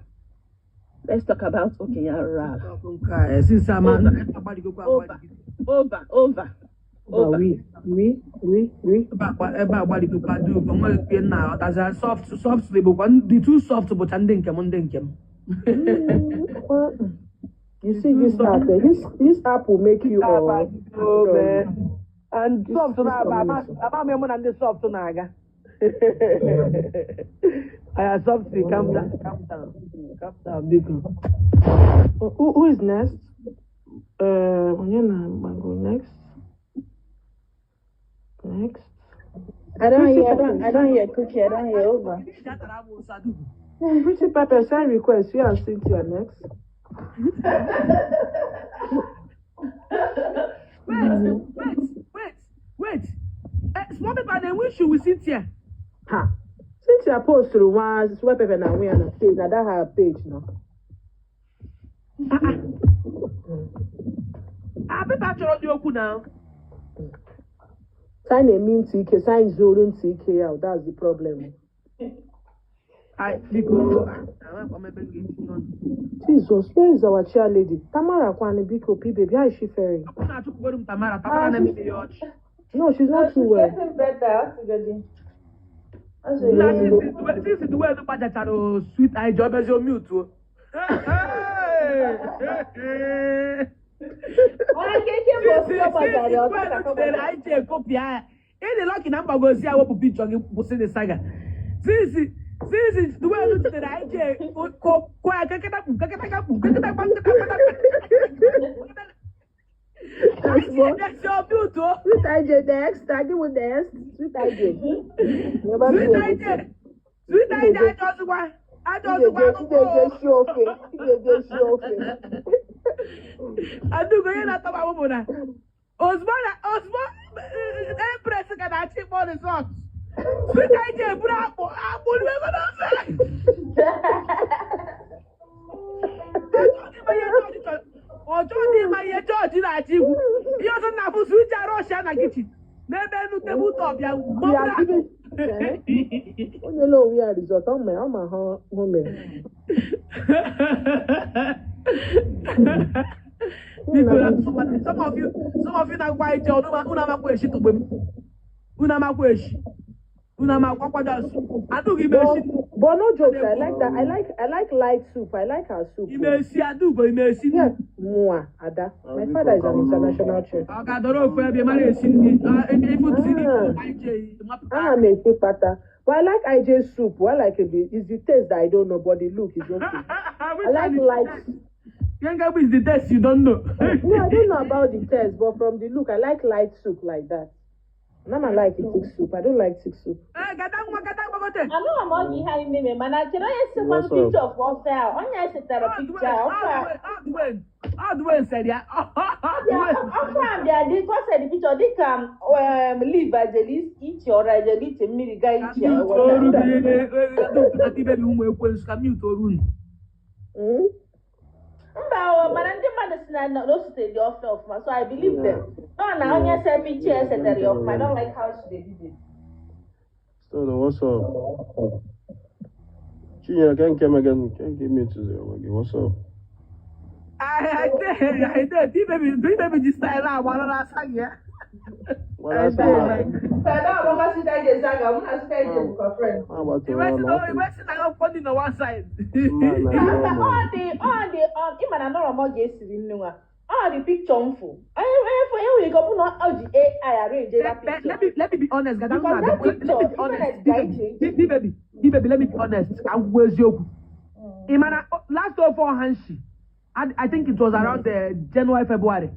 Speaker 19: Let's talk about okenye arụrụ ala.
Speaker 2: Nke a since ama
Speaker 19: Over,
Speaker 2: agbadigokwa
Speaker 19: over,
Speaker 2: agbadigide.
Speaker 19: Over, over,
Speaker 12: Over,
Speaker 19: over.
Speaker 12: we, we, we, we.
Speaker 2: Ebe agbadigokwa dị ụkọ nwere ikpe nna aghọtazi soft soft bụkwa the two soft bụcha ndị nke m ndị nke m.
Speaker 12: Well, you
Speaker 2: The
Speaker 12: see
Speaker 2: two
Speaker 12: this
Speaker 2: soft.
Speaker 12: app, eh, this app will make you all
Speaker 2: Oh, man. And
Speaker 12: this
Speaker 2: soft
Speaker 12: this
Speaker 2: na-aba
Speaker 12: community.
Speaker 2: ama m mụ na ndị soft na-aga. Aya soft, calm down, calm down, calm down, biko.
Speaker 12: Who is next? Onye na-agbago next? Next.
Speaker 9: I don't
Speaker 12: Pretty
Speaker 9: hear, I don't,
Speaker 12: Pepper,
Speaker 9: I don't hear Cookie, I don't hear over.
Speaker 12: Pretty Pepper, send request. You and Cynthia next.
Speaker 2: Wait, wait, wait, wait. Small paper na-enwe issue with Cynthia.
Speaker 12: Ha. Cynthia post through one Small Pepper na we on page. Now that her page now.
Speaker 2: Ah, paper chọrọ dị okwu na.
Speaker 12: Sign a mean TK, sign Zorin TK out. That's the problem.
Speaker 2: Ai, biko, amakwa m ebe m ga-etinye ọnụ.
Speaker 12: Jesus, where is our chair lady? Tamara Kwani Biko P baby. How is she faring?
Speaker 2: Ọ na-achụpụgoro m Tamara, Tamara
Speaker 12: Ah,
Speaker 2: na-emebi ya ọchị.
Speaker 12: No, she's
Speaker 9: No,
Speaker 12: not too
Speaker 9: she's
Speaker 12: well.
Speaker 9: getting better. Asịgodi.
Speaker 2: Na
Speaker 9: Asịgodi.
Speaker 2: since the way gbajachara o sweet anyị ji ọbịazi omi utuo.
Speaker 9: Onye keke bụ osi ọ gbajara ya, ọ
Speaker 2: Since
Speaker 9: ka
Speaker 2: the jidere anyị ji ekopịa ya. Ịdị lucky na mgbagozi ya wepụ picture gị kwụsị the saga. Since the way jidere anyị ji kụọ ya keketa kpu keketa kpu keketa kpa nketa kpata. Anyị ji ebịazi omi utuo.
Speaker 12: Sweet IJ next. I give with next. Sweet IJ. Never
Speaker 2: Sweet
Speaker 12: do
Speaker 2: IJ.
Speaker 12: anything.
Speaker 2: Sweet IJ ajọ ọzụkwa. Ajọ ọzụkwa akụkọ.
Speaker 12: Ị ga-eje shi ofe. Ị ga-eje shi ofe.
Speaker 2: Adugo ihe na-atọ m ahụ bụ na ozugbo na ozugbo Empress ka na-achọ ịkpọ result. Sweet IJ eburu akpụ akpụ ruo ego n'ofe. Ọ chọghị ịma ihe jọọjị na-achọ ikwu. Ihe ọzọ na-afụ Sweet arọshia na kitchen n'ebe elu table top ya
Speaker 12: We
Speaker 2: gbọburu
Speaker 12: are
Speaker 2: akpụ.
Speaker 12: giving. Eh? Onye la onwe ya result. Ọ ma ha o mere.
Speaker 2: Biko na some of you na-agwa ije unu amakwa eshi tụgbe m. Unu amakwa eshi. Unu amakwa kwado asụ. Adụghị m
Speaker 12: But,
Speaker 2: eshi.
Speaker 12: but no jokes. I like that. I like light soup. I like her soup.
Speaker 2: Ime esi Adaugo ime esi nri.
Speaker 12: Yeah, Mua Ada. My father is an international chef.
Speaker 2: Ọ ga-adọrọ ofu ebe mara esi nri. Ifu tiri ije mapụta.
Speaker 12: Ana m esi kpata. But I like IJ soup. I like it. It's the taste that I don't know, but the look is okay. I like light.
Speaker 2: Yenga is the taste you don't know.
Speaker 12: No, I don't know about the taste, but from the look, I like light soup like that. Now I like it thick soup. I don't like thick soup.
Speaker 2: Eh, gada nwa gada gbagote.
Speaker 9: Anụghị m oge ihe anyị na-eme mana kedu onye sekwanụ
Speaker 16: What's up?
Speaker 9: picture of ofe a onye setara picture a ofe a
Speaker 2: Ọdụwen sere ya.
Speaker 9: Bịa, ofe a bịa dị ka o sere picture dịka live ajeli iche ọrụ ajeli iche mmiri gaa iche
Speaker 2: Ka mute oru gị ibe ụmụ ekwensu ka mute oru unu.
Speaker 9: Mba o, mana ndị mmadụ si na o sitere dị ofe ọfụma, so I believe them. Nọ na onye se picture ya setere ya ọfụma. I don't like how she dey do it.
Speaker 16: Stone, what's up? Chinyere, ke nke mege nke nke metụziri onwe gị, what's up?
Speaker 2: I did. Baby ji style agbara n'asa gị ya.
Speaker 16: Gwara asị na
Speaker 5: Sada agbakwa Sweet IJ saga, mụ na Sweet IJ bụkwa friend.
Speaker 16: agbatụrụ ọnụ ọkụ
Speaker 2: Iwe si na akwụkwọ dị na one side.
Speaker 16: mma na ihe
Speaker 9: Mba,
Speaker 16: ọ
Speaker 9: ọ dị ọ dị ọ ịma na nọrọ m ọ ga-esiri nne nwa ọ dị picture mfụ onye onye fụ enwere ike ọ bụ na ọ ji AI arrange that picture.
Speaker 2: Let me be honest, Gada.
Speaker 9: Because that
Speaker 2: Let me
Speaker 9: picture,
Speaker 2: be honest.
Speaker 9: internet ga iche iche.
Speaker 2: Bi baby, bi baby, let me be honest. Ka m kwuo eziokwu. Ị ma na last of all hanshi, I think it was around January, February.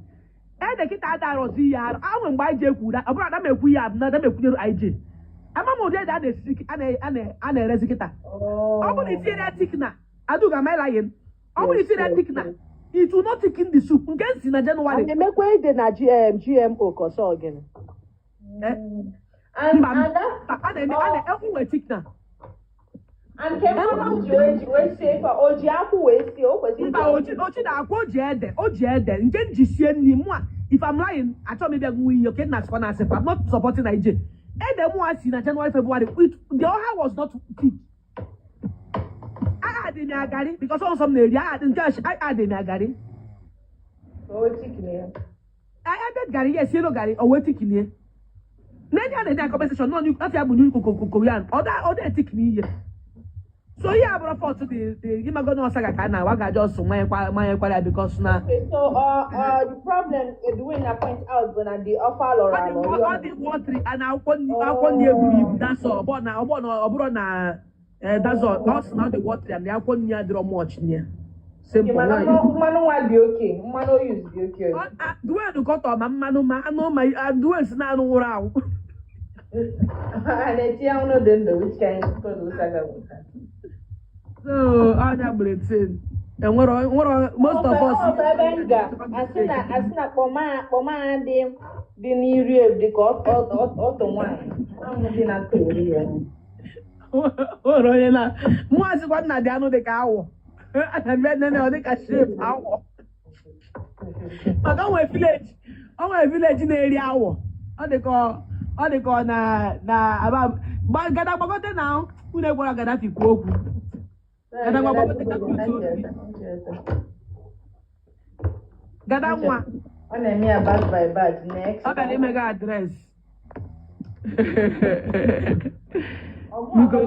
Speaker 2: Ede kịta adarọzi ihe arụ. Anwe mgbe anyị ji ekwu ọ bụrụ ada m ekwu ihe abụ na ada m ekwunyere IJ. Ama m ụdị ede a na-esi a na-erezi kịta. Ọ bụrụ na itinyere ya thickener, Aduga, am I lying? Ọ bụrụ na itinyere ya thickener, it will not thicken the soup. Nke m si na January.
Speaker 12: A na-emekwa ede na GM, GMO ka ọsọ gịnị?
Speaker 2: Mba, a na-eme a na-enwe thickener.
Speaker 9: And ke mmanụ ji wee ji wee sie ife a, o ji akwụ wee sie, o kwesịrị
Speaker 2: Mba, oji na akwa, o ji ede nke m ji sie nri mụa. If I'm lying, achọrọ m ịbịa nwe iyi oke nna sịkwa na asịkwa. I'm not supporting IJ. Ede mụa si na January, February, the ọha was not thick. I adị m ya garị because ọsọ m na-eri adị nke adị m ya garị.
Speaker 9: O chicken ya.
Speaker 2: I added garị, yes, yellow garị, o wee thicken. N'enye a na-ede na comment section nọ afọ ya bụ new Korean, ọ da thicken ihe. So ihe a bụrụ fault dị ịmago na ọsa ka a na-awa ga just manyekwara ya because na
Speaker 9: Okay, so the problem the way na point out bụ na the offer lọrọ
Speaker 2: ọ dị
Speaker 9: alọ.
Speaker 2: Ọ dị watery and akwụkwọ nri eburu ibu, that's all. Ọ bụrụ na that's all. Ọ sị na ọ dị watery and akwụkwọ nri adịrọ much na ya. Simple.
Speaker 9: Mana
Speaker 2: Nwaanyị.
Speaker 9: mmanụ nwa dị oke, mmanụ o use dị oke.
Speaker 2: Duwen kọtọ ma mmanụ ma anụ ma duwen si na anụ nwụrụ anwụ.
Speaker 9: A na-etinye anụ dị ndụ, which kind of saga with that?
Speaker 2: So ọnya gbere tin enwero most of us.
Speaker 9: Ọ bụ ebe m ga asị na kpọma dị n'iru ebu dị ka ọtọ nwaanyị anụ dị na ntọ ya.
Speaker 2: Nwere onye na mụazịkwa nna dị anụ dị ka awọ, ana m nene ọ dị ka shape awọ, maka o nwere village na-eri awọ. Ọ dị ka ọ na aba gada gbagote na unu ekwara Gaddafi kwuo okwu. Gada gbagote ka mute obi. Gada nwa.
Speaker 9: Ọ na-eme ya batch by batch next.
Speaker 2: Ọ bịara imega address. Biko,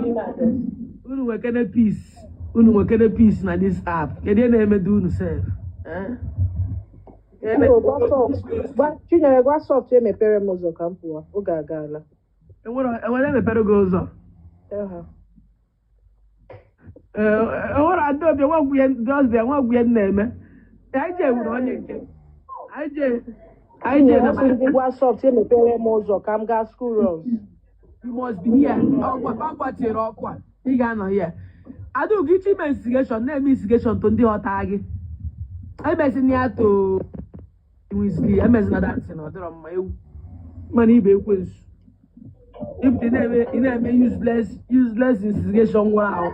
Speaker 2: unu nwekene peace, unu nwekene peace na this app. Kedu ihe na-emedo unu sef?
Speaker 12: Oh, gwa soft. Chinyere, gwa soft emepere m ụzọ ka m pụwa. Oge agaala.
Speaker 2: Enwere emepere gị ụzọ.
Speaker 12: Tell her.
Speaker 2: Ee, enwere adaobi enwegwu dọsbi enwegwu ihe m na-eme. Anyị je nwere onye nke anyị je na
Speaker 12: Chinyere, asị gị gwa soft emepere m ụzọ ka m gaa school runs.
Speaker 2: You must be here. Ọ gbachiri ọkụ a, ị ga-anọ here. Adaugo, iche ime instigation, na-eme instigation to ndị ghọta gị. Emezina ya to Wizkid, emezina dancing, ọ dịrọ mma. Ewu mana ibe ekwensu. Ị na-eme useless instigation nwụrụ ahụ.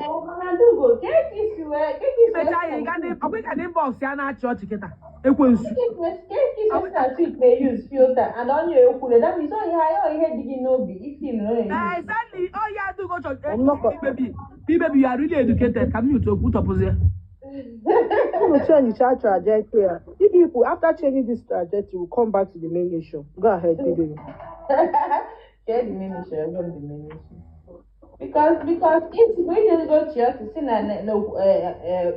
Speaker 9: Adaugo, ka esi wee ka esi wee
Speaker 2: Imecha ya, ị ga ọ bụ ị ga na inbox ya na-achị ọchị kịta, ekwensu.
Speaker 9: Ka esi na tweet na-use filter and onye ekwure, that means ọ ihe dị gị n'obi ife na ọ na-use.
Speaker 2: Exactly. Oh yeah, Adaugo chọ. Baby, baby, you are really educated. Ka m mute okwu tọpụzie.
Speaker 12: Unu change that trajectory. If people after changing this trajectory will come back to the main issue. Go ahead, baby.
Speaker 9: Get the main issue, I got the main issue. Because if we just go to to see na no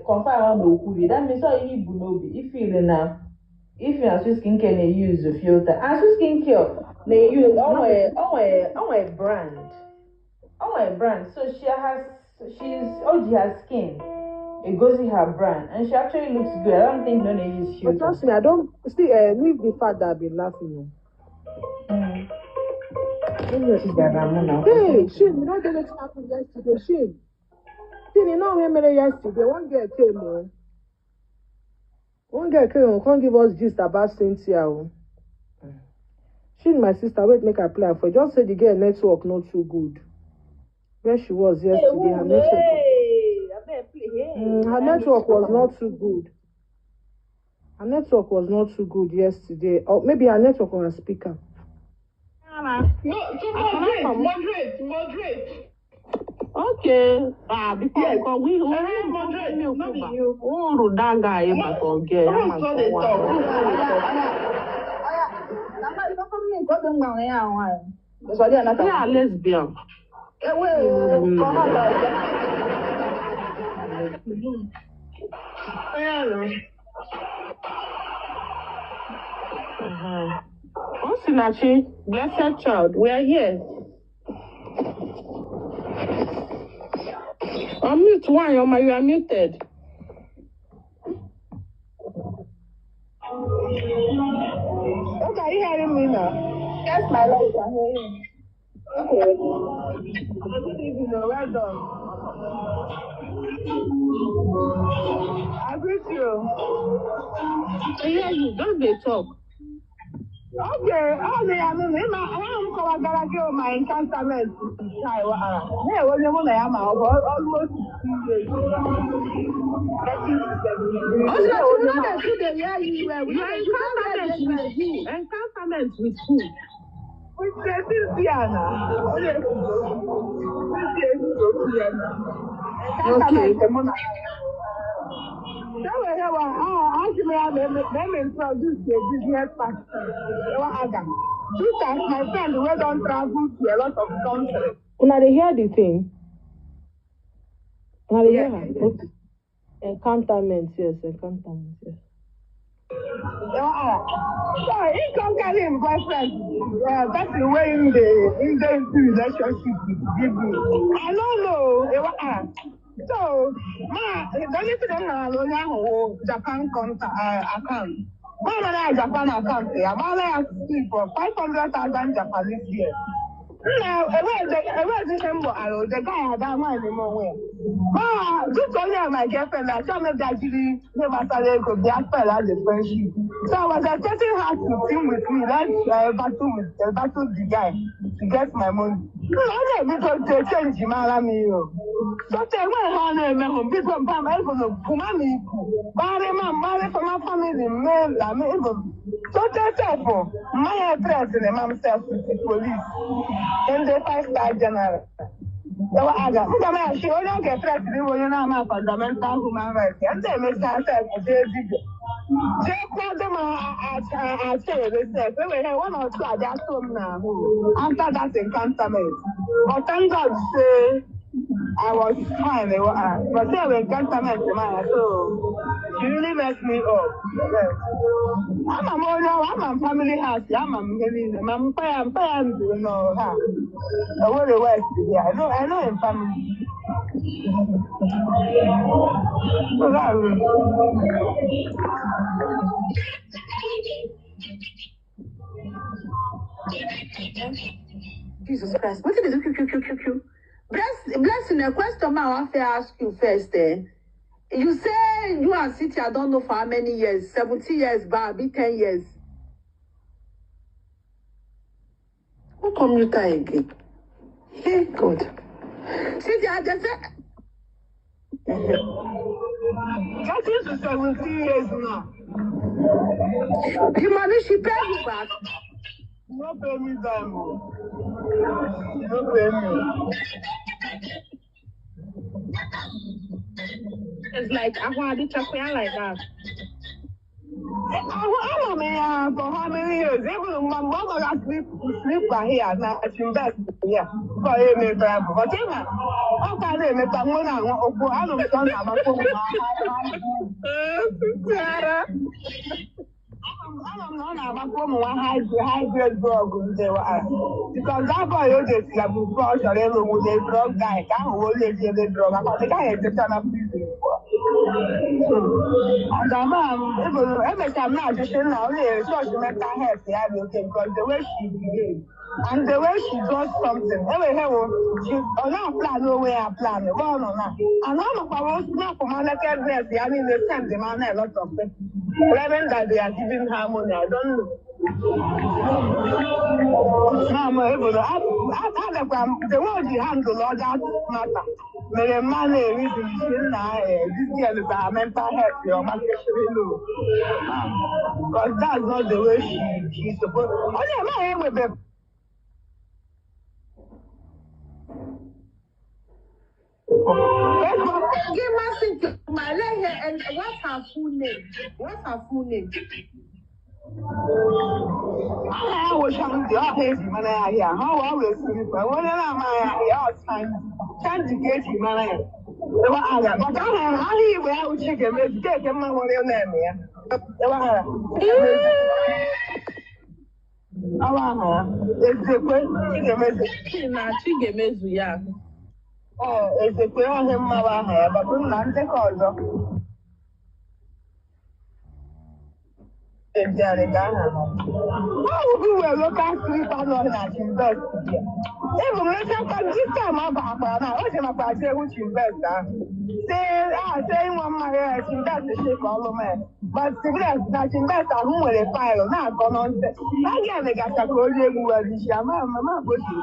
Speaker 9: confirm na okwuri, that means all ihe ibu n'obi if you na if you na Swiss Skincare na-use the filter and Swiss Skincare na-use onwe brand, so she's oji her skin egosi her brand and she actually looks good. I don't think no na-use
Speaker 12: But
Speaker 9: filter.
Speaker 12: trust me, I don't see. Leave the fact that I've been laughing.
Speaker 9: Chigara mụ na
Speaker 12: Hey, Shin, you know the next happened yesterday, Shin. Shin, you know how many yesterday? One girl came on. One girl came on, can't give us gist about Cynthia. Oh. Shin, my sister, wait, make her play for. Just say the girl network not too good. Where she was yesterday, her network.
Speaker 9: Hey, abeg, play, hey.
Speaker 12: Her network was not too good. Her network was not too good yesterday. Or maybe her network on her speaker.
Speaker 20: No, to moderate, moderate, moderate.
Speaker 19: Okay, ah, before
Speaker 20: Yes.
Speaker 19: because we
Speaker 20: Moderate, no be you.
Speaker 19: uru that guy maka oge ya
Speaker 20: Who
Speaker 19: maka
Speaker 20: saw the
Speaker 19: ụwa.
Speaker 20: talk?
Speaker 19: Yeah, lesbian. Uh-huh. Osinachi, blessed child, we are here. Unmute one, Oma, you are muted.
Speaker 20: Okay, are you hearing me now? Yes, my love, I hear you. Okay. Good evening, well done. I greet you.
Speaker 19: I hear you. Just dey talk.
Speaker 20: Oge ọ dị ya nụ na ịma ahụ m kọwagara gị ma encounterment na-enwe onye mụ na ya ma ọ bụ almost 2 years.
Speaker 5: Osinachi, we no dey too dey hear you well. We
Speaker 19: Your
Speaker 5: no dey, you no
Speaker 19: encounterment
Speaker 5: get
Speaker 19: with
Speaker 5: well.
Speaker 19: who? Encounterment with who?
Speaker 20: With the Cynthia na onye Cynthia ekwugo okwu ya na
Speaker 5: Okay.
Speaker 20: encounterment mụ na ya. Ewe asị m ya ma eme introduce a business partner. Ewa aga. Two my friend wey don travel to a lot of countries.
Speaker 12: Una dey hear the thing? Una dey hear
Speaker 5: Yeah.
Speaker 12: her? Okay. Encounterment, yes, encounterment, yes.
Speaker 20: So he come carry him boyfriend, person wey him dey into relationship with give me. I no know. Ewa ah. So ma the only thing m nara onye ahụ wụ Japan contact account. Ma mara ya Japan account ya, mara ya slip for 500,000 Japanese yen. Nna enweghị ihe m gbara the guy ada nwaanyị m onwe ya. Ma dịka onye a my girlfriend achọ m ịbịajiri ihe gbasara ego bịa spell out the friendship. So I was expecting her to team with me, let's battle the guy to get my money. Nna ọ na-ebido te change mara m ihe o. Sọta enweghị ha na-eme hụ biko mpa m ego pụma m ikwu gbarị ma mgbarị fama family m mee na m ego. Sọta sefụ mmanya threatening ma m sef with the police. Ndị five-star general. Yawa aga, m ga na-asị onye ọ ga-ethreaten bụ onye na-ama fundamental human rights. Ya ndị emechaa sef jee dibịa. Jee kwado m acha ere sef. Enwere one or two aja tụọ m n'ahụ after that encounterment. But thank God say I was fine. But say encounterment ma so she really messed me up. Yes. Ama m onye ọwa, ama m family house ya, ama m ihe niile. Ma mpa ya m biri n'ọha. Owerri West here. I know him family. So that was
Speaker 9: Jesus Christ. Wetin dey do q q q q q? Bless, blessing, a question I wan fit ask you first. Eh? You say you and Cynthia don't know for how many years? 70 years back, be 10 years. Who come you again? Hey, God. Cynthia, they say,
Speaker 20: Getting to 17 years now.
Speaker 9: The money she pay you back.
Speaker 20: No pay me dime. Oh. No pay me.
Speaker 18: It's like ahụ adịchakwa ya like that.
Speaker 20: Ama m ya for how many years? Even mgbe ọ gara sleep here na invest here for ya emepere bụ. But ịma ọ ka na-emepa nwa na-aṅụ ụkwụ anụ m ka ọ na-agbakọ ụmụ.
Speaker 5: Tiara.
Speaker 20: Ama m na ọ na-agbakọ ụmụ nwa high grade drug ndị wa. Because that boy o jesira bụ before ọ chọrọ ịlụ nwunye drug guy ka ahụ onye ji ebe drug maka ọ gaghị ejecha na prison ugbu a. Ọgama m emechara m na-ajụsị nna onye chọọchị mental health ya dị oke because the way she behave and the way she does something enwere ihe wụ ọ na-plan onwe ya plan ebe ọ nọ na and ọ nọkwara otu na-akwụma nakedness ya niile send ma na a lot of people claiming that they are giving her money. I don't know. Mama, ebodo adakwa m the way o ji handle all that matter mere mma na-eri isi nna this girl is her mental health ya ọmakịrị low because that's not the way she supposed onye amaghị enwebe.
Speaker 5: Give my Cynthia, my let her and what's her full name? What's her full name?
Speaker 20: Aha ya wụ Shandy, ọ ha eji mara ya ahịa ha wa wee siri onye na-amaghị ahịa ọ Shandy Shandy ka eji mara ya. Ewa agha but aha ya aha Igbo ya wụ Chigemezi keke mma nwere na-eme ya. Ewa agha Chigemezi ọwa aha ya Ezekwe Chigemezi.
Speaker 19: Na Chigemezu ya.
Speaker 20: Ee, Ezekwe ọhịa mma bụ aha ya but nna ndekọ ọzọ. Why would we wear local sleeper nọ na Chimbest there? Even later, this time abakwara na o ji makwa jee hụ Chimbest ahụ. Say, ah, say nwa mmanya ya Chimbest shi ka ọlụ mee. But Chimbest na Chimbest ahụ nwere faịlụ na-akọ nọnse. A ga-emegacha ka onye egwu were isi ama ama bụ otu.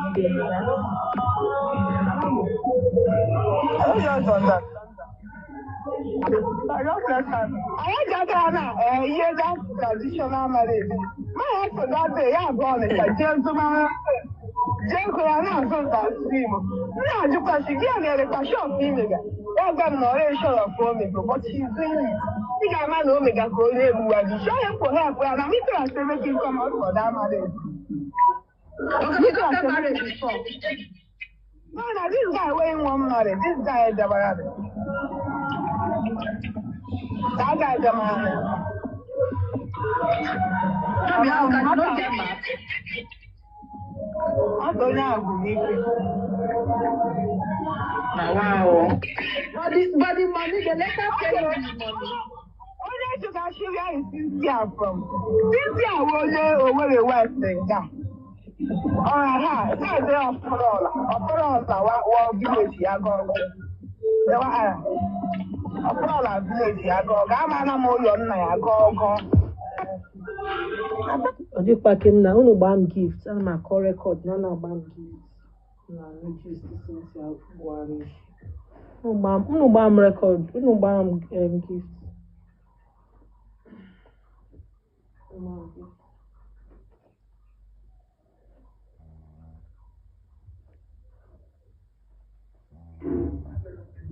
Speaker 20: I don't understand. I don't understand. Anyị gagara na ihe that traditional marriage. My husband that day, ya bụ Ọnịcha jee zụmara jee gụrụ na-azụ nta sim. M na-ajụkwasị gị ya na-erekwa shọp imega. Ya gwa m na ọrịa shọp omego, but she's doing it. Ị ga-ama na omega ka onye egbuwa gị. Chọọ ya mkpọ ha ya na mitra asị making come out for that marriage. Mitra asị marriage before. No, na this guy wey wan marry, this guy dabara. That guy dabara. Ọ bụ onye agụ n'ike.
Speaker 9: Wow. But the money, they later pay you the money.
Speaker 20: Onye chụgachiri ya is Cynthia from. Cynthia wụ onye Owerri West nga. Ọra ha, na-ede ọfọrọla, ọfọrọla wa village ya gọgọ. Ọfọrọla village ya gọgọ, amana m ụlọ nna ya gọgọ.
Speaker 12: Ọ dịkwa ka m na unu gbaa m gift, ana m akọ record na na-agba m gift na reduce Cynthia Buhari. Unu gbaa m record, unu gbaa m gift. Unu gbaa m gift.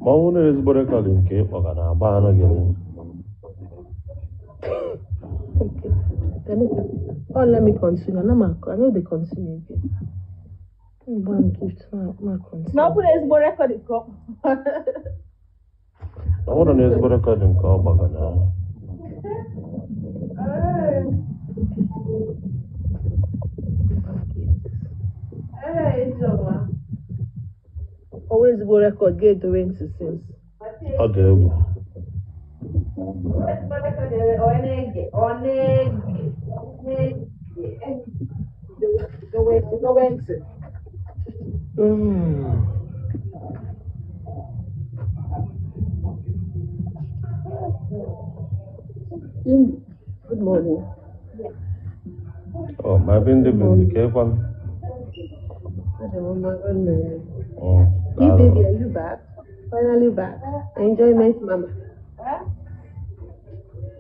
Speaker 16: Ma ọ bụrụ na ezigbo record nke ịkpọ ga na-agba anụ gị.
Speaker 12: Okay. Oh, let me continue. No, I know they continue again. Unu gbaa m gift, ma continue.
Speaker 9: Na ọ bụrụ ezigbo record nke ọ.
Speaker 16: Ọ bụrụ na ezigbo record nke ọ gbaga na
Speaker 9: Ee, Ijeọma.
Speaker 12: Ọwa ezigbo record ga-edowe ntị since.
Speaker 16: Ọ dị egwu.
Speaker 9: Ezigbo record ọ na-ege, ọ na-ege, ọ na-ege.
Speaker 12: Dowe ntị. Good morning.
Speaker 16: Ọ ma ebe ndị bụ ndị ka ekwa.
Speaker 12: Good morning. You baby, are you back? Finally back. Enjoyment mama.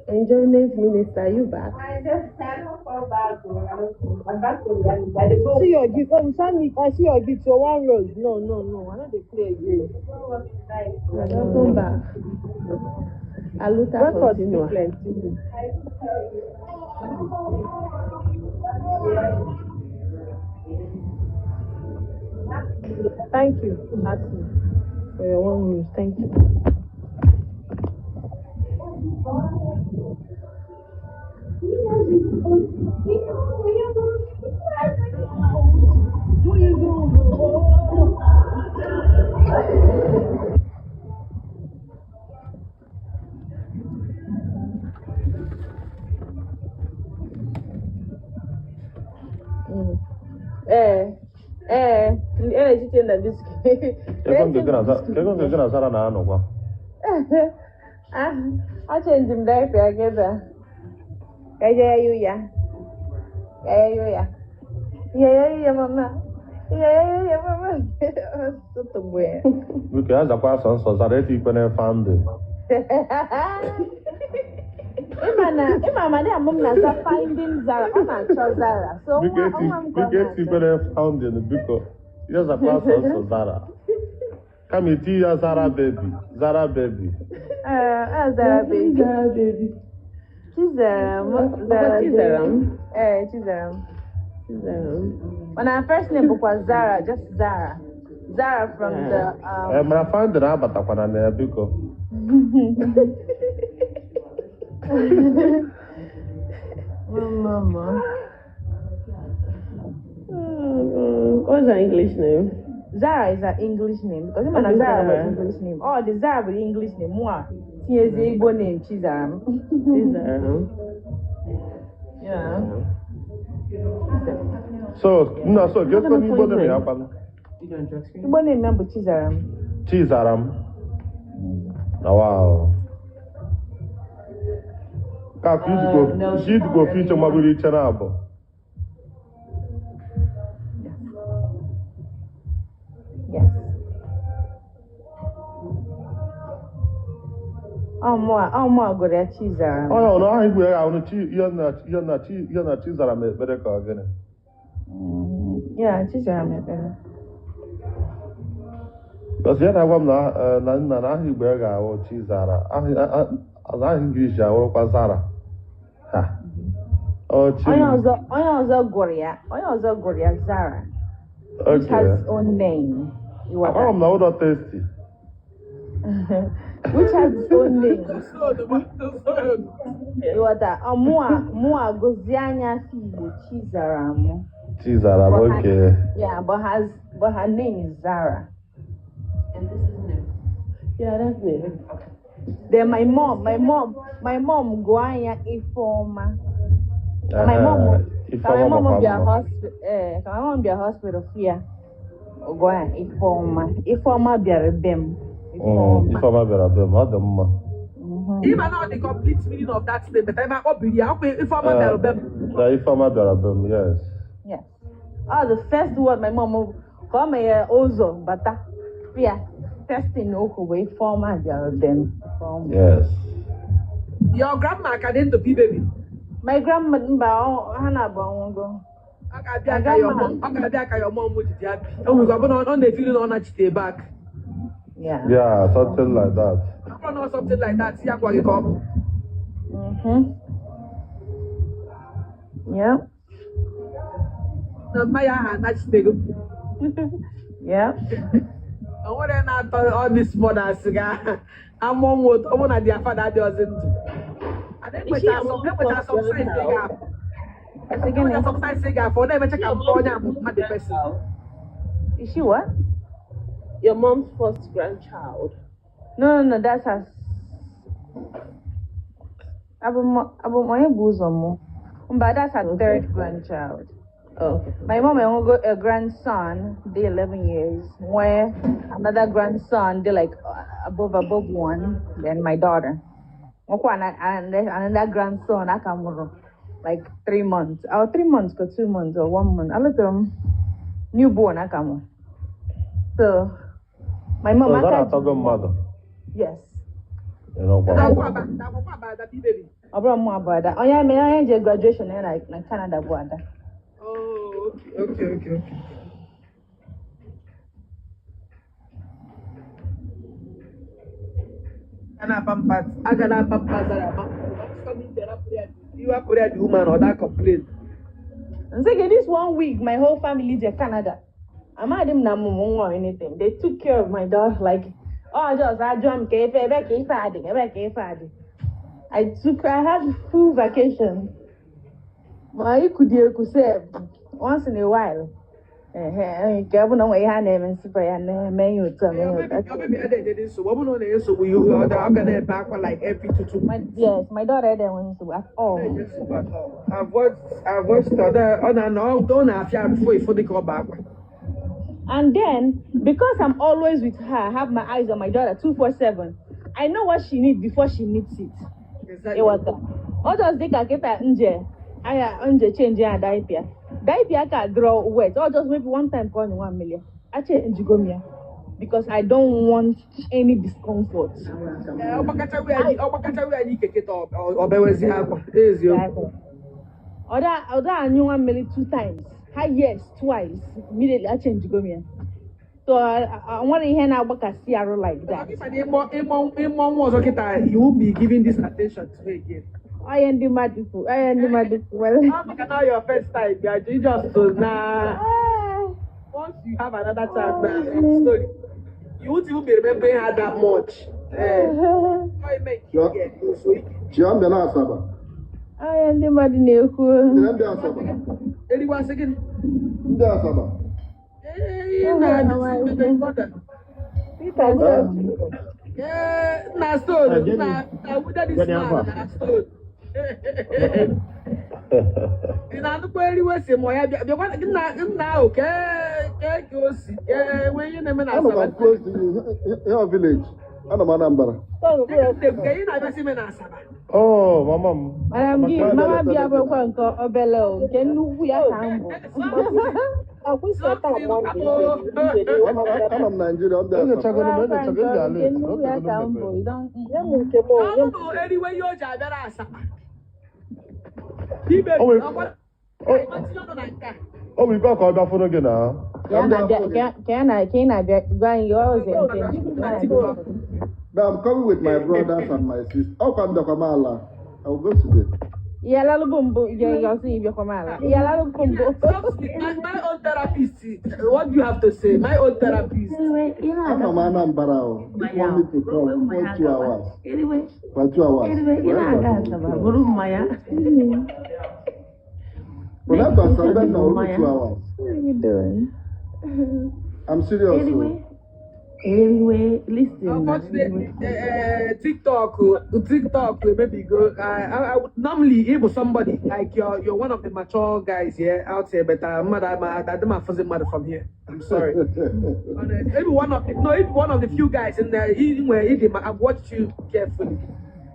Speaker 12: Enjoyment minister, are you back?
Speaker 9: I just I don't fall back. Oh. I don't fall. I'm back to reality. I dey go.
Speaker 12: See your gift. Oh, send me. I see your gift. Your one rose. No, no, no. I know they play again.
Speaker 5: Welcome back. Aluta
Speaker 12: Record still
Speaker 5: continua.
Speaker 12: plenty. Thank you, Asi, for your one rose. Thank you.
Speaker 9: Ee, ee, na-echiche na biscuit.
Speaker 16: Ego nke gị na Zara na-anọkwa.
Speaker 9: Ah, achenji m diaper ya kịta. Ka je ya ya. Ya ya ya. Ya ya ya mama. Ya ya ya mama. Sotogbu ya.
Speaker 16: Biko ya zakwa asọ nsọ Zara eti ikpe na funding.
Speaker 9: Ịma ma dị amụ m na-aza finding Zara, ọ na-achọ Zara. So
Speaker 16: Biko
Speaker 9: nwa nwa m ka ọ
Speaker 16: biko eti
Speaker 9: na-achọ.
Speaker 16: ikpe na funding, biko ya zakwa asọ nsọ Zara. Kama eti ya Zara baby, Zara baby.
Speaker 9: Ee, ọ Zara baby.
Speaker 5: Zara baby.
Speaker 9: Chizaram.
Speaker 5: Ọkwa
Speaker 9: Zara
Speaker 5: Chizaram.
Speaker 9: baby. Ee, Chizaram.
Speaker 5: Chizaram.
Speaker 9: Mana first name bụkwa Zara, just Zara. Zara from the
Speaker 16: Ee, mana funding abatakwana na ya biko.
Speaker 9: Mama.
Speaker 5: Oh, what's her English name?
Speaker 9: Zara is her English name because ịma na
Speaker 5: Okay,
Speaker 9: Zara bụ
Speaker 5: Zara.
Speaker 9: English name. Oh, the Zara bụ English name. Mụa tinyezie Igbo name Chizaram.
Speaker 5: Chizaram.
Speaker 4: Yeah.
Speaker 16: So nna, so
Speaker 4: I have
Speaker 16: gịnị
Speaker 4: an
Speaker 16: Igbo name ya
Speaker 4: appointment.
Speaker 16: kwanụ?
Speaker 4: Igbo name ya bụ Chizaram.
Speaker 16: Chizaram. Na wow. Ka ka
Speaker 4: No.
Speaker 16: iji ijikwa ofu iche maburu iche na abụ.
Speaker 4: Yes. Ọ mụa gụrụ ya Chizaram.
Speaker 16: Onye ọnụ aha Igbo ya ga-ahụ chi ihe na ihe na chi ihe na Chizara m ekpere ka ọ gịnị?
Speaker 4: Yeah, Chizaram ekpere.
Speaker 16: Because ya na-agwa m na na nna na aha Igbo ya ga-awụ Chizara. Aha aha English ya awụrụkwa Zara. Ha. Ọ chi.
Speaker 4: Onye ọzọ gụrụ ya, onye ọzọ gụrụ ya Zara, which has its own name. Ịghọta?
Speaker 16: Ahụrụ m na ụlọ testi.
Speaker 4: Which has its own name. Ịghọta? Ọ mụa gụzie anya afọ Igbo Chizaram.
Speaker 16: Chizara m,
Speaker 4: But her,
Speaker 16: okay.
Speaker 4: yeah, but her name is Zara.
Speaker 19: And this is new. Yeah, that's new.
Speaker 4: Then my mom gụọ anya Ifeọma. Ka my mom, ka my
Speaker 16: Ifeọma
Speaker 4: mom
Speaker 16: makwa
Speaker 4: bịa
Speaker 16: mma.
Speaker 4: hospital, ka my mom bịa hospital fụ ya, ọ gụọ ya Ifeọma. Ifeọma bịara be m. Ifeọma.
Speaker 16: Ifeọma bịara be m, ọ dị mma.
Speaker 2: Ịma na ọ dị complete meaning of that name, but ebe akpọbiri ya, ọkwa Ifeọma bịara be m.
Speaker 16: Na Ifeọma bịara be m, yes.
Speaker 4: Yes. Oh, the first word my mom ka ọ meghere ụzọ bata fụ ya, first thing okwu bụ Ifeọma bịara be m. Ifeọma.
Speaker 16: Yes.
Speaker 2: Your grandma ka dị ndụ, P baby?
Speaker 4: My grandma, mba, ha na-abụ ọnwụgo.
Speaker 2: Ọ ga-abịa ka your mom, ọ ga-abịa ka your mom ji ya bi. O nwere ike ọ bụ na ọ na-efili na ọ nachite back.
Speaker 4: Yeah.
Speaker 16: Yeah, something like that.
Speaker 2: Ọ bụrụ na ọ something like that, ya gwa gị ka ọ bụ.
Speaker 4: Yeah.
Speaker 2: Na mmanya ahụ anachitego. O nwere na-atọ all this mothers ga amụọ nwa otu ọ bụrụ na their father adịghịzi ndụ. And enweta some signs ị ga-afụ. Enweta some signs ị ga-afụ, ọ na-emecha ka mkpọ onye amụ mmadụ person.
Speaker 4: Is she what?
Speaker 19: Your mom's first grandchild.
Speaker 4: No, that's her. Abụ m onye bụ ụzọ mụ. Mba, that's her third grandchild.
Speaker 19: Oh, okay.
Speaker 4: My mom enwego a grandson, dị 11 years. Nwee another grandson, dị like above one, then my daughter. Nwekwa another grandson aka mụrụ like 3 months. Oh, 3 months or 2 months or one month. A little newborn aka mụ. So, my mom
Speaker 16: So
Speaker 4: aka
Speaker 16: Zara atọgo mmadụ.
Speaker 4: Yes.
Speaker 16: Ị nọkwa.
Speaker 2: Akwụkwọ abada, P baby.
Speaker 4: Ọ bụrụ mụ abụ ada. Onye mere onye je graduation ya na Canada bụ ada.
Speaker 2: Oh, okay. Aga na pampas Zara ama. Iwe apụrụ ya dị woman, ọ da complain.
Speaker 4: Nsị gị, this one week, my whole family je Canada. Amaghị m na mụmụ nwa or anything. They took care of my daughter like, oh, just ajụọ m ka ife ebe ka ife adị, ebe ka ife adị. I had full vacation. Ma ikudi eku sef, once in a while. Ehe, nke ọ bụ na o nwere ihe a na-eme nsịpa ya na-eme ihe otu a, mee ihe otu a.
Speaker 2: Your baby adịghị enye nsogbu. Ọ bụrụ na ọ na-enye nsogbu, ihu ọ ga na-ebe akwa like every 2 2
Speaker 4: Yes, my daughter ede enwe nsogbu at all.
Speaker 2: Na-enye nsogbu at all. I've watched ọ na ọ na-afịa afụ ifo dịka ọ bụ akwa.
Speaker 4: And then, because I'm always with her, I have my eyes on my daughter 24/7. I know what she needs before she needs it.
Speaker 2: Exactly.
Speaker 4: Ịghọta? Ọ just dịka kịta nje anya nje change ya diaper. Diaper ka draw wet. Ọ just maybe one time ka ọ nyụwa mmiri. A change go m ya. Because I don't want any discomfort.
Speaker 2: Ee, ọ gbakacha we anyị ike kịta, ọ bewezi akwa eziokwu.
Speaker 4: Ọ da anyụwa mmiri two times. Ha, yes, twice. Immediately I change go m ya. So I nwere ihe na-agbakasị arụ like that.
Speaker 2: Ịma na ịmụ nwa ọzọ kịta, you won't be giving this attention to her again.
Speaker 4: Onye ndị mmadụ kwu, onye ndị mmadụ kwu. Well,
Speaker 2: Ọ maka na your first time bịa, you just so na once you have another child na story, you won't even be remembering her that much. Eh, ọ ime nke ị ga-eme, so ike.
Speaker 6: Chiọmbịa na Asaba.
Speaker 4: Onye ndị mmadụ na-ekwu.
Speaker 6: Ndị Asaba.
Speaker 2: Eriwasị gịnị?
Speaker 6: Ndị Asaba.
Speaker 2: Ee, na brother.
Speaker 4: Peter.
Speaker 2: Ee, na stone na na whether this man na stone. Ị na-anụkwa eriwe si ma ya bịa bịakwa nna nna ahụ kee kee ka o si kee nwee ihe na-eme na
Speaker 6: Anọ
Speaker 2: Asaba.
Speaker 6: m close to you, here village. Anọ m Anambra.
Speaker 2: Ka ị na-abịasị ime na Asaba.
Speaker 16: Oh, mama m.
Speaker 9: Madam gị,
Speaker 6: Mama
Speaker 9: mama
Speaker 6: bịa
Speaker 9: bịa
Speaker 6: leta gị.
Speaker 9: bụrụkwa nke obele o, nke nnukwu ya ka m bụ.
Speaker 6: Anọ m Nigeria, ọ bịa Asaba.
Speaker 16: Enyochagoro m,
Speaker 9: Bụrụkwa
Speaker 16: enyochago
Speaker 9: nke
Speaker 16: m dị ala
Speaker 9: nke
Speaker 16: etu,
Speaker 9: nnukwu ya
Speaker 16: otegoro
Speaker 9: ka
Speaker 16: m
Speaker 9: m bụ.
Speaker 16: mepere.
Speaker 9: You don't-
Speaker 2: Anụ na eriwe ihe o ji abịara Asaba. Ibe
Speaker 16: O nwere
Speaker 2: ọkwa
Speaker 16: o
Speaker 2: tinye ọnụ na nke a.
Speaker 16: o nwere ike ka ọ bịa fụrụ gị na.
Speaker 9: Ka ya na-abịa ka ya na ka ị na-abịa gwa anyị ọ ọzọ nke
Speaker 6: But I'm coming with my brothers and my sister. Ọkwa m bịakwa m ala. I will go today.
Speaker 9: Ya lalụbụ mbụ ya ọsọ ịbịakwa m ala. Ya lalụbụ mbụ.
Speaker 2: My own therapist, what do you have to say? My own therapist.
Speaker 6: Anọ m Anambra o. If you want me to come, for 2 hours. For 2 hours.
Speaker 19: Ị na-aga Asaba buru mmanya.
Speaker 6: From that to Asaba na only 2 hours.
Speaker 4: What are you doing?
Speaker 6: I'm serious o.
Speaker 19: Anyway, listen na
Speaker 2: Unfortunately, TikTok, maybe go. I would normally able somebody like you're one of the mature guys here out here, but I'm a fuzzy mother from here. I'm sorry. Honest. Maybe one of the, no, maybe one of the few guys in there. He, where he, I've watched you carefully.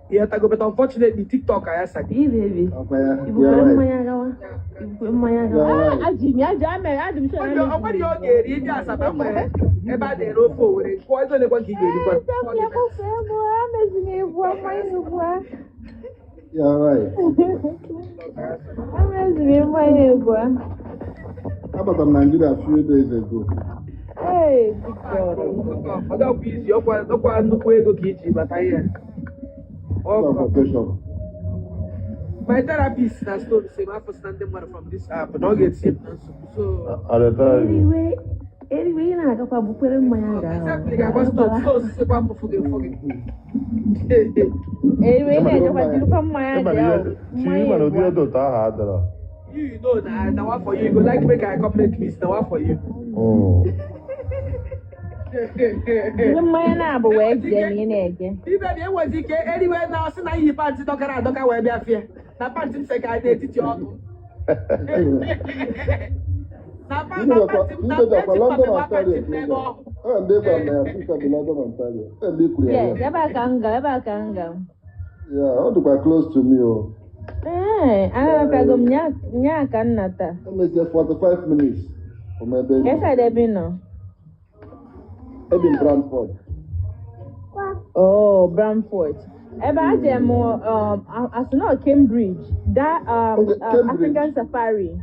Speaker 2: Yeah, but unfortunately, TikTok, I asked.
Speaker 19: Baby.
Speaker 6: Ọkwa ya,
Speaker 19: I
Speaker 6: you're
Speaker 19: bukwere
Speaker 6: right.
Speaker 19: mmanya gawa? I bukwe mmanya
Speaker 6: You're
Speaker 19: gawa?
Speaker 6: right.
Speaker 9: Ajị m ya ji ame adị m sure na
Speaker 2: Ọ nwere ihe ọ ga-eri ịdị Asaba nwere ebe a na-ere ofe Owere kwụọ ego ole kwa ka ị ga-erikwa.
Speaker 6: You're right.
Speaker 9: Ameziri mmanya egwu a.
Speaker 6: Abatara m Nigeria a few days ago.
Speaker 9: Hey, God.
Speaker 2: Ọ dọkwa izi ọkwa nnukwu ego ka iji bata ihe.
Speaker 6: Ụlọ vacation.
Speaker 2: My therapist na Stone say ma afọ na ndị mmadụ from this app na ọ ga-etinye m na nsogbu, so
Speaker 16: Arịta gị.
Speaker 19: Anyway, ị na-agakwa bukwere mmanya gawa.
Speaker 2: Exactly, ga-agwa Stone, Stone sịkwa m fụ gị fụ gị.
Speaker 9: Anyway, ị na-ejekwa jirikwa mmanya
Speaker 16: Ịma
Speaker 9: dị
Speaker 16: na ihe
Speaker 9: ahụ.
Speaker 16: chi
Speaker 9: Mmanya
Speaker 16: ịma na ụdị
Speaker 9: egwu a.
Speaker 16: ihe dị otu ahụ adịrọ.
Speaker 2: You know na one for you. You go like make I come make list na one for you.
Speaker 9: Jiri mmanya na-abụ wee jee na ị na-eje.
Speaker 2: Ibe bi enwezi ike eriwe na ọsị na iyi pantị dọkara adọka wee bịa fie na pantị m seka n'etiti ọnụ na pantị m na
Speaker 6: Ndị bịakwa
Speaker 2: eji
Speaker 6: London,
Speaker 2: pantị gba pantị
Speaker 6: Ontario.
Speaker 2: m n'ebe ọhụ.
Speaker 6: Ee, ndị gwara m na ya sister bi London, Ontario. Ee, ndị kwuru ya.
Speaker 9: Yes, ebe a ka m ga, ebe a ka m ga.
Speaker 6: Yeah, ọ dịkwa close to me o.
Speaker 9: Ee, anabatago m nya ka m nata.
Speaker 6: O mezie 45 minutes from ebe
Speaker 9: Ka
Speaker 6: bi.
Speaker 9: side ebe ị nọ?
Speaker 6: Ebi m Brantford.
Speaker 9: Oh, Bramford. Ebe a je m asị na Cambridge, that
Speaker 6: Okay, Cambridge.
Speaker 9: African Safari.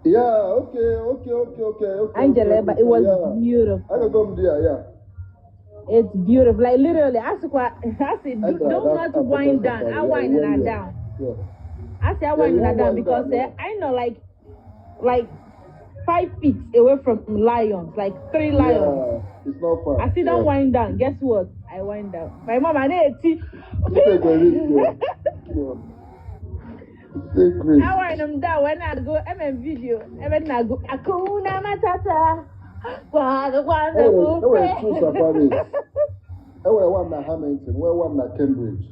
Speaker 6: Yeah, okay.
Speaker 9: Anyị jere ebe it was beautiful.
Speaker 6: Agago m there, yeah.
Speaker 9: It's beautiful. Like literally, I sị
Speaker 6: I
Speaker 9: do
Speaker 6: gara
Speaker 9: not
Speaker 6: that African
Speaker 9: wind down.
Speaker 6: safari.
Speaker 9: I
Speaker 6: Yeah,
Speaker 9: wind
Speaker 6: you
Speaker 9: na
Speaker 6: went there.
Speaker 9: down.
Speaker 6: Yeah.
Speaker 9: I say I
Speaker 6: Yeah,
Speaker 9: wind
Speaker 6: you
Speaker 9: na
Speaker 6: won't
Speaker 9: down
Speaker 6: wind
Speaker 9: because
Speaker 6: down, yeah.
Speaker 9: I know like 5 feet away from lions, like three lions.
Speaker 6: Yeah, it's not far.
Speaker 9: I see don't
Speaker 6: Yeah.
Speaker 9: wind down. Guess what? I wind down. My mom and I
Speaker 6: You take a risk, yeah. Yeah. Take risk.
Speaker 9: I wind them down when I go MM video. When I go Akuna Matata. Kwada kwada
Speaker 6: Enwere two
Speaker 9: bupe.
Speaker 6: safaris. Enwere one na Hamilton, nwee one na Cambridge.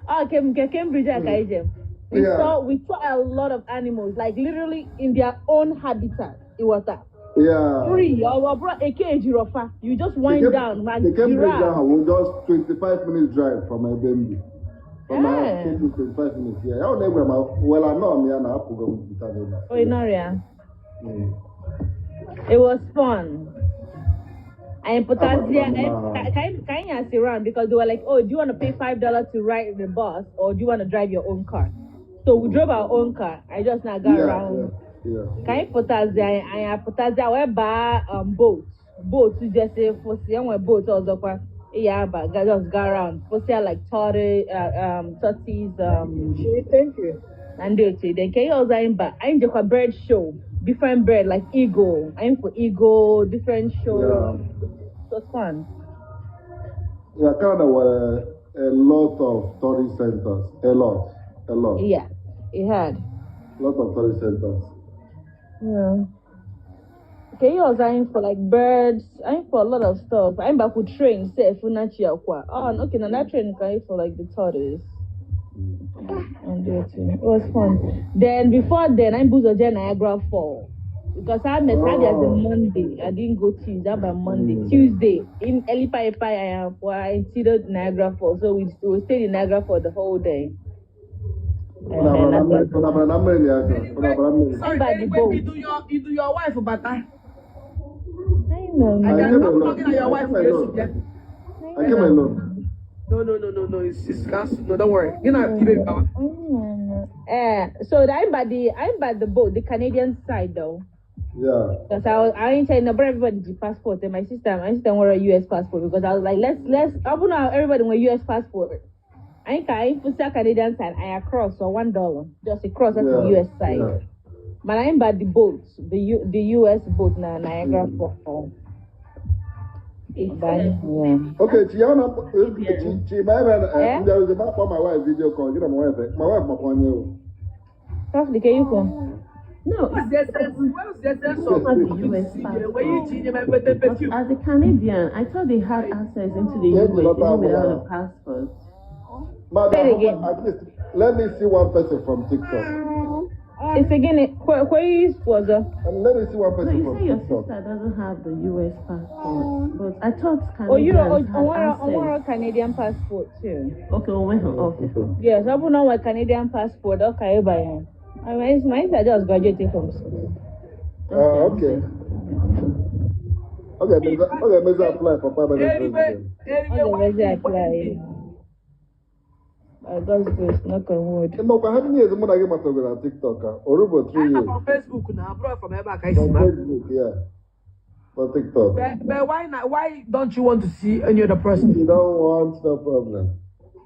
Speaker 9: Oh, Cambridge, mm. We saw a lot of animals, like literally in their own habitat. It was that free. Or bro, a cage giraffe. You just
Speaker 6: The
Speaker 9: wind down, man.
Speaker 6: The Cambridge
Speaker 9: Giraffe.
Speaker 6: ahụ was just 25 minutes drive from ebe m bi. From my house, Cambridge, 25 minutes. Yeah, ọ na-egwe ma well, anọ m ya na apụgo m pụta n'ụlọ.
Speaker 9: Oh, Inoria. It was fun. And Potasia, can you around because they were like, "Oh, do you want to pay $5 to ride the bus or do you want to drive your own car?" So we drove our own car. I just now got around. Ka anyị pụtazi anyị apụtazi wee baa boat jesi fụsị enwe boat ọzọkwa ịya aba just go around fụsịa like 30 tortoise
Speaker 20: Thank you.
Speaker 9: Na ndị otu then nke ihe ọzọ anyị ba anyị jekwa bird show, different bird like eagle, anyị for eagle different show. It was fun.
Speaker 6: Yeah, Canada nwere a lot of tourist centers. A lot. A lot.
Speaker 9: Yeah, it had
Speaker 6: Lot of tourist centers.
Speaker 9: Yeah. Okay, ihe ọzọ anyị for like birds, anyị for a lot of stuff. Anyị bakwu train sef nachi akwa. Oh, okay, na that train ka anyị for like the tortoise. On there too. It was fun. Then before then, I bu ụzọ jee Niagara Falls. Because I met her as a Monday. I didn't go Tuesday, but Monday. Tuesday, in early pie pie, I am well, I entered Niagara Falls. So we stayed in Niagara for the whole day.
Speaker 6: Unu abara na mmiri, unu abara na mmiri ya aka. Unu abara mmiri.
Speaker 2: Sorry,
Speaker 9: By the
Speaker 2: anyway,
Speaker 9: boat.
Speaker 2: you do your wife bata.
Speaker 9: I know.
Speaker 2: I
Speaker 6: I
Speaker 2: can
Speaker 6: came
Speaker 2: I'm
Speaker 6: alone.
Speaker 2: talking to your
Speaker 6: I
Speaker 2: wife
Speaker 6: came
Speaker 2: ga-eso
Speaker 6: alone.
Speaker 2: bịa.
Speaker 6: I came alone.
Speaker 2: No, it's cancelled. No, don't worry. Gị na P-Baby bawa.
Speaker 9: So I'm by the boat, the Canadian side though. Because I ain't saying no, but everybody the passport. And my sister want a US passport because I was like, let's open up everybody with US passport. I ain't I put that Canadian side. I across for $1. Just across that's the US side. But I'm by the boat, the US boat now Niagara Falls. But yeah.
Speaker 6: Okay, chi ya na chi chi ma ebe
Speaker 9: Eh?
Speaker 6: ndị ọzọ ma kpọ my wife video call, gị na my wife makwa onye o.
Speaker 9: Softly, can you come?
Speaker 19: No,
Speaker 2: What's the essence
Speaker 19: don't
Speaker 2: of
Speaker 19: have the
Speaker 2: coming to
Speaker 19: US
Speaker 2: see me? When you
Speaker 19: passport.
Speaker 2: change my better
Speaker 19: But
Speaker 2: perfume.
Speaker 19: as a Canadian, I thought they had access into the
Speaker 6: Ihe
Speaker 19: US
Speaker 6: ji lọta
Speaker 19: even without
Speaker 6: abụla.
Speaker 19: a passport.
Speaker 6: Madam,
Speaker 9: Say it again.
Speaker 6: at least let me see one person from TikTok.
Speaker 9: It's again where is was
Speaker 6: And let me see one
Speaker 19: No,
Speaker 6: person
Speaker 19: you
Speaker 6: from
Speaker 19: say your
Speaker 6: TikTok.
Speaker 19: sister doesn't have the US passport, but I thought
Speaker 9: Oh, you know,
Speaker 19: Canadians
Speaker 9: I
Speaker 19: had
Speaker 9: want
Speaker 19: access.
Speaker 9: a Canadian passport too.
Speaker 19: Okay, well, okay.
Speaker 9: Yes, I put on my Canadian passport. Okay, bye. I mean, my sister just graduated from school.
Speaker 6: Okay. Okay, emezi apply for permanent
Speaker 2: Anyway,
Speaker 6: resident.
Speaker 2: anyway,
Speaker 9: All the
Speaker 2: why
Speaker 9: way
Speaker 2: you
Speaker 9: apply. By God's grace, knock on wood.
Speaker 6: Ịmakwa how many years mụ na gị matagoro na TikTok a? Orubo 3
Speaker 2: I'm
Speaker 6: years.
Speaker 2: from Facebook now, bro. From ebe a ka
Speaker 6: From
Speaker 2: isi ma.
Speaker 6: Facebook, yeah. From TikTok.
Speaker 2: But why not? Why don't you want to see any other person?
Speaker 6: You don't want, no problem.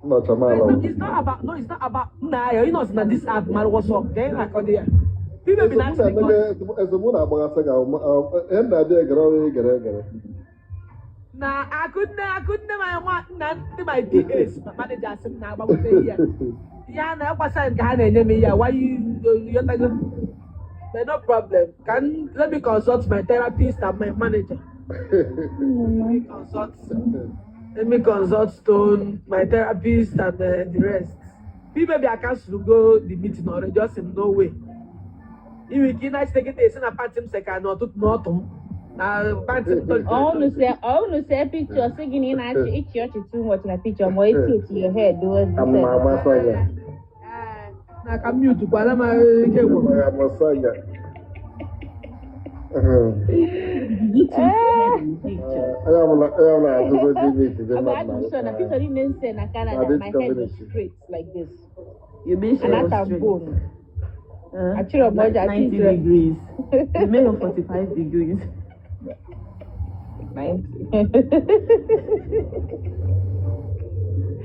Speaker 6: Not
Speaker 2: It's not,
Speaker 6: chamala.
Speaker 2: it's not about no, it's not about nah. You know, it's not this app, man. What's up? Then I call there. People been asking me.
Speaker 6: Esemokwu na-agbaghasị gị ahụ, ihe m na-abịa egere ọrụ egere egere.
Speaker 2: Na I couldn't my one na ndị my PAs my manager asị m na agbagote ihe ya na ekwasa nke ha na-enye m ihe why you you But no problem. Can let me consult my therapist and my manager. Let me consult Stone, my therapist, and the rest. Maybe I cancel go the meeting already. Just in no way. Iwe ike na site esi na pantị m seka n'ọtụtụ n'ọtụ m na pantị m tolitere.
Speaker 9: Ọ unu see picture sị gị na ị na-achị ịchị ọchị too much na picture ma eti eti your head do
Speaker 6: Ama agbasa ya.
Speaker 2: Na ka mute kwala ma ike gwụrụ.
Speaker 6: Ama agbasa ya.
Speaker 19: You tilt your head in the picture.
Speaker 6: Onye ọbụla atụgo Jimmy dị
Speaker 9: But
Speaker 6: mma
Speaker 9: I'm sure na picture niile m se na Canada,
Speaker 6: this
Speaker 9: my head was
Speaker 6: community.
Speaker 9: straight like this.
Speaker 19: You made sure
Speaker 9: And
Speaker 19: it was
Speaker 9: that
Speaker 19: straight.
Speaker 9: bone. Achịrị m ọjọọ,
Speaker 19: 90
Speaker 9: achịrị.
Speaker 19: degrees. You made it 45 degrees.
Speaker 9: 90.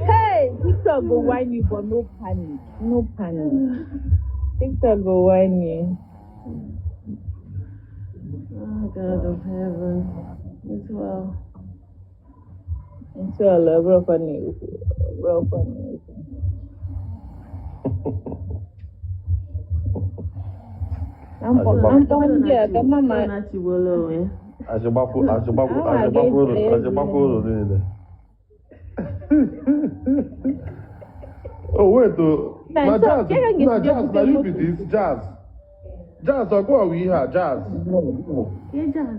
Speaker 9: Hey, TikTok go whine you, but no panic. No panic. TikTok go whine you.
Speaker 19: Oh, God of heaven. As well.
Speaker 9: Inshallah, bro, funny. Bro, funny. I'm on here. Come on, man.
Speaker 19: Stonachiwolo, eh?
Speaker 16: Achịgbakwu achịgbakwu
Speaker 9: Ah,
Speaker 16: achịgbakwu uru
Speaker 9: ga-esi
Speaker 16: achịgbakwu uru niile. Oh wait o,
Speaker 9: Na
Speaker 16: na
Speaker 9: so,
Speaker 16: Jazz
Speaker 9: kere
Speaker 16: na
Speaker 9: ga-esi
Speaker 16: Jazz na
Speaker 9: bute
Speaker 16: you be
Speaker 9: moto.
Speaker 16: this Jazz. Jazz ọgụ ọwụ ihe a Jazz.
Speaker 19: Yeah, Jazz.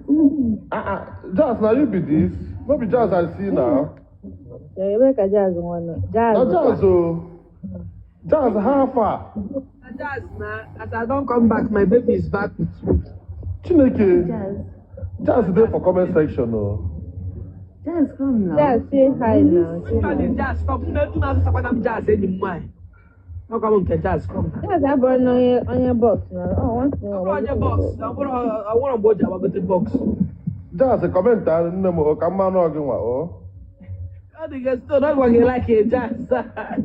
Speaker 16: Ah ah, Jazz na you be this. No be Jazz I see now.
Speaker 9: Ebe ka Jazz nwa nọ. Jazz.
Speaker 16: Na Jazz o. Jazz, how far?
Speaker 2: Na Jazz na as I don come back, my baby is back with you.
Speaker 16: Chineke.
Speaker 19: Jazz.
Speaker 16: Jazz dey for comment section o.
Speaker 19: Jazz, come now.
Speaker 9: Jazz, say hi now. Say
Speaker 2: Which one
Speaker 9: hi.
Speaker 2: is Jazz come? Nne tu na asakwana m Jazz enyi m nwaanyị. Ọkwa m nke Jazz come.
Speaker 9: Jazz abụrụ na onye box na. Oh, once in a
Speaker 2: Ọ bụrụ
Speaker 9: while.
Speaker 2: onye box, ọ bụrụ ọ nwere mgbe o ji agbagote box.
Speaker 16: Jazz comment nne m o ka mmanụ ọ gị nwa o.
Speaker 2: Ọ dị gị stone, ọ gwa gị like a Jazz.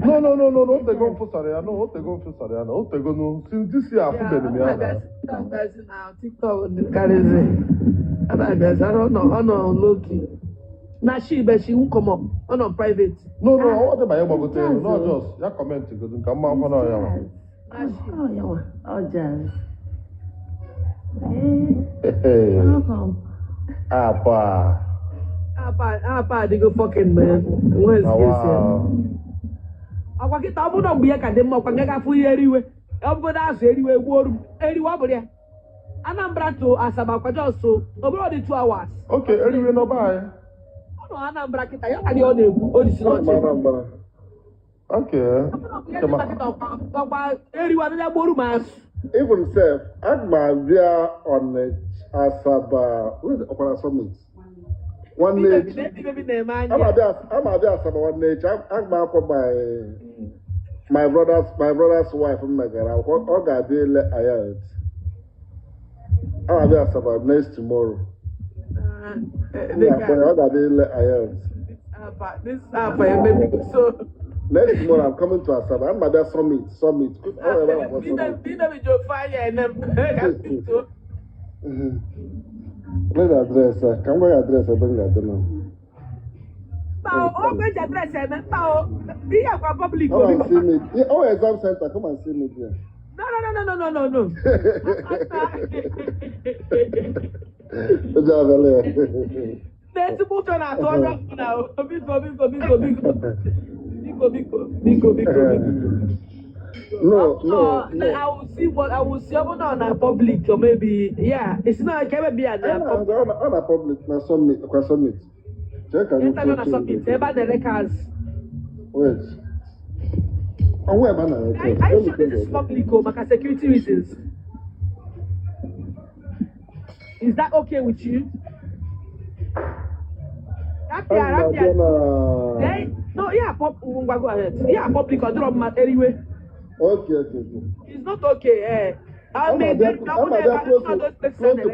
Speaker 16: No, otego m fụsara ya, no, otego m fụsara ya na otego no since this year afụbeghị m ya na.
Speaker 2: Na TikTok karịzị. Ọ na-abịazi, ọ nọ low key. Na she, but she won't come up. Ọ nọ private.
Speaker 16: No, ọ dị ma ya gbagote elu, no
Speaker 19: Jazz o.
Speaker 16: just ya comment godu ka mma akwọ na ya nwa.
Speaker 2: Na she.
Speaker 19: Oh, yeah. Oh, Jazz. Hey, welcome.
Speaker 16: Apa.
Speaker 2: Apa, apa adịgo fucking man. Nwezi
Speaker 16: Na
Speaker 2: ga-esi ya.
Speaker 16: wow.
Speaker 2: Ọkwa kịta, ọ bụrụ na mgbe ihe ka dị mma, ọkwa nga gafụ ihe eriwe. Ọ bụgodo azụ eriwe gbuo oru m eriwe, ọ bụrụ ya Anambra to Asaba kwa just so ọ bụrụ dị 2 hours.
Speaker 3: Oke eriwe n'ọba anyị.
Speaker 2: Ọ nọ Anambra kịta, ya ka dị ọ na-ekwu o ji si
Speaker 6: Anọ m
Speaker 2: n'ọchị.
Speaker 6: Anambra.
Speaker 3: Oke.
Speaker 2: Kịta ọkwa eriwe abịa gbuoru m azụ.
Speaker 6: Even sef, aga m abịa Ọnịcha, Asaba, ọkwara summit nwanne echi.
Speaker 2: Baby na-eme anya.
Speaker 6: Ama abịa Asaba nwanne echi. Aga m akwọ my brother's wife m megara akwụkwọ, ọ ga-abịa ile IELTS. Ama abịa Asaba next tomorrow. M ga-akpọ ya, ọ ga-abịa ile IELTS.
Speaker 2: This app emebigo so.
Speaker 6: Next tomorrow I'm coming to Asaba. Ama abịa summit. Ọ bụ ebe a na-akpọ summit.
Speaker 2: Bido ji ofe anya ene m ka m bituo.
Speaker 6: Lee address a, ka m gwa ya address ebe m ga-abịa na.
Speaker 2: Mba o, ọgwụ eji address eme, mba o, ihe akwa public.
Speaker 6: Come and see me. Yeah, oh, exam center, come and see me there.
Speaker 2: No, no, no, no, no, no, no.
Speaker 6: Ụjọ abịala ya.
Speaker 2: Na ezigbo ụjọ na-atụ onye ọbụla o. Biko, biko, biko, biko, biko, biko, biko, biko, biko.
Speaker 6: No, no.
Speaker 2: I will see what I will see. Ọ bụrụ na ọ na public or maybe, yeah, it's not ka ebe bịa na public.
Speaker 6: Ọ na public na summit, kwa summit. Chee ka m
Speaker 2: Interview na summit ebe a na-ere cars.
Speaker 6: Wait. Ọnwa ebe a na-ere cars.
Speaker 2: Are you sure this is public o, maka security reasons? Is that okay with you? Rapia,
Speaker 6: Ana m
Speaker 2: rapia.
Speaker 6: abịa na
Speaker 2: No, yeah, pop, ngwa, go ahead. Yeah, public ọ dịrọ mma eriwe.
Speaker 6: Okay.
Speaker 2: It's not okay, eh. I
Speaker 6: Ama
Speaker 2: mean,
Speaker 6: abịa close to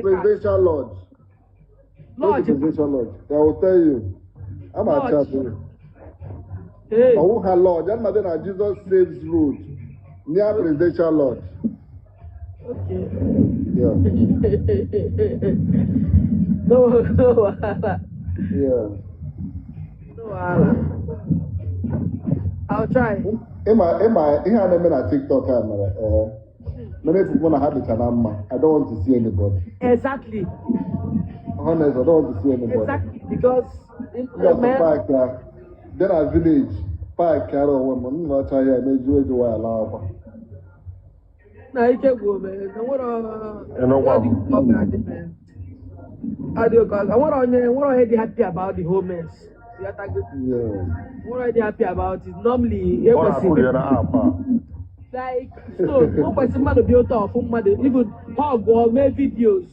Speaker 6: Presidential Lodge. Close
Speaker 2: Lodge.
Speaker 6: to Presidential Lodge. I will tell you. Ama
Speaker 2: Lodge.
Speaker 6: chat you.
Speaker 2: Hey.
Speaker 6: Ọwụ ha lodge. Ama abịa na Jesus Saves Road near Presidential Lodge.
Speaker 2: Okay.
Speaker 6: Yeah.
Speaker 2: No wahala.
Speaker 6: Yeah.
Speaker 2: No wahala. I'll try.
Speaker 6: Ịma ihe a na-eme na TikTok a mere mere efufu na ha dịcha na mma. I don't want to see anybody.
Speaker 2: Exactly.
Speaker 6: Honest, I don't want to see anybody.
Speaker 2: Exactly. Because
Speaker 6: M ga park ya bịa na village park ara onwe m nna ọcha ya emeju eju waya laa akwa.
Speaker 2: Na ike gwụ me na nwere
Speaker 3: Ịnụkwa m.
Speaker 2: ọ ga-adị me. Adị ka nwere onye dị happy about the whole mess. You ghọtago?
Speaker 6: Yeah.
Speaker 2: Nwere onye dị happy about it. Normally,
Speaker 3: Ọ na-akụrie
Speaker 2: ekwesịrị
Speaker 3: na app a.
Speaker 2: like so o kwesịrị mmadụ bịa ụtọ ọfụ mmadụ, even hug or mee videos,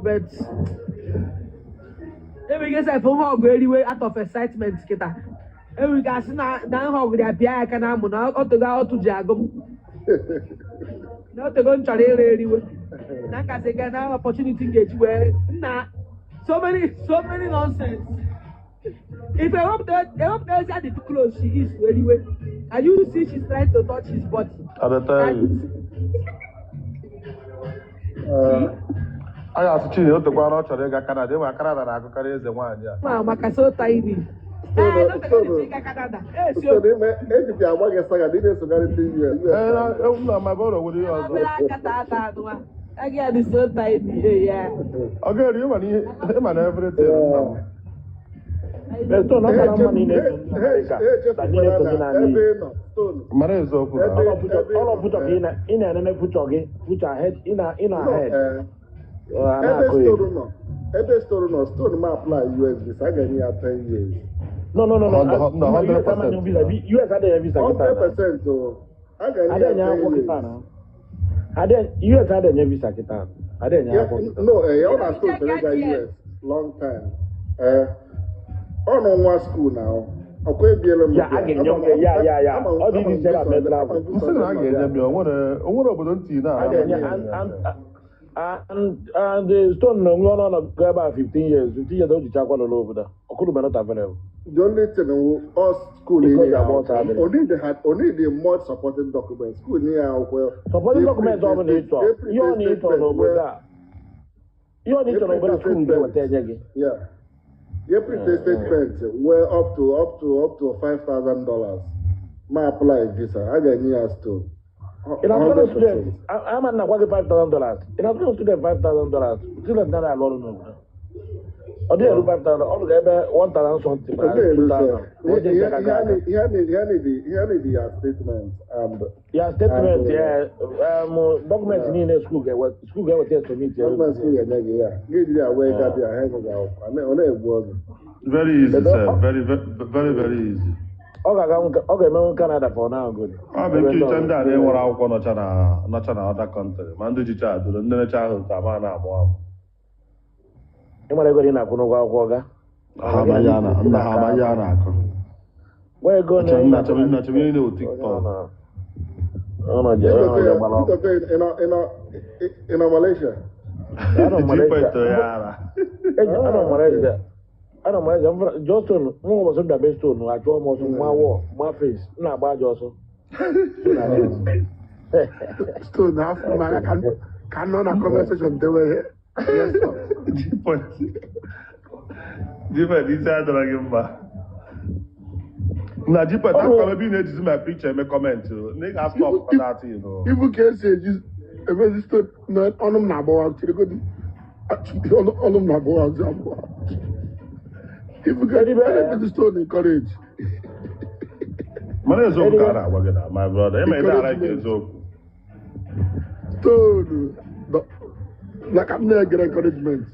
Speaker 2: but enwere ike sef hug eriwe out of excitement kịta. Enwere ike asị na hug ya pịa ya aka na amụ na ọtụgo ọtụ ji agụ m na otego m chọrọ ịre eriwe na nkasị ga na opportunity m ga-eji wee nna so many, so many nonsense. If ewepụta ezi adị too close she is to eriwe, and you see she's trying to touch his body.
Speaker 3: I dey tell you. A ga-asị Chinye o tekwara ọ chọrọ ịga Canada, ịnwe Canada na-agụkarị eze nwaanyị a.
Speaker 2: Ma maka so tiny. Ee, n'otego dị ịga Canada. Ee, si
Speaker 6: Usoro ime ejikwa agba gị saga na ị na-esogharị ndị US.
Speaker 3: Ee, na ma bọrọ nwere ihe ọzọ.
Speaker 2: Obere aka taa ata anụwa. Aga dị so tiny. Ee, ya.
Speaker 3: Ọ ga-eri ịma na ihe ịma na everything nna m.
Speaker 14: Stone, ọ kara mma na ị na-eso ndị Amerịka na ndị na-eso ndị n'ala
Speaker 6: Ebe
Speaker 14: Igbo.
Speaker 6: ị nọ, Stone.
Speaker 3: Mara eziokwu na
Speaker 14: Ọlọ future ka ị na-enene future gị, future ahead, ị nọ
Speaker 6: No,
Speaker 14: ahead.
Speaker 6: eh,
Speaker 14: Ọ a
Speaker 6: ebe
Speaker 14: na-akụ ya.
Speaker 6: Stone nọ, ebe Stone nọ, Stone ma apply US visa, a ga-enye ya 10 years.
Speaker 14: No.
Speaker 3: No,
Speaker 14: US
Speaker 3: 100%.
Speaker 14: amaghị visa. US adịghị visa kịta na.
Speaker 6: 100% o. A ga-enye ya
Speaker 14: Adịghị enye
Speaker 6: 10
Speaker 14: akwụkwọ
Speaker 6: years.
Speaker 14: kịta na. US adịghị enye visa kịta. Adịghị enye
Speaker 6: Yeah,
Speaker 14: akwụkwọ kịta.
Speaker 6: no, ọ na Stone chọrọ ịga US long time. Ọ nọ nwa school now. Ọkwa ebiela m
Speaker 14: Ya, a ga-enye ya. Ọ dị isi ebe a mee travel.
Speaker 3: M sị na a ga-enye m ya, o nwere obodo ntị na
Speaker 14: A ga-enye and Stone na onwe ọnụ ọnọdụ ebe a 15 years, 15 years o jicha akwa n'ụlọ obodo a. Ọkụrụ not available.
Speaker 6: The only thing wo us school
Speaker 14: Because
Speaker 6: nye ya
Speaker 14: agba ọsọ adịrị.
Speaker 6: O need the much supporting documents. School nye ya akwụkwọ.
Speaker 14: Supporting document ọ bụla ị chọrọ, ihe ọ na ịchọ n'obodo a, ihe ọ na ịchọ n'obodo school ga-eweta enye gị.
Speaker 6: Yeah. You print a statement where up to $5,000. Ma apply visa. A ga-enye ya Stone.
Speaker 14: Ị na-atụrụ student, ama na agwa gị $5,000. Ị na-atụrụ student $5,000. Student naghị alụ ọrụ n'obodo. Ọ dịghị eru 5,000, ọ ga ebe 1,000 something ma
Speaker 6: Ọ ga-eru
Speaker 14: 2,000.
Speaker 6: sef.
Speaker 14: Onye
Speaker 6: Ihe
Speaker 14: nke ka ga aga.
Speaker 6: ihe need ya statement and
Speaker 14: Ya statement
Speaker 6: and
Speaker 14: ya document niile school ga-eweta, school ga-eweta submit ya.
Speaker 6: Gọọmenti school ga-enye gị ya. Gị jiri ya wee gabịa ha enye gị akwụkwọ. Ọ na-egbu oge.
Speaker 3: Very easy, sir. Very, very, very easy.
Speaker 14: Ọ ga-aga ọ ga-emenwu Canada for now good.
Speaker 3: Ọ bụ
Speaker 14: Ebe ndị
Speaker 3: nkicha
Speaker 14: ọzọ.
Speaker 3: Ndị a na-enwere akwụkwọ nọcha na other country, ma ndị jicha adụrụ ndị necha ahụ ka ma na-amụ amụ.
Speaker 14: Ị mara ego dị na-akwụ n'ụgwọ akwụkwọ ga?
Speaker 3: Ha amaghị a na nna ha amaghị a na-akọ.
Speaker 14: Gwa ego na ị
Speaker 3: Nna
Speaker 14: na-akwụ
Speaker 3: chọrọ
Speaker 14: na
Speaker 3: nna chọrọ ihe na TikTok.
Speaker 14: Ọ nọ je ọ nọ je gbara ọkụ.
Speaker 6: Ị nọ Malaysia?
Speaker 14: Anọ m Malaysia.
Speaker 3: G-point ya ara.
Speaker 14: Eji anọ m Malaysia. Anọ m Malaysia. Johnston, mụ ụbọchị m bịa Stone, achụọ m ọsọ, ma wọ, ma face, m na-agba ajọ ọsọ.
Speaker 7: Stone afọ m aka ka m nọ na comment section dewe ihe. Yes, sir.
Speaker 3: G-point. G-point isi adọrọ gị mma. Na G-point
Speaker 14: Ọ bụ
Speaker 3: akụkọ ebe ị na-ejizi my picture eme comment o. Ndị ga-stop that thing o.
Speaker 7: Ibu ka esi eji emezi stone na ọnụ m na-agbawa, cheregodi, ọnụ m na-agbawa ọzọ agbawa. Ibu ka
Speaker 14: Edibe
Speaker 7: emezi stone encourage
Speaker 3: Mana eziokwu ka
Speaker 14: Edibe
Speaker 3: a na-agwa gị na my brother. Ịma ị na-ara gị
Speaker 7: encouragement
Speaker 3: eziokwu.
Speaker 7: Stone na ka m na-egere encouragement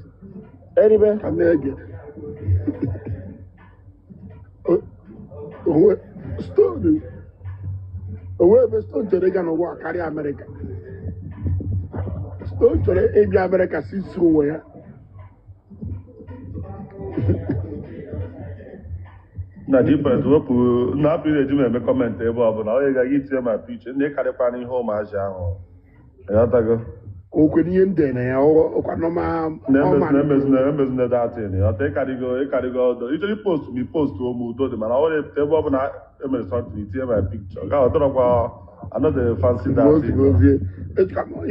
Speaker 14: Edibe
Speaker 7: ka m na-ege onwe stone onwe ebe stone chọrọ ịga n'ụwa karịa Amerịka. Stone chọrọ ịbịa Amerịka si si onwe ya.
Speaker 3: Na G-point wepụ na apụ ị na-eji m eme comment ebe ọbụla. Onye gaghị itinye ma picture ndị karịkwa n'ihe ụmụazị ahụ. Ịghọtago?
Speaker 7: Okwere ihe m dere na ya ọkwa nọma ọma.
Speaker 3: Na-emezina datin ọta ịkarịgo ọdọ ịchọrọ post ma post ome udo dị, mana ọ nwere ebe ọ bụla emere something itinye my picture ga ọdọrọkwa another fancy datin.
Speaker 7: Ozie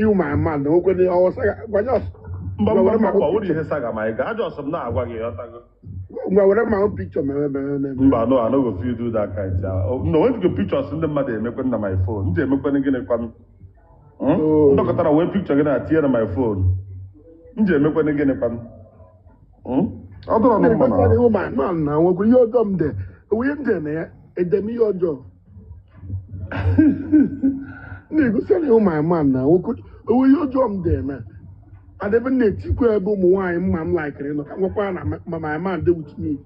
Speaker 7: iwu ma man na okwere ọwụsa gwa just
Speaker 3: Mba
Speaker 7: ngwa
Speaker 3: mba
Speaker 7: were
Speaker 3: mba
Speaker 7: ma
Speaker 3: mba, ọ bụrụ ihe saga ma ị ga ajọ ọsọ m na-agwa gị, ịghọtago?
Speaker 7: Ngwa were ma picture mere mere mere.
Speaker 3: Mba, no, I no go fit do that kind thing. No when the pictures ndị mmadụ emekwe na my phone ndị emekwe gịnị kwanụ?
Speaker 7: Oh.
Speaker 3: Ndọkọtara wee picture gị na tinye na my phone ndị emekwe gịnị kwanụ? Ọ dọrọ nụ mma na
Speaker 7: iwu ma man na nwekwere ihe ọjọọ m de onwe ihe m de na ya edem ihe ọjọọ na-egosi na iwu ma man na nwekwere onwe ihe ọjọọ m de na adebe m na-etikwa ebe ụmụ nwaanyị mma m laikiri nọ ka nwekwa na ma my man dey with me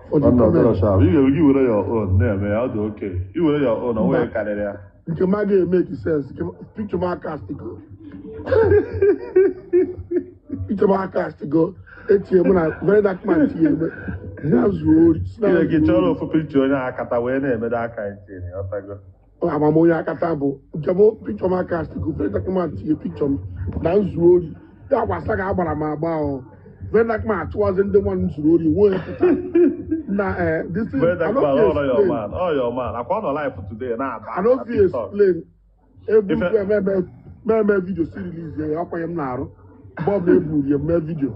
Speaker 7: for the
Speaker 3: Ọ nọ
Speaker 7: comment.
Speaker 3: dọrọ sharp. Ị ga were your own na-eme ya, ọ dị okay. I were your own, o
Speaker 7: Mba.
Speaker 3: nweghị karịrị ya.
Speaker 7: Nke m agaghị emeki sense. Nke picture m cast go, picture m cast go etinye mụ na very dark man tinye eme ya zuo ori si na
Speaker 3: Ị ga
Speaker 7: zuo
Speaker 3: chọrọ
Speaker 7: ori.
Speaker 3: Ofu picture onye akata wee na-emedo aka ntị, ịghọtago?
Speaker 7: Amamonye akata bụ nke bụ picture m cast go, very dark man tinye picture m na nzuo ori ya gbasa ka agbara m agba ọ very dark man achụwazi ndị nwa m zuru ori nwee pụta na this thing
Speaker 3: Very
Speaker 7: I
Speaker 3: dark
Speaker 7: no
Speaker 3: man,
Speaker 7: fit
Speaker 3: all your
Speaker 7: explain.
Speaker 3: man, all your man. Akwa nọ live today na-aba
Speaker 7: I no
Speaker 3: na
Speaker 7: fit
Speaker 3: TikTok.
Speaker 7: explain ebu
Speaker 3: Ife
Speaker 7: meme video si release ya akwanye m na-arụ mgbe ọbụla eburu ya mee video.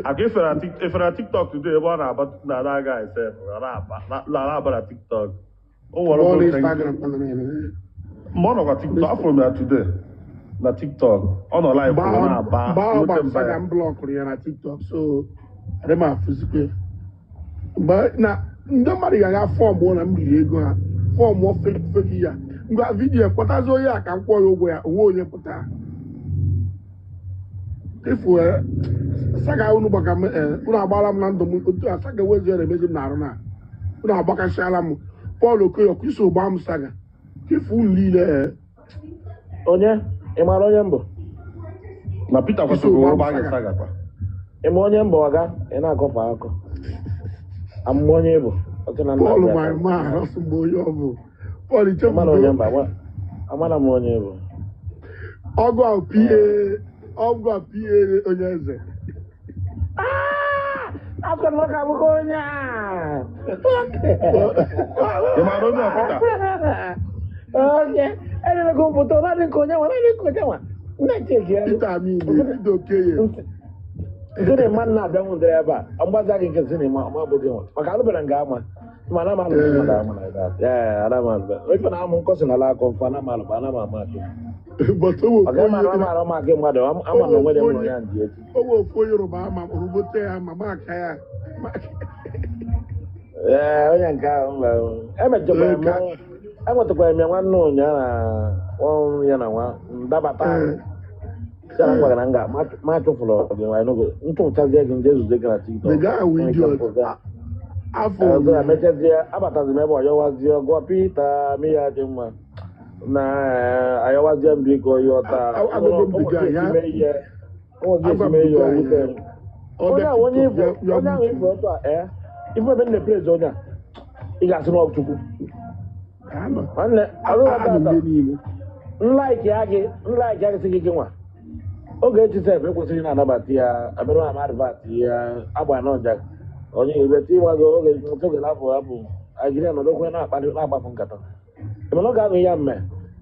Speaker 3: Akwa ifere na TikTok today ebe ọ na-aba na that guy sef, ọ na-aba na-aba na TikTok. O nwere
Speaker 7: Mgbe ọ
Speaker 3: ofe
Speaker 7: na Instagram
Speaker 3: mgbe ọ nọkwa TikTok, afụrụ m ya today na TikTok. Ọ nọ live
Speaker 7: mgbe
Speaker 3: ọ
Speaker 7: ahụ
Speaker 3: na-aba
Speaker 7: mgbe ahụ
Speaker 3: nwute
Speaker 7: gbara
Speaker 3: mba
Speaker 7: saga
Speaker 3: ya.
Speaker 7: m blọkụrụ ya na TikTok, so adị m afụzikwe mgbe na ndị mmadụ ga-aga form na m riri ego ha form fake ya ngwa video kpọtazi onye a ka m kwụọ ya ụgwọ ya onwe onye pụta efu saga unu gbaka m unu agbala m na ndụ m otu a saga wezi ya na-emezi m na-arụ na unu agbakasịala m. Paul Okoye iso gbaa m saga ifu unu niile
Speaker 14: Onye ị maara onye mbụ?
Speaker 3: Na Peter
Speaker 7: iso
Speaker 3: kwesịrị
Speaker 7: gbaa m
Speaker 3: ụgba gị
Speaker 7: saga.
Speaker 3: Saga kwa.
Speaker 14: Ị ma onye mbụ ọga ị na-akọfe akọ amụma onye bụ ọtụ na nna
Speaker 7: Paul
Speaker 14: abịa
Speaker 7: my
Speaker 14: aka.
Speaker 7: man ọsụ mgbe onye ọ bụ Paul
Speaker 14: Ị mara onye
Speaker 7: ichefugo
Speaker 14: mbụ amara m onye bụ.
Speaker 7: Ọgụ ahụ pa ọgụ a pa onye eze.
Speaker 14: Afọ nwoke abụghị onye a.
Speaker 3: Ị maara onye ọ Peter?
Speaker 14: Onye enyere mpụta naanị nke onye nwa naanị nke onye nwa nne cheki ya.
Speaker 7: Peter Amine Peter Okoye.
Speaker 14: Ntị mmadụ na-abịa nwụdere ebe a mgbazi gị nke ntị ma ọma abụghị nwa maka alụbara nga ama mana ama alụbe mmadụ ama na ebe a. Ee, ana m alụbe ife na amụ nkọsi na ala akọ mfe ana m alụbe ana m ama atụ.
Speaker 1: But o
Speaker 14: Ọ ga mara mara ma gị mmadụ ama na onwe dị mụrụ ya ndị echi.
Speaker 1: O nwe ofu onye Yoruba ama rụbote ya ma aka ya.
Speaker 14: Ee, onye nke ahụ mba emechakwa m enwetakwara m ya nwanne ụnyaahụ na ọrụ ya na nwa ndabata sara m gwara na nga ma chụfụrụ gị nwa n'oge ntụchazie gị nje zute gị na TikTok.
Speaker 1: The guy wụ idiot. Afọ
Speaker 14: Ọzọ ya mechazie abatazi m ebe ọyọwazie gụọ Pita mi ya dị mma na ayọwazie m biko yọta
Speaker 1: Agwago m the guy ya.
Speaker 14: ụmụ gị esi mee ihe owute m. Onye ahụ onye ibu onye ahụ ibu otu a ee ibu ebe m na-eprezi onye a ị ga-asị na ọ Chukwu. Nwanne nlaiki ya gị nlaiki ya gị sị gị gị nwa oge echi sef ekwesịghị na-anabata ya abịara m advat ya agba n'ọja onye ebete ịgbago oge oge na-apụ apụ ajiria nọdụkwe na-akparị na-agbapụ nkata mana oge ahụ ya mme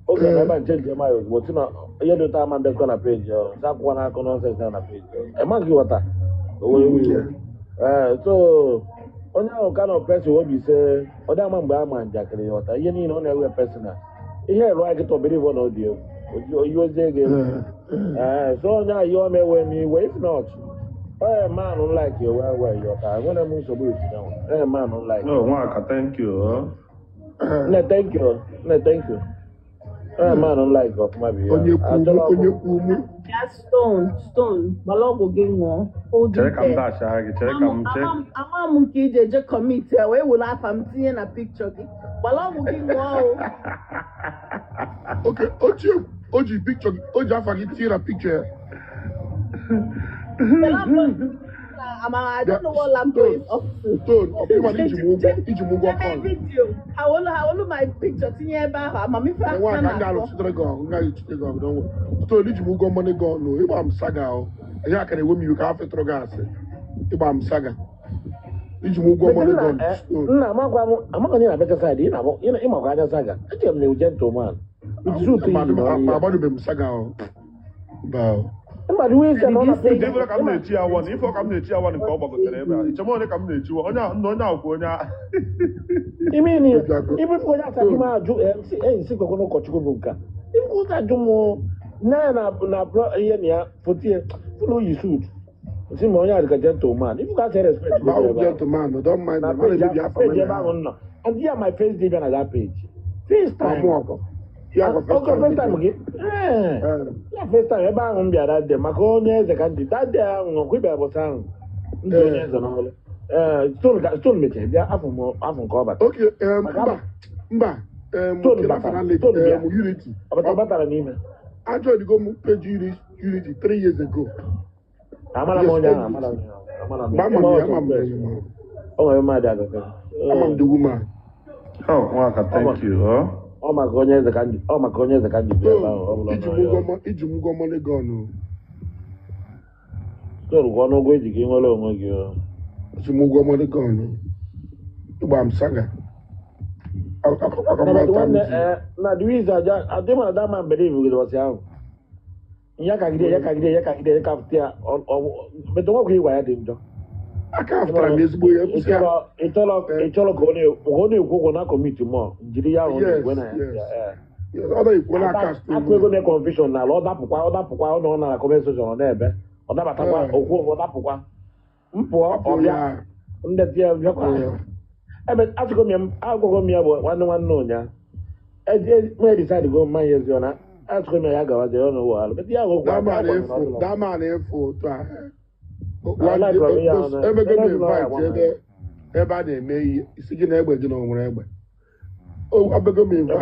Speaker 14: oge na ebe nche njem anyị ozugbo si na ihe dị ụtọ ama ndekọ na peji ọ sị akwụkwọ n'akụ nọnsens na peji emaghị ghọta owe iwe ee so onye ahụ ka nọ pesi obi ise ọ dị ama mgbe ama njakịrị ghọta ihe niile ọ na-ewe pesina ihe elu anyị kịta obere ivo na ọ dị egwu oyi ozie gị egwu ee so onye ahụ ihe ọ na-ewe m iwe if not ee man like ewe ewe yọta enwere m nsogbu esi na ee man like.
Speaker 3: No, Nwaka, thank you.
Speaker 14: Nne, thank you. Nne, thank you. Ee man like ọfụma bụ
Speaker 1: Onye
Speaker 14: ya
Speaker 1: kwu mụ, onye kwu mụ.
Speaker 5: Ya stone stone gbala ọgwụ gị ṅụọ hold
Speaker 3: Chere
Speaker 5: it
Speaker 3: ka m
Speaker 5: there.
Speaker 3: dashaa gị, chere ka m chere.
Speaker 5: Ama m nke iji eje commit ya wee were afa m tinye na picture gị gbala ọgwụ gị ṅụọ o.
Speaker 1: Okay, o ji picture gị, o ji afa gị tinye na picture ya.
Speaker 5: Ama I don't know what Lambo is up to.
Speaker 1: Stone, ọ bụ ịma na iji m ụgwọ, iji m ụgwọ
Speaker 5: Eme
Speaker 1: call.
Speaker 5: video ha wolu my picture tinye ebe ahụ amamife
Speaker 1: Nwa
Speaker 5: aka
Speaker 1: ka m
Speaker 5: na-akọ.
Speaker 1: ga-alụchitere gị ọgụ, m ga-alụchitere gị ọgụ, don't worry. Stone, iji m ụgwọ money gun, no, ịgba m saga o. Ihe a ka na-ewe m iwe ka afọ tụrụ gị asị. Ịgba m saga. Iji m ụgwọ money gun, Stone.
Speaker 14: Nna amakwa m amakwa onye na-abịacha saịdị ị na-abụ ịmakwa anya saga echere m na ewu gentleman suit iyi na
Speaker 1: Ma
Speaker 14: ọrụ ya
Speaker 1: agbadobe m saga o. Mba o.
Speaker 14: mmadụ wee sị na ọ na
Speaker 3: Ndị ife ka m na-echi ya wan, ife ka m na-echi ya wan nke ọ gbagotere ebe a. Ichema onye ka m na-echi wa, onye ahụ nna onye ahụ kwa onye ahụ.
Speaker 14: ime ni ibe onye asa gị m ajụ si enyi si kwekwe n'ụkọchukwu bụ nka ife ụzọ ajụ m na ya na na ihe na ya foto ya fụlụ oyi suit si ma onye a dịka gentleman ife ka asị respect
Speaker 1: Mba o gentleman, don't mind
Speaker 14: na
Speaker 1: them. A
Speaker 14: page
Speaker 1: na-emebi afa m
Speaker 14: page ebe ahụ nọ and ya my first day bịa na that page first time
Speaker 1: Ọmụ ọkọ. Ya kwa first
Speaker 14: oge
Speaker 1: time
Speaker 14: first time
Speaker 1: gị.
Speaker 14: gị ee ya first time ebe ahụ m bịara that day maka onye eze ka ndị that day ahụ nkwa ịbịara bọsa ahụ ndị onye eze n'ọrụ ee stone mechara bịa afọ m afọ nke ọ bata
Speaker 1: Okay, mba, mba,
Speaker 14: Stone
Speaker 1: kedu afa
Speaker 14: batara
Speaker 1: na lady,
Speaker 14: stone bịa
Speaker 1: Unity.
Speaker 14: ọ batara n'ime
Speaker 1: Ajoinigo m page Unity 3 years ago.
Speaker 14: Amara m
Speaker 1: Yes,
Speaker 14: onye ahụ
Speaker 1: Unity.
Speaker 14: amara m onye ahụ amara m
Speaker 1: Mgbe ama m ya, ama m ya.
Speaker 14: O nwere mmadụ agakọ
Speaker 1: Ama m the woman.
Speaker 3: Oh, Nwaka, thank you. Oh.
Speaker 14: Ọ maka onye eze ka ndị ọ maka onye eze ka ndị bịa ebe ahụ ọ bụla
Speaker 1: Iji m
Speaker 14: ọ nọ
Speaker 1: ụgwọ
Speaker 14: ya
Speaker 1: iji m ụgwọ money gun o.
Speaker 14: stone kwụọ n'ụgwọ eji gị nwere onwe gị o.
Speaker 1: Iji m ụgwọ money gun o. Ịgba m saga.
Speaker 14: Na but nwanne na the reason aja adị m na that man believe gị ụbọchị ahụ ya kagide ya kagide ya kagide ya kapụta ya but nwekwa ịgwa ya dị njọ.
Speaker 1: Aka afụtara m ezigbo ya
Speaker 14: Ị chọrọ ka ọ na-ekwu okwu na commit mọ jiri ya ahụ
Speaker 1: Yes,
Speaker 14: na-ekwe na ya
Speaker 1: yes.
Speaker 14: ee.
Speaker 1: Yes, ọ na-ekwu n'aka stone.
Speaker 14: Akụ ego na confusion n'ala ọ dapụkwa ọ dapụkwa ọ nọ na comment section ọ na-ebe ọ dabatakwa okwu ọ dapụkwa m pụọ
Speaker 1: Hapụ
Speaker 14: ọ bịa
Speaker 1: ya.
Speaker 14: ndetị ya bịakwa ebe asịgo m ya agwago m ya bụ nwanne nwanne ụnya me decide go mmanya ezi ọ na asịgo m ya ya gawazie ọ n'ụwa alụ ya okwu
Speaker 1: That man efu otu a.
Speaker 14: I like from here on,
Speaker 1: Emego m
Speaker 14: eh,
Speaker 1: invite ebe ebe a na-eme ihe isi gị na egbe gị na o nwere egbe. Abego m
Speaker 14: egbe
Speaker 1: invite.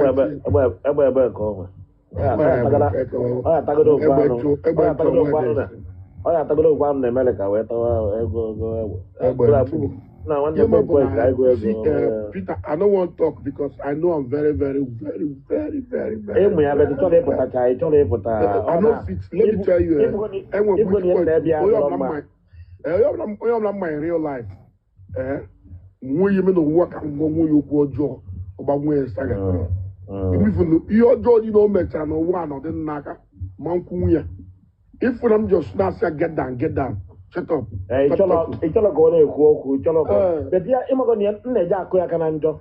Speaker 14: egbe egbe ka ọ nwe ọ ya atagodo okwu
Speaker 1: Egbe
Speaker 14: anụ
Speaker 1: chụ egbe
Speaker 14: ọ ya
Speaker 1: chụ
Speaker 14: atagodo okwu
Speaker 1: onwe
Speaker 14: anụ
Speaker 1: dị.
Speaker 14: na ọ ya atagodo okwu anụ na Amerịka wee tawa ego ego egbe
Speaker 1: Egbe chụ.
Speaker 14: Na nwanne
Speaker 1: Ihe
Speaker 14: m
Speaker 1: m bụ
Speaker 14: ekwe
Speaker 1: na
Speaker 14: ka ego ego
Speaker 1: see, Peter, I no wan talk because I know I'm very, very, very, very, very, very.
Speaker 14: Ịmụ ya bịa chọrọ ịpụta ka ị chọrọ ịpụta
Speaker 1: I no fit. Let me tell you, enwe
Speaker 14: ịbụ
Speaker 1: weak
Speaker 14: na
Speaker 1: point.
Speaker 14: ebe ya
Speaker 1: Onye
Speaker 14: dọrọ
Speaker 1: ọbụla
Speaker 14: mma
Speaker 1: mma, onye ọbụla mma in real life, nwunye m na ụwa ka ngwa nwunye okwu ọjọọ ọgbanwe saga. Even ihe ọjọọ niile o mechara n'ụwa a nọdị m n'aka ma nkwunwu ya. Ifu na m just na-asị ya get down, get down, shut up.
Speaker 14: Ee, ị
Speaker 1: Stop
Speaker 14: chọrọ
Speaker 1: talking.
Speaker 14: ị chọrọ ka ọ na-ekwu okwu ị chọrọ ka
Speaker 1: Eh.
Speaker 14: but ya ịmago na ya m na-eje akụ ya aka na njọ.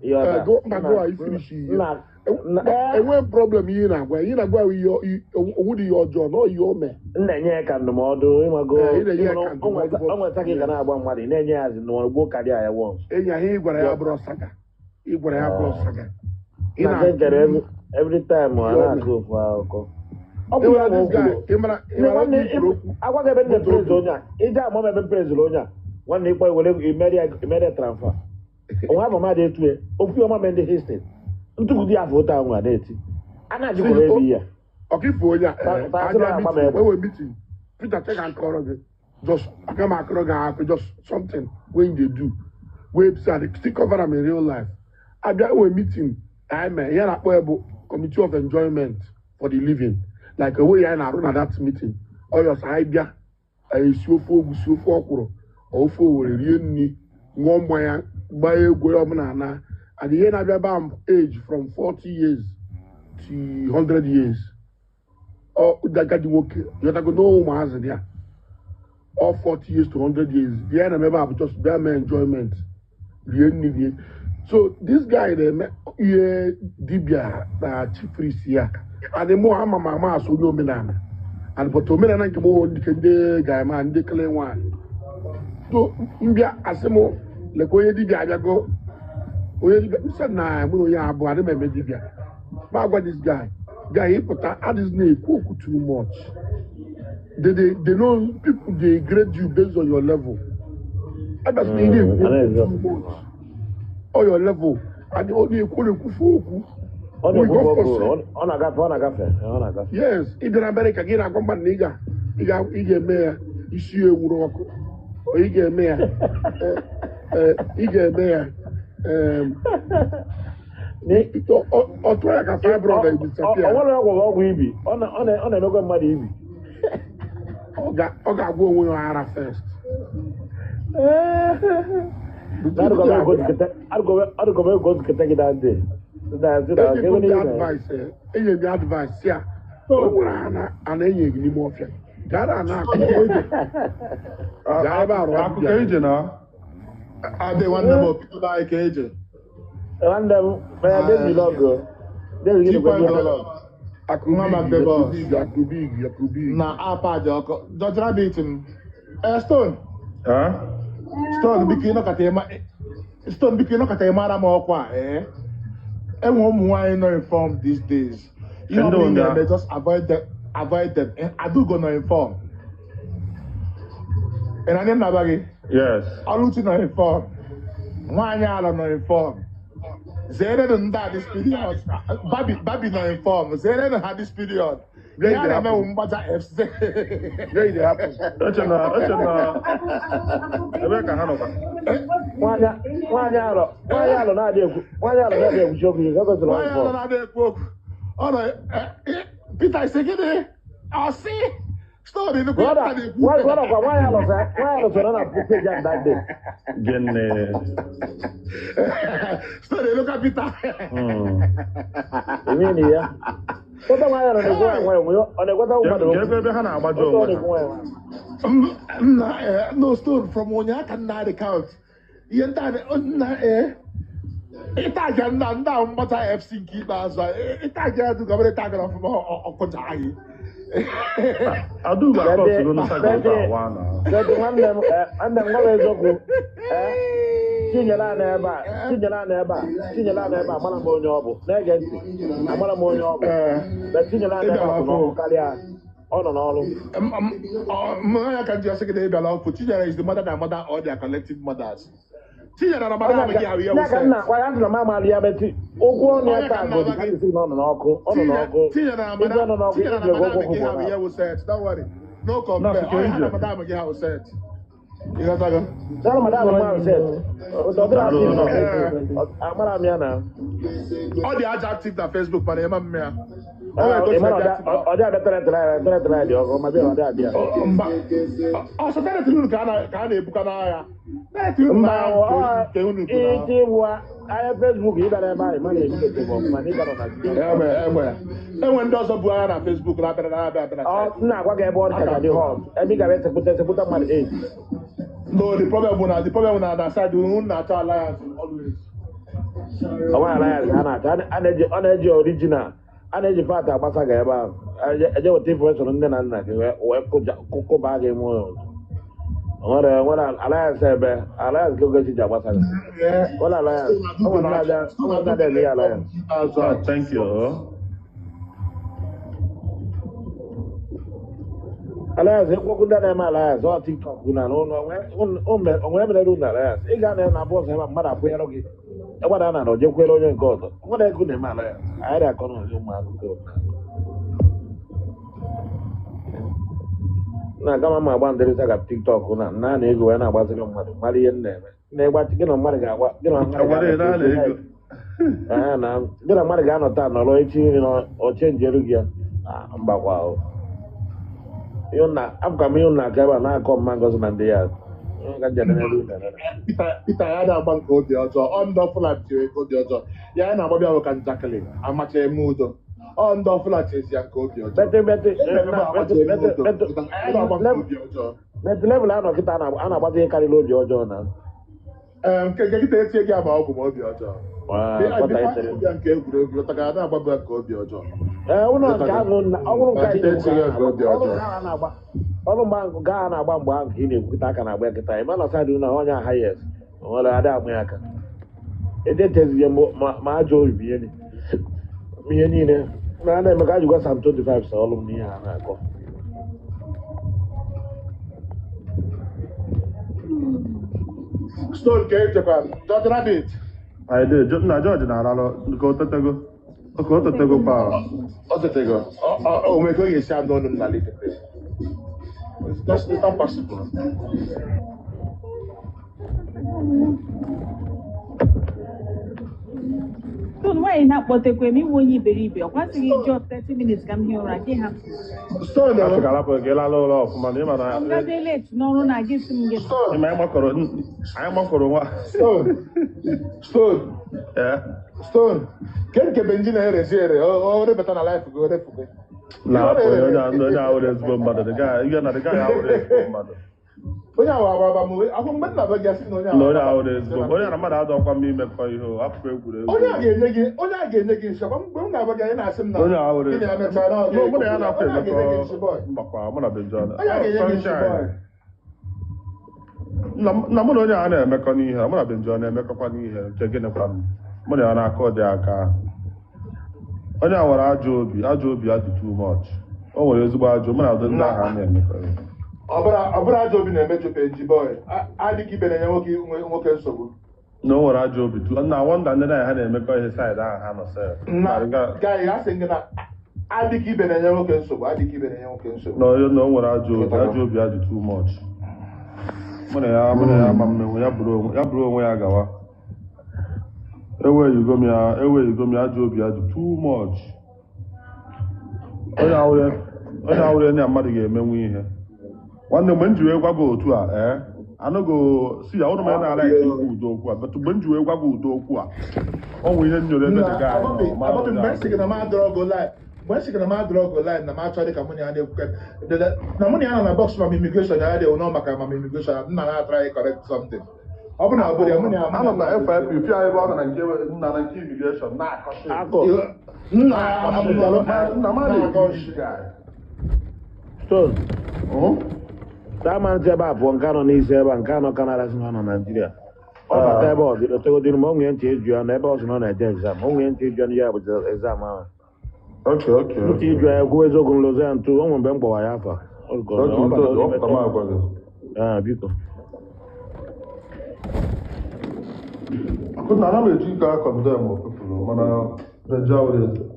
Speaker 1: Eh, go mba go a ifinish ihe.
Speaker 14: Nna
Speaker 6: Enwe problem ihe ị na-agwa ya. Ihe ị na-agwa ya owu dị ihe ọjọọ na ihe o mee.
Speaker 14: M na-enye ya ka ndụmọdụ, ịmago.
Speaker 6: Ee, ị na-enye ya ka ndụmọdụ.
Speaker 14: O nweta ka ị ga na-agba mmadụ, ị na-enye ya azụ n'ụwa gboo karịa ya once.
Speaker 6: Enyi ahụ ị gwara ya bụrụ saga. Ị gwara ya bụrụ saga. Ị
Speaker 14: Na
Speaker 6: na-akụ
Speaker 14: nke every time ọ
Speaker 6: ihe o
Speaker 14: na-akụ
Speaker 6: mee.
Speaker 14: ofu akụkọ. Ọ bụ ya
Speaker 6: Enwere
Speaker 14: ma o
Speaker 6: this guy,
Speaker 14: kwuru.
Speaker 6: ị mara ị
Speaker 14: Nne
Speaker 6: mara
Speaker 14: nwanne
Speaker 6: oge i kwuru okwu
Speaker 14: agwa gị ebe m
Speaker 6: moto
Speaker 14: na-eprezi
Speaker 6: obi.
Speaker 14: onye a, ije ama m ebe m preziri onye a, nwanne ịkpọ iwere imere transfer. Onwe abụ mmadụ etu ya, okwu ọma mee ndị history. Ntụgide ya afọ ụta ahụ a na-eti. A
Speaker 6: Si
Speaker 14: na-ajụkwara ebe ihe a.
Speaker 6: ọka ife onye a
Speaker 14: Ta sị na
Speaker 6: abịa
Speaker 14: agba m
Speaker 6: meeting,
Speaker 14: egbe.
Speaker 6: enwe meeting. Peter check and kọrọ gị. Just aga m akọrọ gị akụ just something wey you dey do. Wey be say I dey still cover am in real life. Abịa enwe meeting anyị mee ihe a na-akpọ ya bụ committee of enjoyment for the living. Like onwe ya anyị na-arụ na that meeting. Ọyọs anyị bịa anyị esi ofe ogwu, si ofe ọkwụrụ, ofe owere, rie nri, ṅụọ mmanya, gbaa egwu ọbụla na and ihe na-abịa ba m age from 40 years to 100 years. Ọ agadi nwoke yọtago na ụmụazị dị ya all 40 years to 100 years bịa na ebe a bụ just bịa mee enjoyment, rie nri, rie. So this guy na-eme ihe dibịa na chief priest ya and mụ ama m ama asụ onye omenala and but omenala nke m wụ nke ndị ga-eme ndị kele nwaanyị. So mbịa asị m lekwa onye dibịa abịago, onye dibịa m sị na mụ na onye abụọ adị m eme dibịa. Ma agwa this guy, guy ịpụta adịghị na-ekwu okwu too much. They know people dey grade you based on your level. Abịasị na ị na-ekwu okwu too much or your level and ọ na-ekwu, ọ na-ekwufe okwu.
Speaker 14: Ọ
Speaker 6: We
Speaker 14: na-ekwu
Speaker 6: go
Speaker 14: okwu,
Speaker 6: for say
Speaker 14: ọ na-agafe, ọ na-agafe, ọ na-agafe.
Speaker 6: Yes, ị bịara Amerịka gị na-agwa mmadụ na ị ga-eme ya isi ewuru ọkụ, or ị ga-eme ya ị ga-eme ya ọ tụọ ya ka fibroid
Speaker 14: Ọ
Speaker 6: disappear.
Speaker 14: nwere ọgwụ ọgwụ ibi, ọ na-emekwa mmadụ ibi.
Speaker 6: Ọ ga-agwa onwe ya ara first.
Speaker 14: Na arụgọm ego zikọta gị that day.
Speaker 6: Enye m advice, enye m advice ya o nwere ana ana enye gị n'ime ọfịa gara ana akụ gaa ebe arụ
Speaker 3: Akụkọ ije na
Speaker 21: Ade nwanne m obido na anyị ka eje.
Speaker 14: Nwanne m, mana David ọgụ. David gịnị
Speaker 21: Chikwa
Speaker 14: kwa
Speaker 21: ndọrọ. Nwa Magdebos.
Speaker 6: Akụbig, akụbig.
Speaker 21: Na apa dị ọkụ. George Rabbit m. Eh, Stone. Stone biko ịnọkọta ịma Stone biko ịnọkọta ịmara m ọkwa a, eh. Enwe ụmụ nwaanyị nọ informed these days. Ihe
Speaker 3: Ndị
Speaker 21: ọbụla ị
Speaker 3: ụnya.
Speaker 21: na-eme, just avoid them. Avoid them. Eh, Adaugo nọ informed. Ị na-anya nnaba gị?
Speaker 3: Yes.
Speaker 21: Ọlụchi nọ informed. Nwaanyị ala nọ informed. Zerenụ ndị a this period. Babi Babi nọ informed. Zerenụ ha this period. Ihe a na-eme bụ mgbaja FC.
Speaker 3: Eche na ebe ka ha nọkwa.
Speaker 14: Nwaanyị alọ na-adị ekwu, nwaanyị alọ na-adị ekwuchi okwu ike, ọ gosiri
Speaker 21: Nwaanyị
Speaker 14: ọfọ.
Speaker 21: ala na-adị ekwu okwu. Ọ nọ Peter isi gịnị? Ọ sị Stone nnukwu
Speaker 14: Brother,
Speaker 21: Peter na-ekwu.
Speaker 14: Brother kwa nwaanyị alọ sọ, nwaanyị alọ sọrọ na page ahụ that day.
Speaker 3: Gịnị?
Speaker 21: Stone eluka Peter.
Speaker 14: Ime ya. Ụtọ nwaanyị alọ na-ekwu nwaanyị nwayọ, ọ na-ekweta mmadụ
Speaker 3: Ka
Speaker 14: okwu.
Speaker 3: ebe ebe ha na-agbajọ
Speaker 14: Ụtọ ọ
Speaker 3: onwe
Speaker 14: na-ekwu
Speaker 3: ha.
Speaker 14: nwaanyị nwayọ.
Speaker 21: Nna no Stone from ụnyaahụ ka nna dị count. Ihe ndị a nna ịtaja nna ndị ahụ mgbata FC nke ikpeazụ a ịtaja ya duga mere ịtagara ọfụma ọkụja anyị.
Speaker 3: Adaugo akọsụgo n'ụsa gị ụta awa na.
Speaker 14: Kedu nwanne m, nwanne m gwa m eziokwu, Chinyere a na ebe a, Chinyere a na ebe a, Chinyere a na ebe a, amara m onye ọ bụ. Na-ege ntị, amara m onye ọ bụ. Na Chinyere a na ebe a kwụ n'ọkụ karịa, ọ nọ n'ọrụ.
Speaker 21: Ya ka ndị ọsị gị na ịbịala ọkụ. Chinyere is the mother that mother all their collective mothers. Chinyere na madam gị ahụ ihe
Speaker 14: Ya ka nna gwa ya sị na m amaala ya metụ okwu ọnụ ya taa bụ ka sị na ọ nọ n'ọkụ, ọ nọ n'ọkụ.
Speaker 21: Chinyere na
Speaker 14: Igwe nọ
Speaker 21: madam
Speaker 14: n'ọkụ,
Speaker 21: Chinyere na
Speaker 14: igwe
Speaker 21: madam
Speaker 14: okwu
Speaker 21: gị ahụ
Speaker 14: kwụ
Speaker 21: ihe wụ set. Don't worry. No compare.
Speaker 3: Nọọsụ ka
Speaker 21: Ọ ya
Speaker 3: ije.
Speaker 21: na madam gị ahụ set. Ịghọtago?
Speaker 14: Daalụ madam m ahụ set. Ọ dịrị
Speaker 3: Daalụ,
Speaker 14: active na
Speaker 3: nọọsụ.
Speaker 14: Facebook. Amara m ya na.
Speaker 21: Ọ dị aja active na Facebook mana ịma mme ya. Ọ nwere ka o
Speaker 14: Ị
Speaker 21: si
Speaker 14: mara
Speaker 21: dị active.
Speaker 14: ọ dị abịa tere tere tere dị ọkụ ma bịa ọ dị abịa.
Speaker 21: Mba. Ọsọ teretiri unu ka a na-ebuka n'agha. Teretiri unu
Speaker 14: Mba
Speaker 21: n'agha nke unu bụ na.
Speaker 14: iji bụ ahịa Facebook ị bịara ebe ahụ ma na-ebidote bụ ọfụma na ịga nọ na
Speaker 21: Egbe egbe. Enwe ndị ọzọ bu agha na Facebook na-abịara na-abịa abịa na
Speaker 14: Ọ
Speaker 21: site.
Speaker 14: m na-agwa gị ebe ọ kacha dị hot, ebe ị gara esepụta esepụta mmadụ 8.
Speaker 21: No, the problem bụ na na side unu na-achọ alliance always.
Speaker 14: Onwe alliance a na-achọ, a na-eji original, a na-eji fat agbasa ga ebe ahụ eje weta information nne na nna gị wee kụba gị ime ụlọ. Onwere alliance ebe alliance ka Ogechi ji agbasa gị. Nwere alliance, o nwere ndị na-abịa eme ya alliance.
Speaker 3: Ah, thank you.
Speaker 14: Alliance ekwokwu ndị na-eme alliance ọ TikTok na n'ụlọ onwe mere unu alliance. Ị ga na bọs ebe mmadụ akwụnyere gị ịgbada na o jekwere onye nke ọzọ nwere ego na-eme alliance. Anyị na-akọ na ụmụ akụkọ na agama ma agba ndịrịta ka TikTok na na na ego wee na-agbaziri mmadụ mara ihe m na-eme na-ịgbachi gị na mmadụ ga-agba gị na mmadụ
Speaker 3: Agwara
Speaker 14: ga-anọ
Speaker 3: na ego.
Speaker 14: Ee, na gị na mmadụ ga-anọ taa nọrọ echi na oche njeru gị ya. Ah, mbakwa o. Afụka m ihe unu na-aka ebe a na-akọ mma Ngozi na ndị ya. Ihe ka njem n'elu unu ere.
Speaker 21: Peter ya na-agba nke obi ọjọọ. Ọ ndị ọfụla tiri nke obi ọjọọ. Ya na-agbabịa bụ ka njakịrị amacha eme udo. Ọ ndị ọfụla tiezi ya nke obi ọjọọ.
Speaker 14: Bete bete
Speaker 21: Ebe ebe amacha eme udo. Ya na-agba nke obi ọjọọ.
Speaker 14: Bete level anọ kịta a na-agbazi ihe karịrị obi ọjọọ na.
Speaker 21: Ee, nke kịta etie gị ama ọgwụ ma obi ọjọọ.
Speaker 14: Waa,
Speaker 21: Bịa
Speaker 14: kwata itere.
Speaker 21: nke egwuregwu lọta na-agbabịa nke obi ọjọọ.
Speaker 14: Ee, ụlọ nke ahụ ọ bụrụ nke
Speaker 21: Kịta etie gị nke obi
Speaker 14: ọrụ
Speaker 21: ọjọọ.
Speaker 14: nke ahụ na-agba ọrụ mgbe ahụ nke ahụ na-agba mgbe ahụ ka ị na-ekwukịta aka na-agba ya kịta ị ma na saịdị na onye aha yes nwere adị amụ ya aka edetezighị ma ajọ obi ihe ihe niile na a na-eme ka ajụgwa Sam 25 sa ọlụ m n'ihe a na-akọ.
Speaker 21: Stone ka echekwa George Rabbit.
Speaker 3: Anyị dị na George na-aralụ ka o tetego. Ka o tetego pa.
Speaker 21: O tetego. O nwere ka ọ ga-esi anụ ọnụ m na litete. It's not possible.
Speaker 4: Stone, nwaanyị na-akpọtekwe m iwe onye iberibe ọ kwasịghị jụọ 30 minutes ka m hie ụra gị hapụ.
Speaker 21: Stone
Speaker 3: A sị ka arapụ gị lala ụlọ ọfụma na ịma na
Speaker 4: M gazie late n'ọrụ na gị sị m gị.
Speaker 3: ịma anyị gbakọrọ nwa.
Speaker 21: Stone. Stone.
Speaker 3: Ee.
Speaker 21: Stone. Ke nke Benji na-erezi ere o rebata na life gị o refu gị.
Speaker 3: Na hapụ onye ahụrụ ezigbo mmadụ dị ga ihe na dị ga ahụrụ ezigbo mmadụ.
Speaker 21: Onye ahụ agba m akwụ mgbe nna be gị asị na onye
Speaker 3: Na onye ahụrụ ezigbo onye na mmadụ adọkwa m imekọ ihe o hapụkwa egwuregwu.
Speaker 21: Onye a ga-enye gị onye a ga-enye gị nshị mgbe m na-agba gị anyị na-asị m na
Speaker 3: Onye ahụrụ
Speaker 21: gị na ya mechaa na ọ
Speaker 3: No, mụ na ya
Speaker 21: ga-ekwu
Speaker 3: na-akwa
Speaker 21: onye a ga-enye gị
Speaker 3: emekọ
Speaker 21: nshị boy.
Speaker 3: mgbakwa mụ na Benji ọ na-
Speaker 21: Onye a ga-enye gị nshị boy.
Speaker 3: Na mụ na onye a na-emekọ n'ihe mụ na Benji ọ na-emekọkwa n'ihe nke gịnịkwa m mụ na ya na-akọ dị aka. Onye a nwere ajọ obi ya dị too much. O nwere ezigbo ajọ mụ na ụdị ndị ahụ a na-emekọ ihe.
Speaker 21: Ọ bụrụ ajọ obi na-emeju Benji boy. Adịghị ibe na-enye nwoke nsogbu.
Speaker 3: Na o nwere ajọ obi tu na wọnda ndị na ha na-emekọ ihe saịdị ahụ ha nọ sef.
Speaker 21: Na guy asị gị na adịghị ibe na-enye nwoke nsogbu adịghị ibe na-enye nwoke nsogbu.
Speaker 3: Na o nwere ajọ obi ya dị too much. Mụ na ya ama mmenwu ya bụrụ onwe ya gawa. Eweghịgo m ya ajọ obi ya dị too much. Onye ahụrụ ya mmadụ ga-emenwu ihe. Nwanne mgbe m ji wee gwa gị otu a anụgo si ya ụnụ m na-ala ike ikwu udo okwu a but mgbe m ji wee gwa gị udo okwu a ọ nwere ihe nyere ebe dị gị
Speaker 21: mgbe m sị gị na m adọrọ go live mgbe m sị gị na m adọrọ go live na m achọghị ka mụ na ya na-ekwu na mụ na ya nọ na box mam immigration ya dị ụnọ maka mam immigration nna na-atry correct something. Ọ bụ na ọ bụrụ ya mụ na ya
Speaker 3: anọ na FIP fia ebe ọ nọ na nke nna na nke immigration na-akọsị
Speaker 21: nna
Speaker 3: nna m
Speaker 21: na-akọsị
Speaker 14: Stone. Daa ntị ebe a pụọ nke anọ n'isi ebe a nke anọ Kanada si na ọ nọ Naijiria. Ọ bata ebe ọ dị otegodiri ma o nwee ntị eju ya na ebe ọ sị na ọ na-eje exam o nwee ntị eju ya na ya bụ exam ahụ. Ntị eju ya kwuo eziokwu nlozo ya ntụ o nwere mgbe m gbawa ya afa. Biko.
Speaker 3: Akụna ana m eji nke a kọndem opụpụrụ mana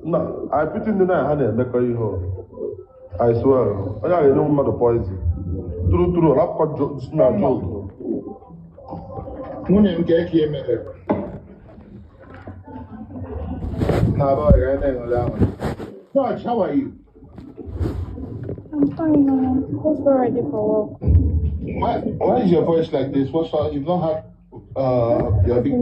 Speaker 3: na I pity ndị na ha na-emekọ ihe o. I swear onye a ga-enye mmadụ poison. Turu rapụkwa na joke.
Speaker 21: Nwunye m ka eke mere na boy ga na-enwere ahụ. George, how are you?
Speaker 18: I'm fine now. Just got ready for work.
Speaker 21: Why is your voice like this? What's up? You've not had your big